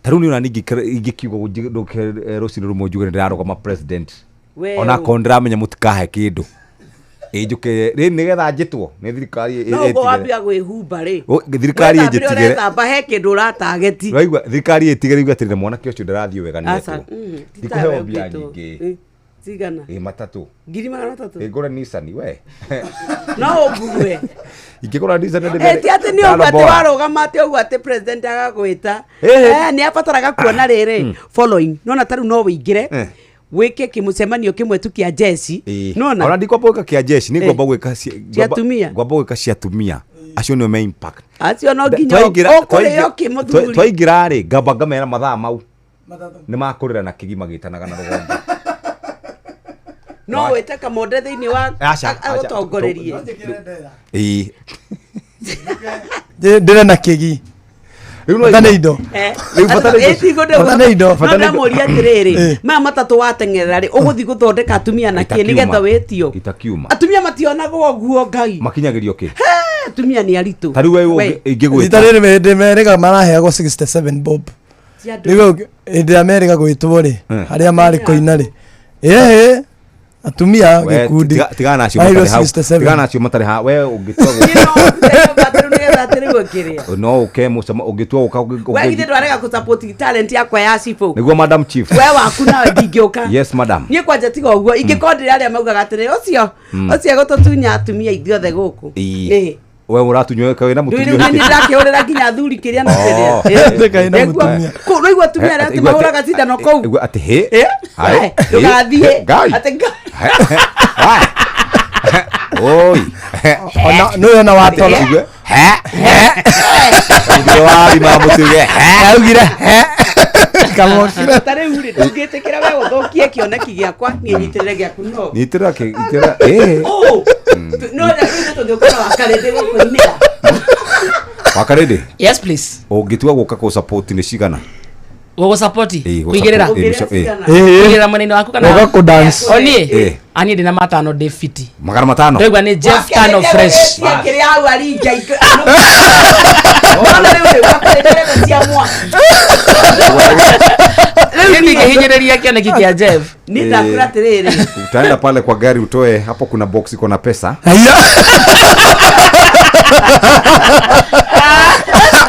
ta rĩu niĩ ona ingĩkiuga ndũke rũcinĩ rũmwe njuge nĩ ndĩrarũgama president onakorwo ndĩramenya mũtikahe kĩndũ ĩnjũke rĩ nĩgetha njĩtwo nĩ thirikari no ũguo wambia gwĩhumba rĩ thirikari ĩnjĩtigĩre ũrethamba he kĩndũ ũratageti waigua thirikari ĩtigĩre igue atĩrĩ mwanake ũcio ndarathiĩ wega nĩ etwo ndikũheo mbia nyingĩ Cigana? Ĩ matatũ. 300,000. Ĩ ngũre Nissan we. No ũngue. Ingĩgũra Nissan nĩ Ĩ ti atĩ nĩ ũguo atĩ warũgama atĩ ũguo atĩ president agagwĩta. Ĩhĩ. Eh, nĩ abataraga kuona rĩrĩ following. Nona ta rĩu no wĩingĩre Eh. wĩke kĩmũcemanio kĩmwe tu kĩa jeci. Nona. Ona ndikwamba gwĩka kĩa jeshi nĩ Eh. ngwamba gwĩka Cia atumia. ngwamba gwĩka cia atumia acio nĩo me impact. Acio no nginya ũkũrĩo kĩmũthuri. Twaingĩra rĩ ngamba ngamera mathaa mau nĩ makũrĩra na kĩgima gĩtanaga na rũgongo. No wĩte kamonde thĩinĩ wa Aca, aca. agũtongorerie. Ĩĩ. Ndĩrenda kĩgi. Rĩu no Bata nĩ indo. Eh, Rĩu bata nĩ indo. ĩ, tigo ndĩu- Bata nĩ indo. No Bata nĩ indo. ndamũria atĩrĩrĩ Eh. maya matatũ wateng'erera rĩ ũgũthiĩ gũthondeka atumia na kĩ nĩgetha wĩtio Itakiuma. atumia mationagwo ũguo ngai Makinyagĩrio kĩ? He, atumia nĩ aritũ Ta rĩu we We, ingĩgwĩta. Rita rĩrĩ hĩndĩ merĩga maraheagwo 67 bob. ti andũ. Rĩu hĩndĩ ya merĩga gwĩtwo rĩ Eh. harĩa marĩ koina rĩ ĩhĩ atumia We, gĩkundi tigana nacio maheirwo matarĩ hau. 67. Tigana nacio matarĩ ha we ũngĩtua gũ- Rĩu nĩgetha atĩ rĩu ũkĩrĩa no ũke mũcema ũngĩtua gũka we githĩ ndwarega gũ talent yakwa ya cibũ nĩguo madam chief. we waku nawe ndingĩũka Yes madam. niĩ kwanja tiga ũguo ingĩkorwo ndĩrĩ arĩa maugaga atĩrĩ ũcio ũcio egũtũtunya atumia ithuothe gũkũ Ĩĩ. Ĩĩ. We ũratunywo wĩna Rĩu mũtumia rĩu nĩ ndĩrakĩhũrĩra nginya athuri kĩrĩa na Oh. kĩrĩa Ndĩkaĩ na mũtumia. kũu rĩu atumia arĩa atĩ mahũraga cindano kũu Igua atĩ hĩ. Eh, Hai. we, ndũgathiĩ Ngai. atĩ nga- Oi. Ona nĩwe ona watoro. Igue he. He. Augire warima mũtuge he. Augire he. Kamokire. ta rĩu rĩ ndũngĩtĩkĩra we ũthũkie kĩoneki gĩakwa niĩ nyitĩrĩre gĩaku no Nyitĩrĩra kĩ itĩrĩra ĩ. Oh, no rĩu tũngĩũka na wakarĩndĩ gũkũinĩra Wakarĩndĩ. Yes please. Ũngĩtua gũka kũ support nĩ cigana? Gũgũsapoti Ĩĩ, gũ kũigĩrĩra support, ĩĩ, mĩco- ĩĩ. kũigĩrĩra mwena-inĩ waku kana Gũka kũ-dance. o niĩ Ĩĩ. ani ndĩ na matano ndĩ fiti 500. ndĩraigua nĩ Jeff Tano fresh Wakarĩndĩ kĩrĩa hau aringa Nona rĩu rĩ wakarĩndĩ arenda cia mwaki rĩu ndingĩhinyĩrĩria kĩoneki kĩa Jeff niĩ ndakwĩra atĩrĩrĩ Utaenda pale kwa gari utoe hapo kuna box iko na pesa.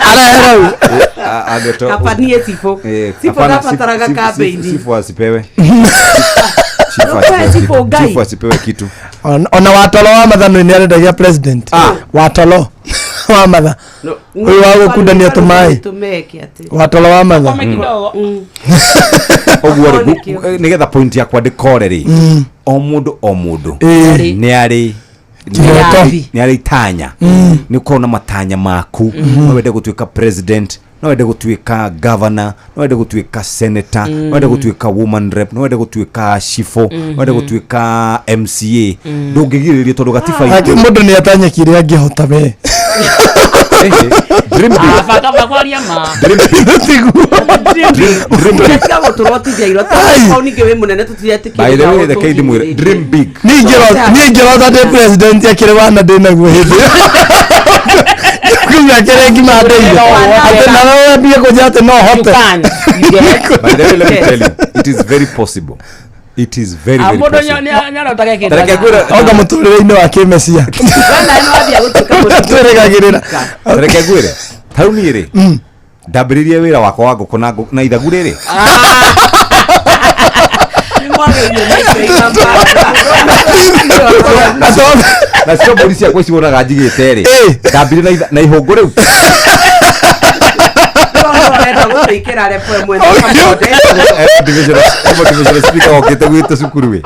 Arehera Ageto. kaba niĩ cibũ cibũ ndabataraga kambĩini Sifu asipewe. Ndũkũhe cibũ Ngai. Sifu asipewe kitu. Ona watoro wa matha nĩ arendagia president. Watoro wa matha. Ũyũ wa gũkundania tũmaĩ. tũmeke atĩ Watoro wa matha. Ũguo rĩ nĩgetha point yakwa ndĩkore rĩ o mũndũ o mũndũ Ĩĩ. nĩ arĩ Kĩroto. nĩ arĩ itanya nĩ ũkorwo na matanya maku no wende gũtuĩka president no wende gũtuĩka governor no wende gũtuĩka senator no wende gũtuĩka woman rep no wende gũtuĩka cifo no wende gũtuĩka MCA ndũngĩgirĩrĩrio tondũ gatiba Ake mũndũ nĩ atanye kĩrĩa angĩhota we. Dream big. Baba kwaria ma Dream big. Tiga gũtũrotithia iroto tondũ ningĩ wĩ mũnene By the way, reke ndĩmwĩre dream big. Niĩ ingĩrota ndĩ president akĩrĩ wana ndĩ naguo hĩndĩ ĩyo. Kumia kĩrĩa ngima ndeire. Atĩ nawe wambie kũnjĩra atĩ no hote. By the way, let me tell you, it is very possible. It is very, very mũndũ possible. nĩarotaga Ta reke ngwĩre- Anga mũtũrĩre-inĩ wa kĩmecia. Twĩrĩgagĩrĩra. Ta reke ngwĩre ta rĩu niĩ rĩ ndambĩrĩirie wĩra wakwa wa ngũkũ na na ithagu rĩrĩ nacio mbũri ciakwa ici wonaga njigĩte rĩ ndambire na ihũngũ rĩu Motivational speaker okĩte gwitũ cukuru ĩ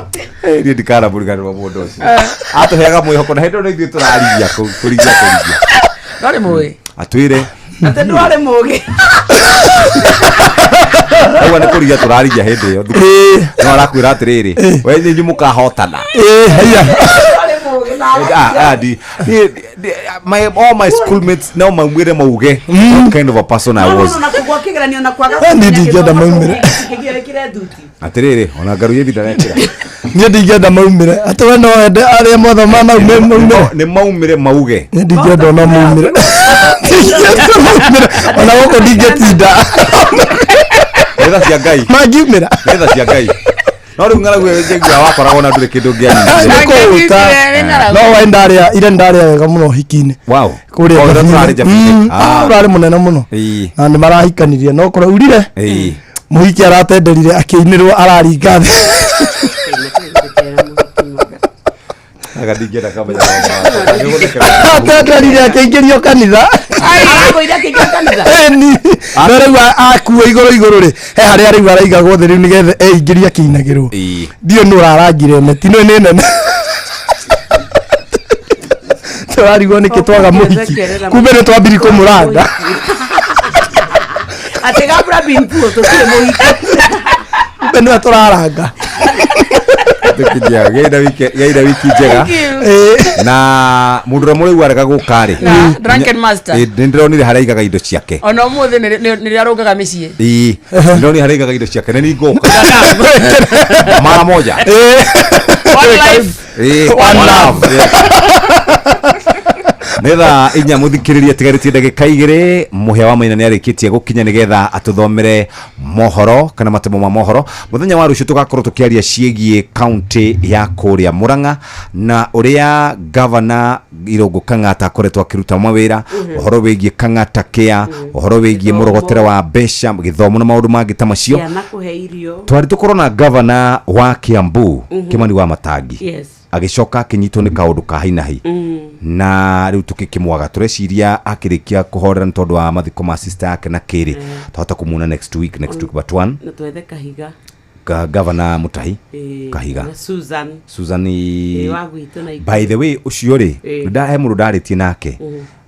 niĩ ndikanamũriganĩrwo mũndũ ũcio atũheaga mwĩhoko na hĩndĩ ĩyo nĩ ithuĩ tũrarigia kũu kũrigia kũrigia Ndwarĩ mũĩ atwĩre atĩ ndwarĩ mũgĩ auga nĩ kũrigia tũrarigia hĩndĩ ĩyo thukuru. No arakwĩra atĩrĩrĩ we nĩ inyuĩ mũkahotana Ah, ah, my all my schoolmates no maumire mauge what kind of a person I was. Kũgwa kĩgeranio na kwaga Niĩ ndingĩenda maumĩre. kĩgĩre thuti Atĩrĩrĩ ona ngaru yethi ndarekĩra. Niĩ ndingĩenda maumĩre. Atĩ we no wende arĩa mwathoma maumĩre maumĩre. Nĩ maumire mauge. Niĩ ndingĩenda ona maumĩre. Ndingĩenda maumĩre. Ona gũkũ ndingĩtinda. Nĩ tha cia Ngai. Mangiumĩra. Nĩ tha cia Ngai. No rĩu ng'aragu ĩyo njiguaga wakoragwo na ndũrĩ kĩndũ ũngĩanyitire. Nĩ kũũta. No we ndarĩa ire ndarĩa wega mũno ũhiki-inĩ. Wow. Kũrĩa Oh, ũrĩa tũrarĩ Njabini. Mm, Ah. ũrarĩ mũnene mũno. Ĩĩ. Na nĩ marahikanirie no kũraurire. Ĩĩ. Mũhiki aratenderire akĩinĩrwo araringa thĩ. Aga ndingĩenda kamenya. Atetwarire akĩingĩrio kanitha. Aragũire akĩingĩra kanitha. Ĩni. No rĩu akua igũrũ igũrũ rĩ, he harĩa rĩu araigagwo thĩ rĩu nĩgetha eingĩrie akĩinagĩrwo. Ndiũ nũ ũrarangire neti no nĩ nene. Tũrarigwo nĩkĩ twaga mũhiki. Kumbe nĩ twambiri kũmũranga. Atĩ gabra binguo tũtirĩ mũhiki. Kumbe nĩwe tũraranga. Tukinyia geina wiki njega. Thank you. Na mundu ũrĩa mũrĩu arega gũka rĩ. Na Drunken Master. Nĩ ndĩronire harĩa aigaga indo ciake. Ona ũmũthĩ nĩ arũngaga mĩciĩ. Ĩĩ, ndĩronire harĩa aigaga indo ciake na nĩ ngũka mara moja. One life. Ĩĩ, One one love. Nĩ thaa 4 mũthikĩrĩria tigarĩtie ndagĩka 2 mũhĩa wa maina nĩ arĩkĩtie gũkinya nĩgetha atũthomere mohoro kana matemo ma mohoro. Mũthenya wa rũciũ tũgakorwo tũkĩaria ciĩgiĩ kaunti ya kũrĩa Murang'a na ũrĩa gavana Irũngũ Kang'ata akoretwo akĩruta mawĩra, ũhoro wĩgiĩ Kang'ata Care, ũhoro wĩgiĩ mũrogotere wa mbeca, gĩthomo na maũndũ mangĩ ta macio. Ciana kũhe irio. Twarĩ tũkorwo na gavana wa Kiambu Kimani wa Matangi. Yes. Agĩcoka akĩnyitwo nĩ kaũndũ ka hinahi na rĩu tũkĩkĩmwaga tũreciria akĩrĩkia kũhorera nĩ tondũ wa mathiko ma sister yake na kĩrĩ twahota kũmuona next week, next week but one. Na twethe Kahiga. Gavana Mutahi Kahiga. Na Susan. Susan. Ĩĩ, wa gwitũ na By the way, ũcio rĩ, he mũndũ ndarĩtie nake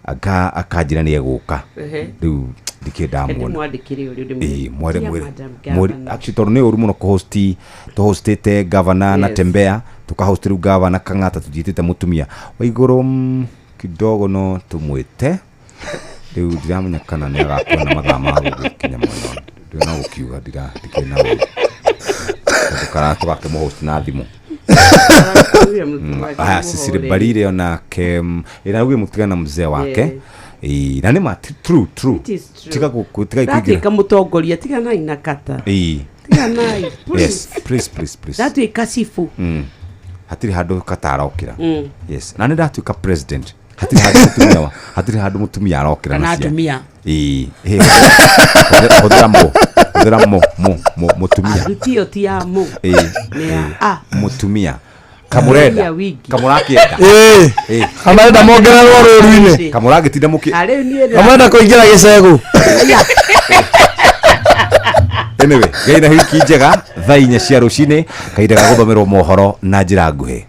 akanjĩra nĩ egũka. Rĩu ndikĩ ndamuona. Ndĩmwandĩkĩre ũrĩa. Ĩĩ, mwere Dear mwere Madam mwere Governor. Actually tondũ nĩ ũru mũno kũhosti tũhostĩte gavana na Tembea, tũkahost rĩu gavana Kang'ata tũnjitĩte mũtumia wa igũrũ kidogo no tũmwĩte rĩu ndiramenya kana nĩ agakorwo na mathaa ma gũkinya mwena ndĩ no gũkiuga ndira ndikĩrĩ na ũru tondũ kara tũgakĩmũhost na thimũ. Aya Cecily Mbarire onake ĩrauge mũtigana na mzee wake. Ĩĩ, na nĩ ma true true. It is true. Tiga tiga kũingĩra. Ndatuĩka mũtongoria tiganai na kata. Ĩĩ. Tiganai. Yes, please please please. Ndatuĩka cibũ. Hatirĩ handũ katarokĩra. Yes, na nĩ ndatuĩka president hatirĩ handũ mũtumia hatirĩ handũ mũtumia arokĩra Kana na ciana. atumia. Ĩĩ, ĩĩ, hũthĩra mũ hũthĩra mũ mũ mũ mũtumia. Ruti ĩyo ti ya mũ. Ĩĩ. Nĩ ya a. Mũtumia kamũrenda. Mũtumia wingi. Kamũrakĩenda. Ĩĩ. Ĩĩ. Kamũrenda mongererwo rũru-inĩ. Kamũragĩtinda mũkĩ. Rĩu niĩ Kamũrenda kũingĩra gĩcegũ. Anyway, ngai na wiki njega thaa 4 cia rũcinĩ kahinda ga gũthomerwo mohoro na njĩra nguhĩ.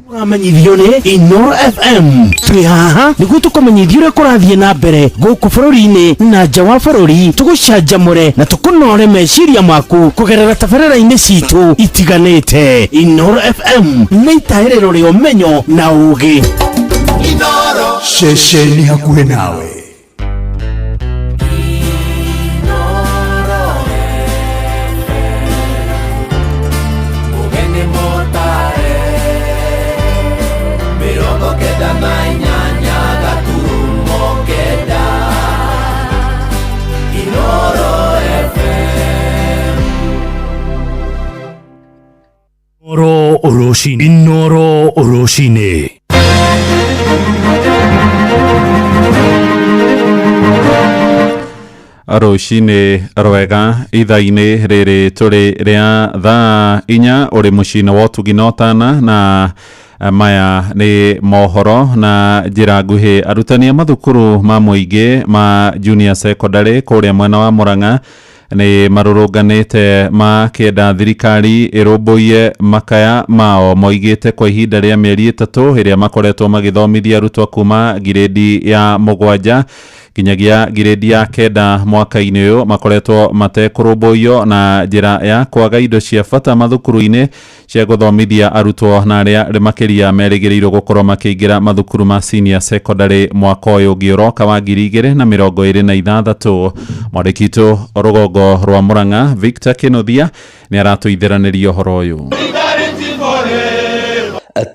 Ũramenyithio nĩ Inoro FM. Twĩ haha nĩguo tũkũmenyithia ũrĩa kũrathiĩ na mbere gũkũ bũrũri-inĩ na nja wa bũrũri, tũgũcanjamũre na tũkũnore meciria maku kũgerera tabarĩra-inĩ citũ itiganĩte. Inoro FM nĩ itaĩrĩro rĩa ũmenyo na ũũgĩ. Ceceni hakuhĩ nawe. Mugeni motare 98.9 Inoro FM. Inoro rũcinĩ. Inoro rũcinĩ. Rũcinĩ rwega ithaa-inĩ rĩrĩ tũrĩ rĩa thaa 4 ũrĩ mũciĩ-inĩ wa ũtugi na ũtana na maya nĩ mohoro na njĩra nguhĩ. Arutani a mathukuru ma mũingĩ ma junior secondary kũrĩa mwena wa Murang'a nĩ marũrũnganĩte makĩenda thirikari ĩrũmbũiye makaya mao moigĩte kwa ihinda rĩa mĩeri 3 ĩrĩa makoretwo magĩthomithia arutwo kuma ngirĩndi ya 7 nginyagia ngirĩndi ya 9 mwaka-inĩ ũyũ makoretwo matekũrũmbũiyo na njĩra ya kwaga indo cia bata mathukuru-inĩ cia gũthomithia arutwo na arĩa makĩria merĩgĩrĩirwo gũkorwo makĩingĩra mathukuru ma senior secondary mwaka ũyũ ũngĩ ũroka wa 2026. Mwandĩki witũ rũgongo rwa Murang'a Victor Kĩnuthia nĩ aratũitheranĩria ũhoro ũyũ.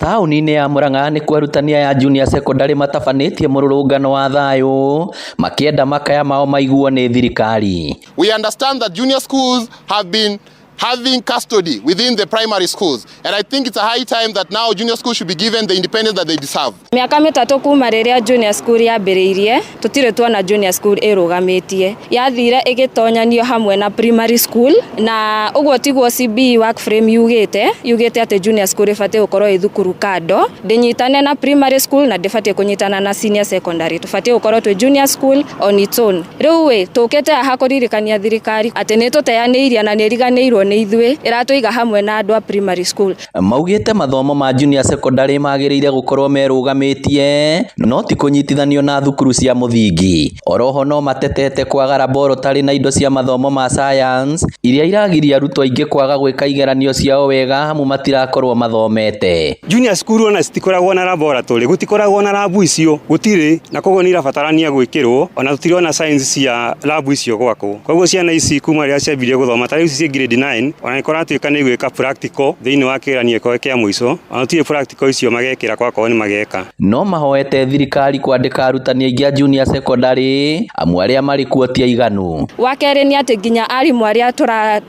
Taũni-inĩ ya Murang'a nĩkuo arutani aya junior secondary matabanĩtie mũrũrũngano wa thayũ makĩenda makaya mao maiguo nĩ thirikari. We understand that junior schools have been having custody within the primary schools. And I think it's a high time that now junior schools should be given the independence that they deserve. Mĩaka 3 kuma rĩrĩa junior school yambĩrĩirie, tũtirĩ tuona junior school ĩrũgamĩtie. Yathire ĩgĩtonyanio hamwe na primary school, na ũguo tiguo CBE work frame yugĩte atĩ junior school ĩbatiĩ gũkorwo ĩ thukuru kando, ndĩnyitane na primary school na ndĩbatiĩ kũnyitana na senior secondary, tũbatiĩ gũkorwo twĩ junior school on its own. Rĩu ĩ tũkĩte haha kũririkania thirikari atĩ nĩ tũteanĩirie na nĩ ĩriganĩirwo nĩ ithuĩ, ĩratũiga hamwe na andũ a primary school. Maugĩte mathomo ma junior secondary magĩrĩire gũkorwo merũgamĩtie no ti kũnyitithanio na thukuru cia mũthingi. Oroho no matetete kwaga laboratory na indo cia mathomo ma science iria iragiria arutwo aingĩ kwaga gwĩka igeranio ciao wega amu matirakorwo mathomete. Junior school ona citikoragwo na laboratory, gũtikoragwo na labu icio, gũtirĩ, na koguo nĩ irabatarania gwĩkĩrwo, ona tũtirona science cia labu icio gwakwo. Koguo ciana ici kuma rĩrĩa ciambirie gũthoma, ta rĩu ici ciĩ grade 9, ona nĩ kũratuĩka nĩ igwĩka practical thĩinĩ wa kĩgeranio gĩao kĩa mũico, ona gũtirĩ practical icio magekĩra kwakorwo nĩ mageka. No mahoete thirikari kwandĩka arutani aingĩ a junior secondary amu arĩa marĩ kuo ti aiganu. Wa kerĩ nĩ atĩ nginya arimũ arĩa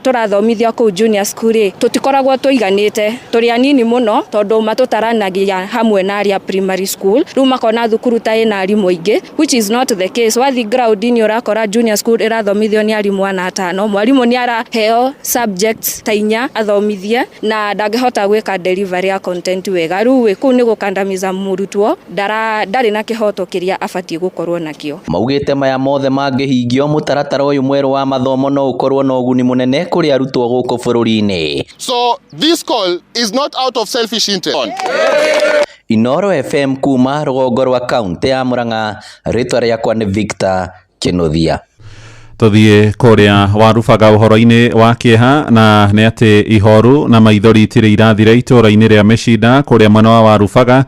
tũrathomithia kũu junior school rĩ, tũtikoragwo tũiganĩte, tũrĩ anini mũno tondũ matũtaranagia hamwe na arĩa primary school. Rĩu makona thukuru ta ĩna arimũ aingĩ, which is not the case. Wathiĩ ground-inĩ ũrakora junior school ĩrathomithio nĩ arimũ 4 5, mwarimũ nĩ araheo subjects ta 4 athomithie na ndangĩhota gwĩka delivery ya content wega. Rĩu kũu nĩ gũkandamiza mũrutwo, ndarĩ na kĩhoto kĩrĩa abatiĩ gũkorwo nakĩo. Maugĩte maya mothe mangĩhingio, mũtaratara ũyũ mwerũ wa mathomo no ũkorwo na ũguni mũnene kũrĩ arutwo gũkũ bũrũri-inĩ. So this call is not out of selfish interest. Inoro FM kuma rũgongo rwa kaunti ya Murang'a, rĩtwa rĩakwa nĩ Victor Kinuthia. Tuthiĩ kũrĩa Warubaga ũhoro-inĩ wa kĩeha, na nĩ atĩ ihoru na maithori itirĩ irathira itũũra-inĩ rĩa Mĩcinda kũrĩa mwena wa Warubaga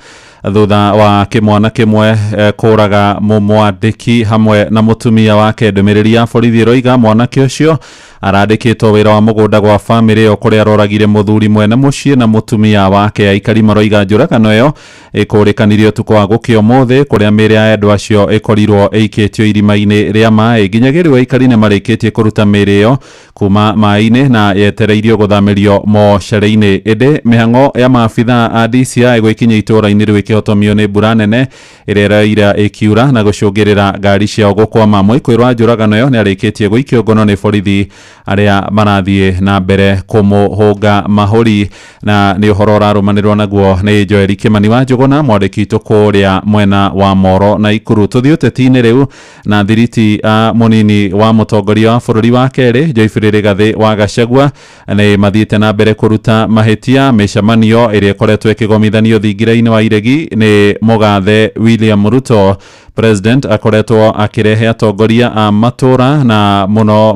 thutha wa kĩmwana kĩmwe kũraga mũmwandĩki hamwe na mũtumia wake. Ndũmĩrĩri ya borithi ĩroiga mwanake ũcio arandĩkĩtwo wĩra wa mũgũnda gwa bamĩrĩ ĩyo kũrĩa aroragire mũthuri mwene mũciĩ na mũtumia wake. Aikari maroiga njũragano ĩyo ĩkũrĩkanirie ũtukũ wa gũkĩa ũmũthĩ kũrĩa mĩĩrĩ ya endwa acio ĩkorirwo ĩikĩtio irima-inĩ rĩa maĩ. Nginyagia rĩu aikari nĩ marĩkĩtie kũruta mĩĩrĩ ĩyo kuma maĩ-inĩ na yetereirio gũthamĩrio mocarĩ-inĩ. Ĩndĩ mĩhang'o ya maabithaa a DCI gwĩkinyia itũũra-inĩ rĩu ĩkĩhotomio nĩ mbura nene ĩrĩa ĩraira ĩkiura na gũcũngĩrĩra ngari ciao gũkwama. Mwĩkũĩrwo wa njũragano ĩyo nĩ arĩkĩtie gũikio ngono nĩ borithi arĩa marathiĩ na mbere kũmũhũnga mahũri, na nĩ ũhoro ũrarũmanĩrwo naguo nĩ Joeli Kimani wa Njũgũna, mwandĩki witũ kũrĩa mwena wa Moro na Ikuru. Tũthiĩ ũteti-inĩ rĩu na thiriti mũnini wa mũtongoria wa bũrũri wa kerĩ Joyfrey Rigathĩ wa Gachagua nĩ mathiĩte na mbere kũruta mahĩtia mĩcemanio ĩrĩa ĩkoretwo ĩkĩgomithanio thingira-inĩ wa Iregi nĩ mũgathe William Ruto. President akoretwo akĩrehe atongoria a matũra na mũno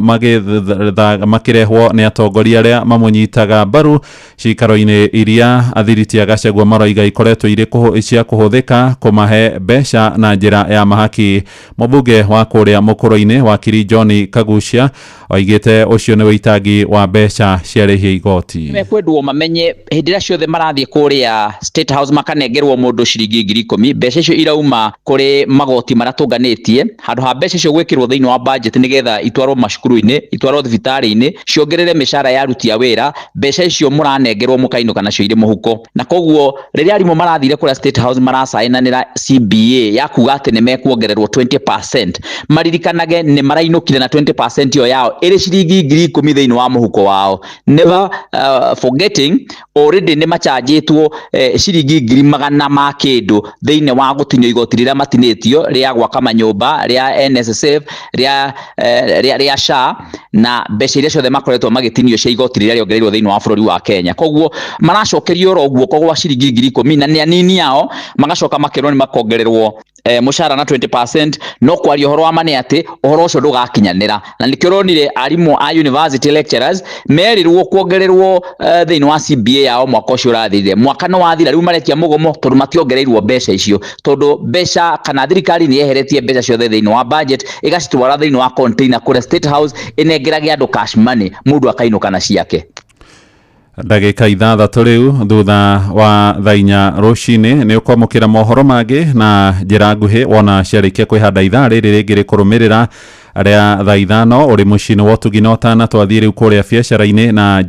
makĩrehwo nĩ atongoria arĩa mamũnyitaga mbaru cikaro-inĩ iria athiriti a Gachagua maroiga ikoretwo irĩ cia kũhũthĩka kũmahe mbeca na njĩra ya mahaki. Mũmbunge wa kũrĩa mũkũrũ-inĩ wakiri John Kagucia oigĩte ũcio nĩ wĩitangi wa mbeca ciarĩhia igoti. Mekwendwo mamenye hĩndĩ ĩrĩa ciothe marathiĩ kũrĩa State House makanengerwo mũndũ ciringi 10,000, mbeca icio irauma kũrĩ magoti marĩa tũnganĩtie, handũ ha mbeca icio gwĩkĩrwo thĩinĩ wa budget nĩgetha itwarwo macukuru-inĩ, itwarwo thibitarĩ-inĩ, ciongerere mĩcara ya aruti a wĩra, mbeca icio mũranengerwo mũkainũka nacio irĩ mũhuko. Na koguo rĩrĩa arimũ marathire kũrĩa State House maracainanĩra CBA ya kuga atĩ nĩ mekuongererwo 20%, maririkanage nĩ marainũkire na 20% ĩyo yao ĩrĩ ciringi 10,000 thĩinĩ wa mũhuko wao. Never forgetting already nĩ machanjĩtwo ciringi 100,000 ma kĩndũ thĩinĩ wa gũtinio igoti rĩrĩa matinĩtio rĩa gwaka manyũmba, rĩa NSSF, rĩa SHA, na mbeca iria ciothe makoretwo magĩtinio cia igoti rĩrĩa rĩongereirwo thĩinĩ wa bũrũri wa Kenya. Koguo maracokerio oro guoko gwa ciringi 10,000 na nĩ anini ao magacoka makerwo nĩ makongererwo mũcara na 20%, no kwaria ũhoro wa ma nĩ atĩ ũhoro ũcio ndũgakinyanĩra. Na nĩkĩo ũronire arimũ a university lecturers merirwo kuongererwo thĩinĩ wa CBA yao mwaka ũcio ũrathirire. Mwaka nĩ wathira, rĩu marekia mũgomo tondũ mationgereirwo mbeca icio, tondũ mbeca kana thirikari nĩ yeheretie mbeca ciothe thĩinĩ wa budget ĩgacitwara thĩinĩ wa container kũrĩa State House ĩnengerage andũ cash money, mũndũ akainũka na ciake. Ndagĩka 6 rĩu thutha wa thaa 4 rũcinĩ nĩ ũkwamũkĩra mohoro mangĩ na njĩra nguhĩ wona ciarĩkia kwĩhanda ithaa rĩrĩ rĩngĩ rĩkũrũmĩrĩra rĩa thaa 5 ũrĩ mũciĩ-inĩ wa ũtugi na ũtana. Twathiĩ rĩu kũrĩa biacara-inĩ na